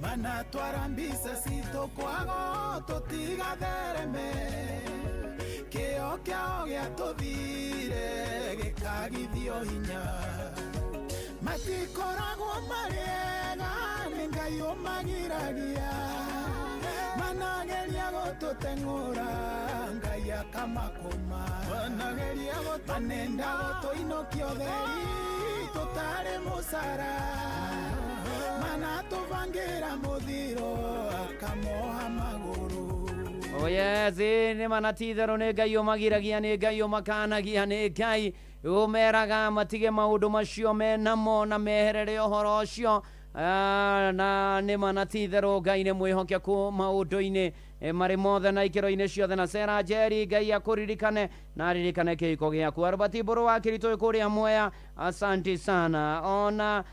manatwara mbica citũ kwago tũtigathereme kĩo kĩao gĩatũthire gĩkagithio hinya matikoragwo marĩ ega nĩ Ngai ũmagiragia manageria gũtũteng'ũra Ngai akamakũma manageria manenda gũtũinũkia ũtheri tũtarĩ mũcara manatũbangĩra mũthiro akamoha magũrũ. Oh yes, nĩ mana ti itherũ nĩ Ngai ũmagiragia nĩ Ngai ũmakanagia nĩ Ngai ũmeraga matige maũndũ macio menamo na meherere ũhoro ũcio na nĩ mana ti itherũ Ngai nĩ mwĩhokeku maũndũ-inĩ marĩ mothe na ikĩro-inĩ ciothe na Sera Njeri Ngai akũririkane na aririkane kĩhiko gĩaku. Albert Mbũrũ wa Kĩritũ kũrĩa Mwea, asanti sana. Ona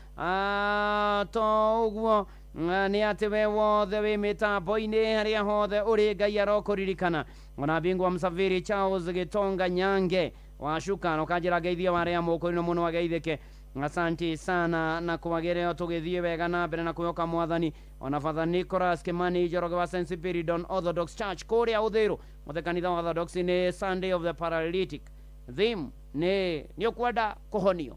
to ũguo nĩ atĩ we wothe wĩ mĩtambo-inĩ harĩa hothe ũrĩ Ngai arokũririkana. Ona bingwa msafiri Charles Gĩtonga Nyange wacuka na ũkanjĩra ngeithie warĩa mũkũrinũ mũno ageithĩke. Asante sana na kwagĩrĩo tũgĩthiĩ wega na mbere na kwĩhoka mwathani. Ona Father Nicholas Kimani Njoroge wa St. Spiridon Orthodox Church kũrĩa Ũthĩrũ mũthe kanitha wa Orthodox nĩ Sunday of the Paralytic theme nĩ ũkwenda kũhonio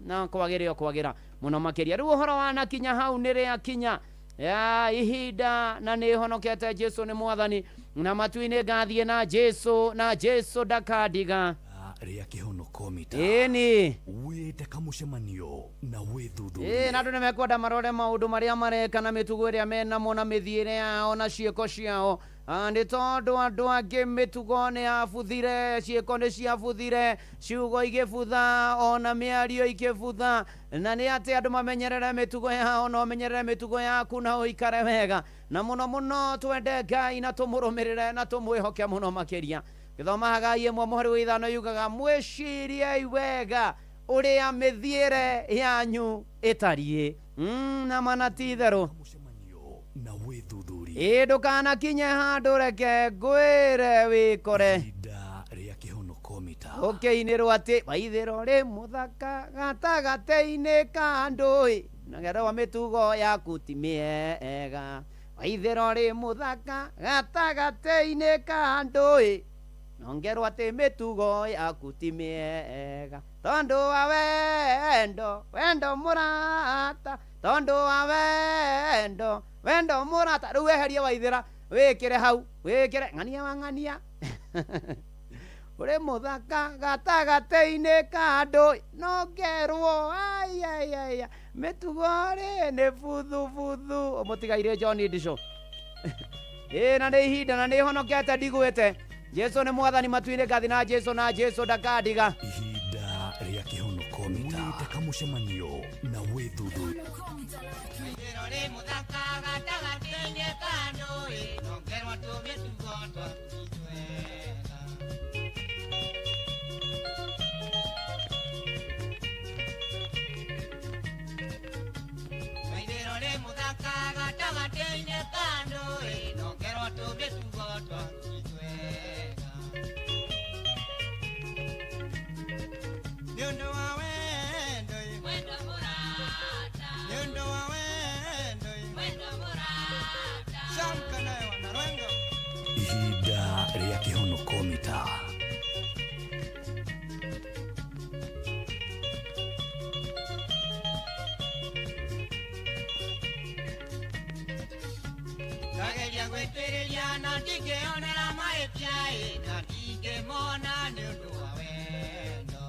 na kwagĩrĩo kwagĩra mũno makĩria. Rĩu ũhoro wanakinya hau nĩ rĩakinya ya ihinda na nĩ honokete Jesu nĩ mwathani na matu-inĩ ngathiĩ na Jesu na Jesu ndakandiga. Rĩa kĩhonokomita. Ĩni. Wĩte kamũcemanio na wĩthuthurie. Ĩ, na andũ nĩmekwenda marore maũndũ marĩa mareka na mĩtugo ĩrĩa menamo na mĩthiĩre yao na ciĩko ciao. Nĩ tondũ andũ angĩ mĩtugo nĩ yabuthire, ciĩko nĩ ciabuthire, ciugo igĩbutha, ona mĩario ikĩbutha, na nĩ atĩ andũ mamenyerere mĩtugo yao na ũmenyerere mĩtugo yaku na ũikare wega, na mũno mũno twende Ngai na tũmũrũmĩrĩre na tũmwĩhoke mũno makĩria. Gĩthoma Hagai 1:5 yugaga mwĩciriei wega ũrĩa mĩthiĩre yanyu ĩtariĩ. Na mana ti itherũ. Na wĩthuthurie. Ĩ, ndũkanakinye handũ reke ngwĩre wĩkore Ihinda rĩa kĩhonokomita. ũkĩinĩrwo atĩ waithĩro rĩ mũthaka gatagatĩ-inĩ ka andũ, na ngerwa mĩtugo yaku ti mĩega. Waithĩro rĩ mũthaka gatagatĩ-inĩ ka andũ, nongerwo atĩ mĩtugo yaku ti mĩega, tondũ wa wendo, wendo mũrata, tondũ wa wendo, wendo mũrata. Rĩu weherie waithĩra wĩkĩre hau, wĩkĩre ng'ania wa ng'ania. Ũrĩ mũthaka gatagatĩ-inĩ ka andũ, nongerwo aiaiaia mĩtugo rĩ nĩ buthubuthu. Mũtigaire John Ndisho. Ĩ, na nĩ ihinda na nĩ honokete ndigwĩte. Jesu nĩ mwathani matu-inĩ, ngathi na Jesu na Jesu ndakandiga. Ihinda rĩa kĩhonokomita. Wĩte kamũcemanio na wĩthuthurie. Ihinda rĩa kĩhonokomita. Ndageria gwĩtĩrĩria na ndingĩonera mahĩtia ĩ, na ndingĩmona nĩ ũndũ wa wendo.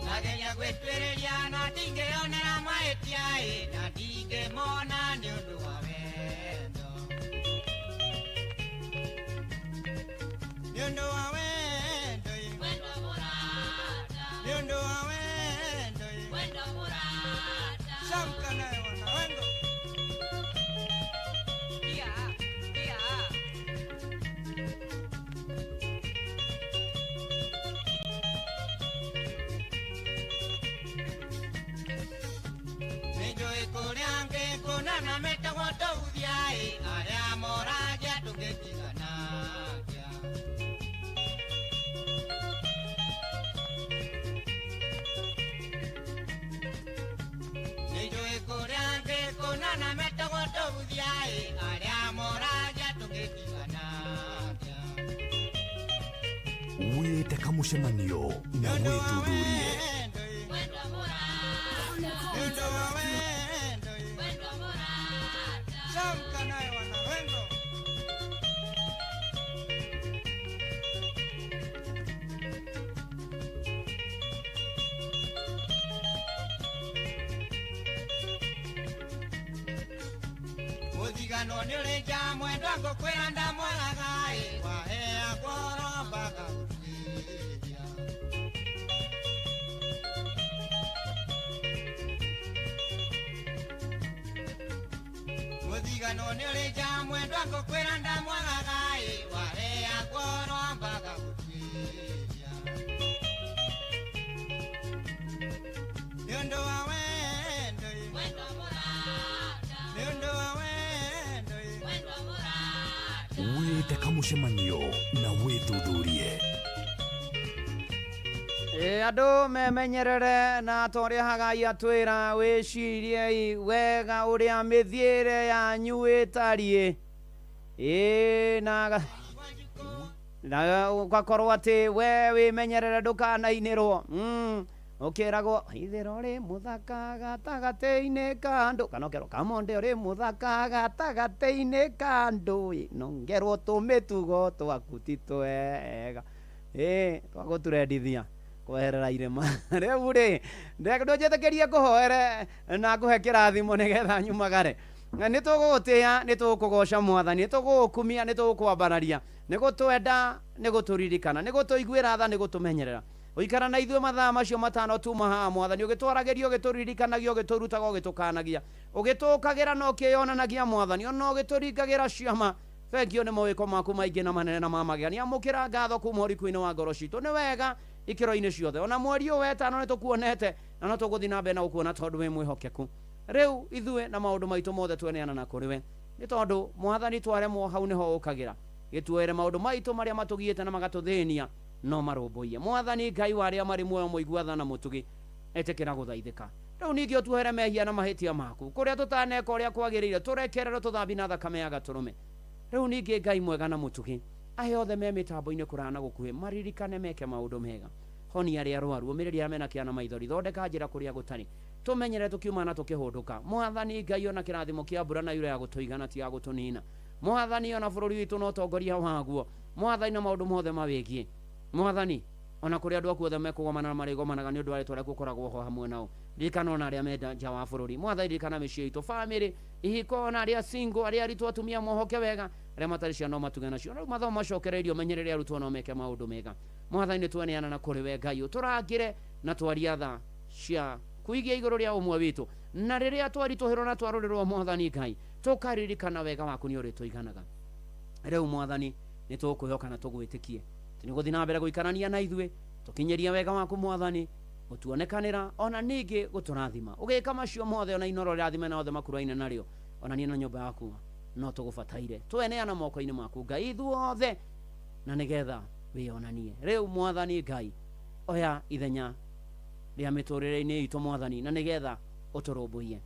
Ndageria gwĩtĩrĩria na ndingĩonera mahĩtia ĩ, na ndingĩmona nĩ ũndũ wa wendo. Nĩ ũndũ wa wendo ĩ, nĩ ũndũ wa wendo ĩ, Shamka naye wana wendo. Nĩnjũĩ kũrĩa ngĩkũnana metagwo tũuthia ĩ, arĩa moragia tũngĩtigana atĩa. Nĩnjũĩ kũrĩa ngĩkũnana metagwo tũuthia ĩ, arĩa moragia tũngĩtigana atĩa. Wĩte kamũcemanio na wĩthuthurie. Nĩ ũndũ wa wendo ĩ, Shamka naye wana wendo. Mũthigano nĩ ũrĩ nja mwendwa ngũkwĩra ndamwagaga ĩ, waheagwo rombaga gũtuĩria. Mũthigano nĩ ũrĩ nja mwendwa ngũkwĩra ndamwagaga ĩ, waheagwo rombaga gũtuĩria. Nĩ ũndũ wa wendo ĩ, nĩ ũndũ wa wendo ĩ, Wĩte kamũcemanio na wĩthuthurie. Ĩ, andũ memenyerere na ta ũrĩa Hagai atwĩra wĩciriei wega ũrĩa mĩthiĩre yanyu ĩtariĩ. Ĩ, na na ũgakorwo atĩ we wĩmenyerere ndũkanainĩrwo. Ũkĩragwo ithĩro rĩ mũthaka gatagatĩ-inĩ ka andũ, kana ũkerwo kamonde ũrĩ mũthaka gatagatĩ-inĩ ka andũ, no ngerwo tũmĩtugo twaku ti twega, twagũtũrendithia kweherera irĩma. Rĩu rĩ ndũnjĩtĩkĩrie ngũhoere na ngũhe kĩrathimo nĩgetha nyumagare. Nĩ tũgũgũtĩĩa, nĩ tũgũkũgoca Mwathani, nĩ tũgũgũkumia, nĩ tũgũkwambararia, nĩ gũtwenda, nĩ gũtũririkana, nĩ gũtũiguĩra tha, nĩ gũtũmenyerera. Ũikara na ithuĩ mathaa macio matano tuma haha Mwathani, ũgĩtwaragĩria, ũgĩtũririkanagia, ũgĩtũrutaga, ũgĩtũkanagia, ũgĩtũkagĩra na ũkĩyonanagia Mwathani, ona ũgĩtũringagĩra ciama. Thengio nĩ mawĩko maku maingĩ na manene na ma magegania. Amũkĩra ngatho kuma ũriku-inĩ wa ngoro citũ. Nĩ wega ikĩro-inĩ ciothe, ona mweri ũyũ wetano nĩ tũkuonete na no tũgũthiĩ na mbere na gũkuona tondũ wĩ mwĩhokeku. Rĩu ithuĩ na maũndũ maitũ mothe tweneana na kũrĩ we, nĩ tondũ Mwathani twaremwo hau nĩho ũkagĩra. Gĩtuoere maũndũ maitũ marĩa matũgiĩte na magatũthĩnia no marũmbũiye. Mwathani Ngai wa arĩa marĩ muoyo, mũigua tha na mũtugi, ĩtĩkĩra gũthaithĩka. Rĩu ningĩ ũtuohere mehia na mahĩtia maku, kũrĩa tũtaneka ũrĩa kwagĩrĩire, tũrekererwo tũthambi na thakame ya gatũrũme. Rĩu ningĩ Ngai mwega na mũtugi, ahe othe me mĩtambo-inĩ kũraya na gũkuhĩ maririkane meke maũndũ mega. Honia arĩa arwaru, ũmĩrĩria arĩa mena kĩeha na maithori, thondeka njĩra kũrĩa gũtarĩ, tũmenyere tũkiuma na tũkĩhũndũka. Mwathani Ngai, ona kĩrathimo kĩa mbura na yure ya gũtũigana ti ya gũtũnina. Mwathani, ona bũrũri witũ na ũtongoria waguo, Mwathani, na maũndũ mothe mawĩgiĩ. Mwathani, ona kũrĩa andũ aku othe mekũgomana na marĩgomanaga nĩ ũndũ wa rĩtwa rĩaku ũkoragwo ho hamwe nao. Ririkana ona arĩa menda nja wa bũrũri. Mwathani, ririkana mĩciĩ itũ, bamĩrĩ, ihiko, ona arĩa single, arĩa aritũ, atumia mohoke wega, arĩa matarĩ ciana no matuge nacio. Rĩu mathomo macokereirio, menyerere arutwo no meke maũndũ mega. Mwathani, nĩ tweneana na kũrĩ we Ngai, ũtũrangĩre na twaria tha cia kuigia igũrũ rĩa ũmwe witũ, na rĩrĩa twaritũhĩrwo na twarũrĩrwo Mwathani Ngai, tũkaririkana wega waku nĩ ũrĩtũiganaga. Rĩu Mwathani, nĩ tũkwĩhoka na tũgwĩtĩkie nĩ gũthiĩ na mbere gũikarania na ithuĩ, tũkinyĩria wega waku Mwathani, gũtuonekanĩra ona ningĩ gũtũrathima. Ũgĩka macio mothe, ona Inoro rĩrathime na othe makuraine narĩo, ona niĩ na nyũmba yaku no tũgũbataire. Tweneana moko-inĩ maku Ngai ithuothe, na nĩgetha wĩonanie. Rĩu Mwathani Ngai, oya ithenya rĩa mĩtũrĩre-inĩ itũ Mwathani, na nĩgetha ũtũrũmbũiye.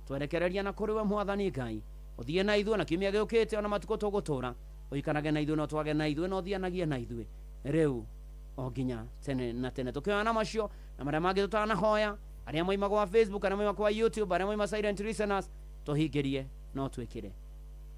Twerekereria na kũrĩ we Mwathani Ngai, ũthiĩ na ithuĩ na kiumia gĩũkĩte, ona matukũ tũgũtũra, ũikarage na ithuĩ na ũtwage na ithuĩ na ũthianagie na ithuĩ rĩu o nginya tene na tene. Tũkĩoya macio na marĩa mangĩ tũtanahoya, arĩa moima gwa Facebook, arĩa moima kwa YouTube, arĩa moima silent listeners, tũhingĩrie no twĩkĩre.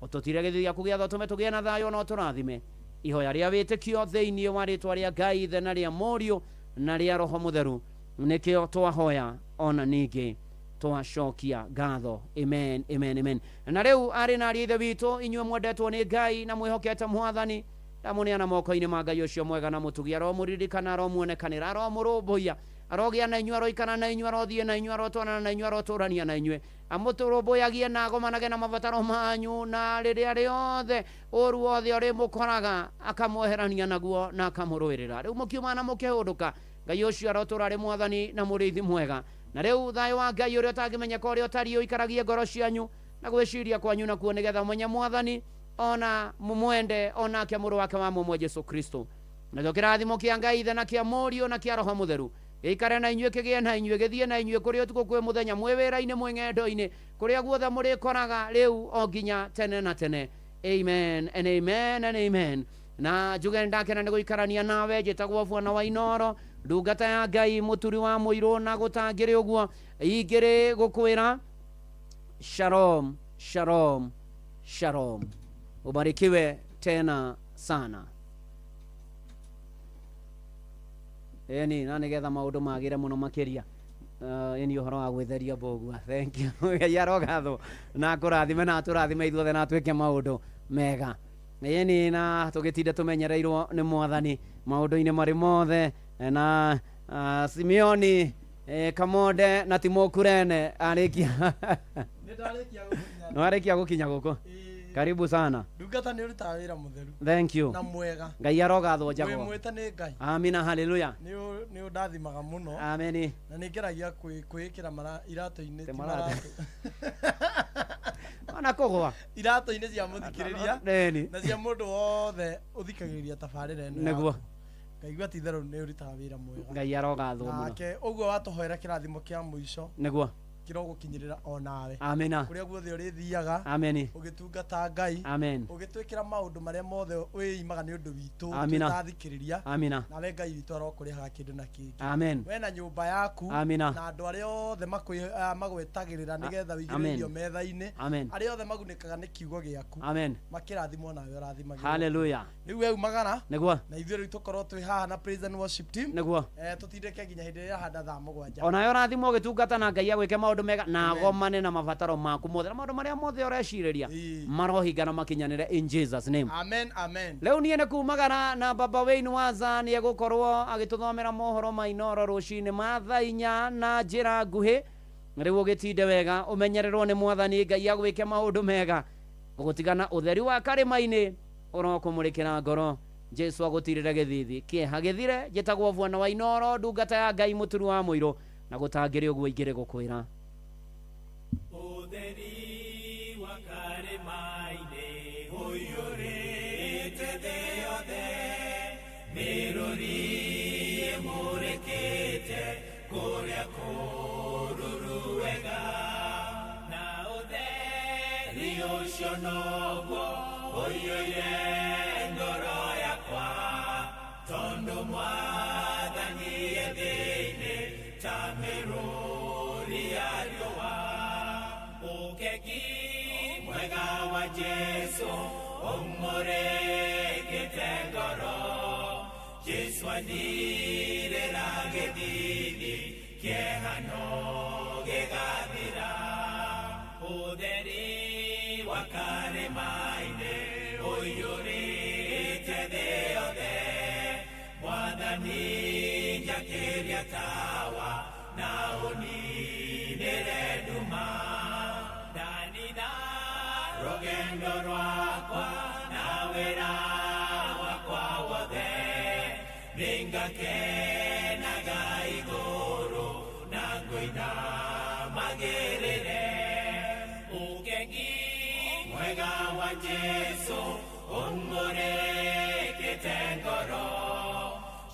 Ũtũtire gĩthithi gĩaku gĩa tha, ũtũme tũgĩe na thayũ na ũtũrathime. Ihoya rĩa wĩtĩkio thĩinĩ wa rĩtwa rĩa Ngai Ithe na rĩa Mũriũ na rĩa Roho Mũtheru, nĩkĩo twahoya ona ningĩ twacokia ngatho. Amen, amen, amen. Na rĩu arĩ na ariũ a Ithe witũ, inyuĩ mwendetwo nĩ Ngai na mwĩhokete Mwathani, ndamũneana moko-inĩ ma Ngai ũcio mwega na mũtugi. Aromũririkana, aromuonekanĩra, aromũrũmbũiya, arogĩa na inyuĩ, aroikara na inyuĩ, arothiĩ na inyuĩ, arotwarana na inyuĩ, arotũrania na inyuĩ, amũtũrũmbũyagie na agomanage na mabataro manyu, na rĩrĩa rĩothe ũru wothe ũrĩmũkoraga akamweherania naguo na akamũrũĩrĩra. Rĩu mũkiuma na mũkĩhũndũka, Ngai ũcio arotũra arĩ Mwathani na mũrĩithi mwega. Na rĩu thayũ wa Ngai ũrĩa ũtangĩmenyeka ũrĩa ũtariĩ ũikaragie ngoro cianyu na gwĩciria kwanyu nakuo, nĩgetha mũmenye Mwathani ona mũmwende, onake mũrũ wake wa mũmwe Jesu Kristo. Nakĩo kĩrathimo kĩa Ngai Ithe na kĩa Mũriũ na kĩa Roho Mũtheru gĩikare na inyuĩ, kĩgĩe na inyuĩ, gĩthiĩ na inyuĩ kũrĩ ũtukũ kwĩ mũthenya, mwĩ wĩra-inĩ, mwĩ ng'endo-inĩ, kũrĩa guothe mũrĩkoraga rĩu o nginya tene na tene. Amen and amen and amen. Na njuge ndakena nĩ gũikarania nawe. Njĩtagwo Bwana wa Inoro, ndungata ya Ngai, mũturi wa mũirũ, na gũtangĩrĩ ũguo ingĩrĩ gũkwĩra shalom, shalom, shalom. Ubarikiwe tena sana. Ĩni na nĩgetha maũndũ magĩre mũno makĩria. Ĩni ũhoro wa gwĩtheria mbũgua. Thank you. Ngai arogathwo na kũrathime na atũrathime ithuothe na atwĩke maũndũ mega. Ĩni na tũgĩtinde tũmenyereirwo nĩ Mwathani maũndũ-inĩ marĩ mothe. Na Simeoni Kamonde na Timo Kurene arĩkia. No arĩkia gũkinya gũkũ. Karibu sana. Ndungata nĩ ũrutaga wĩra mũtheru. Thank you. Na mwega. Ngai arogathwo njagwo. Wĩ mwĩte nĩ Ngai. Amina, haleluya. Nĩ ũndathimaga mũno. Ameni. Na nĩ ngeragia kwĩĩkĩra iratũ-inĩ ti maratũ. Ona kũgwa. Iratũ-inĩ cia mũthikĩrĩria. Na cia mũndũ wothe ũthikagĩrĩria tabarĩra ĩno. Nĩguo. Ngaigua ti itherũ nĩ ũrutaga wĩra mwega. Ngai arogathwo mũno. Nake ũguo watũhoera kĩrathimo kĩa mũico. Nĩguo. Kĩrogũkinyĩrĩra onawe. Amina. Kũrĩa guothe ũrĩthiaga. Ameni. Ũgĩtungata Ngai. Amen. Ũgĩtwĩkĩra maũndũ marĩa mothe wĩimaga nĩ ũndũ witũ. Amina. Tũtathikĩrĩria. Amina. Nawe Ngai witũ arokũrĩhaga kĩndũ na kĩngĩ. Amen. We na nyũmba yaku. Amina. Na andũ arĩa othe magwetagĩrĩra nĩgetha Amen. wĩigĩrĩre irio metha-inĩ. Amen. Arĩa othe magunĩkaga nĩ kiugo gĩaku. Amen. Makĩrathimwo nawe ũrathimagĩrwo. Hallelujah. Rĩu we umagara. Nĩguo. Na ithuĩ rĩu tũkorwo twĩ haha na praise and worship team. Nĩguo. Tũtindĩke nginya hĩndĩ ĩrĩa handa thaa 7. Onawe ũrathimwo ũgĩtungata na Ngai agwĩke maũndũ mega na agomane na mabataro maku mothe na maũndũ marĩa mothe ũrecirĩria marohingana makinyanĩre in Jesus name. Amen, amen. Rĩu niĩ nĩ kumagara na baba Wayne Waza nĩ egũkorwo agĩtũthomera mohoro ma Inooro rũcinĩ ma thaa 4 na njĩra nguhĩ. Rĩu ũgĩtinde wega, ũmenyererwo nĩ Mwathani Ngai agwĩke maũndũ mega. Ũgũtigana ũtheri wa karĩma-inĩ ũrokũmũrĩkĩra ngoro. Jesu agũtirĩre gĩthithi kĩeha gĩthire. Njĩtagwo Bwana wa Inooro, ndungata ya Ngai mũturu wa mũirũ, na gũtangĩrĩ ũguo ingĩrĩ gũkwĩra. Ũtheri wa karĩma-inĩ ũiyũrĩte thĩ yothe, mĩrũri ĩmũrĩkĩte kũrĩa kũruru wega, na ũtheri ũcio noguo ũiyũire ngoro yakwa, tondũ Mwathani e thĩinĩ ta mĩrũri ya riũa. Ũkegi mwega wa Jesu ũmũrĩkĩte ngoro, Jesu andirĩra gĩthithi kĩeha no gĩgathira. Ũtheri wa karĩma-inĩ ũiyũrĩte thĩ yothe, Mwathani njakĩria tawa na ũninĩre nduma. Ndanina rũgendo rwakwa na wĩra wakwa wothe, nĩngakenaga igũrũ na ngũina magĩrĩre. Ũkengi mwega wa Jesu ũmũrĩkĩte ngoro,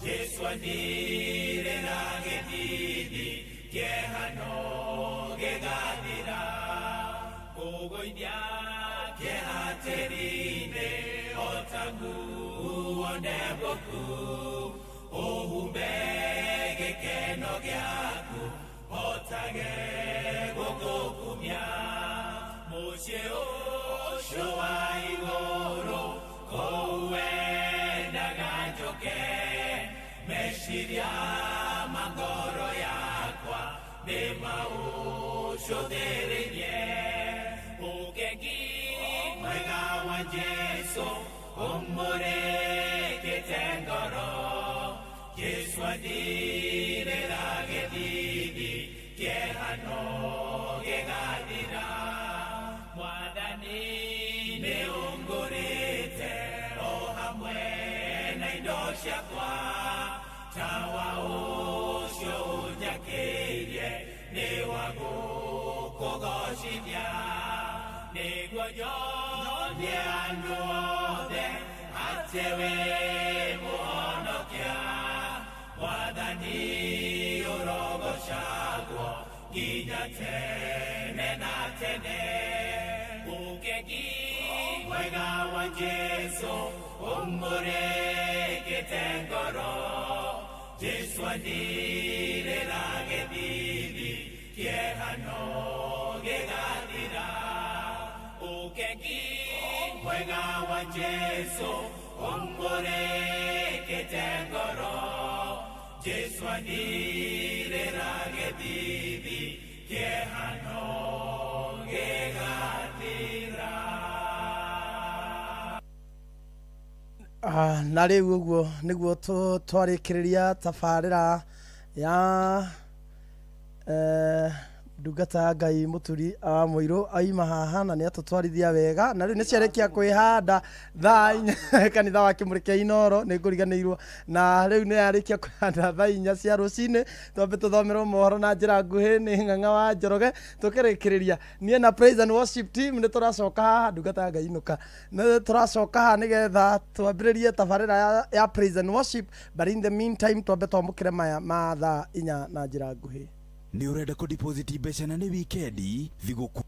Jesu andirĩra gĩthithi kĩeha no gĩgathira. Kũgũithia kĩeha tĩri-inĩ o ta nguo ndembũku, ũhumbe gĩkeno gĩaku hotage gũgũkumia. Mũciĩ ũcio wa igũrũ kũu wendaga njoke, meciria ma ngoro yakwa nĩ maũcũthĩrĩrie. Ũkengi mwega wa Jesu ũmũrĩkĩte ngoro, Jesu andirĩra gĩthithi kĩeha no gĩgathira. Mwathani nĩ ũngũrĩte o hamwe na indo ciakwa, tawa ũcio ũnjakĩirie nĩ wa gũkũgocithia. Nĩguo nyonie andũ othe atĩ wĩ mũhonokia, Mwathani ũrogocagwo nginya tene na tene. Ũkengi mwega wa Jesu ũmũrĩkĩte ngoro, Jesu andirĩra gĩthithi kĩeha no gĩgathira. Ũkengi mwega wa Jesu ũmũrĩkĩte ngoro, Jesu andirĩra gĩthithi kĩeha no gĩgathira. Na rĩu ũguo nĩguo twarĩkĩrĩria tabarĩra ya ndungata ya Ngai mũturi wa mũirũ aima haha na nĩ atũtwarithia wega. Na rĩu nĩ ciarĩkia kwĩhanda thaa 4 kanitha wa Kĩmũrĩ kĩa Inooro nĩ ngũriganĩirwo, na rĩu nĩ yarĩkia kwĩhanda thaa 4 cia rũcinĩ. Twambe tũthomerwo mohoro na njĩra nguhĩ nĩ Ng'ang'a wa Njoroge. Tũkĩrĩkĩrĩria niĩ na praise and worship team nĩ tũracoka haha, ndungata ya Ngai inũka, nĩ tũracoka haha nĩgetha twambĩrĩrie tabarĩra ya praise and worship, but in the meantime twambe twamũkĩre maya ma thaa 4 na njĩra nguhĩ. Nĩ ũrenda kũ deposit mbeca na nĩ wikendi thigũkũ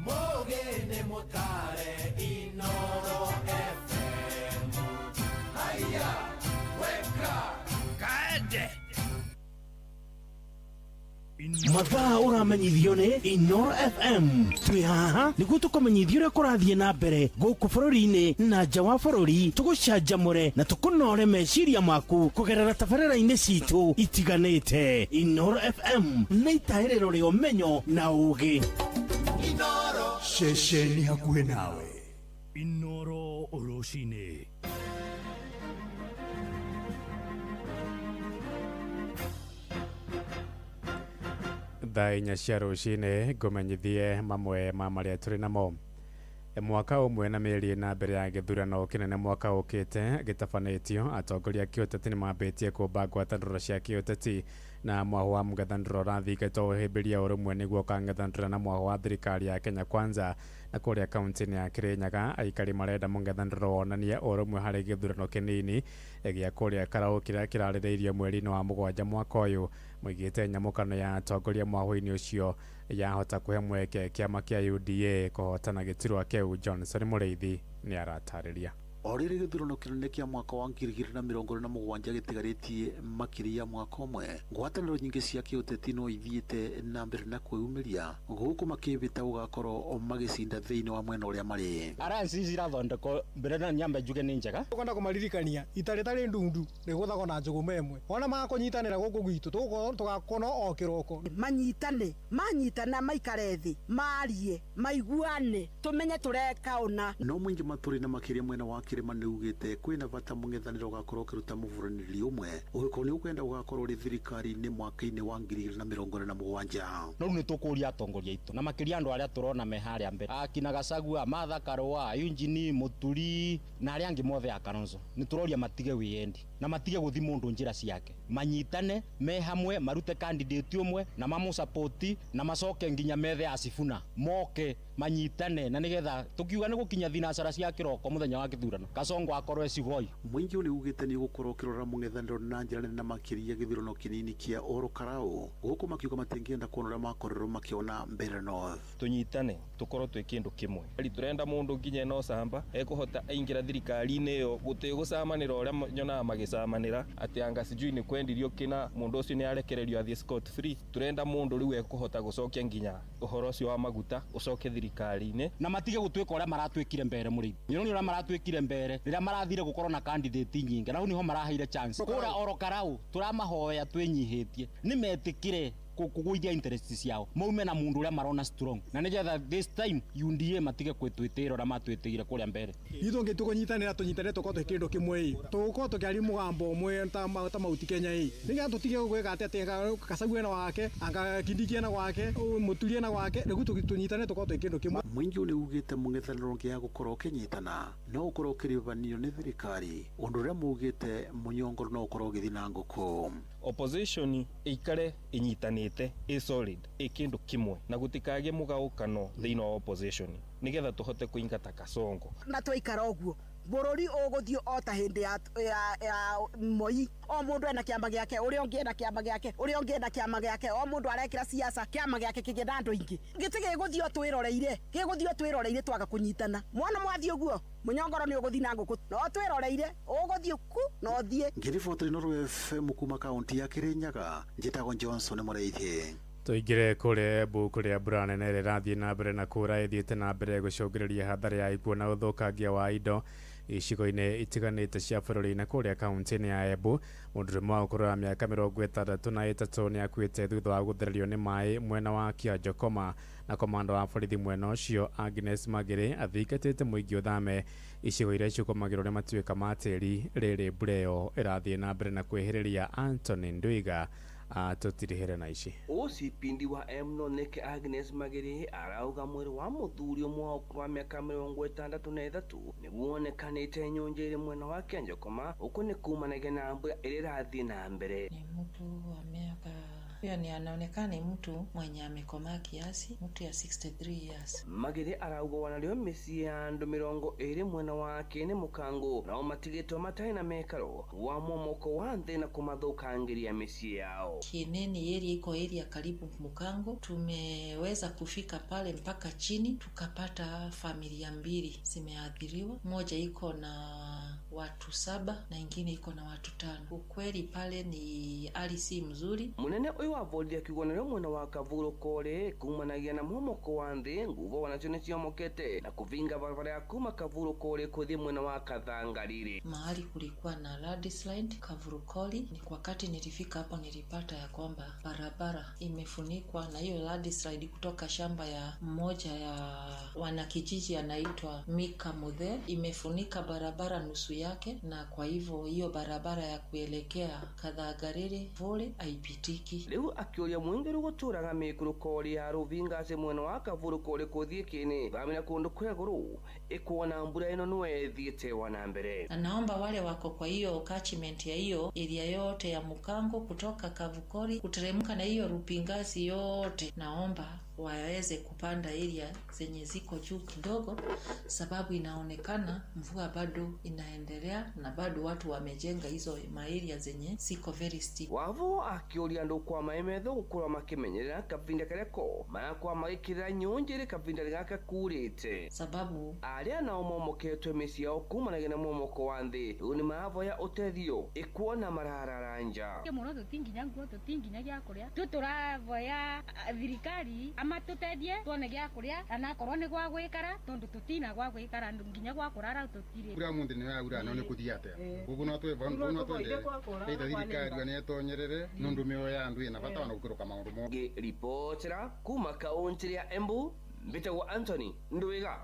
Mogene motare Inoro FM. Haya, weka kaende. Mathaa ũramenyithio nĩ Inoro FM. Twĩ haha nĩguo tũkũmenyithia ũrĩa kũrathiĩ na mbere gũkũ bũrũri-inĩ na nja wa bũrũri, tũgũcanjamũre na tũkũnore meciria maku kũgerera tabarĩra-inĩ citũ itiganĩte. Inoro FM nĩ itahĩrĩro rĩa ũmenyo na ũũgĩ. Inoro ceceni hakuhĩ nawe. Inoro rũcinĩ. Thaa 4 cia rũcinĩ ngũmenyithie mamwe ma marĩa tũrĩ namo. Mwaka ũmwe na mĩeri ĩna mbere ya gĩthurano kĩnene mwaka ũkĩte gĩtabanĩtio, atongoria a kĩũteti nĩ mambĩtie kũmba ngwatanĩro cia kĩũteti na mwaho wa mũng'ethanĩro ũrathingatwo ũhĩmbĩria ũrũmwe nĩguo ũkang'ethanĩra na mwaho wa thirikari ya Kenya Kwanza. Na kũrĩa kaunti-inĩ ya Kirinyaga aikari marenda mũng'ethanĩro wonanie ũrũmwe harĩ gĩthurano kĩnini gĩa kũrĩa Karaũ kĩrĩa kĩrarĩrĩirio mweri-inĩ wa 7 mwaka ũyũ. Moigĩte nyamũkano ya atongoria mwaho-inĩ ũcio yahota kũhe mweke kĩama kĩa UDA kũhotana gĩturwa kĩu. Johnson Mũrĩithi nĩ aratarĩria. O rĩrĩ gĩthurano kĩnene kĩa mwaka wa 2027 gĩtigarĩtie makĩria mwaka ũmwe, ngwatanĩro nyingĩ cia kĩũteti no ithiĩte na mbere na kwĩyumĩria gũkũ makĩhĩta gũgakorwo magĩcinda thĩinĩ wa mwena ũrĩa marĩ. Alliance ici irathondekwo mbere na nyambe njuge nĩ njega. Tukwenda kũmaririkania ita rĩtarĩ ndundu rĩgũthagwo na njũgũma ĩmwe. Ona makũnyitanĩra gũkũ gwitũ tũgũkorwo tũgakona o kĩroko. Manyitane, manyitana maikare thĩ, marie, maiguane, tũmenye tũreka ũna. No mũingĩ matũrĩ na makĩria mwena wa Kĩrĩma nĩ ugĩte kwĩna bata mũng'ethanĩro ũgakorwo ũkĩruta mũburanĩri ũmwe ũngĩkorwo nĩ ũkwenda gũgakorwo ũrĩ thirikari-inĩ mwaka-inĩ wa 2027. No rĩu nĩ tũkũria atongoria aitũ na makĩria andũ arĩa tũrona me harĩa mbere, akina Gachagua, Martha Karua, Eugene Muturi na arĩa angĩ mothe a Kalonzo, nĩ tũroria matige wĩyendi na matige gũthi mũndũ njĩra ciake, manyitane me hamwe, marute candidate ũmwe na mamũsapoti na macoke nginya methe Asifuna moke manyitane, na nĩgetha tũkiuga nĩ gũkinya thinacara cia kĩroko mũthenya wa gĩthurano Kasongo akorwo ecigoi. Mũingĩ nĩ ugĩte nĩ ũgũkorwo ũkĩrora mũng'ethanĩro na njĩra nene na makĩria gĩthurano kĩnini kĩa Oro Karau gũkũ makiuga matingĩenda kuona ũrĩa makorirwo makĩona Mbeere North. Tũnyitane tũkorwo twĩ kĩndũ kĩmwe, tũrenda mũndũ nginya ena ũcamba ekũhota aingĩra thirikari-inĩ ĩyo gũtigũcamanĩra ũrĩa nyonaga magĩcamanĩra atĩ anga sijui nĩ kwendirio kĩna mũndũ ũcio nĩ arekererio athiĩ scot free. Tũrenda mũndũ rĩu ekũhota gũcokia nginya ũhoro ũcio wa maguta ũcoke thirikari-inĩ na matige gũtuĩka ũrĩa maratwĩkire mbere. Mũrĩithi nĩ ũrĩa maratwĩkire mbere rĩrĩa marathire gũkorwo na candidate nyingĩ, na hau niho maraheire chance kũra Oro Karau. Tũramahoya twĩnyihĩtie nĩ metĩkire kũgũithia interest ciao maume na mũndũ ũrĩa marona strong, na nĩgetha this time UDA matige kwĩtwĩtĩra ũrĩa matwĩtĩire kũrĩa mbere. Ithuĩ tũngĩtua kũnyitanĩra tũnyitane tũkorwo twĩ kĩndũ kĩmwe ĩ, tũgũkorwo tũkĩaria mũgambo ũmwe ta Mount Kenya ĩ, nĩgetha tũtige gwĩka atĩ atĩ Gachagua ena wake, anga Kindiki ena gwake, Muturi ena gwake, rĩu tũnyitane tũkorwo twĩ kĩndũ kĩmwe. Mũingĩ nĩ ugĩte mũng'ethanĩro ũngĩaga gũkorwo ũkĩnyitana no ũkorwo ũkĩrĩbanio nĩ thirikari, ũndũ ũrĩa maugĩte mũnyongoro no ũkorwo ũgĩthiĩ na ngũkũ. Opposition ĩikare ĩnyitanĩte ĩ solid ĩ kĩndũ kĩmwe na gũtikagĩe mũgaũkano thĩinĩ wa opposition nĩgetha tũhote kũingata Kasongo. Na twaikara ũguo bũrũri ũgũthiĩ o ta hĩndĩ ya Moi, o mũndũ ena kĩama gĩake, ũrĩa ũngĩ ena kĩama gĩake, ũrĩa ũngĩ ena kĩama gĩake, o mũndũ arekĩra siasa kĩama gĩake kĩgĩe na andũ aingĩ. Gĩtĩ gĩgũthiĩ o twĩroreire, gĩgũthiĩ o twĩroreire twaga kũnyitana. Mwana mwathiĩ ũguo mũnyongoro nĩ ũgũthiĩ na ngũkũ, no twĩroreire ũgũthiĩ ku no ũthiĩ. Ngĩribotera Inooro FM kuma kaunti ya Kirinyaga, njĩtagwo Johnson Mũrĩithi. Tũingĩre kũrĩa Embu kũrĩa mbura nene ĩrĩa ĩrathiĩ na mbere na kura ĩthiĩte na mbere gũcũngĩrĩria hathara ya ikuũ na ũthũkangia wa indo icigo-inĩ itiganĩte cia bũrũri. Na kũrĩa kaunti-inĩ ya Embu mũndũrũme wa ũkũrũ wa mĩaka 63 nĩ akuĩte thutha wa gũthererio nĩ maĩ mwena wa Kĩanjokoma. Na komanda wa borithi mwena ũcio Agnes Magere athingatĩte mũingĩ ũthame icigo iria ciũkũmagĩrwo nĩ matuĩka ma tĩri rĩrĩ mbura ĩyo ĩrathiĩ na mbere na kwĩhĩrĩria. Anthony Ndwiga tũtirĩhĩre na ici. OCPD wa M Noneke Agnes Magere arauga mwĩrĩ wa mũthuri ũmwe wa ũkũrũ wa mĩaka 63 nĩguo wonekanĩte nyũnjĩrĩ mwena wa Kĩanjokoma, ũkũ nĩ kumanagia na mbura ĩrĩa ĩrathiĩ na mbere. Ni mtu wa miaka Huyo ni anaonekana ni mtu mwenye amekomaa kiasi, mtu ya 63 years. Magere arauga wanario mĩciĩ ya andũ 20 mwena wa Kĩĩnĩ Mũkango nao matigĩtwo matarĩ na mekaro wa momoko wa nthĩ na kũmathũkangĩria mĩciĩ yao. Kieneni area iko area karibu Mukango, tumeweza kufika pale mpaka chini tukapata familia 2 zimeathiriwa, moja iko na watu 7 na ingine iko na watu 5. Ukweli pale ni hali si mzuri. Munene uyu wa borithi akiuga nario mwena wa Kavuro kore kumanagia na momoko wa nthĩ nguvo wanacio nĩciomokete na kuvinga barabara ya kuma Kavuro kore kuthi mwena wa Kathangarire. Mahali kulikuwa na landslide Kavurukoli, ni wakati nilifika hapo nilipata ya kwamba barabara imefunikwa na hiyo landslide kutoka shamba ya mmoja ya wanakijiji anaitwa Mika Muthe, imefunika barabara nusu yake, na kwa hivyo hiyo barabara ya kuelekea Kathangarire vole haipitiki. Riu akiuria mwingi ruguturaga mikuruko ya Ruvingasi mwena wa Kavurukoli kuthie Kĩĩnĩ thamira kundu kwa iguru ikuona mbura ino no ethiĩte wa na mbere. Na naomba wale wako kwa hiyo catchment ya hiyo area yote ya Mukango kutoka Kavukori kuteremka na hiyo Rupingasi yote, naomba waweze kupanda area zenye ziko juu kidogo, sababu inaonekana mvua bado inaendelea na bado watu wamejenga hizo maeria zenye ziko very steep. Wavu akiuria andu kwa maĩ metho gukorwo makimenyerera kavinda karia ko marakorwo magikirira nyũnjĩrĩ kavinda gaka kurĩte, sababu aria nao momoketwe mĩciĩ yao kumanagia na momoko wa nthĩ rĩu nĩ maravoya ũtethio ĩkuona mararara nja. Mũno tũtinginya nguo tũtinginya gĩa kũrĩa tu tũravoya thirikari amatũteithie tuone gĩa kũrĩa anakorwo nĩ gwa gwĩkara tondũ tũtina gwa gwĩkara nginya gwa kũrara tũtirĩ. Mbura mũndũ nĩ yaura no nĩ kũthiĩ atĩa ũguo no twende ĩta thirikari ona ĩtonyerere nĩ ũndũ mĩoyo ya andũ ĩna bata ona gũkĩrũka maũndũ mothe. Ngĩribotera kuma kaũntĩ ya Embu mbĩtagwo Anthony Ndwiga.